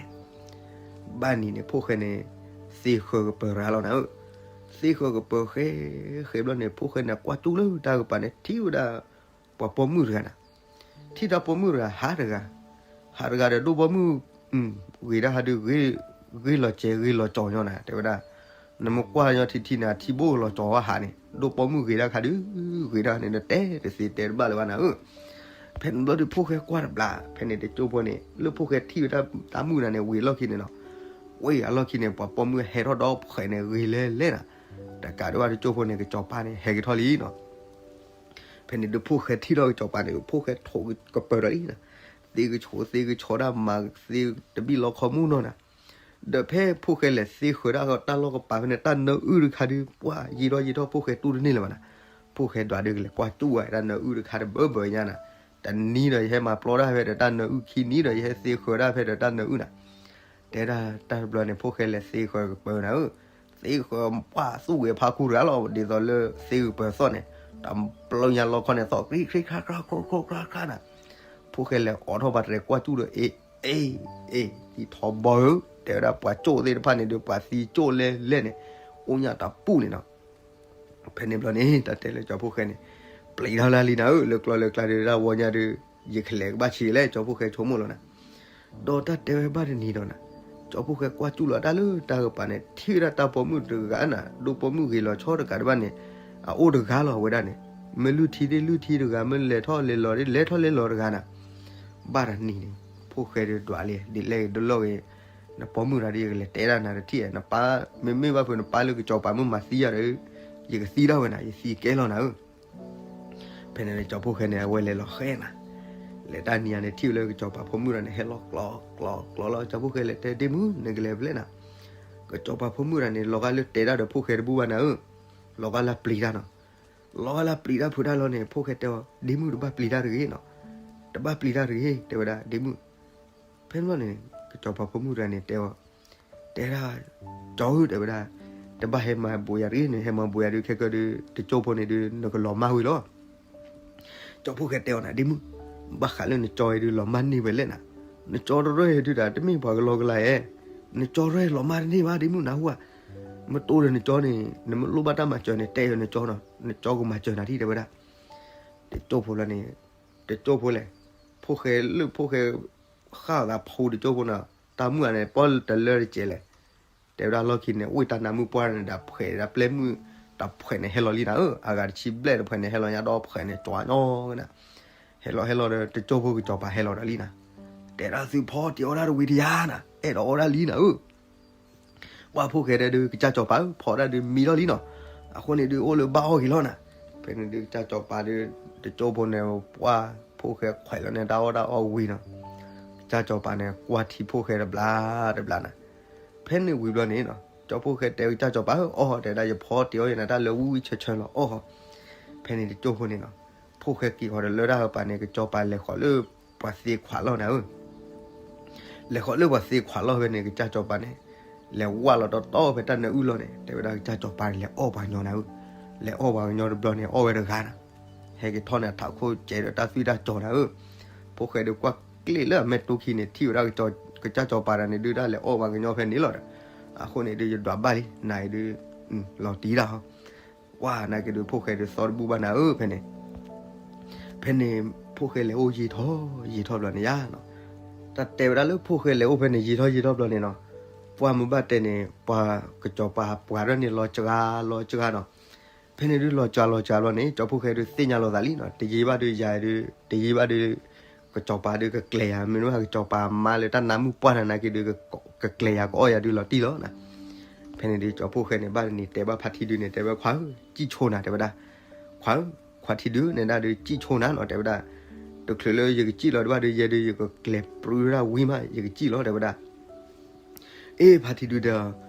ဘၣ်နံၤန့ၣ် ဖိၣ်ဃဲန့ၣ် သ့ဃၢၤကပၢၤရၤလီၤနၤဧၢ, သ့ဃၢၤကပၢၤဃဲ, ဃဲဘျီန့ၣ် ဖိၣ်ဃဲန့ၣ်ကွၢ်ကၠူၣ်လၢတၢ်ကပၤန့ၣ် ထံၣ်ဝဲဒၣ် ပှၤပိာ်မုၣ်တဂၤနၤ, ထံၣ်တၢ်ပိာ်မုၣ်တဂၤ ဟးတဂၤ, ဟးတဂၤဒီးဒိၣ်ပိာ်မုၣ် ဂ့ၤဒၣ်ဟးဒုး ဂ့ၤလီၤစဲးဂ့ၤလီၤကၠီၤညီနၤ တဲဝဲဒၣ်, နမ့ၢ်ကွၢ်ညီထံထံနၤ ထံဘိလီၤကၠီၤဝဲဟးန့ၣ် ဒိၣ်ပိာ်မုၣ်ဂ့ၤဒၣ်ခါဒုး ဂ့ၤဒၣ်န့ၣ် နတဲတသ့တဲတဘၣ်လၢၤဘၣ်နၤဧၢ. ဖဲန့ၣ်ဘျီဒုး ဖိၣ်ဃဲကွၢ်တဘျီ ဖဲန့ၣ်တကၠိၢ်ဖိန့ၣ် လၢဖိၣ်ဃဲထံၣ်ဝဲဒၣ်တၢ်မုၣ်နၤန့ၣ် ဝံၤအလီၢ်ခံန့ၣ်နီၤ, ဝံၤအလီၢ်ခံန့ၣ် ပှၤပိာ်မုၣ်ဟဲထီၣ်ဒီဖှဲးန့ၣ် ဂ့ၤလဲၤလဲၤနၤ, တကးဒံးဘၣ်တကၠိၢ်ဖိန့ၣ် ကစီၤပၤန့ၣ် ဟဲက့ၤထီၣ်လံနီၤ. ဖဲန့ၣ်ဒုး ဖိၣ်ဃဲထံၣ်ထီၣ်ကစီၤပၤန့ၣ် ဖိၣ်ဃဲထိးကပၢၤဒီးလံနၤ, သ့ကဆိးသ့ကဆီတၢ်မၤသ့တဘံၣ်လီခီမူနီၤနၤ, ဒီးဖဲဖိၣ်ဃဲလဲၤသ့ဃၢၤဒၣ်ဃီ တၢ်လီၢ်ကပၤဖဲန့ၣ် တၢ်နၢအုၣ်တခါဒုး ပှၢ်ယံာ်ထီၣ်ယံာ်ထီၣ် ဖိၣ်ဃဲတူၢ်တန့ၢ်လၢၤဘၣ်နၤ, ဖိၣ်ဃဲဒွးဒုးကလဲၤကွၢ်ကၠူၣ်ဝဲ တၢ်နၢအုၣ်တခါတဘၢဘၢညါနၤ, တနံၤဒီးယဟဲမၤပျီတၢ်ဖဲဒီးတၢ်နၢအုၣ် ခံနံၤဒီး ယဟဲသ့ဃၢၤဒၣ်ဖဲဒီးတၢ်နၢအုၣ်နၤ, တဲဒၣ်တၢ်တဘျီန့ၣ် ဖိၣ်ဃဲလဲၤသ့ဃၢၤကပၢၤနၤဧၢ, သ့ဃၢၤပှၢ်သူၣ်ဂဲၤဖးခူတဂၤလီၤ ဒ်သိးလၢသ့ကပၢၤသီၣ်န့ၣ်, တပျုာ်ညါလီခီန့ၣ်သီၣ် ကြံခရံခါခါခါခါခါနၤ, ဖိၣ်ဃဲလဲၤအိးထီၣ်ဘၣ်တြဲၤကွၢ်ကၠူၣ်ဒီး အ့ အ့ အ့ တံထီဘီဧၢ, တဲဝဲဒၣ်ပှၤကၠိၣ်သ့ၣ်တဖၣ်န့ၣ်ဒုး ပှၤသံကၠိၣ်လဲလဲၣ်န့ၣ်, အိၣ်ညါတပူၤန့ၣ်နီၤ. ဖဲန့ၣ်ဘျီန့ၣ် တၢ်တဲလၢကၠီဖိၣ်ဃဲန့ၣ်, ပျံၤထီၣ်လၢလံနၤဧၢ, လၢကျီလၢကျါဒုး တၢ်ဝီညါဒုး ယကလဲၤကဘၣ်ဆံးလဲၣ် ကၠီဖိၣ်ဃဲဆိကမိၣ်လီၤနၤ. ဒီးတၢ်တဲဝဲဘၣ်တနံၤဒီးနၤ, ကၠီဖိၣ်ဃဲကွၢ်ကၠူၣ်လီၤတၢ်လၢတၢ်ကပၤန့ၣ် ထံၣ်ဝဲဒၣ်တၢ်ပိာ်မုၣ်တဂၤနၤ, ဒိၣ်ပိာ်မုၣ်ဂ့ၤလီၤဆီတကးဒံးဘၣ်န့ၣ်, အအိၣ်တဂၤလီၤဝဲဒၣ်န့ၣ်, မ့ၢ်လုၢ်ထံဒ့ၣ်လုၢ်ထံတဂၤ, မ့ၢ်လဲၤထီၣ်လဲၤလီၤဒ့ၣ်လဲၤထီၣ်လဲၤလီၤတဂၤနၤ. ဘၣ်တနံၤန့ၣ် ဖိၣ်ဃဲဒုးဒွးလံ, ဒ်လဲၣ်ဂ့ၤဒ်လဲၣ်ဂ့ၤ, နပိာ်မုၣ်တဂၤဒ်ယကလဲၤတဲဒၣ်နၤတထံၣ်, နပၢ် မ့မ့ၢ်ဘၣ်ဖုးနပၢ်လၢကစီၤပၤမုၣ်မၤသံယၤဒီး ယကသံဒၣ်ဝဲနၤ, ယသံကဲလီၤနၤဧၢ. ဖဲန့ၣ်န့ၣ် ကၠီဖိၣ်ဃဲန့ၣ် အဝဲလဲၤလီၤဃဲနၤ, လဲၤတၢ်နံၤယၤန့ၣ် ထံၣ်ဝဲလၢကစီၤပၤဖိမုၣ်တဂၤန့ၣ် ဟဲလီၤကျီကျီကျီလီၤ, ကၠီဖိၣ်ဃဲလဲၤတဲဒ့မုၣ် နကလဲၤဖဲလဲၣ်နၤ. ကစီၤပၤဖိမုၣ်တဂၤန့ၣ် လီၤဂာ်လၢတဲတၢ်ဒီးဖိၣ်ဃဲတဘူၣ်ဘၣ်နၤဧၢ, လီၤဂာ်လၢပျံၤတၢ်နီၤ. လီၤဂာ်လၢပျံၤတၢ်ဖုးတၢ်လီၤန့ၣ် ဖိၣ်ဃဲတဲအီၤ ဒ့မုၣ်တဘၣ်ပျံၤတၢ်တဂ့ၤနီၤ, တဘၣ်ပျံၤတၢ်တဂ့ၤ တဲဝဲဒၣ်ဒ့မုၣ်. ဖဲန့ၣ်ဘျီန့ၣ် ကစီၤပၤဖိမုၣ်တဂၤန့ၣ်တဲအီၤ, တဲဒၣ်, ကၠီဧၢ တဲဝဲဒၣ်, တဘၣ်ဟဲမၤဘူးယၤတဂ့ၤ, နဟဲမၤဘူးယၤဒုး ခဲကၢဒုး တကၠိဖိန့ၣ်ဒုး နကလီၤမၢ်ဝံၤလီၤ. ကၠီဖိၣ်ဃဲတဲအီၤနၤ ဒ့မုၣ်, ဘၣ်ဃးလၢနကၠီအံၤဒုး လီၤမၢ်န့ၢ်ဝဲလဲၣ်နၤ, နကၠီတရဲၣ်ဒုးတၢ် တမ့ၢ်ပှၤကလီကလီဧါ, နကၠီတရဲၣ်လီၤမၢ်တန့ၢ်ဘၣ် ဒ့မုၣ်နၢ်ဟူဧါ, မ့ၢ်တိၢ်ဒီးနကၠီန့ၣ် နမ့ၢ်လိၣ်ဘၣ်တၢ်မၤစၢၤန့ၣ် တဲအီၤနကၠီနီၤ, နကၠီကမၤစၢၤနၤထံၣ် တဲဝဲဒၣ်. တကၠိဖိလီၤန့ၣ်, တကၠိဖိလဲၣ်, ဖိၣ်ဃဲလၢဖိၣ်ဃဲ ဃၣ်သးဖိတကၠိဖိနီၤ, တၢ်မုၢ်ဂၤန့ၣ် ပီၣ်တလၢတစဲးလဲၣ်, တဲဝဲဒၣ်လီၢ်ခံန့ၣ် ဝံၣ်တၢ်နးမုၢ်ပှၢ်န့ၣ်ဒီး ဖှဲးဒၣ်ပျဲၢ်မုၣ်တဖှဲးန့ၣ် ဟဲလီၤလံနၤဧၢ, အဂၤတဆံဘျဲၣ်တဖှဲးန့ၣ် ဟဲလီၤညါဒီးဖှဲးန့ၣ် ကၠီညီဝဲနၤ, ဟဲလီၤဟဲလီၤဒီး တကၠိဖိကစီၤပၤဟဲလီၤဒီးလံနၤ, တဲဒၣ်သုဖီတ့ၢ်အီၣ်တၢ်တဝံၤတယါနၤ, အဲၣ်ဒိးအီၣ်ဒၣ်လံနၤဧၢ. ပှၢ်ဖိၣ်ဃဲတဲဒုး ကစၢ်စီၤပၤဧၢ, ဖီဒၣ်ဒုးမံထီၣ်လံနီၤ, အဃိန့ၣ်ဒုးအိၣ်လၢဘၣ်အီၣ်ဂ့ၤလီၤနၤ. ဖဲန့ၣ်ဒုးကစၢ်စီၤပၤဒုး တကၠိဖိန့ၣ် ပှၢ်ဖိၣ်ဃဲခွဲးလီၤန့ၣ် တၢ်အီၣ်တၢ်အီဝံၤနီၤ, ကစၢ်စီၤပၤန့ၣ် ကွၢ်ထံဖိၣ်ဃဲတဘျီတဘျီနၤ. ဖဲန့ၣ်ဝံၤဘျီန့ၣ်နီၤ ကၠီဖိၣ်ဃဲတဲ ကစၢ်စီၤပၤဧၢ, အီၣ်ဟီ တဲဒၣ် ယဖီတ့ၢ်အီၣ်ယနၤတၢ်လၢဝံၣ်ဝံၣ်ဆၢဆၢလီၤ အီၣ်ဟီ. ဖဲန့ၣ်တကၠိဖိန့ၣ်နီၤ ဖိၣ်ဃဲက့ၤဃီၤဒီးလၢတၢ်ဟၢပၤန့ၣ် ကစၢ်စီၤပၤလဲၤဃီၤလၢပှၤသ့ခွးလီၢ်နၤဧၢ လဲၤဃီၤလၢပှၤသ့ခွးလီၢ်ဖဲန့ၣ် ကစၢ်စီၤပၤန့ၣ် လဲၤဝၢ်လီၤတီတီဖဲတၢ်နၢအုၣ်လီၢ်န့ၣ် တဲဝဲဒၣ်ကစၢ်စီၤပၤန့ၣ် လဲၤအီၣ်ပှၤကညီနၤဧၢ, လဲၤအီၣ်ပှၤကညီတဘျီန့ၣ် အီၣ်ဝဲတဂၤနၤ, ဟဲက့ၤထီၣ်န့ၣ် ထးခိၣ်စဲးဒီးတၢ်သွံၣ်တၢ်စီၤနၤဧၢ. ဖိၣ်ဃဲဒုးကွၢ်ကျ့ၣ်လၢအမဲာ်တူၢ်ခံန့ၣ် ထံၣ်ဝဲဒၣ်ကစၢ်စီၤပၤတဂၤန့ၣ်ဒုး တၢ်လဲၤအီၣ်ပှၤကညီဖဲန့ၣ်လီၤဒီး အဃိန့ၣ်ဒုး ယဒွးဘၣ်လံ နၤအံၤဒုး လီၤတံၢ်တၢ်ဟီ ကွၢ်နာ်က့ဒုး ဖိၣ်ဃဲဒုးသီတဘူၣ်ဘၣ်နၤဧၢ ဖဲန့ၣ်. ဖဲန့ၣ် ဖိၣ်ဃဲလဲၤအိၣ်ယံာ်ထီၣ်ယံာ်ထီၣ်ဘျီန့ၣ်ယါနီၤ, တ တၢ်တဲဝဲဒၣ်လၢဖိၣ်ဃဲလဲၤအိၣ်ဖဲန့ၣ် ယံာ်ထီၣ်ယံာ်ထီၣ်ဘျီန့ၣ်နီၤ, ပှၢ်မုၢ်ဘၣ်တဲန့ၣ် ပှၤကစီၤပၤပှၤဒၣ်န့ၣ် လီၤစှၤလီၤစှၤနီၤ. ဖဲန့ၣ်ဒုး လီၤစှၤလီၤစှၤဘျီန့ၣ် ကၠီဖှိၣ်ဃဲဒုးသ့ၣ်ညါလီၤသးလံနီၤ, တယံာ်ဘၣ်ဒုး ယၤဒုး တယံာ်ဘၣ်ဒုး ကစီၤပၤဒုးကကျဲၤယၤ, မ့တမ့ၢ်ကစီၤပၤမါလၢတၢ်နါမုၣ်ပှၢ်တဂၤနာ်က့ဒုး ကကျဲၤယၤ ကအီၣ်ယၤဒုးလီၤတံၢ်လီၤနီၤ. ဖဲန့ၣ်ဒုး ကၠီဖှိၣ်ဃဲန့ၣ် ဘၣ်တနံၤတဲဘၣ်ဖါထံဒုန့ၣ် တဲဝဲ ခွါဧၢ, စံၣ်ဆိနၤ တဲဝဲဒၣ်. ခွါဧၢ, ခွါထံဒုန့ၣ်ဒၣ်ဒုး စံၣ်ဆိနၤနီၤ တဲဝဲဒၣ်. တချုးလၢယကစံၣ်လီၤတဘၣ်ဒုး ယဲဒုး ယကကျဲၤပြူဒၣ်ဝံၤမး ယကစံၣ်လီၤ တဲဝဲဒၣ်. အ့ ဖါထံဒုဒီး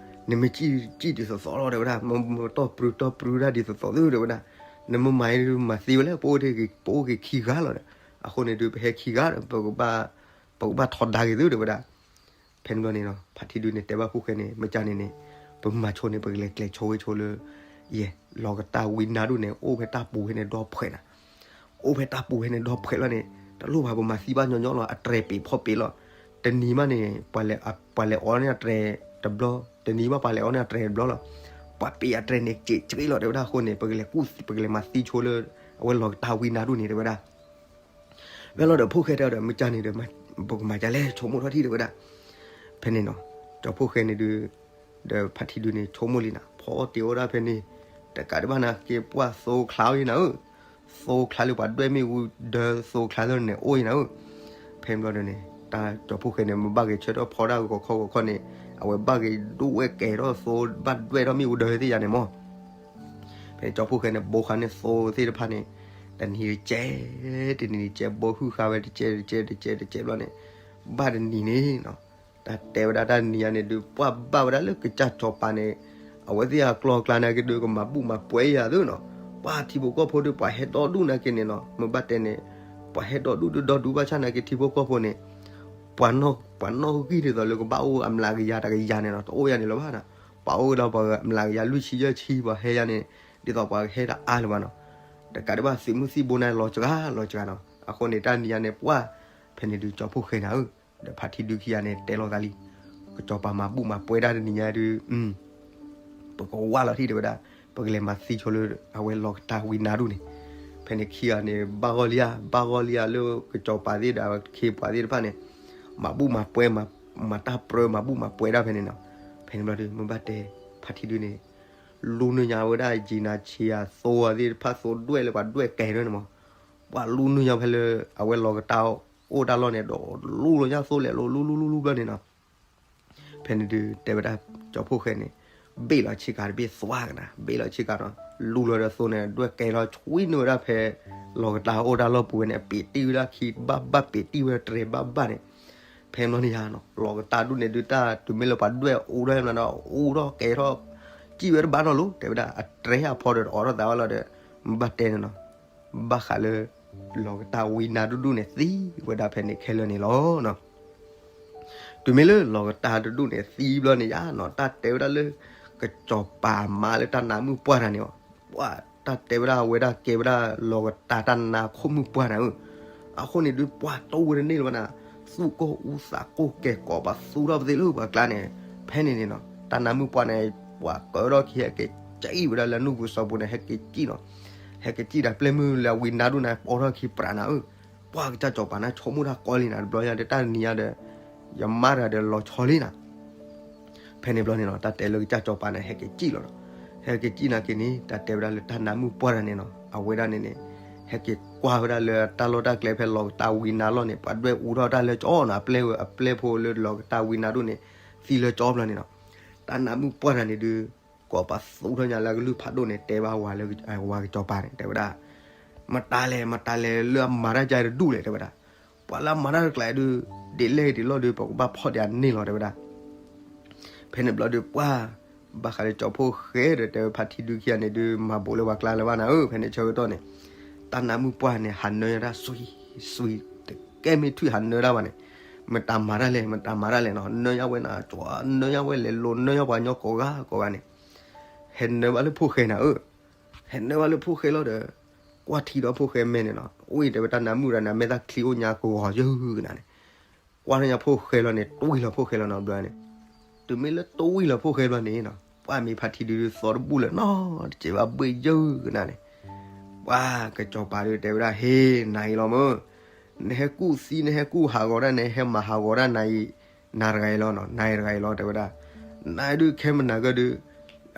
နမ့ၢ်စံၣ် စံၣ်ဒ်သိးသိးလီၤ တဲဝဲဒၣ်, မ့ၢ်တီၢ်ပြူတီၢ်ပြူဒၣ်ဒ်သိးသိးသု တဲဝဲဒၣ်. နမ့ၢ်မၤအံၤဒုးမၤသံဝဲလဲၣ်, ပအိၣ်က့ၤခံဂၤလီၤဒီး, အဃိန့ၣ်ဒုး ပဟဲခံဂၤဒီး ပကဘၣ် ပကဘၣ်ထီဒါက့ၤသု တဲဝဲဒၣ်. ဖဲန့ၣ်ဘျီန့ၣ်နီၤ ဖါထံဒုန့ၣ် တဲဘၣ်ဖှိၣ်ဃဲန့ၣ် မ့ၢ်ကန့ၣ်န့ၣ် ပမၤဆိန့ၣ် ပကလဲၤကျဲၤဆိဝဲဆိလၢ ယဲ လီၤကတၢ်ဝံနါဒိၣ်န့ၣ် အိၣ်ဖဲတၢ်ပူၤဖဲန့ၣ်ဒီဖှဲးနၤ. အိၣ်ဖဲတၢ်ပူၤဖဲန့ၣ်ဒီဖှဲးလီၤန့ၣ် တလိၣ်ဘၣ်ပမၤသံဘၣ်ညီညီလီၤ, အတြဲၤပ့ၤဖီပ့ၤလီၤ. တနံၤမးန့ၣ် ပှၤလဲၤအီၣ်န့ၢ်အတြဲၤတဘျီ, တနံၤမးပှၤလဲၤအီၣ်န့ၢ်အတြဲၤတဘျီလီၤ. ပှၤပ့ၤအတြဲၤန့ၣ် စ့းစ့းလီၤ တဲဝဲဒၣ်. အဃိန့ၣ် ပကလဲၤကူၣ် ပကလဲၤမၤသံဆိလၢ အဝဲလီၤကတၢ်ဝံနါဒိၣ်န့ၣ် တဲဝဲဒၣ်. ဝဲလီၤဒီးဖှိၣ်ဃဲတဲဒီး မ့ၢ်ကန့ၣ်ဒီး ပကမၤဒ်လဲၣ် ဆိကမိၣ်ထီၣ်ထံ တဲဝဲဒၣ်. ဖဲန့ၣ်နီၤ ကၠီဖှိၣ်ဃဲန့ၣ်ဒုး ဒီးဖါထံဒုန့ၣ် ဆိကမိၣ်လံနၤ, ဖီတ့ၢ်အိၣ်ဒၣ်ဖဲန့ၣ် တကးဒံးဘၣ်နာ်က့ ပှၢ်သိချါအိၣ်အံၤနၤဧၢ, သိချါလၢပှၤဒွဲၣ်မ့ၣ်အူဒၢ သိချါသ့ၣ်န့ၣ် အိၣ်အံၤနၤဧၢ. ဖဲန့ၣ်ဘျီဒီးန့ၣ် တၢ်ကၠီဖှိၣ်ဃဲန့ၣ် မ့ၢ်ဘၣ်က့ၤဆၢထၢၣ်ဖီဒၣ်ဂီၤခီဂီၤခီန့ၣ် အဝဲဘၣ်က့ၤဒိၣ်ဝဲကဲထီၣ်သိ ဘၣ်ဒွဲၣ်ထီၣ်မ့ၣ်အူဒၢသ့ၣ်ယါန့ၣ်မး. ဖဲန့ၣ်ကၠီဖှိၣ်ဃဲန့ၣ် ဘိခါန့ၢ်သိသ့ၣ်တဖၣ်န့ၣ် တနံၤတကဲး တနံၤတကဲး ဘိဟုၣ်ဃာ်ဝဲတကဲးတကဲးတကဲးတကဲးဘျီန့ၣ် ဘၣ်တနံၤန့ၣ်နီၤ တၢ်တဲဝဲဒၣ်တၢ်နံၤညါန့ၣ်ဒုး ပှၢ်ဘၣ်ဝဲဒၣ်လၢကစၢ်စီၤပၤန့ၣ် အဝဲသ့ၣ်အကျီၢ်အကျါနာ်က့ဒုး ကမၤဘူၣ်မၤပှဲၤယၤသုနီၤ. ပှၢ်ထံဖိကီၢ်ဖိဒုး ပှၤဟဲဒီဒူၣ်နာ်က့န့ၣ်နီၤ မ့ၢ်ဘၣ်တဲန့ၣ် ပှၤဟဲဒီဒူၣ်ဒုးဒီဒူၣ်ဘၣ်ဆၣ်နာ်က့ထံဖိကီၢ်ဖိန့ၣ် ပှၤနီၣ်ဂံၢ်ဒ်သိးလၢကဘၣ်အိၣ်အမျးကယၤတကယၤန့ၣ်နီၤ တအိၣ်ယၤန့ၣ်လၢၤဘၣ်နီၤ. ပှၤအိၣ်ကဒီးပှၤအမျးကယၤလွံၢ်ဆံယဲၢ်ဆံ ပှၤဟဲယၤန့ၣ် ဒ်သိးပှၤကဟဲတအါလၢၤဘၣ်နီၤ. တကးဒံးဘၣ်သုးမုၢ်သံၣ်ဘိန့ၣ် လီၤစှၤလီၤစှၤနီၤ. အဃိန့ၣ် တၢ်နံၤညါန့ၣ် ပှၢ်ဖဲန့ၣ်ဒုး ကၠီဖှိၣ်ဃဲနၤဧၢ ဒီးဖါထံဒုခံဂၤန့ၣ် တဲလိာ်သးလံ ကစီၤပၤမၤဘူၣ်မၤပှဲၤဒၣ်တနံၤညါဒုး ပကဝၢ်လီၤထံၣ်တဲဝဲဒၣ် ပကလဲၤမၤသံဆိလၢ အဝဲလီၤကတၢ်ဝံနါဒိၣ်န့ၣ်. ဖဲန့ၣ်ခံဂၤန့ၣ် ဘၣ်ဂီၢ်လံဧါ ဘၣ်ဂီၢ်လံဧါလၢကစီၤပၤသ့ၣ်ဒီးခ့ပှၤသ့ၣ်တဖၣ်န့ၣ် မၤဘူၣ်မၤပှဲၤ မၤတၢ်ပြၢ မၤဘူၣ်မၤပှဲၤဒၣ်ဖဲန့ၣ်နီၤ. ဖဲန့ၣ်ဘျီဒုး မ့ၢ်ဘၣ်တဲ ဖါထံဒုန့ၣ် လူနုာ်ညါဝဲဒၣ်ယံၤနၤဆံးယၤသိသ့ၣ်တဖၣ် သိဒွဲၣ်လၢပှၤဒွဲၣ်ကဲထီၣ်န့ၣ်မး ပှၤလူနုာ်ညါဖဲလၢ အဝဲလီၤကတၢ်အိၣ်တၢ်လီၢ်န့ၣ် ဒီးလူလီၤညါသိလဲၤလိၤ လူလူလူလူဘျီန့ၣ်နီၤ. ဖဲန့ၣ်ဒုး တဲဝဲဒၣ် ကၠီဖှိၣ်ဃဲန့ၣ် ဘ့ၣ်လီၤဆ့ကၤတဘ့ၣ်သွါကနၤ ဘ့ၣ်လီၤဆ့ကၤဒီး လူလီၤဒီးသိန့ၣ် ဒွဲၣ်ကဲထီၣ်ဆွံနုာ်ဝဲဒၣ်ဖဲ လီၤကတၢ်အိၣ်တၢ်လီၢ်ပူၤဝဲန့ၣ် အပ့ၤတံၢ်ဝဲဒၣ်ခံဘၣ်ဘၣ် ပ့ၤတံၢ်ဝဲတြဲၤဘၣ်ဘၣ်န့ၣ်. ဖဲန့ၣ်ဘျီန့ၣ်ယါနီၤ လီၤကတၢ်ဒူၣ်န့ၣ်ဒုး တၢ်တုၤမ့ၢ်လၢပှၤဒွဲၣ်အူထီၣ်မးဒီး အူထီၣ်ကဲထီၣ် စံၣ်ဝဲတဘၣ်နီၤလိၤ တဲဝဲဒၣ် အတြဲၤအဖီဒီးတအိးထီၣ်သးဘၣ်လီၤဒီး မ့ၢ်ဘၣ်တဲန့ၣ်နီၤ ဘၣ်ဃးလၢ လီၤကတၢ်ဝံနါဒိၣ်ဒိၣ်န့ၣ် သံဝဲဒၣ်ဖဲန့ၣ်ခဲလၢာ်န့ၣ်လီၤ. တုၤမ့ၢ်လၢလီၤကတၢ်တဒူၣ်န့ၣ် သံဘျီန့ၣ်ယါနီၤ တၢ်တဲဝဲဒၣ်လၢ ကစီၤပၤမါလၢတၢ်နါမုၣ်ပှၢ်တဂၤန့ၣ် ပှၤတၢ်တဲဝဲဒၣ်ဝဲဒၣ်ကဲဝဲဒၣ်လီၤကတၢ်တၢ်နါခိၣ်မုၣ်ပှၢ်တဂၤဧၢ. အဃိန့ၣ်ဒုး ပှၢ်တိၢ်ဝဲတန့ၢ်လၢၤဘၣ်နၤ သူၣ်ကိၢ်အူသးကိၢ်ကဲကိးပသူထီၣ်ပသ့လၢပှၤကျါန့ၣ် ဖဲန့ၣ်န့ၣ်နီၤ တၢ်နါမုၣ်ပှၢ်န့ၣ် ပှၤကၢထီၣ်ခံ ဟဲက့ၤစံၣ်ဝဲဒၣ်လၢနူၢ်ပူၤစီၤပူၤန့ၣ် ဟဲက့ၤစံၣ်နီၤ ဟဲက့ၤစံၣ်ဒီးပျဲၢ်မုၢ်လၢအဝံနါဒိၣ်န့ၣ် ပိာ်ထီၣ်ခံပြးနၤဧၢ. ပှၢ်ကစၢ်စီၤပၤန့ၣ် ဆိကမိၣ်တၢ်ကီလံနၤ တဘျီညါဒီးတၢ်နံၤညါဒီး ယမါတဂၤဒီးလီၤဆီလံနၤ ဖဲန့ၣ်ဘျီန့ၣ်နီၤ တၢ်တဲလၢကစၢ်စီၤပၤန့ၣ် ဟဲက့ၤစံၣ်လီၤဒီး ဟဲက့ၤစံၣ်နာ်က့န့ၣ် တၢ်တဲဝဲဒၣ်လၢတၢ်နါမုၣ်ပှၢ်တဂၤန့ၣ်နီၤ အဝဲဒၣ်န့ၣ်န့ၣ် ဟဲက့ၤကွၢ်ဝဲဒၣ်လၢတၢ်လီၢ်တၢ်ကျဲဖဲလီၤကတၢ်ဝံနါလီၢ်န့ၣ် ပှၤဒွဲၣ်အူထီၣ်တၢ်လၢကၠီနီၤ အပျဲၢ်ဝဲ အပျဲၢ်ဖိလၢလီၤကတၢ်ဝံနါဒိၣ်န့ၣ် သံလၢကၠီဘျီန့ၣ်နီၤ တၢ်နါမုၣ်ပှၢ်တဂၤန့ၣ်ဒုး ကိးပသူထီၣ်ညါလၢအကလုၢ်ဖးဒိၣ်န့ၣ် တဲဘၣ်ဝၤလၢ ဝၤကစီၤပၤန့ၣ် တဲဝဲဒၣ် မတၤလဲၣ် မတၤလဲၣ် လၢအမၤတၢ်ကါတဒူၣ်လဲၣ် တဲဝဲဒၣ်. ပှၤလၢအမၤတၢ်တကျါဒုး ဒ်လဲၣ်ဒ်လဲၣ်ဒီး ပကဘၣ်ဖီၣ်ဒံးအန့ၣ်လီၤ တဲဝဲဒၣ်. ဖဲန့ၣ်ဘျီဒုး ပှၢ် ဘၣ်ဃးလၢကၠီဖှိၣ်ဃဲဒီး တဲဝဲဖါထံဒုခံဂၤန့ၣ်ဒုး မၤဘူးလၢပှၤကျါလၢၤဘၣ်နၤဧၢ. ဖဲန့ၣ်ဆၢကတီၢ်န့ၣ် တၢ်နါမုၣ်ပှၢ်န့ၣ် ဟးနၢယါတၢ် စွံ စွံ တကဲမ့ၢ်ထွံၣ်ဟးနၢတၢ်ဘၣ်န့ၣ် မတၤမၤတၢ်လဲၣ် မတၤမၤတၢ်လဲၣ်နီၤ နၢယါဝဲနၤ နၢယါဝဲလဲၤလိၤ နၢယါပှၤကညီကိးဂၤကိးဂၤန့ၣ် ဟဲနၢဘၣ်လၢဖိၣ်ဃဲနၤဧၢ. ဟဲနၢဘၣ်လၢဖိၣ်ဃဲလီၤဒီး ကွၢ်ထံဒီးဖိၣ်ဃဲမဲာ်န့ၣ်နီၤ အိၣ်အံၤတဲဝဲတၢ်နါမုၣ်တဂၤန့ၣ် အမဲာ်သၣ်ချံအိၣ်ညါကဂီၤယုၢ်ကနၤန့ၣ် ကွၢ်ထီၣ်ညါဖိၣ်ဃဲလီၤန့ၣ် တွံၢ်လီၤဖိၣ်ဃဲလီၤနီၤ ဘျီန့ၣ် တုၤမ့ၢ်လၢတွံၢ်လီၤဖိၣ်ဃဲဘျီန့ၣ်နီၤ ပှၢ်မ့ၢ်ဖါထံဒုးသီတဘူၣ်လၢၤနီၤ တစဲးဘၣ်ဘှ့ၣ်ယုၢ်ကနၤန့ၣ် ပှၢ်ကစီၤပၤဒုးတဲဝဲဒၣ် ဟ့ၣ် နၤအံၤလီၤမၢ် နဟဲကူၣ်သံ နဟဲကူၣ်ဟးဂီၤဒၣ် နဟဲမၤဟးဂီၤဒၣ်နၤအံၤ နၤတဂၤအံၤလီၤနီၤ, နၤအံၤတဂၤအံၤလီၤ တဲဝဲဒၣ်. နၤဒုးခဲမနၤကဒုး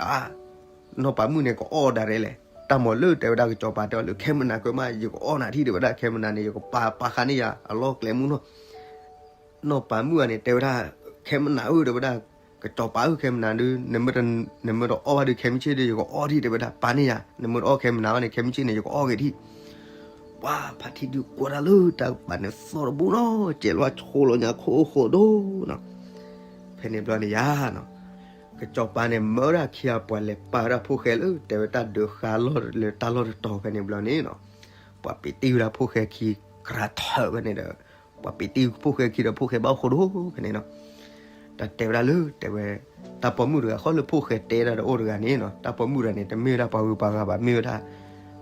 အ နီၢ်ပၤမုၣ်န့ၣ် ကအီၣ်ဒၣ်ရဲလဲၣ်. တၢ်မၤလၢတဲဝဲဒၣ် ကစီၤပၤတဲအီၤလၢ ခဲမနၤကမၣ် ယကအီၣ်နၤထံၣ် တဲဝဲဒၣ်. ခဲမနၤန့ၣ် ယကပာ်ပာ်ဃာ်န့ၢ်ယၤအလီၢ်ကျဲမုၢ်နီၤ. နီၢ်ပၤမုၣ်ဧါန့ၣ် တဲဝဲဒၣ် ခဲမနၤဧၢ တဲဝဲဒၣ်, ကစီၤပၤဧၢ ခဲမနၤဒုး နမ့ၢ်တအီၣ်ဘၣ်ဒုး ခဲမုၢ်ဆ့ၣ်ဒုး ယကအီၣ်ထံၣ် တဲဝဲဒၣ်. ပာ်န့ၢ်ယၤ နမ့ၢ်တအီၣ်ခဲမနၤဘၣ်န့ၣ် ခဲမုၢ်ဆ့ၣ်န့ၣ် ယကအီၣ်က့ၤထံၣ်. ပှၤဖါထံဒုးကွၢ်တၢ်လၢတၢ်ကပၤန့ၣ် သီၣ်တဘူၣ်နီၤ, ကဲးလီၤဆိလီၤညါခိၣ်အိၣ်ဃိဒိၣ်နီၤ. ဖဲန့ၣ်ဘျီန့ၣ်ယါနီၤ ကစီၤပၤန့ၣ် မၢဝဲဒၣ်ခံဂၤပှၤလဲၤပာ်ဝဲဒၣ်ဖိၣ်ဃဲလၢ တဲဝဲတၢ်ဒုးဃါလီၢ်လၢတၢ်လီၢ်တတီၤ ဖဲန့ၣ်ဘျီန့ၣ်နီၤ, ပှၤပ့းတံၢ်ဝဲဒၣ်ဖိၣ်ဃဲခံ ကြးထၢၣ်ဖဲန့ၣ်ဒီး ပှၤပ့းတံၢ်ဖိၣ်ဃဲခံဒီး ဖိၣ်ဃဲဘၣ်အိၣ်ဃိဒိၣ်ဖဲန့ၣ်နီၤ. တၢ်တဲဝဲဒၣ်လၢ တဲဝဲ တၢ်ပိာ်မုၣ်တဂၤဃီလၢဖိၣ်ဃဲတဲဒၣ်တအိၣ်တဂၤန့ၣ်နီၤ, တၢ်ပိာ်မုၣ်တဂၤန့ၣ် တမ့ၢ်ဝဲဒၣ်ပှၤဂုၤပှၤဂၤဘၣ်, မ့ၢ်ဝဲဒၣ်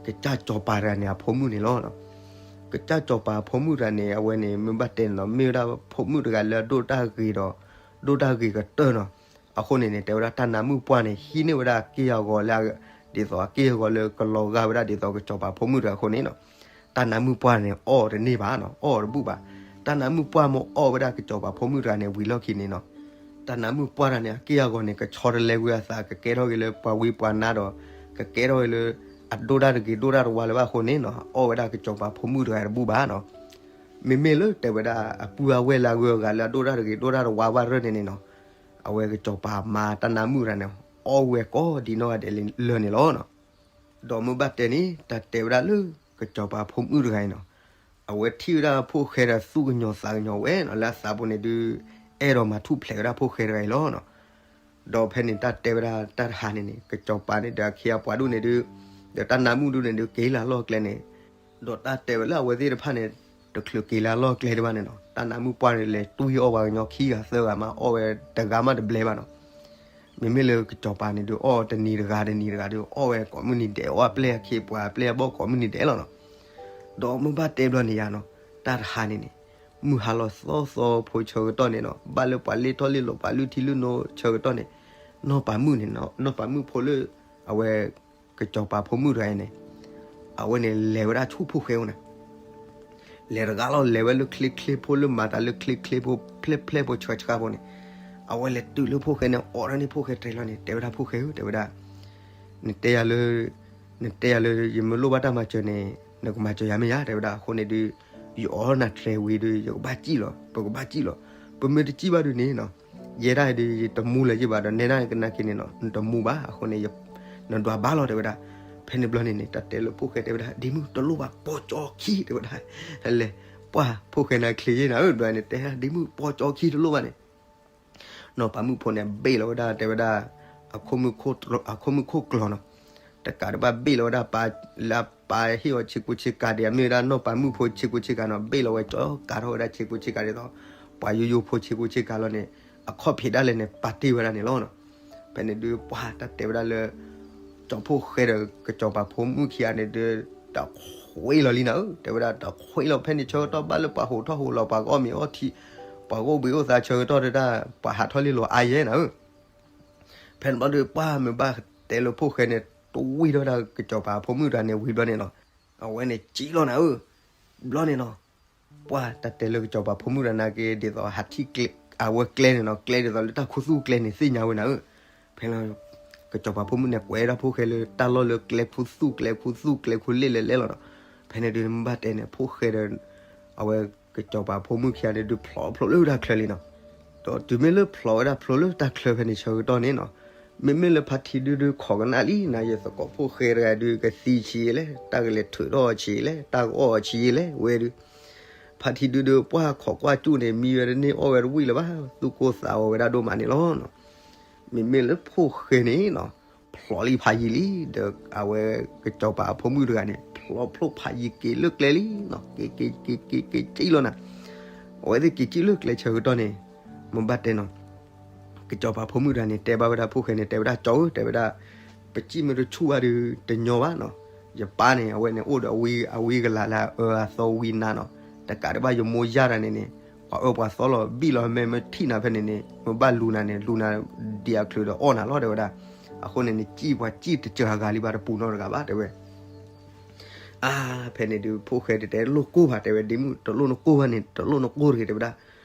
ကစၢ်စီၤပၤတဂၤန့ၣ် အဖိမုၣ်န့ၣ်လီၤ. ကစၢ်စီၤပၤအဖိမုၣ်တဂၤန့ၣ် အဝဲန့ၣ် မ့ၢ်ဘၣ်တဲန့ၣ်နီၤ မ့ၢ်ဝဲဒၣ်ဖိမုၣ်တဂၤလၢအဒိၣ်တၢ်ဂ့ၤဒီး ဒိၣ်တၢ်ဂ့ၤကတၢၢ်နီၤ. အဃိန့ၣ်န့ၣ် တဲဝဲဒၣ်တၢ်နါမုၣ်ပှၢ်န့ၣ် ဟံးန့ၢ်ဝဲဒၣ်အက့ၢ်အဂီၤလၢ ဒ်သိးအက့ၢ်အဂီၤလၢကလီၤဂာ်ဝဲဒၣ်ဒ်သိးကစီၤပၤဖိမုၣ်တဂၤအဃိန့ၣ်နီၤ, တၢ်နါမုၣ်ပှၢ်န့ၣ် အီၣ်တန့ၢ်ဘၣ်နီၤ, အီၣ်တဘူၣ်ဘၣ်. တၢ်နါမုၣ်ပှၢ်မ့ၢ်အီၣ်ဝဲဒၣ်ကစီၤပၤဖိမုၣ်တဂၤန့ၣ် ဝံၤလီၢ်ခံန့ၣ်နီၤ, တၢ်နါမုၣ်ပှၢ်တဂၤန့ၣ် အက့ၢ်အဂီၤန့ၣ် ကဆီတလဲကွံာ်အသး ကကဲထီၣ်က့ၤလၢပှၤဝံပှၤနါဒီး ကကဲထီၣ်က့ၤလၢ အဒိၣ်တၢ်တဂ့ၤဒိၣ်တၢ်တဝါလၢၤဘၣ်အဃိန့ၣ်နီၤ, အီၣ်ဝဲဒၣ်ကစီၤပၤဖိမုၣ်တဂၤတဘူၣ်ဘၣ်နီၤ. မ့မ့ၢ်လၢတဲဝဲဒၣ် အပုၢ်အဝဲၢ်လၢအဂုၤအဂၤလၢအဒိၣ်တၢ်တဂ့ၤဒိၣ်တၢ်တဝါဘၣ်ရၢၢ်န့ၣ်န့ၣ်နီၤ, အဝဲကစီၤပၤမါတၢ်နါမုၣ်တဂၤန့ၣ် အီၣ်ဝဲကိးဒ်နီၢ်ဂၤဒဲးလၢန့ၣ်လီၤ. ဒီးမ့ၢ်ဘၣ်တဲန့ၣ် တၢ်တဲဝဲဒၣ်လၢ ကစီၤပၤဖိမုၣ်တဂၤအံၤနီၤ, အဝဲထံၣ်ဝဲဒၣ်ဖိၣ်ဃဲဒီးသူၣ်ကညီၤသးကညီၤဝဲနီၤ, လၢအသးပူၤန့ၣ်ဒုး အဲၣ်ဒိးမၤထူၣ်ဖျဲးဝဲဒၣ်ဖိၣ်ဃဲတဂၤအံၤလီၤနီၤ. ဒီးဖဲန့ၣ်တၢ်တဲဝဲဒၣ်တၢ်တဟါန့ၣ်န့ၣ် ကစီၤပၤန့ၣ်ဒီးအခ့အပှၤဒူၣ်န့ၣ်ဒုး ဒီးတၢ်နါမုၣ်ဒူၣ်န့ၣ်ဒုး က့ၤလၢလီၢ်ကျဲန့ၣ်, ဒီးတၢ်တဲဝဲလၢအဝဲသ့ၣ်တဖၣ်န့ၣ် တချုးက့ၤလၢလီၢ်ကျဲဒံးဘၣ်န့ၣ်နီၤ, တၢ်နါမုၣ်ပှၢ်န့ၣ် လဲၤတွံၢ်အီၣ်ပှၤကညီခံဂၤသၢဂၤမး အီၣ်ဝဲတဂၤမးတဘျဲဘၣ်နီၤ. မ့မ့ၢ်လၢကစီၤပၤန့ၣ်ဒုး အီၣ်တနံၤတဂၤတနံၤတဂၤဒုး အီၣ်ဝဲကိးမုၢ်နံၤဒဲး အီၣ်အပျဲၢ်အခ့အပှၤအပျဲၢ်အဘီၣ်ကိးမုၢ်နံၤဒဲးလီၤနီၤ. ဒီးမ့ၢ်ဘၣ်တဲဘျီန့ၣ်ယါနီၤ, တၢ်တဟါန့ၣ်န့ၣ် မုၢ်ဟါလီၤသီသီဖိဆၢကတီၢ်န့ၣ်နီၤ, ဘၣ်လၢပှၤလ့ၣ်ထီၣ်လ့ၣ်လီၤပှၤလုၢ်ထံလုၢ်နိဆၢကတီၢ်န့ၣ်, နီၢ်ပၤမုၣ်န့ၣ်နီၤ, နီၢ်ပၤမုၣ်ဖိလၢ အဝဲ ကစီၤပၤဖိမုၣ်တဂၤအံၤန့ၣ် အဝဲန့ၣ်လဲၤဝဲဒၣ်ဆူဖိၣ်ဃဲအိၣ်န့ၣ် လဲၤတဂၤလီၤ, လဲၤဝဲလၢချ့ချ့ဖိလၢမၤတၢ်လၢချ့ချ့ဖိ ဖျဲၣ်ဖျဲၣ်ဖိဆှးဆှးဖိန့ၣ်, အဝဲလဲၤတုၤလၢဖိၣ်ဃဲန့ၣ် အိးထီၣ်န့ၢ်ဖိၣ်ဃဲတြဲၤလီၤန့ၣ် တဲဝဲဒၣ် ဖိၣ်ဃဲဧၢ တဲဝဲဒၣ်, နတဲယၤလၢ နတဲယၤလၢ ယမ့ၢ်လိၣ်ဘၣ်တၢ်မၤစၢၤန့ၣ် နကမၤစၢၤယၤမ့ၢ်ယါ တဲဝဲဒၣ်. အဃိန့ၣ်ဒုး ယအိးထီၣ်နၤတြဲၤဝံၤဒုး ယကဘၣ်စံၣ်လီၤ, ပကဘၣ်စံၣ်လီၤ. ပမ့ၢ်တစံၣ်ဘၣ်ဒုးန့ၣ်နီၤ ယဲဒၣ်ဒုး ယတမူလၢၤယဘၣ်ဒီး နဲဒၣ်ကနၣ်က့ၤန့ၣ်နီၤ နတမူဘၣ်. အဃိန့ၣ် နဒွးဘါလီၤ တဲဝဲဒၣ်. ဖဲန့ၣ်ဘျီန့ၣ်န့ၣ် တၢ်တဲလၢဖိၣ်ဃဲတဲဝဲဒၣ် ဒ့မုၣ် တလိၣ်ဘၣ် ပိာ်ကၠီခံ တဲဝဲဒၣ်. လဲၤ ပှၢ် ဖိၣ်ဃဲန့ၣ်ချ့ယဲနၤဧၢ ဒွးန့ၣ် တဲဒ့မုၣ် ပိာ်ကၠီခံတလိၣ်ဘၣ်န့ၣ် နီၢ်ပၤမုၣ်ဖိန့ၣ် ဘ့ၣ်လီၤဝဲဒၣ် တဲဝဲဒၣ် အခိၣ်မုၣ်ခိၣ်ကျီၤနီၤ. တကးဒံးဘၣ်ဘ့ၣ်လီၤဝဲဒၣ် ပာ်လၢအပာ်ဟ့ၣ်အီၤဆ့ကူဆ့ကၤဒံး အမ့ၢ်ဝဲဒၣ်နီၢ်ပၤမုၣ်ဖိဆ့ကူဆ့ကၤနီၤ. ဘ့ၣ်လီၤဝဲကၠီကၤထီၣ်ဝဲဒၣ်ဆ့ကူဆ့ကၤဒ်သိး ပှၤယိယိဖိဆ့ကူဆ့ကၤလီၤန့ၣ် အခီၣ်ဖံးဒၣ်လဲာ်န့ၣ် ပာ်တ့ၢ်ဝဲဒၣ်န့ၣ်လီၤနီၤ. ဖဲန့ၣ်ဒုး ပှၢ် တၢ်တဲဝဲဒၣ်လၢ ကၠီဖိၣ်ဃဲဒီးကစီၤပၤဖိမုၣ်ခံဂၤန့ၣ်ဒုး တၢ်ခွ့လီၤလံနၤဧၢ တဲဝဲဒၣ်. တၢ်ခွ့လီၤဖဲန့ၣ်ဆၢကတီၢ် ဘၣ်လၢပှၤဟိးထီၣ်ဟိးလီၤ ပှၤကအီၣ်မ့ၤအီထံ ပှၤကအိၣ်ဘှံးအိၣ်သါဆၢကတီၢ်ဒုး ပှၤဟးထီၣ်လ့ၣ်လီၤအါယဲနၤဧၢ. ဖဲန့ၣ်ဘျီဒုး ပှၢ် မ့ၢ်ဘၣ်တဲလၢဖိၣ်ဃဲန့ၣ် တဝံၣ်ထီၣ်ဝဲဒၣ်ကစီၤပၤဖိမုၣ်တဂၤန့ၣ်ဝံၤဘျီန့ၣ်နီၤ အဝဲန့ၣ်စံၣ်လီၤနၤဧၢ. ဘျီန့ၣ်နီၤ ပှၢ် တၢ်တဲလၢကစီၤပၤဖိမုၣ်တဂၤန့ၣ်က့ ဒ်သိးဟးထံၣ်ကျဲ အဝဲကျဲန့ၣ်နီၤ ကျဲဒ်သိးလၢတၢ်ခူသူၣ်ကျဲန့ၣ် သ့ၣ်ညါဝဲနၤဧၢ. ဖဲလီၤ ကစီၤပၤဖိမုၣ်န့ၣ် ကွဲးဒၣ်ဖိၣ်ဃဲလၢတၢ်လီၢ်လၢကျဲခူသူၣ်ကျဲခူသူၣ်ကျဲခူလ့ၣ်လဲၤလဲၣ်လီၤနီၤ. ဖဲန့ၣ်ဒုး မ့ၢ်ဘၣ်တဲန့ၣ် ဖိၣ်ဃဲဒီး အဝဲကစီၤပၤဖိမုၣ်ခံဂၤန့ၣ်ဒုး ဖျိးဖျိလၢတၢ်ချၢလံနီၤ. ဒီးတုၤမ့ၢ်လၢဖျိးဝဲဒၣ်ဖျိလၢတၢ်ချၢဖဲန့ၣ်ဆၢကတီၢ်န့ၣ်နီၤ မ့မ့ၢ်လၢဖါထံဒုဒုခိးကနၣ်လံနၤ ယသကိးဖိၣ်ဃဲတဂၤဒုး ကသံဆံးလဲၣ် တၢ်ကလဲၤထုးထီၣ်အီၤဆံးလဲၣ် တၢ်ကအီၣ်အီၤဆံးလဲၣ်ဝဲဒုး ဖါထံဒုဒု ပှၢ်ခိးကွၢ်ကၠူၣ်န့ၣ် မံဝဲတန့ၢ်အီၣ်ဝဲတဝံၣ်လၢၤဘၣ် သူၣ်ကိၢ်သးဂီၤဝဲဒၣ်ဒိၣ်မးန့ၣ်လီၤ. မ့မ့ၢ်လၢဖိၣ်ဃဲန့ၣ်နီၤ ဖျိးလံဖးယံၤလံ ဒီးအဝဲကစီၤပၤအဖိမုၣ်တဂၤန့ၣ် ဖျိးဖျိဖးယံၤက့ၤလၢကျဲလံနီၤ က့ၤက့ၤက့ၤက့ၤက့ၤက့ၤလီၤနၤ. အဝဲသ့ၣ်က့ၤက့ၤလၢကျဲဆၢကတီၢ်န့ၣ် မ့ၢ်ဘၣ်တဲနီၤ ကစီၤပၤဖိမုၣ်တဂၤန့ၣ် တဲဘၣ်ဝဲဒၣ်ဖိၣ်ဃဲန့ၣ် တဲဝဲဒၣ် ကၠီဧၢ တဲဝဲဒၣ် ပစံၣ်မ့ၢ်တဆူၣ်ဘၣ်ဒုး တညီဘၣ်နီၤ. ယပၢ်န့ၣ် အဝဲန့ၣ် အိၣ်ဒီးအဝံအဝံကလၤလၢအအၢအသီဝံနါနီၤ. တကးဒံးဘၣ်ယမိၢ်ယၢ်တဂၤန့ၣ်န့ၣ် ပှၤအၢပှၤသီလီၤ ဘံၣ်လီၤ မ့ၢ်မ့ၢ်ထံၣ်နၤဖဲန့ၣ်န့ၣ် မ့ၢ်ဘၣ်လူၤနၤန့ၣ် လူၤနၤဒံးအချုးဒီးအီၣ်နၤလီၤ တဲဝဲဒၣ်. အဃိန့ၣ်န့ၣ် စံၣ်ပှၤစံၣ်တစှၤဂၤလံဘၣ် တပူၤနီတဂၤဘၣ် တဲဝဲ အါ, ဖဲန့ၣ်ဒုး ဖိၣ်ဃဲတတဲလိၣ်ကိၢ်ဘၣ် တဲဝဲ, ဒ့မုၣ် တလိၣ်နကိၢ်ဘၣ်န့ၣ် တလိၣ်နကိၢ်တဂ့ၤ တဲဝဲဒၣ်.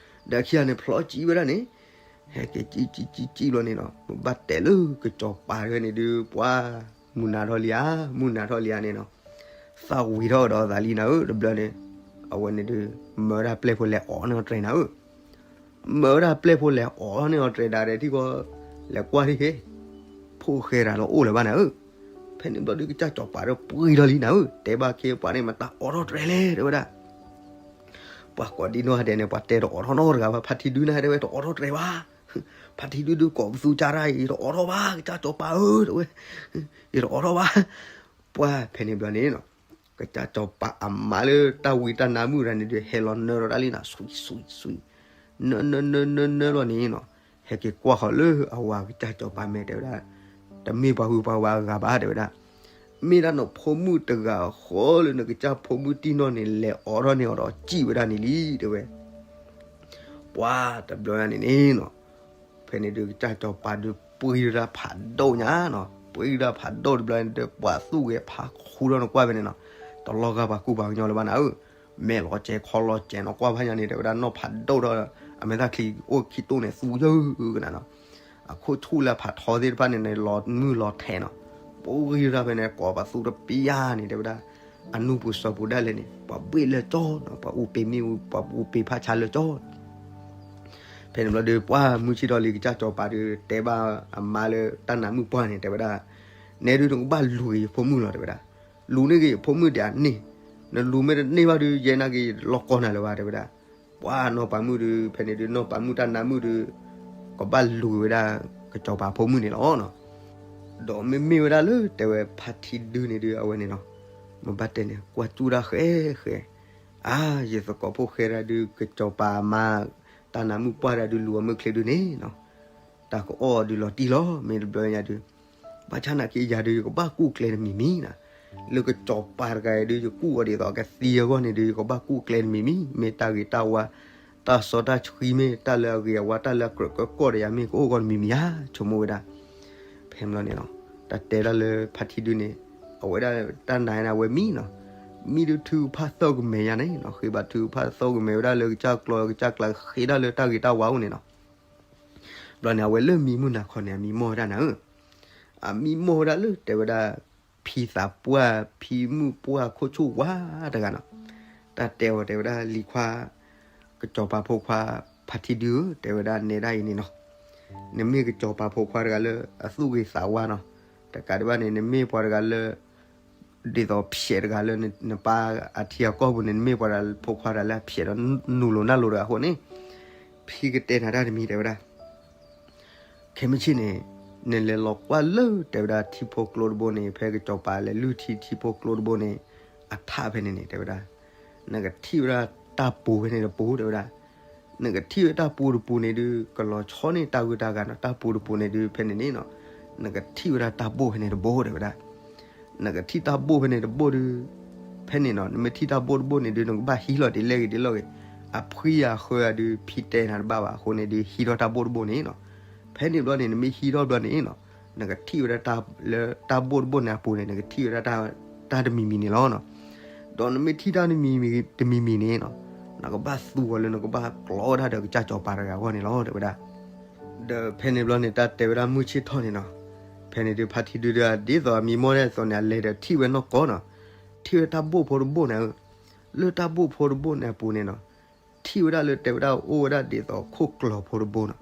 ဒီးခံဂၤန့ၣ် ဖျီကံဝဲဒၣ်န့ၣ်, ဟဲက့ၤကံကံကံကံလီၤန့ၣ်နီၤ, ဘၣ်တဲလၢကစီၤပၤတဂၤန့ၣ်ဒုး ပှၤမုၢ်နၤထီၣ်လံဧါ, မုၢ်နၤထီၣ်လံဧါန့ၣ်နီၤ, သၣ်ဝံၤထီၣ်ကဒီးသးလံနၤဧၢ, တဘျီန့ၣ် အဝဲန့ၣ်ဒုး မၢဝဲဒၣ်ပျဲၢ်ဖိလဲၤအိးန့ၢ်အီၤတြဲၤနၤဧၢ, မၢဝဲဒၣ်ပျဲၢ်ဖိလဲၤအိးန့ၢ်အီၤတြဲၤနၤဒီး ထံကီၢ်လဲၤကွၢ်ထံၣ်က့ၤ, ဖိၣ်ဃဲတဂၤလၢအိၣ်လၢၤဘၣ်နၤဧၢ. ဖဲန့ၣ်ဘျီဒုး ကစၢ်စီၤပၤဒီးပှံၤထီၣ်လံနၤဧၢ, တဲဘၣ်ခ့ပှၤန့ၣ် မတၤအိးထီၣ်တြဲၤလဲၣ် တဲဝဲဒၣ်. ပှၤကိးဒံနီၢ်ဂၤဒဲးန့ၣ် ပှၤတဲတအိးထီၣ်နီတဂၤဘၣ်, ဖါထံဒုန့ၣ်တဲဝဲ တအိးထီၣ်တြဲၤဘၣ်, ဖါထံဒုဒုးကိးပသူကၢ်တၢ်အံၤ တအိးထီၣ်ဘၣ် ကစၢ်စီၤပၤဧၢ တဲဝဲ, ယတအိးထီၣ်ဘၣ်. ပှၤဖဲန့ၣ်ဘျီန့ၣ်နီၤ, ကစၢ်စီၤပၤအမါလၢတၢ်ဝံတၢ်နါမုၣ်တဂၤန့ၣ်ဒုး ဟဲလီၤနၢထီၣ်တၢ်လံနီၤ, ဆွံဆွံဆွံ, နၢနၢနၢနၢနၢလီၤန့ၣ်နီၤ, ဟဲက့ၤကွၢ်ဃီၤလၢအဝၤကစၢ်စီၤပၤမဲာ် တဲဝဲဒၣ်, တမ့ၢ်ပှၤဟုပှၤဝၤအဂၤဘၣ် တဲဝဲဒၣ်, မ့ၢ်ဒၣ်နဖိမုၣ်တဂၤဃီလၢနကစၢ်ဖိမုၣ်တံၢ်နီၢ်န့ၣ် လဲၤအိးထီၣ်န့ၢ်အီၤဒီးစံၣ်ဝဲဒၣ်န့ၣ်လံ တဲဝဲ. ပှၤတဘျီညါန့ၣ်န့ၣ်နီၤ, ဖဲန့ၣ်ဒုးကစၢ်စီၤပၤဒုးပှံၤဒၣ်ဖးဒိၣ်ညါနီၤ, ပှံၤဒၣ်ဖးဒိၣ်တဘျီန့ၣ်ဒီး ပှၤသူၣ်ဂဲၤဖးခူထီၣ်နကွၢ်ဖဲန့ၣ်နီၤ, တလီၤဂာ်ပှၤကူပှၤကညီလၢၤဘၣ်နၤဧၢ, မဲာ်လီၤစဲၤခီလီၤစဲၤနီၤ, ကွၢ်ဖးညါန့ၣ် တဲဝဲဒၣ် နီၢ်ဖးဒိၣ်ဒီး အမဲာ်သၣ်ချံအိၣ်ခံတိၢ်န့ၣ် သူယုၢ်ကနၤနီၤ, အခိၣ်ဆူၣ်လၢဖးထီသ့ၣ်တဖၣ်န့ၣ်န့ၣ် လီၤမုၢ်လီၤထဲးနီၤ, ပှံၤဒၣ်ဖဲန့ၣ် ကိးပသူတပျၢ်န့ၣ် တဲဝဲဒၣ် အနူၢ်ပူၤစီၤပူၤဒၣ်လဲာ်န့ၣ် ပှၤဘှ့ၣ်လၢကၠီနီၤ, ပှၤအူပ့ၤမ့ၣ်အူ ပှၤအူပ့ၤဖးဆါလၢကၠီ. ဖဲန့ၣ်ဘျီဒီး ပှၤမုၢ်ဆ့ၣ်ထီၣ်လံ ကစၢ်စီၤပၤဒီး တဲဘၣ်အမါလၢတၢ်နါမုၣ်ပှၢ်န့ၣ် တဲဝဲဒၣ်, နဲဒုးနကဘၣ်လူၤက့ၤယဖိမုၣ်လီၤ တဲဝဲဒၣ်, လူၤန့ၢ်က့ၤယဖိမုၣ်ဒံးအန့ၣ်, နလူၤမ့ၢ်တန့ၢ်ဘၣ်ဒီး ယဲနာ်က့ၤလီၤကီၢ်နၤလၢၤဘၣ် တဲဝဲဒၣ်. ပှၤနီၢ်ပၤမုၣ်ဒီး ဖဲန့ၣ်ဒုး နီၢ်ပၤမုၣ်တၢ်နါမုၣ်ဒီး ကဘၣ်လူၤက့ၤဝဲဒၣ် ကစီၤပၤဖိမုၣ်န့ၣ်လီၤနီၤ. ဒီးမ့မ့ၢ်ဝဲဒၣ်လၢတဲဝဲဖါထံဒုန့ၣ်ဒုး အဝဲန့ၣ်နီၤ, မ့ၢ်ဘၣ်တဲန့ၣ် ကွၢ်စူၣ်တၢ်ဃဲဃဲ, အါ ယသကိးဖိၣ်ဃဲဒၣ်ဒုး ကစီၤပၤအမါ တၢ်နါမုၣ်ပှၢ်ဒၣ်ဒုး လူၤအီၤမုၢ်ချ့ဒုန့ၣ်နီၤ, တၢ်ကအီၣ်ဒုးလီၤတံၢ်လီၤ မ့ၢ်တဘျီညါဒုး ဘၣ်ဆၣ်နာ်က့ယၤဒုး ယကဘၣ်ကူၣ်ကျဲတမံၤမံၤနီၤ, လၢကစီၤပၤတဂၤအံၤဒုး ယကူၣ်အီၤဒ်သိးကသံအဂီၢ်န့ၣ်ဒုး ယကဘၣ်ကူၣ်ကျဲတမံၤမံၤ, မ့ၢ်တၢ်ဂ့ၤတၢ်ဝါ တၢ်စီတၢ်ဆှံမ့ၢ် တၢ်လၢအဂ့ၤအဝါ တၢ်လၢအကြၢးကၢကီၢ်ဒီးယၤမ့ၢ် ကအိၣ်ဂီၢ်တမံၤမံၤဧါ ဆိကမိၣ်ဝဲဒၣ်. ဖဲန့ၣ်ဘျီန့ၣ်နီၤ, တၢ်တဲဒၣ်လၢဖါထံဒုန့ၣ် အဝဲဒၣ်တၢ်နာ်န့ၣ် အဝဲမံနီၤ, မံဒုးထုကဖၣ်သီၣ်ကမဲာ်ညါန့ၣ်နီၤ, ဃ့ဘါထုကဖၣ်သီၣ်ကမဲာ်ဝဲဒၣ်လၢကစၢ်ကျီ ကစၢ်ကျါဃ့ဒၣ်လၢတၢ်ဂ့ၤတၢ်ဝါအိၣ်န့ၣ်နီၤ. ဘျီန့ၣ် အဝဲလၢမံမုၢ်နၤခီန့ၣ် အမံမီၢ်ဝဲဒၣ်နၤဧၢ, အမံမီၢ်ဝဲဒၣ်လၢတဲဝဲဒၣ် ဖံသးပှၢ် ဖံမုၣ်ပှၢ်ခိၣ်ဆူၣ်ဝါတဂၤနီၤ, တၢ်တဲအီၤတဲဝဲဒၣ်လံၤခွါ ကစီၤပၤဖိခွါ ဖါထံဒုဧၢ တဲဝဲဒၣ်နဲဒၣ်အံၤန့ၣ်နီၤ, နမ့ၢ်ကစီၤပၤဖိခွါတဂၤလၢအသူၣ်ဂ့ၤသးဝါနီၤ, တကးဒံးဘၣ်န့ၣ် နမ့ၢ်ပှၤတဂၤလၢ ဒ်သိးဖျဲးတဂၤလၢနပၢ်အထံအကီၢ်ပူၤန့ၣ် နမ့ၢ်ပှၤတဂၤဖိခွါတဂၤလၢအဖျဲးဒီးနူၤလိၤနၢ်လိၤတဂၤအဃိန့ၣ်, ဖံကတဲနၤတၢ်တမံၤတဲဝဲဒၣ် ခဲမုၢ်ဆ့ၣ်န့ၣ် နလဲၤလီၤကွၢ်လၢတဲဝဲဒၣ်ထံဖိကျိတဘိန့ၣ် ဖဲကစီၤပၤလဲၤလုၢ်ထံထံဖိကျိတဘိန့ၣ် အထးဖဲန့ၣ်န့ၣ် တဲဝဲဒၣ် နကထံၣ်ဝဲဒၣ်တၢ်ပူၤဖဲန့ၣ်တပူၤ တဲဝဲဒၣ်, နကထံၣ်ဝဲတၢ်ပူၤတပူၤန့ၣ်ဒုး ကလီၤဆီန့ၢ်တၢ်ဂုၤတၢ်ဂၤနီၤ, တၢ်ပူၤတပူၤန့ၣ်ဒုး ဖဲန့ၣ်န့ၣ်နီၤ နကထံၣ်ဝဲဒၣ်တၢ်ဘိၣ်ဖဲန့ၣ်တဘိ တဲဝဲဒၣ်. နကထံၣ်တၢ်ဘိၣ်ဖဲန့ၣ်တဘိၣ်ဒုး ဖဲန့ၣ်နီၤ နမ့ၢ်ထံၣ်တၢ်ဘိၣ်တဘိၣ်န့ၣ်ဒုး နကဘၣ်ဟံးလီၤဒ်လဲၣ်ဂ့ၤဒ်လဲၣ်ဂ့ၤ, အဖှံအဃၢအဒုး ဖံတဲနၤတဘၣ်ဘၣ်အဃိန့ၣ်ဒုး ဟံးထီၣ်တၢ်ဘိၣ်တဘိၣ်န့ၣ်နီၤ. ဖဲန့ၣ်ဘျီန့ၣ် နမ့ၢ်ဟံးထီၣ်ဘျီန့ၣ်နီၤ နကထံၣ်ဝဲဒၣ်တၢ်လၢတၢ်ဘိၣ်တဘိၣ်န့ၣ်အပူၤန့ၣ် နကထံၣ်ဝဲဒၣ်တၢ်တမံၤမံၤန့ၣ်လီၤနီၤ. ဒီးနမ့ၢ်ထံၣ်တၢ်တမံၤမံၤတမံၤမံၤန့ၣ်နီၤ နကဘၣ်သူအီၤလၢနကဘၣ်ကျီဝဲဒၣ်ဒီးကစၢ်စီၤပၤတဂၤအဂီၢ်န့ၣ်လီၤ တဲဝဲဒၣ်. ဒီးဖဲန့ၣ်ဘျီန့ၣ် တၢ်တဲဝဲဒၣ်မုၢ်ဆ့ၣ်ထီၣ်န့ၣ်နီၤ, ဖဲန့ၣ်ဒုးဖါထံဒုဒီး ဒ်သိးအမံမီၢ်ဒ်သိးန့ၣ် အလဲၤဒီးထံၣ်ဝဲနီၢ်ကီၢ်နီၤ, ထံၣ်ဝဲတၢ်ဘိၣ်ဖိတဘိၣ်န့ၣ်ဧၢ, လၢတၢ်ဘိၣ်ဖိတဘိၣ်န့ၣ်အပူၤန့ၣ်နီၤ ထံၣ်ဝဲဒၣ်လၢတဲဝဲဒၣ်အိၣ်ဝဲဒၣ်ဒ်သိးခိၣ်ကျီၤဖိတဘိၣ်နီၤ,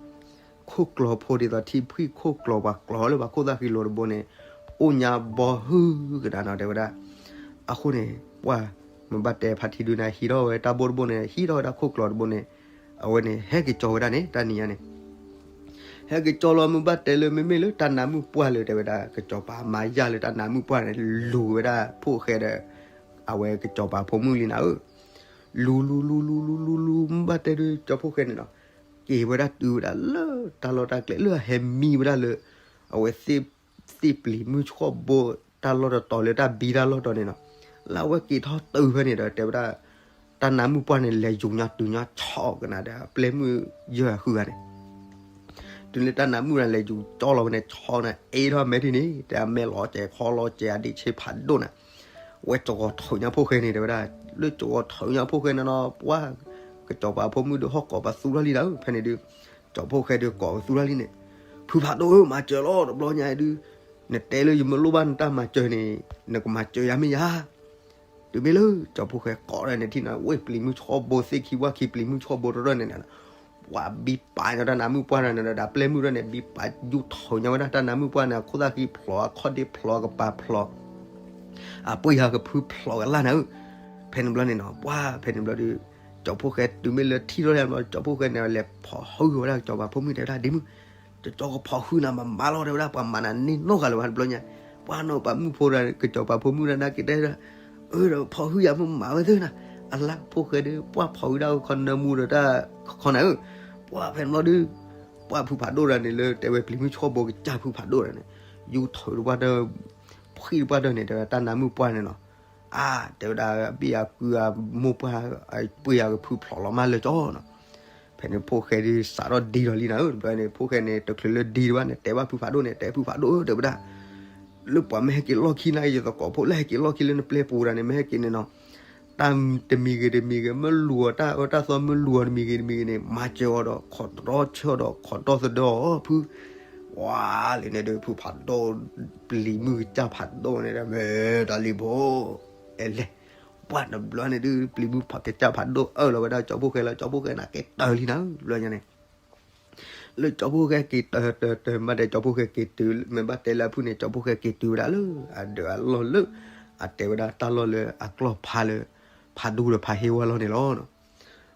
ခိၣ်ကျီၤဖိဒ်သိးထံဖှံၣ်ခိၣ်ကျီၤပှၤကျီၤလၢပှၤခိၣ်သၣ်ဃံလိၤတဘိန့ၣ် အိၣ်ညါဘီဟုကဒါနီၤ တဲဝဲဒၣ်. အဃိန့ၣ် ပှၤမ့ၢ်ဘၣ်တဲဖါထံဒုန့ၣ် ဟံးထီၣ်ဝဲတၢ်ဘိၣ်တဘိၣ်န့ၣ် ဟံးထီၣ်ဝဲဒၣ်ခိၣ်ကျီၤတဘိၣ်န့ၣ် အဝဲန့ၣ် ဟဲက့ၤကၠီဝဲဒၣ်န့ၣ် တၢ်နံၤညါန့ၣ် ဟဲက့ၤကၠီလီၤ မ့ၢ်ဘၣ်တဲလၢမ့မ့ၢ်လၢတၢ်နါမုၣ်ပှၢ်လၢတဲဝဲဒၣ် ကစီၤပၤမါယၢ်လၢတၢ်နါမုၣ်ပှၢ်န့ၣ် လူၤဝဲဒၣ်ဖိၣ်ဃဲဒီး အဝဲကစီၤပၤဖိမုၣ်လံနၤဧၢ. လူၤလူၤလူၤလူၤလူၤလူၤလူၤ မ့ၢ်ဘၣ်တဲဒုးကၠီဖိၣ်ဃဲန့ၣ်နီၤ က့ၤဝဲဒၣ်တုၤဝဲဒၣ်လၢတၢ်လီၢ်တၢ်ကျဲလၢအဟဲမံဝဲဒၣ်လၢ အဝဲသ့ၣ်ပျံၤမုၢ်ဆှီၣ်ဘိ တၢ်လီၢ်တတီၤလၢတၢ်ဘံတၢ်လီၢ်တီၤန့ၣ်နီၤ လၢအဝဲက့ၤထီၣ်တုၤဖဲန့ၣ်ဒီးတဲဝဲဒၣ် တၢ်နါမုၣ်ပှၢ်န့ၣ် လဲၤယူၤညါတုၤညါဆီၣ်ကနၤဒီးအပျဲၢ်မုၣ်ယဲၢ်ဂၤဃုဂၤန့ၣ် တုၤလၢတၢ်နါမုၣ်န့ၣ် လဲၤယူၤကၠီလီၤဝဲန့ၣ် ဆီၣ်န့ၣ် အ့ထီၣ်မဲာ်ထံန့ၣ် တဲအမဲာ်လီၤစဲၤခီလီၤစဲၤအဒ့ၣ်ဆ့ဖးဒိၣ်န့ၣ် ပဝဲကၠီၤဂီၤထၢညါဖိၣ်ဃဲန့ၣ် တဲဝဲဒၣ်, လၢကၠီၤဂီၤထၢညါဖိၣ်ဃဲန့ၣ်နီၤ ပှၢ် ကစီၤပၤဖိမုၣ်ဒီးဟီၣ်ကိးပသူထီၣ်လံနၤဧၢ, ဖဲန့ၣ်ဒုး ကၠီၤဖိၣ်ဃဲဒုးကိးပသူထီၣ်လံန့ၣ်, ဖုဖးဒိၣ်ဧၢ မၤစၢၤလီၤ တဘျီညါဒုး, နတဲလၢယမ့ၢ်လိၣ်ဘၣ်နတၢ်မၤစၢၤန့ၣ် နကမၤစၢၤယၤမ့ၢ်ယၤ တုၤမ့ၢ်လၢကၠီၤဖိၣ်ဃဲကိးဒီးန့ၣ်ထံၣ်နၤ ဝ့ၢ်ပျံၤမုၢ်ဆှီဘိ သ့ၣ်ခံဝၣ်ခံပျံၤမုၢ်ဆှီဘိတရၢၢ်န့ၣ်န့ၣ်, ပှၤဘံပာ်ညီတၢ်နါမုၣ်ပှၢ်န့ၣ်ဒီး အပျဲၢ်မုၣ်တၢ်န့ၣ် ဘံပာ်ယူၢ်ထီၣ်ညီဝဲဒၣ်တၢ်နါမုၣ်ပှၢ်န့ၣ် အခိၣ်သၣ်ဃံဖျိး အခီၣ်ဒ့ဖျိး အကပၤဖျိး အပှ့ၤယၤကဖုဖျိးကလၢ်နၤဧၢ, ဖဲန့ၣ်ဘျီန့ၣ်နီၤ ပှၢ်ဖဲန့ၣ်ဘျီဒီး ကၠီၤဖိၣ်ဃဲတုၤမ့ၢ်လၢထံၣ်ထီၣ်ဘျီ ကၠီၤဖိၣ်ဃဲန့ၣ် လဲၤဖီၣ်ဟုၣ်ဝဲဒၣ်ကစီၤပၤဖိမုၣ်တဲဝဲဒၣ် ဒ့မုၣ် ကကၠီကဖီၣ်ဟုၣ်နၤမးမးလီၤ တဲဝဲဒၣ် ပှၤမၤနၤန့ၢ်နီတဂၤလၢၤဘၣ် တဘျီညါ, ပှၢ်နီၤ ပှၤမုၣ်ဖိဒီး ကစီၤပၤဖိမုၣ်ဒၣ်နၤက့ၤတဲဒၣ်, အၢ ဒီးဖီၣ်ဟုၣ်ယၤမးမးဝဲသ့ၣ်နၤ, အလါဖိၣ်ဃဲဒီး ပှၢ်ဖီၣ်ဟုၣ်ဒၣ်ခီနၢမူဒီးတၢ်ခီနၤဧၢ, ပှၢ်ဖဲန့ၣ်ဘျီဒီး ပှၢ်ဖုဖးဒိၣ်တဂၤန့ၣ် လၢတဲဝဲပျံၤမုၢ်ဆှီဘိကစၢ်ဖုဖးဒိၣ်တဂၤန့ၣ်, ယူၢ်ထီၣ်တပှၢ်တၢၢ် ဖှံၣ်တပှၢ်တၢၢ်န့ၣ် တဲဝဲတၢ်နါမုၣ်ပှၢ်န့ၣ်နီၤ, အါ တဲဝဲဒၣ် အဘ့ၣ်အကုအမိၢ်ပှၢ် ပှ့ၤယၤကဖုဖျိးလီၤမးလၢကၠီနီၤ, ဖဲန့ၣ်ဖိၣ်ဃဲဒုးစးထီၣ်ဒံထီၣ်လံနၤဧၢ, တဘျီန့ၣ် ဖိၣ်ဃဲန့ၣ် တချုးလၢဒံတဘၣ်န့ၣ် တဲဘၣ်ဖုဖးဒိၣ်န့ၣ် တဲဖုဖးဒိၣ်ဧၢ တဲဝဲဒၣ် လၢပှၤမ့ၢ်ဟဲက့ၤလီၢ်ခံနၤ ယသကိးဖိလၢဟဲက့ၤလီၢ်ခံလၢနပျဲၢ်ပူၤတဂၤန့ၣ် မ့ၢ်ဟဲက့ၤန့ၣ်နီၤ, တၢ်တမံၤဂ့ၤတမံၤဂ့ၤ မ့ၢ်လူၤအီၤတၢ်အၢတၢ်သီမ့ၢ်လူၤအီၤတမံၤဂ့ၤတမံၤဂ့ၤန့ၣ် မၤစၢၤအီၤဒီး ခိးတြီဆၢဒီး ခိးတီၢ်သဒၢအီၤဖု, ဝါလံန့ၣ်ဒီး ဖုဖးဒိၣ် ပျံၤမုၢ်ကစၢ်ဖးဒိၣ်န့ၣ်ဒီး မ့ၢ်တၢ်လံဖိ အဲလဲၣ်, ပှၢ်တဘျီန့ၣ်ဒုး ပျံၤမုၢ်ကစၢ်ဖးဒိၣ်အၢၣ်လီၤဝဲဒၣ်ကၠီဖိၣ်ဃဲလီၤ, ကၠီဖိၣ်ဃဲန့ၣ်က့ၤတၢၢ်လံနၤဧၢ တဘျီညါန့ၣ် လၢကၠီဖိၣ်ဃဲက့ၤတၢၢ်တၢၢ်တၢၢ် မ့ၢ်ဘၣ်တဲကၠီဖိၣ်ဃဲက့ၤတုၤ မ့ၢ်ဘၣ်တဲလၢအဖုၣ်န့ၣ် ကၠီဖိၣ်ဃဲက့ၤတုၤဝဲဒၣ်လၢ အဒၢးအလီၢ်လၢ အတဲဝဲဒၣ်တၢ်လီၢ်လၢအကျီၢ်ဖါလၢ ဖးဒူဒီးဖးဟ့ဝါလီၢ်န့ၣ်လီၤ.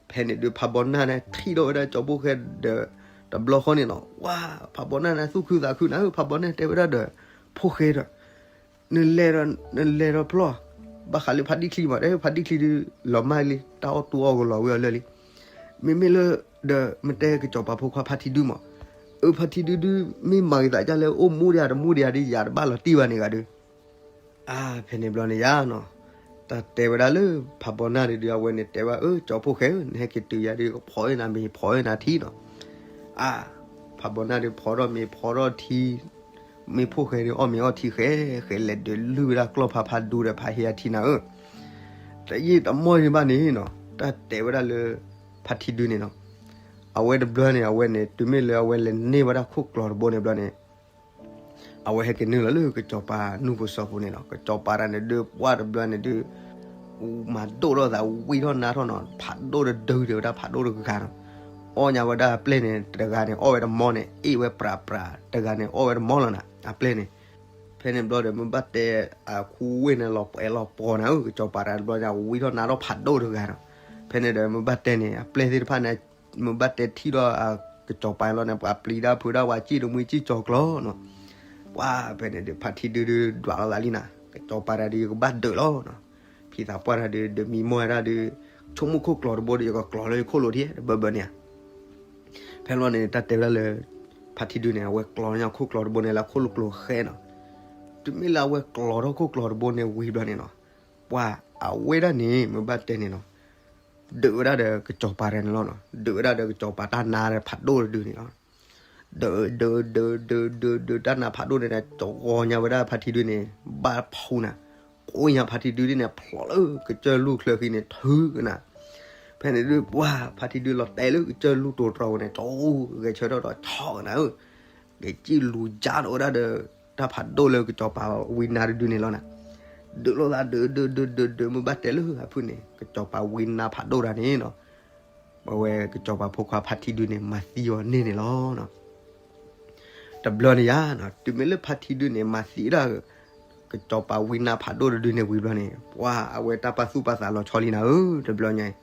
ဖဲန့ၣ်ဒုး ဖးဘီနၢ်န့ၣ် ထံၣ်ထီၣ်ဝဲဒၣ်ကၠီဖိၣ်ဃဲဒီး တဘျီဃီန့ၣ်နီၤ, ဝါ ဖးဘီနၢ်န့ၣ် သူၣ်ခုသးခုနၤဧၢ, ဖးဘီနၢ်တဲဝဲဒၣ်ဒီး ဖိၣ်ဃဲဒီး နလဲၤဒီး နလဲၤဒီးဖျီၣ် ဘၣ်ဃးလၢဖါတံၢ်ချံမး, တဲဖါတံၢ်ချံဒုး လီၤမၢ်လံ တၢ်အီၣ်တူၢ်အီၣ်ကလီၤဝံၤအီၤလၢာ်လံ. မ့မ့ၢ်လၢ ဒီးမ့ၢ်တဲကစီၤပၤဖိခွါဖါထံဒုမး, အၢ ဖါထံဒုဒု မ့ၢ်မၤဂ့ၤသးဒ်လဲၣ် အိၣ်မူဒံးဧါ တမူဒံးဧါဒုး ယၤတဘၣ်လီၤတံၢ်ဘၣ်န့ၣ်ဂၤဒုး အါ ဖဲန့ၣ်ဘျီန့ၣ်ယါနီၤ, တၢ်တဲဝဲဒၣ်လၢ ဖးဘီနၢ်ဒုး အဝဲန့ၣ်တဲဝဲ အၢ ကၠီဖိၣ်ဃဲဧၢ, နဟဲက့ၤတုၤယၤဒုး ကဖီၣ်အၢနၤမ့ၤ ဖီၣ်အၢနၤထံနီၤ. အါ ဖးဘီနၢ်ဒုး ဖီၣ်ထီၣ်မ့ၤ ဖီၣ်ထီၣ်ထံ, မ့ၢ်ဖိၣ်ဃဲဒုး အီၣ်မ့ၤအီၣ်ထံဃဲ ဃဲလဲၤဒုးလုၢ်ဝဲဒၣ်ကျီၢ်ဖါဖးဒူဒီး ဖးဟ့အထံနၤဧၢ, တယံာ်တမီၢ်ဒံးဘၣ်န့ၣ်နီၤ, တၢ်တဲဝဲဒၣ်လၢ ဖါထံဒုန့ၣ်နီၤ, အဝဲတဘျီန့ၣ် အဝဲန့ၣ် တုၤမ့ၢ်လၢအဝဲလဲၤန့ၢ်ဝဲဒၣ်ခိၣ်ကျီၤတဘိန့ၣ် ဘျီန့ၣ် အဝဲဟဲက့ၤနုာ်လီၤလၢကစီၤပၤနူၢ်ပူၤစီၤပူၤန့ၣ်လီၤ. ကစီၤပၤတဂၤန့ၣ်ဒုး ပှၢ်တဘျီန့ၣ်ဒုး မၤဒိၣ်ထီၣ်သး ဝံထီၣ်နါထီၣ်နီၤ, ဖးဒိၣ်တဒုတဲဝဲဒၣ် ဖးဒိၣ်တဂၤနီၤ, အီၣ်ညါဝဲဒၣ်အပျဲၢ်န့ၣ် တဂၤန့ၣ် အီၣ်ဝဲတမီန့ၣ် အ့ၣ်ဝဲပြးပြး တဂၤန့ၣ် အီၣ်ဝဲတမီလီၤနၤ အပျဲၢ်န့ၣ်. ဖဲန့ၣ်ဘျီဒီး မ့ၢ်ဘၣ်တဲ အခူဝ့ၢ်န့ၣ် လီၤပှဲၤလီၤပှီၤနၤဧၢ, ကစီၤပၤတဂၤတဘျီညါ ဝံထီၣ်နါထီၣ်ဖးဒိၣ်တဂၤနီၤ. ဖဲန့ၣ်ဒီး မ့ၢ်ဘၣ်တဲန့ၣ် အပျဲၢ်သ့ၣ်တဖၣ်န့ၣ် မ့ၢ်ဘၣ်တဲထံၣ်ဒီး ကစီၤပၤလီၤန့ၣ် ပှၤပျံၤတၢ်ဖုးတၢ် ပှၤစံၣ်တမှံစံၣ်ကၠီၤကျီၤနီၤ. ပှၢ်ဖဲန့ၣ်ဒီး ဖါထံဒုဒုး ဒွးလိာ်သးလံနၤ, ကစီၤပၤတဂၤဒီး ယကဘၣ်ဒုးလီၤနီၤ. ဖံသးပှၢ်တဂၤဒီး ဒုးမံမီၢ်ဝဲဒၣ်ဒီး ဆိကမိၣ်ခိၣ်ကျီၤတဘိဒီး ယကကျီၤလၢယခိၣ်လိၤထံ တဘၢဘၢန့ၣ်ဧါ. ဖဲလီၤန့ၣ် တၢ်တဲဝဲဒၣ်လၢ ဖါထံဒုန့ၣ် အဝဲကျီၤလၢညါခိၣ်ကျီၤတဘိန့ၣ် လၢခိၣ်လိၤကျိၤဃဲနီၤ. တုၤမ့ၢ်လၢအဝဲကျီၤထီၣ်ခိၣ်ကျီၤတဘိန့ၣ်ဝံၤဘျီန့ၣ်နီၤ, ပှၢ်အဝဲဒၣ်န့ၣ် မ့ၢ်ဘၣ်တဲန့ၣ်နီၤ, ဒုးဝဲဒၣ်ဒီးကစီၤပၤတဂၤန့ၣ်လီၤနီၤ, ဒုးဝဲဒၣ်ဒီးကစီၤပၤတၢ်နါဒီးဖးဒိၣ်တဒုန့ၣ်လီၤ. ဒုးဒုးဒုးဒုးဒုးဒုး တၢ်နါဖးဒိၣ်န့ၣ်ဒီး ကဝီၤညါဝဲဒၣ်ဖါထံဒုန့ၣ် ဘၣ်ဖှူနၤ, ကိးညါဖါထံဒုဒုန့ၣ် ဖျိးလၢကစၢၢ်လူၢ်ချၢဃံန့ၣ် ထုကနၤ. ဖဲန့ၣ်ဒုး ပှၢ်ဖါထံဒုလီၤတဲာ်လၢကစၢၢ်လူၢ်တိၤတြီၤပူၤန့ၣ် ကဂဲၤဆၢထၢၣ်ဒီးဆီကနၤဧၢ, ကစံၣ်လူၤယါဒီးဝဲဒၣ်ဒီး တၢ်ဖးဒိၣ်လၢကစီၤပၤဝံနါတဒုန့ၣ်လီၤနၤ. ဒုးလိာ်သးဒုးဒုးဒုးဒုးဒုး မ့ၢ်ဘၣ်တဲလၢအဖုၣ်န့ၣ် ကစီၤပၤဝံနါဖးဒိၣ်တဂၤန့ၣ်နီၤ, အဝဲကစီၤပၤဖိခွါဖါထံဒုန့ၣ် မၤသံအီၤန့ၢ်န့ၣ်လီၤ. တဘျီန့ၣ်ယါနီၤ, တုၤမ့ၢ်လၢဖါထံဒုန့ၣ် မၤသံဒၣ် ကစီၤပၤဝံနါဖးဒိၣ်တဒုန့ၣ်ဝံၤဘျီန့ၣ် ပှၢ်အဝဲတၢ်ပာ်သူၣ်ပာ်သးလီၤဆီလံနၤဧၢ, တဘျီညါအံၤ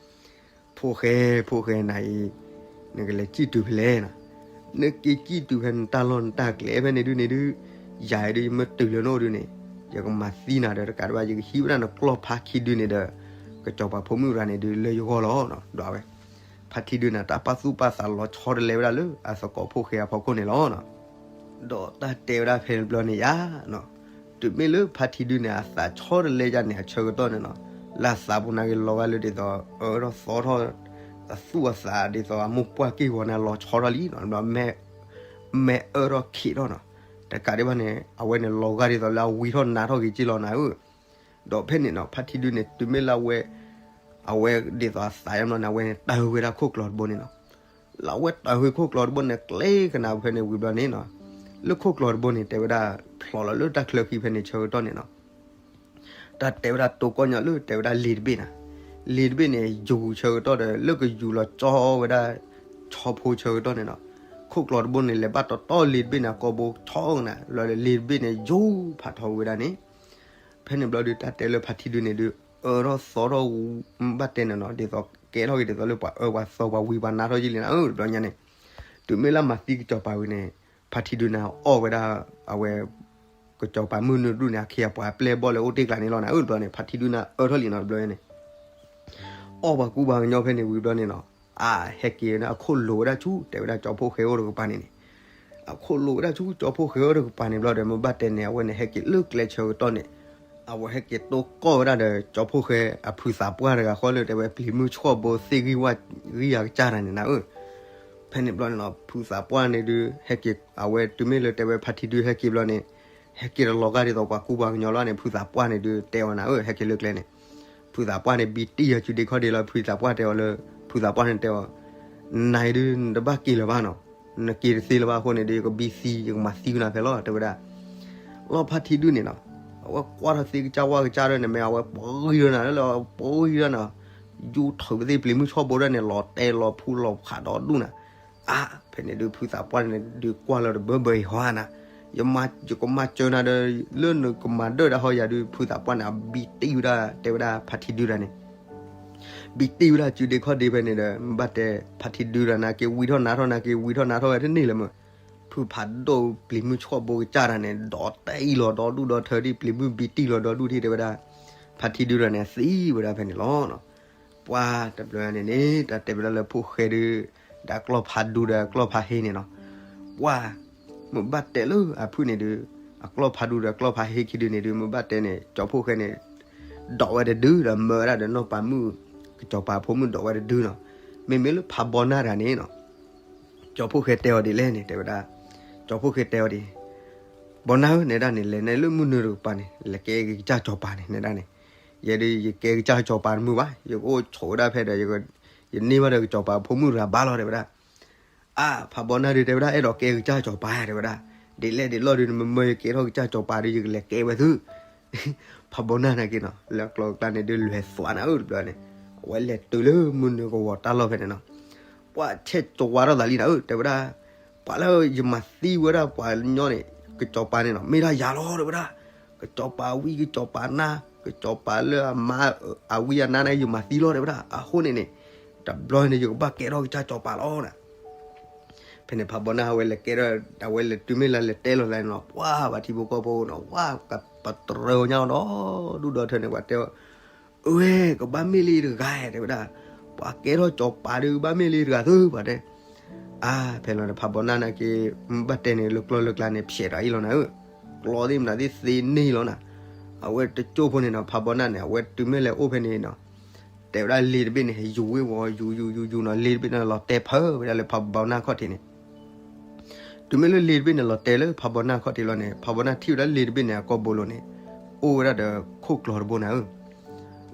ဖိၣ်ဃဲ ဖိၣ်ဃဲနၤအံၤ နကလဲၤစံၣ်တုၤဖဲလဲၣ်နီၤ, နက့ၤစံၣ်တုၤဖဲနတၢ်လီၢ်နတၢ်ကျဲဖဲန့ၣ်ဒုန့ၣ်ဒုး ယၤအံၤဒုး ယမ့ၢ်တုၤလၢနအိၣ်ဒုန့ၣ် ယကမၤသံနၤဒီးတကးဒံးဘၣ် ယကဟံးဝဲဒၣ်နကျီၢ်ဖါခံဒုန့ၣ်ဒီး ကစီၤပၤဖိမုၣ်ရၤန့ၣ်ဒုး လၢယဂီၢ်လီၤနီၤ, ဒွးဝဲ ဖါထံဒုန့ၣ် တၢ်ပာ်သူၣ်ပာ်သးလီၤဆီတလဲဝဲဒၣ်လၢအသကိးဖိၣ်ဃဲအဖီခိၣ်န့ၣ်လီၤနီၤ. ဒီးတၢ်တဲဝဲဒၣ်ဖဲန့ၣ်ဘျီန့ၣ်ယါနီၤ, တုၤမ့ၢ်လၢဖါထံဒုန့ၣ် အသးဆီတလဲယါန့ၣ် အဆၢကတီၢ်န့ၣ်နီၤ, လၢအသးပူၤန့ၣ်က့ၤလီၤဂာ်လၢဒ်သိး အၢထီၣ်သီထီၣ် အသူၣ်အသးဒ်သိးအမိၢ်ပှၢ်က့ၢ်ဂီၤန့ၣ် လီၤဆီထီၣ်လံနီၤ, မ့ၢ်အၢထီၣ်ခံးထီၣ်နီၤ, တကးဒံးဘၣ်န့ၣ် အဝဲန့ၣ်လီၤဂာ်ဒ်သိးလၢအဝံထီၣ်နါထီၣ်က့ၤက့လီၤနၤဧၢ. ဒီးဖဲန့ၣ်နီၤ ဖါထံဒုန့ၣ် တုၤမ့ၢ်လၢအဝဲ အဝဲဒ်သိးအသးယါဘျီန့ၣ် အဝဲန့ၣ်တၢ်ဟဲဝဲဒၣ်ခိၣ်ကျီၤတဘိန့ၣ်နီၤ. လၢအဝဲတၢ်ဟဲခိၣ်ကျီၤတဘိန့ၣ် ကျဲကနၣ်ဖဲန့ၣ်ဝံၤဘျီန့ၣ်နီၤ, လၢခိၣ်ကျီၤတဘိန့ၣ် တဲဝဲဒၣ် ဖျိးလီၤလၢတၢ်ချၢဃံဖဲန့ၣ်ဆၢကတီၢ်န့ၣ်နီၤ တၢ်တဲဝဲဒၣ်တိကိၢ်ညီလၢတဲဝဲဒၣ်လ့ၤတဘ့ၣ်န့ၣ်, လ့ၤတဘ့ၣ်န့ၣ် ယူၤဆၢကတီၢ်ဒီး လၢကယူၤလီၤကၠီဝဲဒၣ် ဆီဖိဆၢကတီၢ်န့ၣ်နီၤ, ခိၣ်ကျီၤတဘိန့ၣ် လဲၤဘၣ်တီတီလ့ၤတဘ့ၣ်န့ၣ် အကိာ်ဘိဆီကနၣ် လီၤလ့ၤတဘ့ၣ်န့ၣ် ယူၤဖးထီဝဲဒၣ်န့ၣ်. ဖဲန့ၣ်ဘျီဒုး တၢ်တဲလၢဖါထံဒုန့ၣ်ဒုး အၢထီၣ်သီထီၣ် ဘၣ်တဲန့ၣ်နီၤ ဒ်သိးကဲထီၣ်က့ၤဒ်သိးလၢပှၤအၢပှၤသီပှၤဝံပှၤနါထီၣ်ယံာ်လံနၤဧၢ တဘျီညါန့ၣ်, တုၤမ့ၢ်လၢမၤသံကစီၤပၤဝံၤန့ၣ် ဖါထံဒုန့ၣ်အီၣ်ဝဲဒၣ် အဝဲ ကစီၤပၤမုၢ်နုာ်ဒူၣ်န့ၣ် အခ့အပှၤအပျဲၢ်အဘီၣ်လၢအိၣ်တ့ၢ်ကျါန့ၣ်လီၤနၤဧၢ တဘျီန့ၣ် ဖါထံဒုန့ၣ်အၢထီၣ်လံနီၤ တဘျီန့ၣ် အီၣ်ပှၤကူပှၤကညီဖဲန့ၣ်ဝံၤဘျီန့ၣ်နီၤ, အဟဲက့ၤန့ၣ် အခိၣ်လိာ်ဝဲဒၣ်ဆူ တဲဝဲဒၣ်ကၠီဖှိၣ်ဃဲအိၣ်တကပၤန့ၣ်န့ၣ်, အခိၣ်လိာ်ဝဲဒၣ်ဆူကၠီဖှိၣ်ဃဲအိၣ်တကပၤန့ၣ်ဘျီဒီး မ့ၢ်ဘၣ်တဲန့ၣ် အဝဲန့ၣ်ဟဲက့ၤလၢကျဲဆၢကတီၢ်န့ၣ်, အဝဲဟဲက့ၤတိကိၢ်ဝဲဒၣ်ဒီး ကၠီဖှိၣ်ဃဲအဖုသးပှၢ်တဂၤဃီလၢတဲဝဲပျံၤမုၢ်ဆှီၣ်ဘိသ့ၣ်ဂံၢ်ဝါဂံၢ်ယၤကစၢ်တၢ်န့ၣ်နၤဧၢ. ဖဲန့ၣ်ဘျီန့ၣ်နီၤ ဖုသးပှၢ်န့ၣ်ဒုး ဟဲက့ၤ အဝဲတုၤမ့ၢ်လၢတဲဝဲဖါထံဒုဟဲက့ၤဘျီန့ၣ်, ဟဲက့ၤတလီၤဂာ်ဒ်သိးပှၤကူပှၤကညီလီၤန့ၣ် ဖုသးပှၢ်န့ၣ်ဒုးတဲအီၤနၤဧၢ ဟဲက့ၤလၢကျဲန့ၣ်, ဖုသးပှၢ်န့ၣ် ဘံတံၢ်ယၤစုဒ့ခီၣ်ဒ့လီၤ ဖုသးပှၢ်တဲအီၤလၢ, ဖုသးပှၢ်န့ၣ်တဲအီၤ, နၤအံၤဒုး နတဘၣ်က့ၤလၢၤဘၣ်နီၤ, နက့ၤတသ့လၢၤဘၣ်အဃိန့ၣ်ဒုး ယကဘံသံ ယကမၤသံကနၤဖဲလီၤ တဲဝဲဒၣ် လီၢ်ဖါထံဒုန့ၣ်နီၤ, အဝဲကွၢ်ထီၣ်သ့ကစၢ်ဝါကစၢ်ဒၣ်န့ၣ် မ့ၢ်အဝဲပှၤဂံၢ်ဒၣ်နၤလၢပှၤဂံၢ်ဒၣ်နၤ, ယူၤထုးပသ့ၣ်ပျံၤမုၢ်ဆှီၣ်ဘိဒၣ်န့ၣ် လီၤတဲာ်လီၤဖူလီၤဖးဒီဒူၣ်နၤ, အါ, ဖဲန့ၣ်ဒုးဖုသးပှၢ်န့ၣ်ဒုးကွၢ်လီၤတဘၢဘၢအံၤဟီနၤ, ယမၤ ယကမၤစၢၤနၤဒီး လၢနကမၤဒၢၣ်ဒၣ်ဟီယၤဒုး ဖုသးပှၢ်န့ၣ် အဘံတံၢ်ဝဲဒၣ်တဲဝဲဒၣ်ဖါထံဒုဒၣ်န့ၣ် ဘံတံၢ်ဝဲဒၣ်စုဒ့ခီၣ်ဒ့ဖဲန့ၣ်ဒီး မ့ၢ်ဘၣ်တဲ ဖါထံဒုတၢ်နာ်က့ ဝံထီၣ်နါထီၣ်နာ်က့ ဝံထီၣ်နါထီၣ်ဝဲတန့ၢ်လၢၤမး, ဖုဖးဒိၣ်ပျံၤမုၢ်ဆှီၣ်ဘိကစၢ်တၢ်န့ၣ် ဒီးတဲအံၤလီၤဒီဒူၣ်ဒီထၢဒ် ပျံၤမုၢ်ဘံတံၢ်လီၤဒီဒူၣ်ထံၣ်တဲဝဲဒၣ်, ဖါထံဒုတၢ်န့ၣ် အသံဝဲဒၣ်ဖဲန့ၣ်လီၤ. ပှၤတဘျီန့ၣ်န့ၣ် တၢ်တဲဝဲဒၣ်လၢဖိၣ်ဃဲဒုး ဒီးကျီၢ်ဖးဒူဒီးကျီၢ်ဖးဟ့န့ၣ်နီၤ, ပှၤ မ့ၢ်ဘၣ်တဲလၢအဖုၣ်န့ၣ်ဒုး အကျီၢ်ဖးဒူဒီးကျီၢ်ဖးဟ့ခံဒုန့ၣ်ဒုး မ့ၢ်ဘၣ်တဲန့ၣ် ကၠီဖှိၣ်ဃဲန့ၣ် ဒိးဝဲတဒု ဒီးမၢဝဲဒၣ်ဒီးနီၢ်ပၤမုၣ် ကစီၤပၤဖိမုၣ်ဒိးဝဲတဒုနီၤ, မ့မ့ၢ်လၢဖးဘီနၢ်တဂၤန့ၣ်နီၤ, ကၠီဖှိၣ်ဃဲတဲအီၤဒ်လဲၣ်န့ၣ် တဲဝဲဒၣ်, ကၠီဖှိၣ်ဃဲတဲအီၤဒ် ဘီနၢ်ဧၢ နဲဒၣ်န့ၣ် လဲၤနဲလၢမုၢ်နုာ်တကပၤန့ၣ် လဲၤကဲကစၢ်စီၤပၤန့ၣ် နဲဒၣ်န့ၣ်, ယဲဒုးယကဲကစၢ်စီၤပၤတမုာ်ဘၣ် ယကအိၣ်ဆိးဝဲဒၣ်ဖဲဒီး ယန့ၢ်ဘၣ်ဒီးကစီၤပၤဖိမုၣ်တဂၤဘၣ်လီၤ တဲဝဲဒၣ်. အါ ဖးဘီနၢ်ဒုးတဲဝဲဒၣ် အဲၣ်ဒိးကဲကစၢ်စီၤပၤဧါ တဲဝဲဒၣ်, ဒ်လဲၣ်ဒ်လဲၣ်ဒုး နမ့ၢ်မၢယကဲထီၣ်ကစၢ်စီၤပၤဒုး ယကလဲၤကဲဝဲသု ဖးဘီနၢ်နာ်က့နီၤ လၢကျီၢ်ကျါန့ၣ်ဒုး လဲၤသွးနၤဧၢတဘျီန့ၣ်, အဝဲလဲၤတုၤလၢမုၢ်နုာ်ကဝီၤတၢ်လီၢ်ဖဲန့ၣ်နီၤ, ပှၤဆဲးကဝါထီၣ်သးလံနၤဧၢ တဲဝဲဒၣ်, ပှၤလၢယမၤသံဝဲဒၣ်ပှၤကညီန့ၣ် ကစီၤပၤန့ၣ်နီၤ မ့ၢ်ဒၣ်ယၤလီၤ တဲဝဲဒၣ်, ကစီၤပၤဝံ ကစီၤပၤနါ ကစီၤပၤလၢအမါ အဝံအနါန့ၣ် ယမၤသံလီၤ တဲဝဲဒၣ်, အဃိန့ၣ်န့ၣ် တဘျီန့ၣ် ယကဘၣ်ကဲထီၣ်ကစၢ်စီၤပၤလီၤနၤ ဖဲန့ၣ်ဖးဘီနၢ်အဝဲလဲၤကဲထီၣ် အဝဲလဲၤတုၤမ့ၢ်လၢလဲၤတဲလီၤသးန့ၣ်နီၤ ပှၤပှၤထံဖိကီၢ်ဖိနီၤ ပှၤပတြၢၤညါဒီဒူၣ်ဒီထၢန့ၣ် ပှၤတဲအီၤ, အဝဲ ကဘၣ်မ့ၢ်လၢတဂၤဧါ တဲဝဲဒၣ်, ပှၤကဲထီၣ်စီၤပၤဒုး ကဘၣ်မ့ၢ်လၢတဂၤသု ပှၤတဲ, အါ ဖဲလီၤန့ၣ် ဖးဘီနၢ်နာ်က့ ဘၣ်တဲန့ၣ်လၢကျီၢ်လၢကျါန့ၣ် ဖျဲးတၢ်အံၤလီၤနၤဧၢ, ကျီသ့ၣ်မနုၤသ့ၣ်သ့န့ၢ်လီၤနၤ, အဝဲတကၠိၢ်ဖိန့ၣ်နီၤ ဖးဘီနၢ်န့ၣ် အဝဲတုၤမ့ၢ်လဲၤအိၣ်ဖဲန့ၣ်နီၤ တဲဝဲဒၣ်လ့ၤတဘ့ၣ်န့ၣ် ယူၤဝ့ၤဝီၤ ယူၤယူၤယူၤယူၤနီၤ လ့ၤတဘ့ၣ်န့ၣ် လီၤတဲာ်ဖၢဝဲဒၣ်လၢဖးဘီနၢ်ခီၣ်ထံးန့ၣ်, တုၤမ့ၢ်လၢလ့ၤတဘ့ၣ်န့ၣ် လီၤတဲာ်လၢဖးဘီနၢ်ခီၣ်ထံးလီၤန့ၣ် ဖးဘီနၢ်ထံၣ်ဝဲဒၣ်လ့ၤတဘ့ၣ်န့ၣ် အကိာ်ဘိလိၤန့ၣ် အိၣ်ဝဲဒၣ်ဒီးခိၣ်ကျီၤတဘိနၤဧၢ,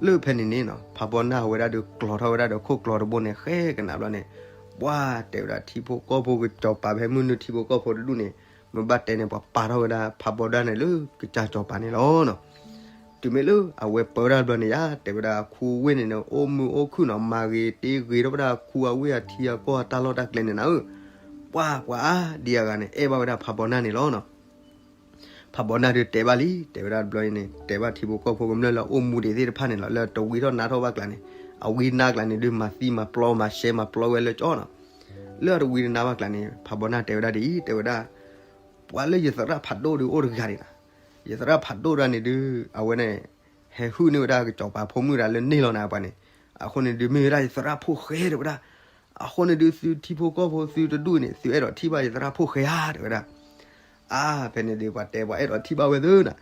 လၢဖဲန့ၣ်န့ၣ်နီၤ ဖးဘီနၢ်ဝဲဒၣ်ဒီးကျီၤထီၣ်ဝဲဒၣ်ဒီးခိၣ်ကျီၤတဘိန့ၣ် ဃဲကနၣ်ဘျီန့ၣ်, ပှၤတဲဝဲဒၣ်ထံဖိကီၢ်ဖိကစီၤပၤဖဲမုၢ်နုာ်ထံဖိကီၢ်ဖိတဒူၣ်န့ၣ် မ့ၢ်ဘၣ်တဲန့ၣ် ပှၤပာ်ထီၣ်ဝဲဒၣ်ဖးဘီနၢ်န့ၣ်လၢကစၢ်စီၤပၤန့ၣ်လီၤနီၤ တုၤမ့ၢ်လၢအဝဲပၢတၢ်ဘျီန့ၣ်ယါ တဲဝဲဒၣ်အခူအဝ့ၢ်န့ၣ်န့ၣ် အိၣ်မုာ်အိၣ်ခုၣ်နီၤ မၤဂ့ၤတ့ဂ့ၤထီၣ်ဝဲဒၣ်အခူအဝ့ၢ်အထံအကီၢ်အတၢ်လီၢ်တၢ်ကျဲန့ၣ်နၤဧၢ, ပှၤပှၤအါဒံအဂၤန့ၣ် အဲၣ်ဘၣ်ဝဲဒၣ်ဖးဘီနၢ်န့ၣ်လီၤနီၤ ဖးဘီနၢ်ဒုးတဲဘၣ်လံ တဲဝဲဒၣ်တဘျီအံၤန့ၣ် တဲဘၣ်ထံဖိကီၢ်ဖိကမျၢၢ်လၢအအိၣ်မူဒံးသ့ၣ်တဖၣ်န့ၣ်လီၤ လၢတဝံထီၣ်နါထီၣ်ဘၣ်ကျါန့ၣ် အဝံနါကျါန့ၣ်ဒုး မၤသံမၤပျီမၤရှဲမၤပျီဝဲလၢကၠီနီၤ, လၢအတဝံတနါဘၣ်ကျါန့ၣ် ဖးဘီနၢ်တဲဝဲဒၣ်ဒ်အံၤ တဲဝဲဒၣ် ပှၤလၢယသရၣ်ဖးဒိၣ်ဒုးအိၣ်တဂၤန့ၣ်နီၤ, ယသရၣ်ဖးဒိၣ်တဂၤန့ၣ်ဒုး အဝဲန့ၣ် ဟဲဟုၣ်န့ၢ်ဝဲဒၣ်ကစီၤပၤဖိမုၣ်တဂၤလၢန့ၢ်လီၤနၤပှၤန့ၣ်, အဃိန့ၣ်ဒုးမ့ၢ်ဝဲဒၣ်ယသရၣ်ဖိၣ်ဃဲတဲဝဲဒၣ်, အဃိန့ၣ်ဒုးသုထံဖိကီၢ်ဖိသုတဒူၣ်န့ၣ် သုအဲၣ်ဒိးထံၣ်ဘၣ်ယသရၣ်ဖိၣ်ဃဲဧါ တဲဝဲဒၣ်, အါ ဖဲန့ၣ်ဒုးပှၤတဲပှၤအဲၣ်ဒိးထံၣ်ဘၣ်ဝဲသုနၤ,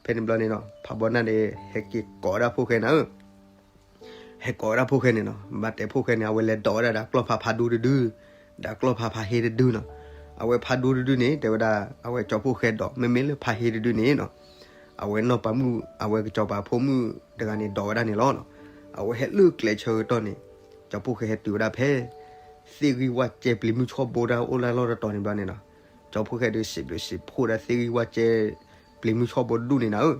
ဖဲန့ၣ်ဘျီန့ၣ်နီၤ ဖးဘီနၢ်န့ၣ် ဟဲက့ၤကိးဝဲဒၣ်ဖိၣ်ဃဲနၤဧၢ ဟဲကိးဝဲဒၣ်ဖိၣ်ဃဲန့ၣ်နီၤ ဘၣ်တဲဖိၣ်ဃဲန့ၣ် အဝဲလဲၤဒိးဝဲဒၣ်ဒီးကျီၢ်ဖးဖးဒူတဒု, ဒီးကျီၢ်ဖးဖးဟ့တဒုနီၤ, အဝဲဖးဒူတဒုန့ၣ် တဲဝဲဒၣ် အဝဲကၠီဖိၣ်ဃဲဒိး မ့မ့ၢ်လၢဖးဟ့တဒုန့ၣ်နီၤ, အဝဲနီၢ်ပၤမုၣ် အဝဲကစီၤပၤဖိမုၣ်တဂၤန့ၣ်ဒိးဝဲဒၣ်န့ၣ်လီၤ. အဝဲဟဲလၢကျဲဆၢကတီၢ်န့ၣ် ကၠီဖှိၣ်ဃဲဟဲတုၤဝဲဒၣ်ဖဲ သ့ၣ်ဂံၢ်ဝၣ်ကဲပျံၤမုၢ်ဆီၣ်ဘိတၢ်အိၣ်လၢလီၢ်တတီၤန့ၣ်ဘျီန့ၣ်နီၤ, ကၠီဖှိၣ်ဃဲဒီးစံးဘျုးစံးဖှိၣ်ဒၣ်သ့ၣ်ဂံၢ်ဝၣ်ကဲ ပျံၤမုၢ်ဆီၣ်ဘိဒူၣ်န့ၣ်နၤဧၢ,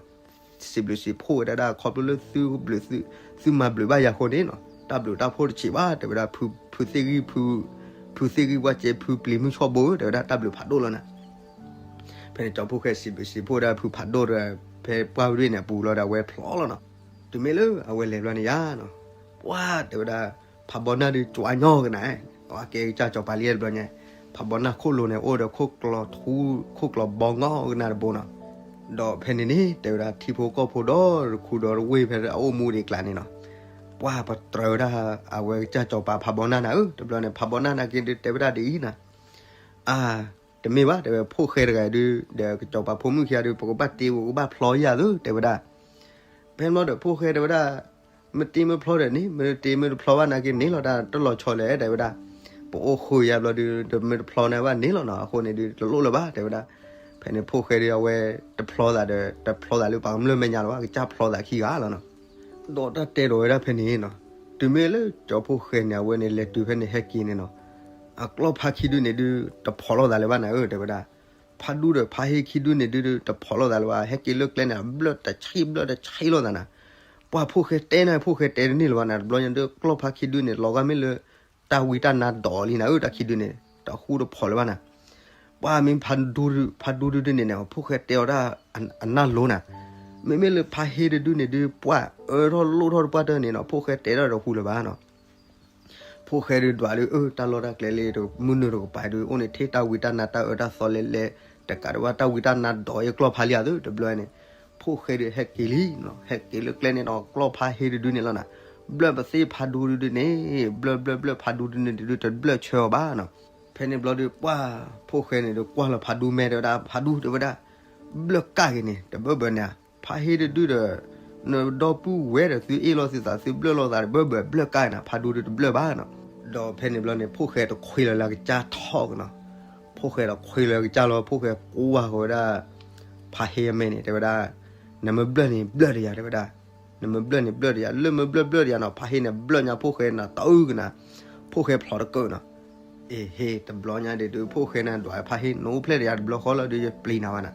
စံးဘျုးစံးဖှိၣ်ဝဲဒၣ်ဒၣ်ခီဖျိလၢသုဘျုးသု သုမၤဘျုးဘၣ်ယၤအဃိန့ၣ်နီၤ, တၢ်ဘျုးတၢ်ဖှိၣ်တဆံးဘၣ် တဲဝဲဒၣ် ဖုသ့ၣ်ဂံၢ် ဖုသ့ၣ်ဂံၢ်ဝၣ်ကဲဖုပျံၤမုၢ်ဆီၣ်ဘိဧၢ တဲဝဲဒၣ်တၢ်ဘျုးဖးဒိၣ်လီၤနၤ. ဖဲန့ၣ်ကၠီဖှိၣ်ဃဲစံးဘျုးစံးဖှိၣ်ဒၣ်ဖုဖးဒိၣ်ဒီး ဖဲပှၢ်ဝဲန့ၣ်အပူၤလီၤဒီးအဝဲဖျီလီၤနီၤ. တုၤမ့ၢ်လၢအဝဲလဲၤဘျီန့ၣ်ယါနီၤ, ပှၢ်တဲဝဲဒၣ် ဖးဘီနၢ်ဒုးကွၢ်ညီကနၤ, အကဲကစၢ်စီၤပၤလံတဘျီညါ, ဖးဘီနၢ်ခိၣ်လိၤန့ၣ် အိၣ်ဒီးခိၣ်ကျီၤထူ ခိၣ်ကျီၤဘီငီကနၤတဘိနီၤ. ဒီးဖဲန့ၣ်န့ၣ် တဲဝဲဒၣ်ထံဖိကီၢ်ဖိဒီတခူဒီတဝ့ၢ်ဖဲအအိၣ်မူဒံးကျါန့ၣ်နီၤ, ပှၢ်ပတြၢၤဝဲဒၣ် အဝဲကစၢ်စီၤပၤဖးဘီနၢ်နၤဧၢ, တဘျီန့ၣ် ဖးဘီနၢ်နာ်က့ဒုးတဲဝဲဒၣ်ဒ်အံၤနၤ အါ, တမ့ၢ်ဘၣ် တဲဝဲ ဖှိၣ်ဃဲတဂၤဒုး ဒီးကစီၤပၤဖိမုၣ်ခံဂၤဒုး ပကဘၣ်တ့ပကဘၣ်ဖျီယၤသု တဲဝဲဒၣ်. ဖဲန့ၣ်ဘျီဒီး ဖှိၣ်ဃဲတဲဝဲဒၣ် မ့ၢ်တ့မ့ၢ်ဖျီဒီးန့ၣ် မ့ၢ်တ့မ့ၢ်တဖျီဘၣ်နာ်က့န့ၣ်လီၤ တၢ်တလီၤဆီလဲၣ် တဲဝဲဒၣ်. ပအိၣ်ဃုာ်ယၤဘျီဒုး တမ့ၢ်တဖျီန့ၣ်ဘၣ်န့ၣ်လီၤနီၤ, အဃိန့ၣ်ဒုး တလိၣ်လၢၤဘၣ် တဲဝဲဒၣ်. ဖဲန့ၣ်ဖှိၣ်ဃဲဒုး အဝဲတဖျီသးဒီး တဖျီသးလၢပှၤကမျၢၢ်မဲာ်ညါလၢၤဘၣ် ကစၢ်ဖျီသးခံဂၤလီၤနီၤ. ဒီးတၢ်တဲဒီးဝဲဒၣ်ဖဲန့ၣ်နီၤ, တုၤမ့ၢ်လၢကၠီဖှိၣ်ဃဲန့ၣ် အဝဲန့ၣ်လဲၤတုၤဖဲန့ၣ်ဟဲက့ၤန့ၣ်နီၤ, အကျီၢ်ဖါခံဒုန့ၣ်ဒုး တဖီၣ်လိာ်သးလၢၤဘၣ်နၤဧၢ တဲဝဲဒၣ်. ဖါဒူဒီးဖါဟ့ခံဒုန့ၣ်ဒုး တဖီၣ်လိာ်သးလၢၤဘၣ် ဟဲက့ၤလၢကျဲန့ၣ် ဘျၢၣ်တဆံးဘျၢၣ်တဆံးလိာ်သးနၤ. ပှၢ်ဖှိၣ်ဃဲတဲနၤ ဖှိၣ်ဃဲတဲတန့ၢ်လၢၤဘၣ်နၤ တဘျီညါဒုး ကျီၢ်ဖါခံဒုန့ၣ် လီၤဂာ်မ့ၢ်လၢ တၢ်ဝံတၢ်နါဒိးလံနၤဧၢ တၢ်ခံဒုန့ၣ် တဟူတဖီၣ်လၢၤဘၣ်နၤ. ပှၢ်မ့ၢ်ဖါဒူ ဖါဒူဒုန့ၣ်န့ၣ် ဖှိၣ်ဃဲတဲအီၤတၢ်အနၢ်လိၤနၤ. မ့မ့ၢ်လၢဖါဟ့တဒုန့ၣ်ဒုး ပှၢ်အၢထီၣ်လိၣ်ထီၣ်တပှၢ်တၢၢ်န့ၣ်နီၤ ဖှိၣ်ဃဲတဲထီၣ်တဟူလၢၤဘၣ်နီၤ. ဖှိၣ်ဃဲဒုးဒွးလၢ အၢ တၢ်လီၢ်တၢ်ကျဲလၢ မုၢ်နုာ်တကပၤဒုး အိၣ်န့ၣ်ထဲတၢ်ဝံတၢ်နါတၢ်အၢတၢ်သီလဲၣ်လဲၣ် တကးဒံးဘၣ်တၢ်ဝံတၢ်နါဒိးယကျီၢ်ဖါလံဧါသု တဘျီန့ၣ် ဖှိၣ်ဃဲဒုးဟဲက့ၤလံနီၤ ဟဲက့ၤလၢကျဲန့ၣ်ဒီး ကျီၢ်ဖါဟ့တဒုန့ၣ်လီၤနၤ. ဘျၢၣ်ပသ့ၣ်ဖါဒူဒုန့ၣ် ဘျၢၣ်ဘျၢၣ်ဘျၢၣ်ဖါဒူဒုန့ၣ်ဒုး တဘျၢၣ်ဆၢအီၤဘၣ်နီၤ. ဖဲန့ၣ်ဘျီဒုး ပှၢ်ဖှိၣ်ဃဲန့ၣ်ဒုး ကွၢ်လီၤဖါဒူမဲာ်တဲဝဲဒၣ် ဖါဒူတဲဝဲဒၣ် ဘျၢၣ်ကၣ်က့ၤန့ၣ် တဘၢဘၢန့ၣ်ဧါ ဖါဟ့တဒုဒီး နဒီပုၢ်ဝဲၢ်ဒီးသုအ့ၣ်လိာ်သုသး သုဘျၢၣ်လိာ်သးတဘၢဘၢဘျၢၣ်ကၣ်နၤ ဖါဒူဒုးတဘျၢၣ်ဘၣ်နီၤ. ဒီးဖဲန့ၣ်ဘျီန့ၣ် ဖှိၣ်ဃဲတခွ့လီၤလၢအကစၢ်ထီၣ်ကနီၤ. ဖှိၣ်ဃဲတခွ့လီၤအကစၢ်လီၤ ဖှိၣ်ဃဲကွၢ်ဃီၤဝဲဒၣ် ဖါဟ့အမဲာ်န့ၣ် တဲဝဲဒၣ် နမ့ၢ်ဘျၢၣ်န့ၣ်ဘျၢၣ်တယၤ တဲဝဲဒၣ်. နမ့ၢ်ဘျၢၣ်န့ၣ်ဘျၢၣ်တယၤ လၢမ့ၢ်ဘျၢၣ်ဘျၢၣ်တယၤနီၤ ဖါဟ့န့ၣ်ဘျၢၣ်ညါဖှိၣ်ဃဲနၤတအုၣ်ကနၤ ဖှိၣ်ဃဲဖျိးတကၢၢ်နီၤ. အ့ ဟ့ၣ်တဘျီညါဒုး ဖှိၣ်ဃဲနၤဒွးဖါဟ့ၣ် နအိၣ်ဖျဲၣ်တယၤတဘျီဃီလီၤဒုး ယပျံၤနၤဘၣ်နၤ,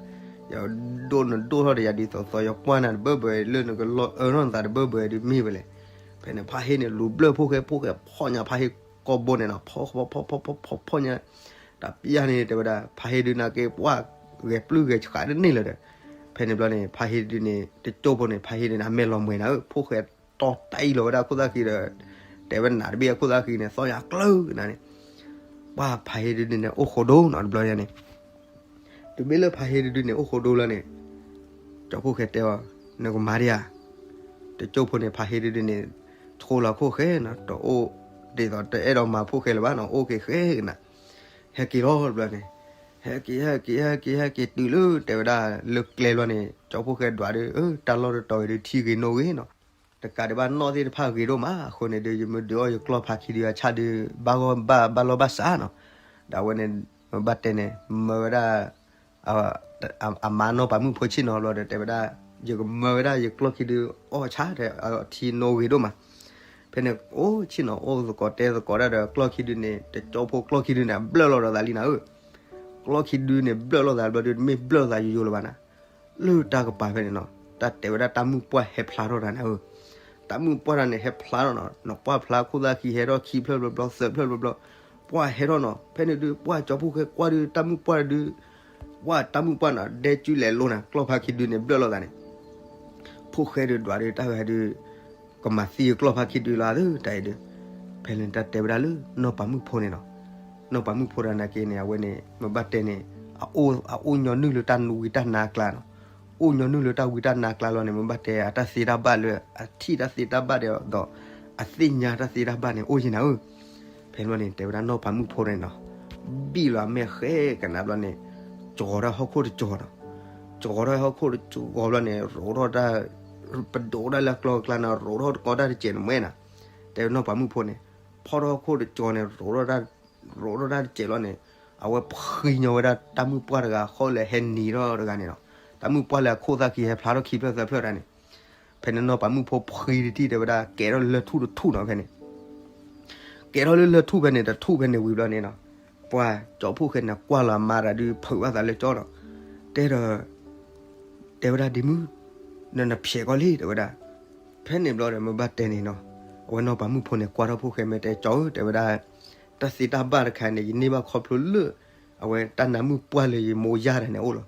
ယဒိၣ်နဒိၣ်ထီၣ်တယၤဒ်သိးသိး ယကွၢ်နၤတဘၢဘၢလၢနကလီၤအၢထီၣ်နသးတဘၢဘၢဒုးမ့ၢ်ဝဲလဲၣ်. ဖဲန့ၣ်ဖါဟ့ၣ်န့ၣ်လူၤဘျၢၣ်ဖှိၣ်ဃဲ ဖှိၣ်ဃဲဖီၣ်ညါဖါဟ့ၣ်ကိာ်ဘိန့ၣ်နီၤ ဖီၣ်ဖီၣ်ဖီၣ်ဖီၣ်ဖီၣ်ဖီၣ်ညါ တပျၢ်န့ၣ်တဲဝဲဒၣ် ဖါဟ့ၣ်ဒုးနာ်က့ ပှၢ်ဂဲၤပျုၢ်ဂဲၤဆှးတန့ၢ်လၢၤဒီး ဖဲန့ၣ်ဘျီန့ၣ် ဖါဟ့ၣ်ဒုးန့ၣ် တကၠိဖိန့ၣ် ဖါဟ့ၣ်ဒုးန့ၣ် အမဲာ်လီၤမှဲၤနၤဧၢ ဖှိၣ်ဃဲတီတဲလီၤဝဲဒၣ်ခိၣ်သၣ်ဃံဒီး တဲဝဲနးတဘ့ၣ်အခိၣ်သၣ်ဃံန့ၣ် သီၣ်ညါကျၢၤကနၤန့ၣ် ပှၢ်ဖါဟ့ၣ်ဒုးန့ၣ် အိၣ်ဃိဒိနီၤ တဘျီညါန့ၣ် တုၤမ့ၢ်လၢဖါဟ့ၣ်ဒုးန့ၣ် အိၣ်ဃိဒိလီၤန့ၣ် ကၠီဖှိၣ်ဃဲတဲအီၤ နကမၤဒံးဧါ တကၠိဖိန့ၣ် ဖါဟ့ၣ်ဒုးန့ၣ် ဆိလီၤခိၣ်ဃဲနီၤ တအိၣ် ဒ်သိးတအဲၣ်ဒိးမၤဖှိၣ်ဃဲလၢၤဘၣ်နီၤ အိၣ်က့ၤဃဲကနၤ ဟဲက့ၤလီၤတဘျီန့ၣ် ဟဲက့ၤ ဟဲက့ၤ ဟဲက့ၤ ဟဲက့ၤတုၤလၢ တဲဝဲဒၣ် လၢကျဲလီၤန့ၣ် ကၠီဖှိၣ်ဃဲဒွးဒုး အၢ တၢ်လီၢ်တတီၤအံၤဒုး ထံဂ့ၤနိဂ့ၤနီၤ တကးဒံးဘၣ်နီၣ်သ့ၣ်တဖၣ်ဂ့ၤဒိၣ်မး အဃိန့ၣ်ဒုး ယမ့ၢ်ဒုးအီၣ်ယကျီၢ်ဖါခံဒုးအဆၣ်ဒုး ဘၣ်ဂီၢ်ဘၣ်ဘၣ်လီၢ်ဘၣ်စးနီၤ ဒီးအဝဲန့ၣ် မ့ၢ်ဘၣ်တဲန့ၣ် မၢဝဲဒၣ် အမါနီၢ်ပၤမုၣ်ဖိဆ့ၣ်နီၤဘျီဒီးတဲဝဲဒၣ် ယကမၢဝဲဒၣ်ယကျီၢ်ခံဒုးအီၣ်ဆၣ် ထံနိဂ့ၤဒိၣ်မး ဖဲန့ၣ် အိၣ်ဆ့ၣ်နီၤအိၣ်သကိးတဲသကိးဒၣ်ဒီးကျီၢ်ခံဒုးန့ၣ် တကၠိဖိကျီၢ်ခံဒုးန့ၣ် ဘျၢၣ်လီၤဒီးသးလံနၤဧၢ ကျီၢ်ခံဒုးန့ၣ် ဘျၢၣ်လီၤသးဘျီဒုး တမ့ၢ်ဘျၢၣ်လီၤသးယိယိလၢၤဘၣ်နၤ လၢတၢ်ကပၤဖဲန့ၣ်နီၤ တၢ်တဲဝဲဒၣ်တၢ်မုၢ်ပှၢ်ဟဲဖျါထီၣ်တၢ်နၤဧၢ တၢ်မုၢ်ပှၢ်တၢ်န့ၣ်ဟဲဖျါထီၣ်နီၤ နကွၢ်ဖျါခိၣ်သၣ်ခံဟဲထီၣ်ခံဖျၢၣ်ဘျီဘျီ သၢဖျၢၣ်ဘျီဘျီ ပှၢ်ဟဲထီၣ်နီၤ ဖဲန့ၣ်ဒုး ပှၢ်ကၠီဖှိၣ်ဃဲကွၢ်ဒုး တၢ်မုၢ်ပှၢ်ဒုး ပှၢ်တၢ်မုၢ်ပှၢ်နီၤ ဒဲကၠူလဲၤလိနီၤ ကျီၢ်ဖါခံဒုးန့ၣ် ဘျၢၣ်လိာ်သးန့ၣ် ဖှိၣ်ဃဲဒုးဒွးဒုး တၢ်ဝဲဒုး ကမၤသံယကျီၢ်ဖါခံဒုးလီၤသ့တၢ်အံၤဒုး ဖဲန့ၣ်တၢ်တဲဝဲဒၣ်လၢနီၢ်ပၤမုၣ်ဖိန့ၣ်နီၤ နီၢ်ပၤမုၣ်ဖိတဂၤနာ်က့န့ၣ် အဝဲန့ၣ် မ့ၢ်ဘၣ်တဲန့ၣ် အအိၣ်ညီနုၢ်လၢတၢ်ဝံတၢ်နါအကျါနီၤ အိၣ်ညီနုၢ်လၢတၢ်ဝံတၢ်နါအကျါလီၤန့ၣ် မ့ၢ်ဘၣ်တဲအတၢ်သ့တၢ်ဘၣ်လၢ အထံၣ်တၢ်သ့တၢ်ဘၣ်ဒီး အသ့ၣ်ညါတၢ်သ့တၢ်ဘၣ်န့ၣ် အိၣ်ယံၤနၤဧၢ ဖဲန့ၣ်ဘျီန့ၣ် တဲဝဲဒၣ်နီၢ်ပၤမုၣ်ဖိန့ၣ်နီၤ ဘံၣ်လီၤအမဲာ်ဃဲကနၤဘျီန့ၣ် ကၠီၤထီၣ်ဟီၣ်ခိၣ်တကၠီၤနီၤ ကၠီၤထီၣ်ဟီၣ်ခိၣ်တကၠီၤဘျီန့ၣ် ရိးထီၣ်တၢ် ပဒိးဒၣ်လၢအကျီအကျါန့ၣ် ရိးထီၣ်တကီတၢ်တစဲးန့ၣ်မ့ၢ်နၤ တဲဝဲနီၢ်ပၤမုၣ်ဖိန့ၣ် ဖီၣ်ထီၣ်ဟီၣ်ခိၣ်တကၠီၤန့ၣ် ရိးထီၣ်တၢ် ရိးထီၣ်တၢ်တစဲးလီၤန့ၣ် အဝဲဖှံညီဝဲဒၣ်တၢ်မုၢ်ပှၢ်တဂၤ ဃီလဲၤဟဲနံၤထီၣ်တဂၤန့ၣ်နီၤ တၢ်မုၣ်ပှၢ်လၢအခိၣ်သၣ်ခံဟဲဖျါထီၣ်ခံဖျၢၣ်သၢဖျၢၣ်တၢ်န့ၣ်, ဖဲန့ၣ်နီၢ်ပၤမုၣ်ဖိဖှံတထံၣ် တဲဝဲဒၣ် ကဲထီၣ်လၢလၢၢ်ထူၣ်တထူၣ်နီၤဖဲန့ၣ် ကဲထီၣ်လၢလၢၢ်ထူၣ်ဖဲန့ၣ် တထူၣ်ဖဲန့ၣ်ဝံၤဘျီန့ၣ်နီၤ, ပှၤကၠီဖှိၣ်ဃဲန့ၣ် ကွၢ်လီၤအမါတၢ်ဒုး ဖုးဘၣ်သးလၢကၠီနီၤ, တဲဒီး တဲဝဲဒၣ် ဒ့မုၣ်, နနဖျဲးကီလံ တဲဝဲဒၣ်. ဖဲန့ၣ်ဘျီဒီး မ့ၢ်ဘၣ်တဲန့ၣ်နီၤ, အဝဲနီၢ်ပၤမုၣ်ဖိန့ၣ် ကွၢ်ထီၣ်ဖိၣ်ဃဲ မ့ၢ်တဲ ကၠီဧၢ တဲဝဲဒၣ်, တၢ်သ့တၢ်ဘၣ်တခါန့ၣ် ယန့ၢ်ဘၣ်ခီဖျိလၢ အဝဲတၢ်နါမုၣ်ပှၢ်လၢယမိၢ်ယၢ်တၢ်န့ၣ်အိၣ်လီၤ.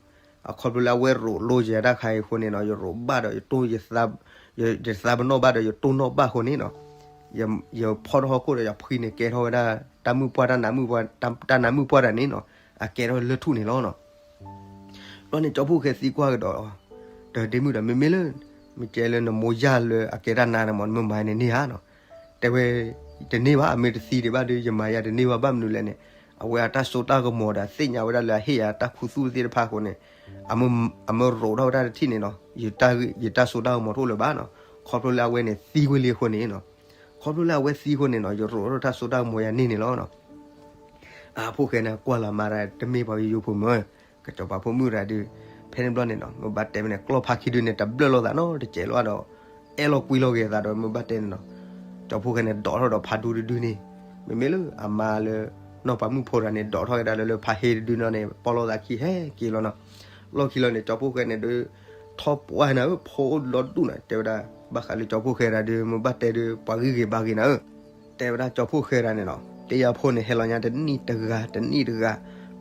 အခီဖျိလၢအဝဲရိးလိယဲတၢ်ခါအံၤအဃိန့ၣ်နီၤ, ယရိးဘၣ်ဒီးယတိၢ် ယသးပနီၣ်ဘၣ်ဒီးယတိၢ်နီၣ်ဘၣ်အဃိန့ၣ်နီၤ, ယဖီၣ်ထီၣ်ဟီၣ်ခိၣ်ဒီးယဖှံန့ၣ် ကဲထီၣ်ဝဲဒၣ် တၢ်မုၣ်ပှၢ် တၢ်နါမုၣ်ပှၢ် တၢ်နါမုၣ်ပှၢ်တၢ်န့ၣ်နီၤ, အကဲထီၣ်လၢထူၣ်န့ၣ်လီၤနီၤ. ဘျီန့ၣ် ကၠီဖှိၣ်ဃဲသံကွၢ်ကဒီး, ဒီးဒ့မုၣ်ဒီး မ့မ့ၢ်လၢ မ့ၢ်ကဲလၢနမိၢ်ယၢ်လၢအကဲတၢ်နါန့ၣ်မ့ၢ် နမၤယၤန့ၣ်န့ၢ်ဧါနီၤ. တဲဝဲ, တန့ၢ်ဘၣ်, အမ့ၢ်တသံဒံးဘၣ်ဒီး ယမၤယၤတန့ၢ်ဘၣ် ဘၣ်မနုၤလဲၣ်န့ၣ်, အဝဲအတၢ်စိတၢ်ကမီၤဒီး သ့ၣ်ညါဝဲဒၣ်လၢအဟ့ၣ်ယၤတၢ်ခူသူၣ်သ့ၣ်တဖၣ်အဃိန့ၣ်, အမ့ၢ်ရိးထီၣ်ဝဲဒၣ်တထံၣ်န့ၣ်နီၤ, ယတၢ်စိတၢ်ကမီၤတအိၣ်လၢၤဘၣ်နီၤ. ခီဖျိလၢအဝဲန့ၣ်သံဝဲလံအဃိန့ၣ်နီၤ, ခီဖျိလၢအဝဲသံအဃိန့ၣ်နီၤ, ယရိးထီၣ်တၢ်စိတၢ်ကမီၤယၤန့ၢ်န့ၣ်လီၤနီၤ. အဖိၣ်ဃဲန့ၣ် ကွၢ်လီၤမါတၢ် တမ့ၢ်ပှၤယိယိဖိမ့ၢ်, ကစီၤပၤဖိမုၣ်တၢ်ဒုး, ဖဲန့ၣ်ဘျီန့ၣ်နီၤ, မ့ၢ်ဘၣ်တဲဝဲန့ၣ် ကျီၢ်ဖါခံဒုန့ၣ် တဘျၢၣ်လိာ်သးနီတစဲးလီၤဒီး အဲၣ်လီၤကွံလီၤက့ၤသးဒီး မ့ၢ်ဘၣ်တဲန့ၣ်နီၤ, ကၠီဖှိၣ်ဃဲန့ၣ် ဒိးထီၣ်ဒီးဖါဒူတဒုန့ၣ်, မ့မ့ၢ်လၢအမါလၢ နီၢ်ပၤမုၣ်ဖိတၢ်န့ၣ် ဒိးထီၣ်ကဒါလၢလၢဖါဟ့တဒုနီၤန့ၣ် ပီၣ်လိာ်သးခံဟဲက့ၤလီၤနီၤ. လီၢ်ခံလီၤန့ၣ် ကၠီဖှိၣ်ဃဲန့ၣ်ဒုး ထီၣ်ပှၢ်နၤဧၢ, ဖိအိၣ်ဒီဒူၣ်နၤ, တဲဝဲဒၣ် ဘၣ်ဃးလၢကၠီဖှိၣ်ဃဲတၢ်ဒုး မ့ၢ်ဘၣ်တဲဒုး ပှၤဂံၢ်ဂ့ၤဘါဂ့ၤနၤဧၢ. တဲဝဲဒၣ်ကၠီဖှိၣ်ဃဲတၢ်န့ၣ်နီၤ, တ့ယၤဖိန့ၣ် ဟဲလီၤညါတနံၣ်တဂၤ တနံၣ်တဂၤ,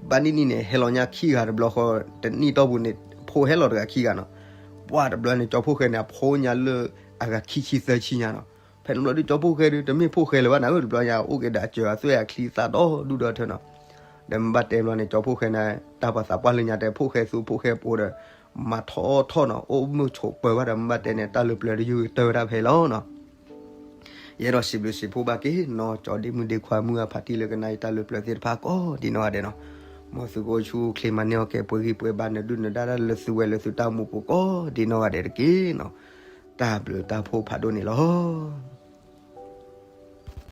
ဘၣ်နံၣ်နံၣ်န့ၣ် ဟဲလီၤညါခံဂၤတဘျီဃီ, တနံၣ်တီၢ်ပူၤန့ၣ် ဖိဟဲလီၤတဂၤခံဂၤနီၤ. ပှၢ်တဘျီန့ၣ် ကၠီဖှိၣ်ဃဲန့ၣ် အဖိညါလၢအဂၤခံဆံသၢဆံညါနီၤ. ဖဲန့ၣ်ဘျီဒုး ကၠီဖှိၣ်ဃဲဒုး တမ့ၢ်ဖိၣ်ဃဲလၢၤဘၣ်နၤဧၢ, တဘျီညါအိၣ်က့ၤဒီးအစၢၤအသွဲၣ်အချံသၣ်ဒီဒူၣ်ဒီထၢနီၤ. ဒီးမ့ၢ်ဘၣ်တဲဘျီန့ၣ် ကၠီဖှိၣ်ဃဲန့ၣ် တၢ်ပှၤသးပှၢ်လၢညါတဲ ဖိၣ်ဃဲသူဖိၣ်ဃဲပိဒီး မၤထီၣ်အီၣ်ထီၣ်နီၤ, အိၣ်မုာ်ဆိးပၢၤဘၣ်ဒီး မ့ၢ်ဘၣ်တဲန့ၣ် တၢ်လၢပျၢၤတယုၢ်ကတၢၢ်ဝဲဒၣ်ဖဲအံၤလီၤနီၤ. ယအဲၣ်ဒိးစံးဘျုးစံးဖှိၣ်ဘၣ်က့ၤနီၤ ကၠီဒ့မုၣ်ဒ့ခွါမုၢ်အဖါတံၢ်လၢကနၣ်ယတၢ်လၢပျၢၤသ့ၣ်တဖၣ်ကိးဒံးနီၢ်ဂၤဒဲးနီၤ. မ်သုကအိၣ်ဆူၣ်အိၣ်ချ့မၤန့ၢ်အီၣ်ကဲၤ ပှဲၤဂံၢ်ပှဲၤဘါ နဒုၣ်နဒါတၢ်လၢသုဝဲလၢသုတၢ်အိၣ်မူပူၤကိးဒံးနီၢ်ဂၤဒဲးတက့ၢ်နီၤ. တၢ်ဘျုးတၢ်ဖှိၣ်ဖးဒိၣ်န့ၣ်လီၤ.